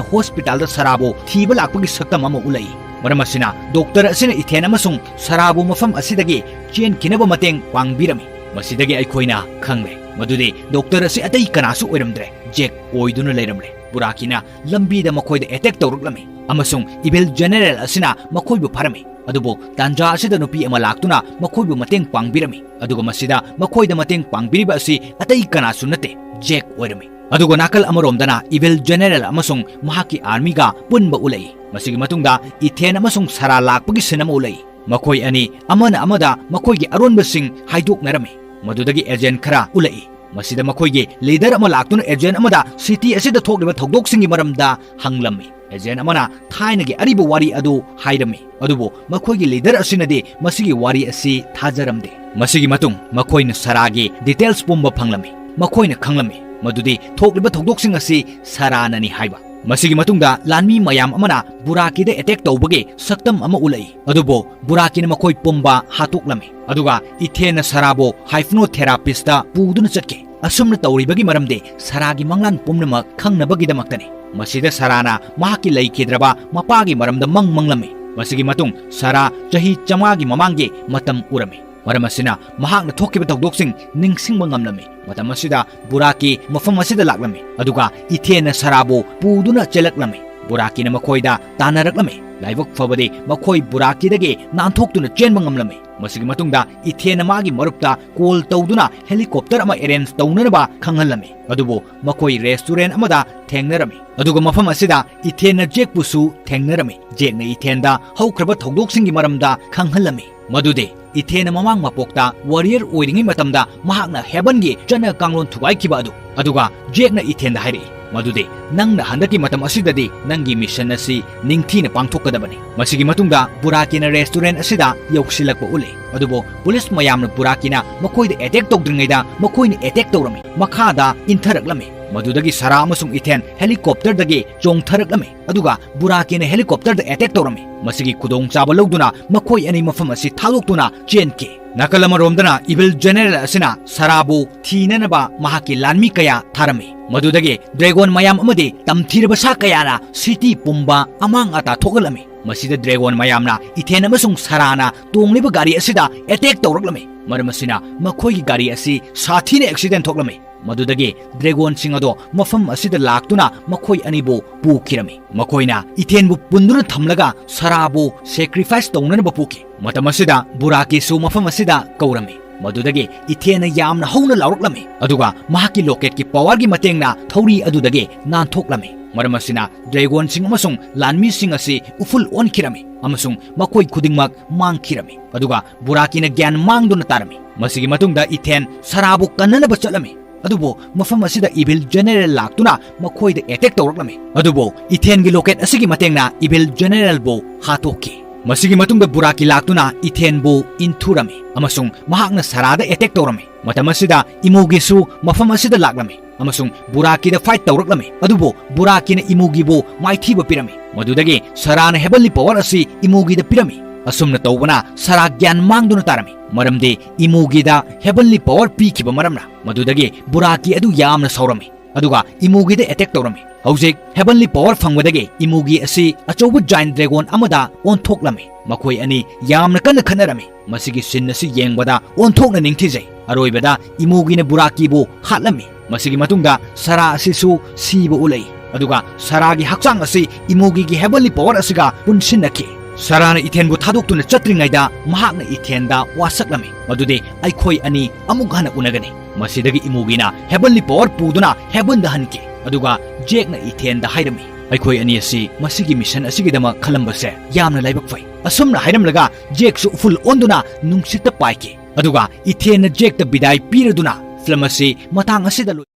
ꯍꯣꯁꯄꯤꯇꯥꯜꯗ ꯁꯔꯥꯕꯨ ꯊꯤꯕ ꯂꯥꯛꯄꯒꯤ ꯁꯛꯇꯝ ꯑꯃ ꯎꯠꯂꯛꯏ꯫ ꯃꯔꯝ ꯑꯁꯤꯅ ꯗꯣꯛꯇꯔ ꯑꯁꯤꯅ ꯏꯊꯦꯟ ꯑꯃꯁꯨꯡ ꯁꯔꯥꯕꯨ ꯃꯐꯝ ꯑꯁꯤꯗꯒꯤ ꯆꯦꯟꯈꯤꯅꯕ ꯃꯇꯦꯡ ꯄꯥꯡꯕꯤꯔꯝꯃꯤ꯫ ꯃꯁꯤꯗꯒꯤ ꯑꯩꯈꯣꯏꯅ ꯈꯪꯂꯦ ꯃꯗꯨꯗꯤ ꯗꯣꯛꯇꯔ ꯑꯁꯤ ꯑꯇꯩ ꯀꯅꯥꯁꯨ ꯑꯣꯏꯔꯝꯗ꯭ꯔꯦ, ꯖꯦꯛ ꯑꯣꯏꯗꯨꯅ ꯂꯩꯔꯝꯂꯦ꯫ ꯕꯨꯔꯥꯀꯤꯅ ꯂꯝꯕꯤꯗ ꯃꯈꯣꯏꯗ ꯑꯦꯇꯦꯛ ꯇꯧꯔꯛꯂꯝꯃꯤ ꯑꯃꯁꯨꯡ ꯏꯚꯤꯜ ꯖꯦꯅꯦꯔꯦꯜ ꯑꯁꯤꯅ ꯃꯈꯣꯏꯕꯨ ꯐꯥꯔꯝꯃꯤ꯫ ꯑꯗꯨꯕꯨ ꯇꯥꯟꯖꯥ ꯑꯁꯤꯗ ꯅꯨꯄꯤ ꯑꯃ ꯂꯥꯛꯇꯨꯅ ꯃꯈꯣꯏꯕꯨ ꯃꯇꯦꯡ ꯄꯥꯡꯕꯤꯔꯝꯃꯤ꯫ ꯑꯗꯨꯒ ꯃꯁꯤꯗ ꯃꯈꯣꯏꯗ ꯃꯇꯦꯡ ꯄꯥꯡꯕꯤꯔꯤꯕ ꯑꯁꯤ ꯑꯇꯩ ꯀꯅꯥꯁꯨ ꯅꯠꯇꯦ, ꯖꯦꯛ ꯑꯣꯏꯔꯝꯃꯤ꯫ ꯑꯗꯨꯒ ꯅꯥꯀꯜ ꯑꯃꯔꯣꯝꯗꯅ ꯏꯚꯤꯜ ꯖꯦꯅꯦꯔꯦꯜ ꯑꯃꯁꯨꯡ ꯃꯍꯥꯛꯀꯤ ꯑꯥꯔꯃꯤꯒ ꯄꯨꯟꯕ ꯎꯠꯂꯛꯏ꯫ ꯃꯁꯤꯒꯤ ꯃꯇꯨꯡꯗ ꯏꯊꯦꯟ ꯑꯃꯁꯨꯡ ꯁꯔꯥ ꯂꯥꯛꯄꯒꯤ ꯁꯤꯟ ꯑꯃ ꯎꯠꯂꯛꯏ꯫ ꯃꯈꯣꯏ ꯑꯅꯤ ꯑꯃꯅ ꯑꯃꯗ ꯃꯈꯣꯏꯒꯤ ꯑꯔꯣꯟꯕꯁꯤꯡ ꯍꯥꯏꯗꯣꯛꯅꯔꯝꯃꯤ꯫ ꯃꯗꯨꯗꯒꯤ ꯑꯦꯖꯦꯟ ꯈꯔ ꯎꯠꯂꯛꯏ꯫ ꯃꯁꯤꯗ ꯃꯈꯣꯏꯒꯤ ꯂꯤꯗꯔ ꯑꯃ ꯂꯥꯛꯇꯨꯅ ꯑꯦꯖꯦꯟ ꯑꯃꯗ ꯁꯤꯇꯤ ꯑꯁꯤꯗ ꯊꯣꯛꯂꯤꯕ ꯊꯧꯗꯣꯛꯁꯤꯡꯒꯤ ꯃꯔꯝꯗ ꯍꯪꯂꯝꯃꯤ꯫ ꯑꯦꯖꯦꯟ ꯑꯃꯅ ꯊꯥꯏꯅꯒꯤ ꯑꯔꯤꯕ ꯋꯥꯔꯤ ꯑꯗꯨ ꯍꯥꯏꯔꯝꯃꯤ, ꯑꯗꯨꯕꯨ ꯃꯈꯣꯏꯒꯤ ꯂꯤꯗꯔ ꯑꯁꯤꯅꯗꯤ ꯃꯁꯤꯒꯤ ꯋꯥꯔꯤ ꯑꯁꯤ ꯊꯥꯖꯔꯝꯗꯦ꯫ ꯃꯁꯤꯒꯤ ꯃꯇꯨꯡ ꯃꯈꯣꯏꯅ ꯁꯔꯥꯒꯤ ꯗꯤꯇꯦꯜꯁ ꯄꯨꯝꯕ ꯐꯪꯂꯝꯃꯤ꯫ ꯃꯈꯣꯏꯅ ꯈꯪꯂꯝꯃꯤ ꯃꯗꯨꯗꯤ ꯊꯣꯛꯂꯤꯕ ꯊꯧꯗꯣꯛꯁꯤꯡ ꯑꯁꯤ ꯁꯔꯥꯅꯅꯤ ꯍꯥꯏꯕ꯫ ꯃꯁꯤꯒꯤ ꯃꯇꯨꯡꯗ ꯂꯥꯟꯃꯤ ꯃꯌꯥꯝ ꯑꯃꯅ ꯕꯨꯔꯥꯀꯤꯗ ꯑꯦꯇꯦꯛ ꯇꯧꯕꯒꯤ ꯁꯛꯇꯝ ꯑꯃ ꯎꯠꯂꯛꯏ, ꯑꯗꯨꯕꯨ ꯕꯨꯔꯥꯀꯤꯅ ꯃꯈꯣꯏ ꯄꯨꯝꯕ ꯍꯥꯠꯇꯣꯛꯂꯝꯃꯤ꯫ ꯑꯗꯨꯒ ꯏꯊꯦꯟꯅ ꯁꯔꯥꯕꯨ ꯍꯥꯏꯐꯅꯣꯊꯦꯔꯥꯄꯤꯁꯇ ꯄꯨꯗꯨꯅ ꯆꯠꯈꯤ꯫ ꯑꯁꯨꯝꯅ ꯇꯧꯔꯤꯕꯒꯤ ꯃꯔꯝꯗꯤ ꯁꯔꯥꯒꯤ ꯃꯪꯂꯥꯟ ꯄꯨꯝꯅꯃꯛ ꯈꯪꯅꯕꯒꯤꯗꯃꯛꯇꯅꯤ꯫ ꯃꯁꯤꯗ ꯁꯔꯥꯅ ꯃꯍꯥꯛꯀꯤ ꯂꯩꯈꯤꯗ꯭ꯔꯕ ꯃꯄꯥꯒꯤ ꯃꯔꯝꯗ ꯃꯪ ꯃꯪꯂꯝꯃꯤ꯫ ꯃꯁꯤꯒꯤ ꯃꯇꯨꯡ ꯁꯔꯥ ꯆꯍꯤ ꯆꯥꯝꯃꯉꯥꯒꯤ ꯃꯃꯥꯡꯒꯤ ꯃꯇꯝ ꯎꯔꯝꯃꯤ꯫ ꯃꯔꯝ ꯑꯁꯤꯅ ꯃꯍꯥꯛꯅ ꯊꯣꯛꯈꯤꯕ ꯊꯧꯗꯣꯛꯁꯤꯡ ꯅꯤꯡꯁꯤꯡꯕ ꯉꯝꯂꯝꯃꯤ꯫ ꯃꯇꯝ ꯑꯁꯤꯗ ꯕꯨꯔꯥꯀꯤ ꯃꯐꯝ ꯑꯁꯤꯗ ꯂꯥꯛꯂꯝꯃꯤ, ꯑꯗꯨꯒ ꯏꯊꯦꯟꯅ ꯁꯔꯥꯕꯨ ꯄꯨꯗꯨꯅ ꯆꯦꯜꯂꯛꯂꯝꯃꯤ꯫ ꯕꯨꯔꯥꯀꯤꯅ ꯃꯈꯣꯏꯗ ꯇꯥꯟꯅꯔꯛꯂꯝꯃꯤ꯫ ꯂꯥꯏꯕꯛ ꯐꯕꯗꯤ ꯃꯈꯣꯏ ꯕꯨꯔꯥꯀꯤꯗꯒꯤ ꯅꯥꯟꯊꯣꯛꯇꯨꯅ ꯆꯦꯟꯕ ꯉꯝꯂꯝꯃꯤ꯫ ꯃꯁꯤꯒꯤ ꯃꯇꯨꯡꯗ ꯏꯊꯦꯟꯅ ꯃꯥꯒꯤ ꯃꯔꯨꯞꯇ ꯀꯣꯜ ꯇꯧꯗꯨꯅ ꯍꯦꯂꯤꯀꯣꯞꯇꯔ ꯑꯃ ꯑꯦꯔꯦꯟꯖ ꯇꯧꯅꯅꯕ ꯈꯪꯍꯜꯂꯝꯃꯤ꯫ ꯑꯗꯨꯕꯨ ꯃꯈꯣꯏ ꯔꯦꯁꯇꯨꯔꯦꯟ ꯑꯃꯗ ꯊꯦꯡꯅꯔꯝꯃꯤ꯫ ꯑꯗꯨꯒ ꯃꯐꯝ ꯑꯁꯤꯗ ꯏꯊꯦꯟꯅ ꯖꯦꯛꯄꯨꯁꯨ ꯊꯦꯡꯅꯔꯝꯃꯤ꯫ ꯖꯦꯛꯅ ꯏꯊꯦꯟꯗ ꯍꯧꯈ꯭ꯔꯕ ꯊꯧꯗꯣꯛꯁꯤꯡꯒꯤ ꯃꯔꯝꯗ ꯈꯪꯍꯜꯂꯝꯃꯤ꯫ ꯃꯗꯨꯗꯤ ꯏꯊꯦꯟꯅ ꯃꯃꯥꯡ ꯃꯄꯣꯛꯇ ꯋꯥꯔꯤꯌꯔ ꯑꯣꯏꯔꯤꯉꯩ ꯃꯇꯝꯗ ꯃꯍꯥꯛꯅ ꯍꯦꯕꯟꯒꯤ ꯆꯠꯅ ꯀꯥꯡꯂꯣꯟ ꯊꯨꯒꯥꯏꯈꯤꯕ ꯑꯗꯨ꯫ ꯑꯗꯨꯒ ꯖꯦꯛꯅ ꯏꯊꯦꯟꯗ ꯍꯥꯏꯔꯛꯏ, ꯃꯗꯨꯗꯤ ꯅꯪꯅ ꯍꯟꯗꯛꯀꯤ ꯃꯇꯝ ꯑꯁꯤꯗꯗꯤ ꯅꯪꯒꯤ mission ꯑꯁꯤ ꯅꯤꯡꯊꯤꯅ ꯄꯥꯡꯊꯣꯛꯀꯗꯕꯅꯤ꯫ ꯃꯁꯤꯒꯤ ꯃꯇꯨꯡꯗ ꯕꯨꯔꯥꯀꯤꯅ restaurant ꯑꯁꯤꯗ ꯌꯧꯁꯤꯜꯂꯛꯄ ꯎꯠꯂꯤ꯫ ꯑꯗꯨꯕꯨ ꯄꯨꯂꯤꯁ ꯃꯌꯥꯝꯅ ꯕꯨꯔꯥꯀꯤꯅ ꯃꯈꯣꯏꯗ attack ꯇꯧꯗ꯭ꯔꯤꯉꯩꯗ ꯃꯈꯣꯏꯅ attack ꯇꯧꯔꯝꯃꯤ꯫ ꯃꯈꯥꯗ ꯏꯟꯊꯔꯛꯂꯝꯃꯤ꯫ ꯃꯗꯨꯗꯒꯤ ꯁꯥꯔꯥ ꯑꯃꯁꯨꯡ ꯏꯊꯦꯟ helicopterꯗꯒꯤ ꯆꯣꯡꯊꯔꯛꯂꯝꯃꯤ꯫ ꯑꯗꯨꯒ ꯕꯨꯔꯥꯀꯤꯅ helicopterꯗ attack ꯇꯧꯔꯝꯃꯤ꯫ ꯃꯁꯤꯒꯤ ꯈꯨꯗꯣꯡꯆꯥꯕ ꯂꯧꯗꯨꯅ ꯃꯈꯣꯏ ꯑꯅꯤ ꯃꯐꯝ ꯑꯁꯤ ꯊꯥꯗꯣꯛꯇꯨꯅ ꯆꯦꯟꯈꯤ꯫ ꯅꯥꯀꯜ ꯑꯃꯔꯣꯝꯗꯅ evil general ꯑꯁꯤꯅ ꯁꯥꯔꯥꯕꯨ ꯊꯤꯅꯅꯕ ꯃꯍꯥꯛꯀꯤ ꯂꯥꯟꯃꯤ ꯀꯌꯥ ꯊꯥꯔꯝꯃꯤ꯫ ꯃꯗꯨꯗꯒꯤ dragon ꯃꯌꯥꯝ ꯑꯃꯗꯤ ꯇꯝꯊꯤꯔꯕ ꯁꯥ ꯀꯌꯥꯅ city ꯄꯨꯝꯕ ꯑꯃꯥꯡ ꯑꯇꯥ ꯊꯣꯛꯍꯜꯂꯝꯃꯤ꯫ ꯃꯁꯤꯗ dragon ꯃꯌꯥꯝꯅ ꯏꯊꯦꯟ ꯑꯃꯁꯨꯡ ꯁꯥꯔꯥꯅ ꯇꯣꯡꯂꯤꯕ ꯒꯥꯔꯤ ꯑꯁꯤꯗ attack ꯇꯧꯔꯛꯂꯝꯃꯤ꯫ ꯃꯔꯝ ꯑꯁꯤꯅ ꯃꯈꯣꯏꯒꯤ ꯒꯥꯔꯤ ꯑꯁꯤ ꯁꯥꯊꯤꯅ accident ꯊꯣꯛꯂꯝꯃꯤ꯫ ꯃꯗꯨꯗꯒꯤ dragonꯁꯤꯡ ꯑꯗꯣ ꯃꯐꯝ ꯑꯁꯤꯗ ꯂꯥꯛꯇꯨꯅ ꯃꯈꯣꯏ ꯑꯅꯤꯕꯨ ꯄꯨꯈꯤꯔꯝꯃꯤ꯫ ꯃꯈꯣꯏꯅ ꯏꯊꯦꯟꯕꯨ ꯄꯨꯟꯗꯨꯅ ꯊꯝꯂꯒ ꯁꯥꯔꯥꯕꯨ sacrifice ꯇꯧꯅꯅꯕ ꯄꯨꯈꯤ꯫ ꯃꯇꯝ ꯑꯁꯤꯗ ꯕꯨꯔꯥꯀꯤꯁꯨ ꯃꯐꯝ ꯑꯁꯤꯗ ꯀꯧꯔꯝꯃꯤ꯫ ꯃꯗꯨꯗꯒꯤ ꯏꯊꯦꯟꯅ ꯌꯥꯝꯅ ꯍꯧꯅ ꯂꯥꯎꯔꯛꯂꯝꯃꯤ, ꯑꯗꯨꯒ ꯃꯍꯥꯛꯀꯤ locketꯀꯤ powerꯒꯤ ꯃꯇꯦꯡꯅ ꯊꯧꯔꯤ ꯑꯗꯨꯗꯒꯤ ꯅꯥꯟꯊꯣꯛꯂꯝꯃꯤ꯫ ꯃꯔꯝ ꯑꯁꯤꯅ dragonꯁꯤꯡ ꯑꯃꯁꯨꯡ ꯂꯥꯟꯃꯤꯁꯤꯡ ꯑꯁꯤ ꯎꯐꯨꯜ ꯑꯣꯟꯈꯤꯔꯝꯃꯤ ꯑꯃꯁꯨꯡ ꯃꯈꯣꯏ ꯈꯨꯗꯤꯡꯃꯛ ꯃꯥꯡꯈꯤꯔꯝꯃꯤ꯫ ꯑꯗꯨꯒ ꯕꯨꯔꯥꯀꯤꯅ ꯒ꯭ꯌꯥꯟ ꯃꯥꯡꯗꯨꯅ ꯇꯥꯔꯝꯃꯤ꯫ ꯃꯁꯤꯒꯤ ꯃꯇꯨꯡꯗ ꯏꯊꯦꯟ ꯁꯥꯔꯥꯕꯨ ꯀꯟꯅꯅꯕ ꯆꯠꯂꯝꯃꯤ꯫ ꯑꯗꯨꯕꯨ ꯃꯐꯝ ꯑꯁꯤꯗ evil general ꯂꯥꯛꯇꯨꯅ ꯃꯈꯣꯏꯗ attack ꯇꯧꯔꯛꯂꯝꯃꯤ꯫ ꯑꯗꯨꯕꯨ ꯏꯊꯦꯟꯒꯤ locket ꯑꯁꯤꯒꯤ ꯃꯇꯦꯡꯅ evil generalꯕꯨ ꯍꯥꯠꯇꯣꯛꯈꯤ꯫ ꯃꯁꯤꯒꯤ ꯃꯇꯨꯡꯗ ꯕꯨꯔꯥꯀꯤ ꯂꯥꯛꯇꯨꯅ ꯏꯊꯦꯟꯕꯨ ꯏꯟꯊꯨꯔꯝꯃꯤ ꯑꯃꯁꯨꯡ ꯃꯍꯥꯛꯅ ꯁꯥꯔꯥꯗ attack ꯇꯧꯔꯝꯃꯤ꯫ ꯃꯇꯝ ꯑꯁꯤꯗ ꯏꯃꯨꯒꯤꯁꯨ ꯃꯐꯝ ꯑꯁꯤꯗ ꯂꯥꯛꯂꯝꯃꯤ ꯑꯃꯁꯨꯡ ꯕꯨꯔꯥꯀꯤꯗ fight ꯇꯧꯔꯛꯂꯝꯃꯤ꯫ ꯑꯗꯨꯕꯨ ꯕꯨꯔꯥꯀꯤꯅ ꯏꯃꯨꯒꯤꯕꯨ ꯃꯥꯏꯊꯤꯕ ꯄꯤꯔꯝꯃꯤ꯫ ꯃꯗꯨꯗꯒꯤ ꯁꯥꯔꯥꯅ heavenly power ꯑꯁꯤ ꯏꯃꯨꯒꯤꯗ ꯄꯤꯔꯝꯃꯤ꯫ ꯑꯁꯨꯝꯅ ꯇꯧꯕꯅ ꯁꯥꯔꯥ ꯒ꯭ꯌꯥꯟ ꯃꯥꯡꯗꯨꯅ ꯇꯥꯔꯝꯃꯤ, ꯃꯔꯝꯗꯤ ꯏꯃꯨꯒꯤꯗ heavenly power ꯄꯤꯈꯤꯕ ꯃꯔꯝꯅ꯫ ꯃꯗꯨꯗꯒꯤ ꯕꯨꯔꯥꯀꯤ ꯑꯗꯨ ꯌꯥꯝꯅ ꯁꯥꯎꯔꯝꯃꯤ, ꯑꯗꯨꯒ ꯏꯃꯨꯒꯤꯗ attack ꯇꯧꯔꯝꯃꯤ꯫ ꯍꯧꯖꯤꯛ heavenly power ꯐꯪꯕꯗꯒꯤ ꯏꯃꯨꯒꯤ ꯑꯁꯤ ꯑꯆꯧꯕ giant dragon ꯑꯃꯗ ꯑꯣꯟꯊꯣꯛꯂꯝꯃꯤ꯫ ꯃꯈꯣꯏ ꯑꯅꯤ ꯌꯥꯝꯅ ꯀꯟꯅ ꯈꯠꯅꯔꯝꯃꯤ꯫ ꯃꯁꯤꯒꯤ scene ꯑꯁꯤ ꯌꯦꯡꯕꯗ ꯑꯣꯟꯊꯣꯛꯅ ꯅꯤꯡꯊꯤꯖꯩ꯫ ꯑꯔꯣꯏꯕꯗ ꯏꯃꯨꯒꯤꯅ ꯕꯨꯔꯥꯀꯤꯕꯨ ꯍꯥꯠꯂꯝꯃꯤ꯫ ꯃꯁꯤꯒꯤ ꯃꯇꯨꯡꯗ ꯁꯥꯔꯥ ꯑꯁꯤꯁꯨ ꯁꯤꯕ ꯎꯠꯂꯛꯏ, ꯑꯗꯨꯒ ꯁꯥꯔꯥꯒꯤ ꯍꯛꯆꯥꯡ ꯑꯁꯤ ꯏꯃꯨꯒꯤꯒꯤ heavenly power ꯑꯁꯤꯒ ꯄꯨꯟꯁꯤꯟꯅꯈꯤ꯫ ꯁꯥꯔꯥꯅ ꯏꯊꯦꯟꯕꯨ ꯊꯥꯗꯣꯛꯇꯨꯅ ꯆꯠꯇ꯭ꯔꯤꯉꯩꯗ ꯃꯍꯥꯛꯅ ꯏꯊꯦꯟꯗ ꯋꯥꯁꯛꯂꯝꯃꯤ, ꯃꯗꯨꯗꯤ ꯑꯩꯈꯣꯏ ꯑꯅꯤ ꯑꯃꯨꯛ ꯍꯟꯅ ꯎꯅꯒꯅꯤ꯫ ꯃꯁꯤꯗꯒꯤ ꯏꯃꯨꯒꯤꯅ heavenly power ꯄꯨꯗꯨꯅ heavenꯗ ꯍꯟꯈꯤ, ꯑꯗꯨꯒ ꯖꯦꯛꯅ ꯏꯊꯦꯟꯗ ꯍꯥꯏꯔꯝꯃꯤ, ꯑꯩꯈꯣꯏ ꯑꯅꯤ ꯑꯁꯤ ꯃꯁꯤꯒꯤ mission ꯑꯁꯤꯒꯤꯗꯃꯛ ꯈꯜꯂꯝꯕꯁꯦ ꯌꯥꯝꯅ ꯂꯥꯏꯕꯛ ꯐꯩ꯫ ꯑꯁꯨꯝꯅ ꯍꯥꯏꯔꯝꯂꯒ ꯖꯦꯛꯁꯨ ꯎꯐꯨꯜ ꯑꯣꯟꯗꯨꯅ ꯅꯨꯡꯁꯤꯠꯇ ꯄꯥꯏꯈꯤ, ꯑꯗꯨꯒ ꯏꯊꯦꯟꯅ ꯖꯦꯛꯇ ꯕꯤꯗꯥꯏ ꯄꯤꯔꯗꯨꯅ film ꯑꯁꯤ ꯃꯇꯥꯡ ꯑꯁꯤꯗ ꯂꯣꯏ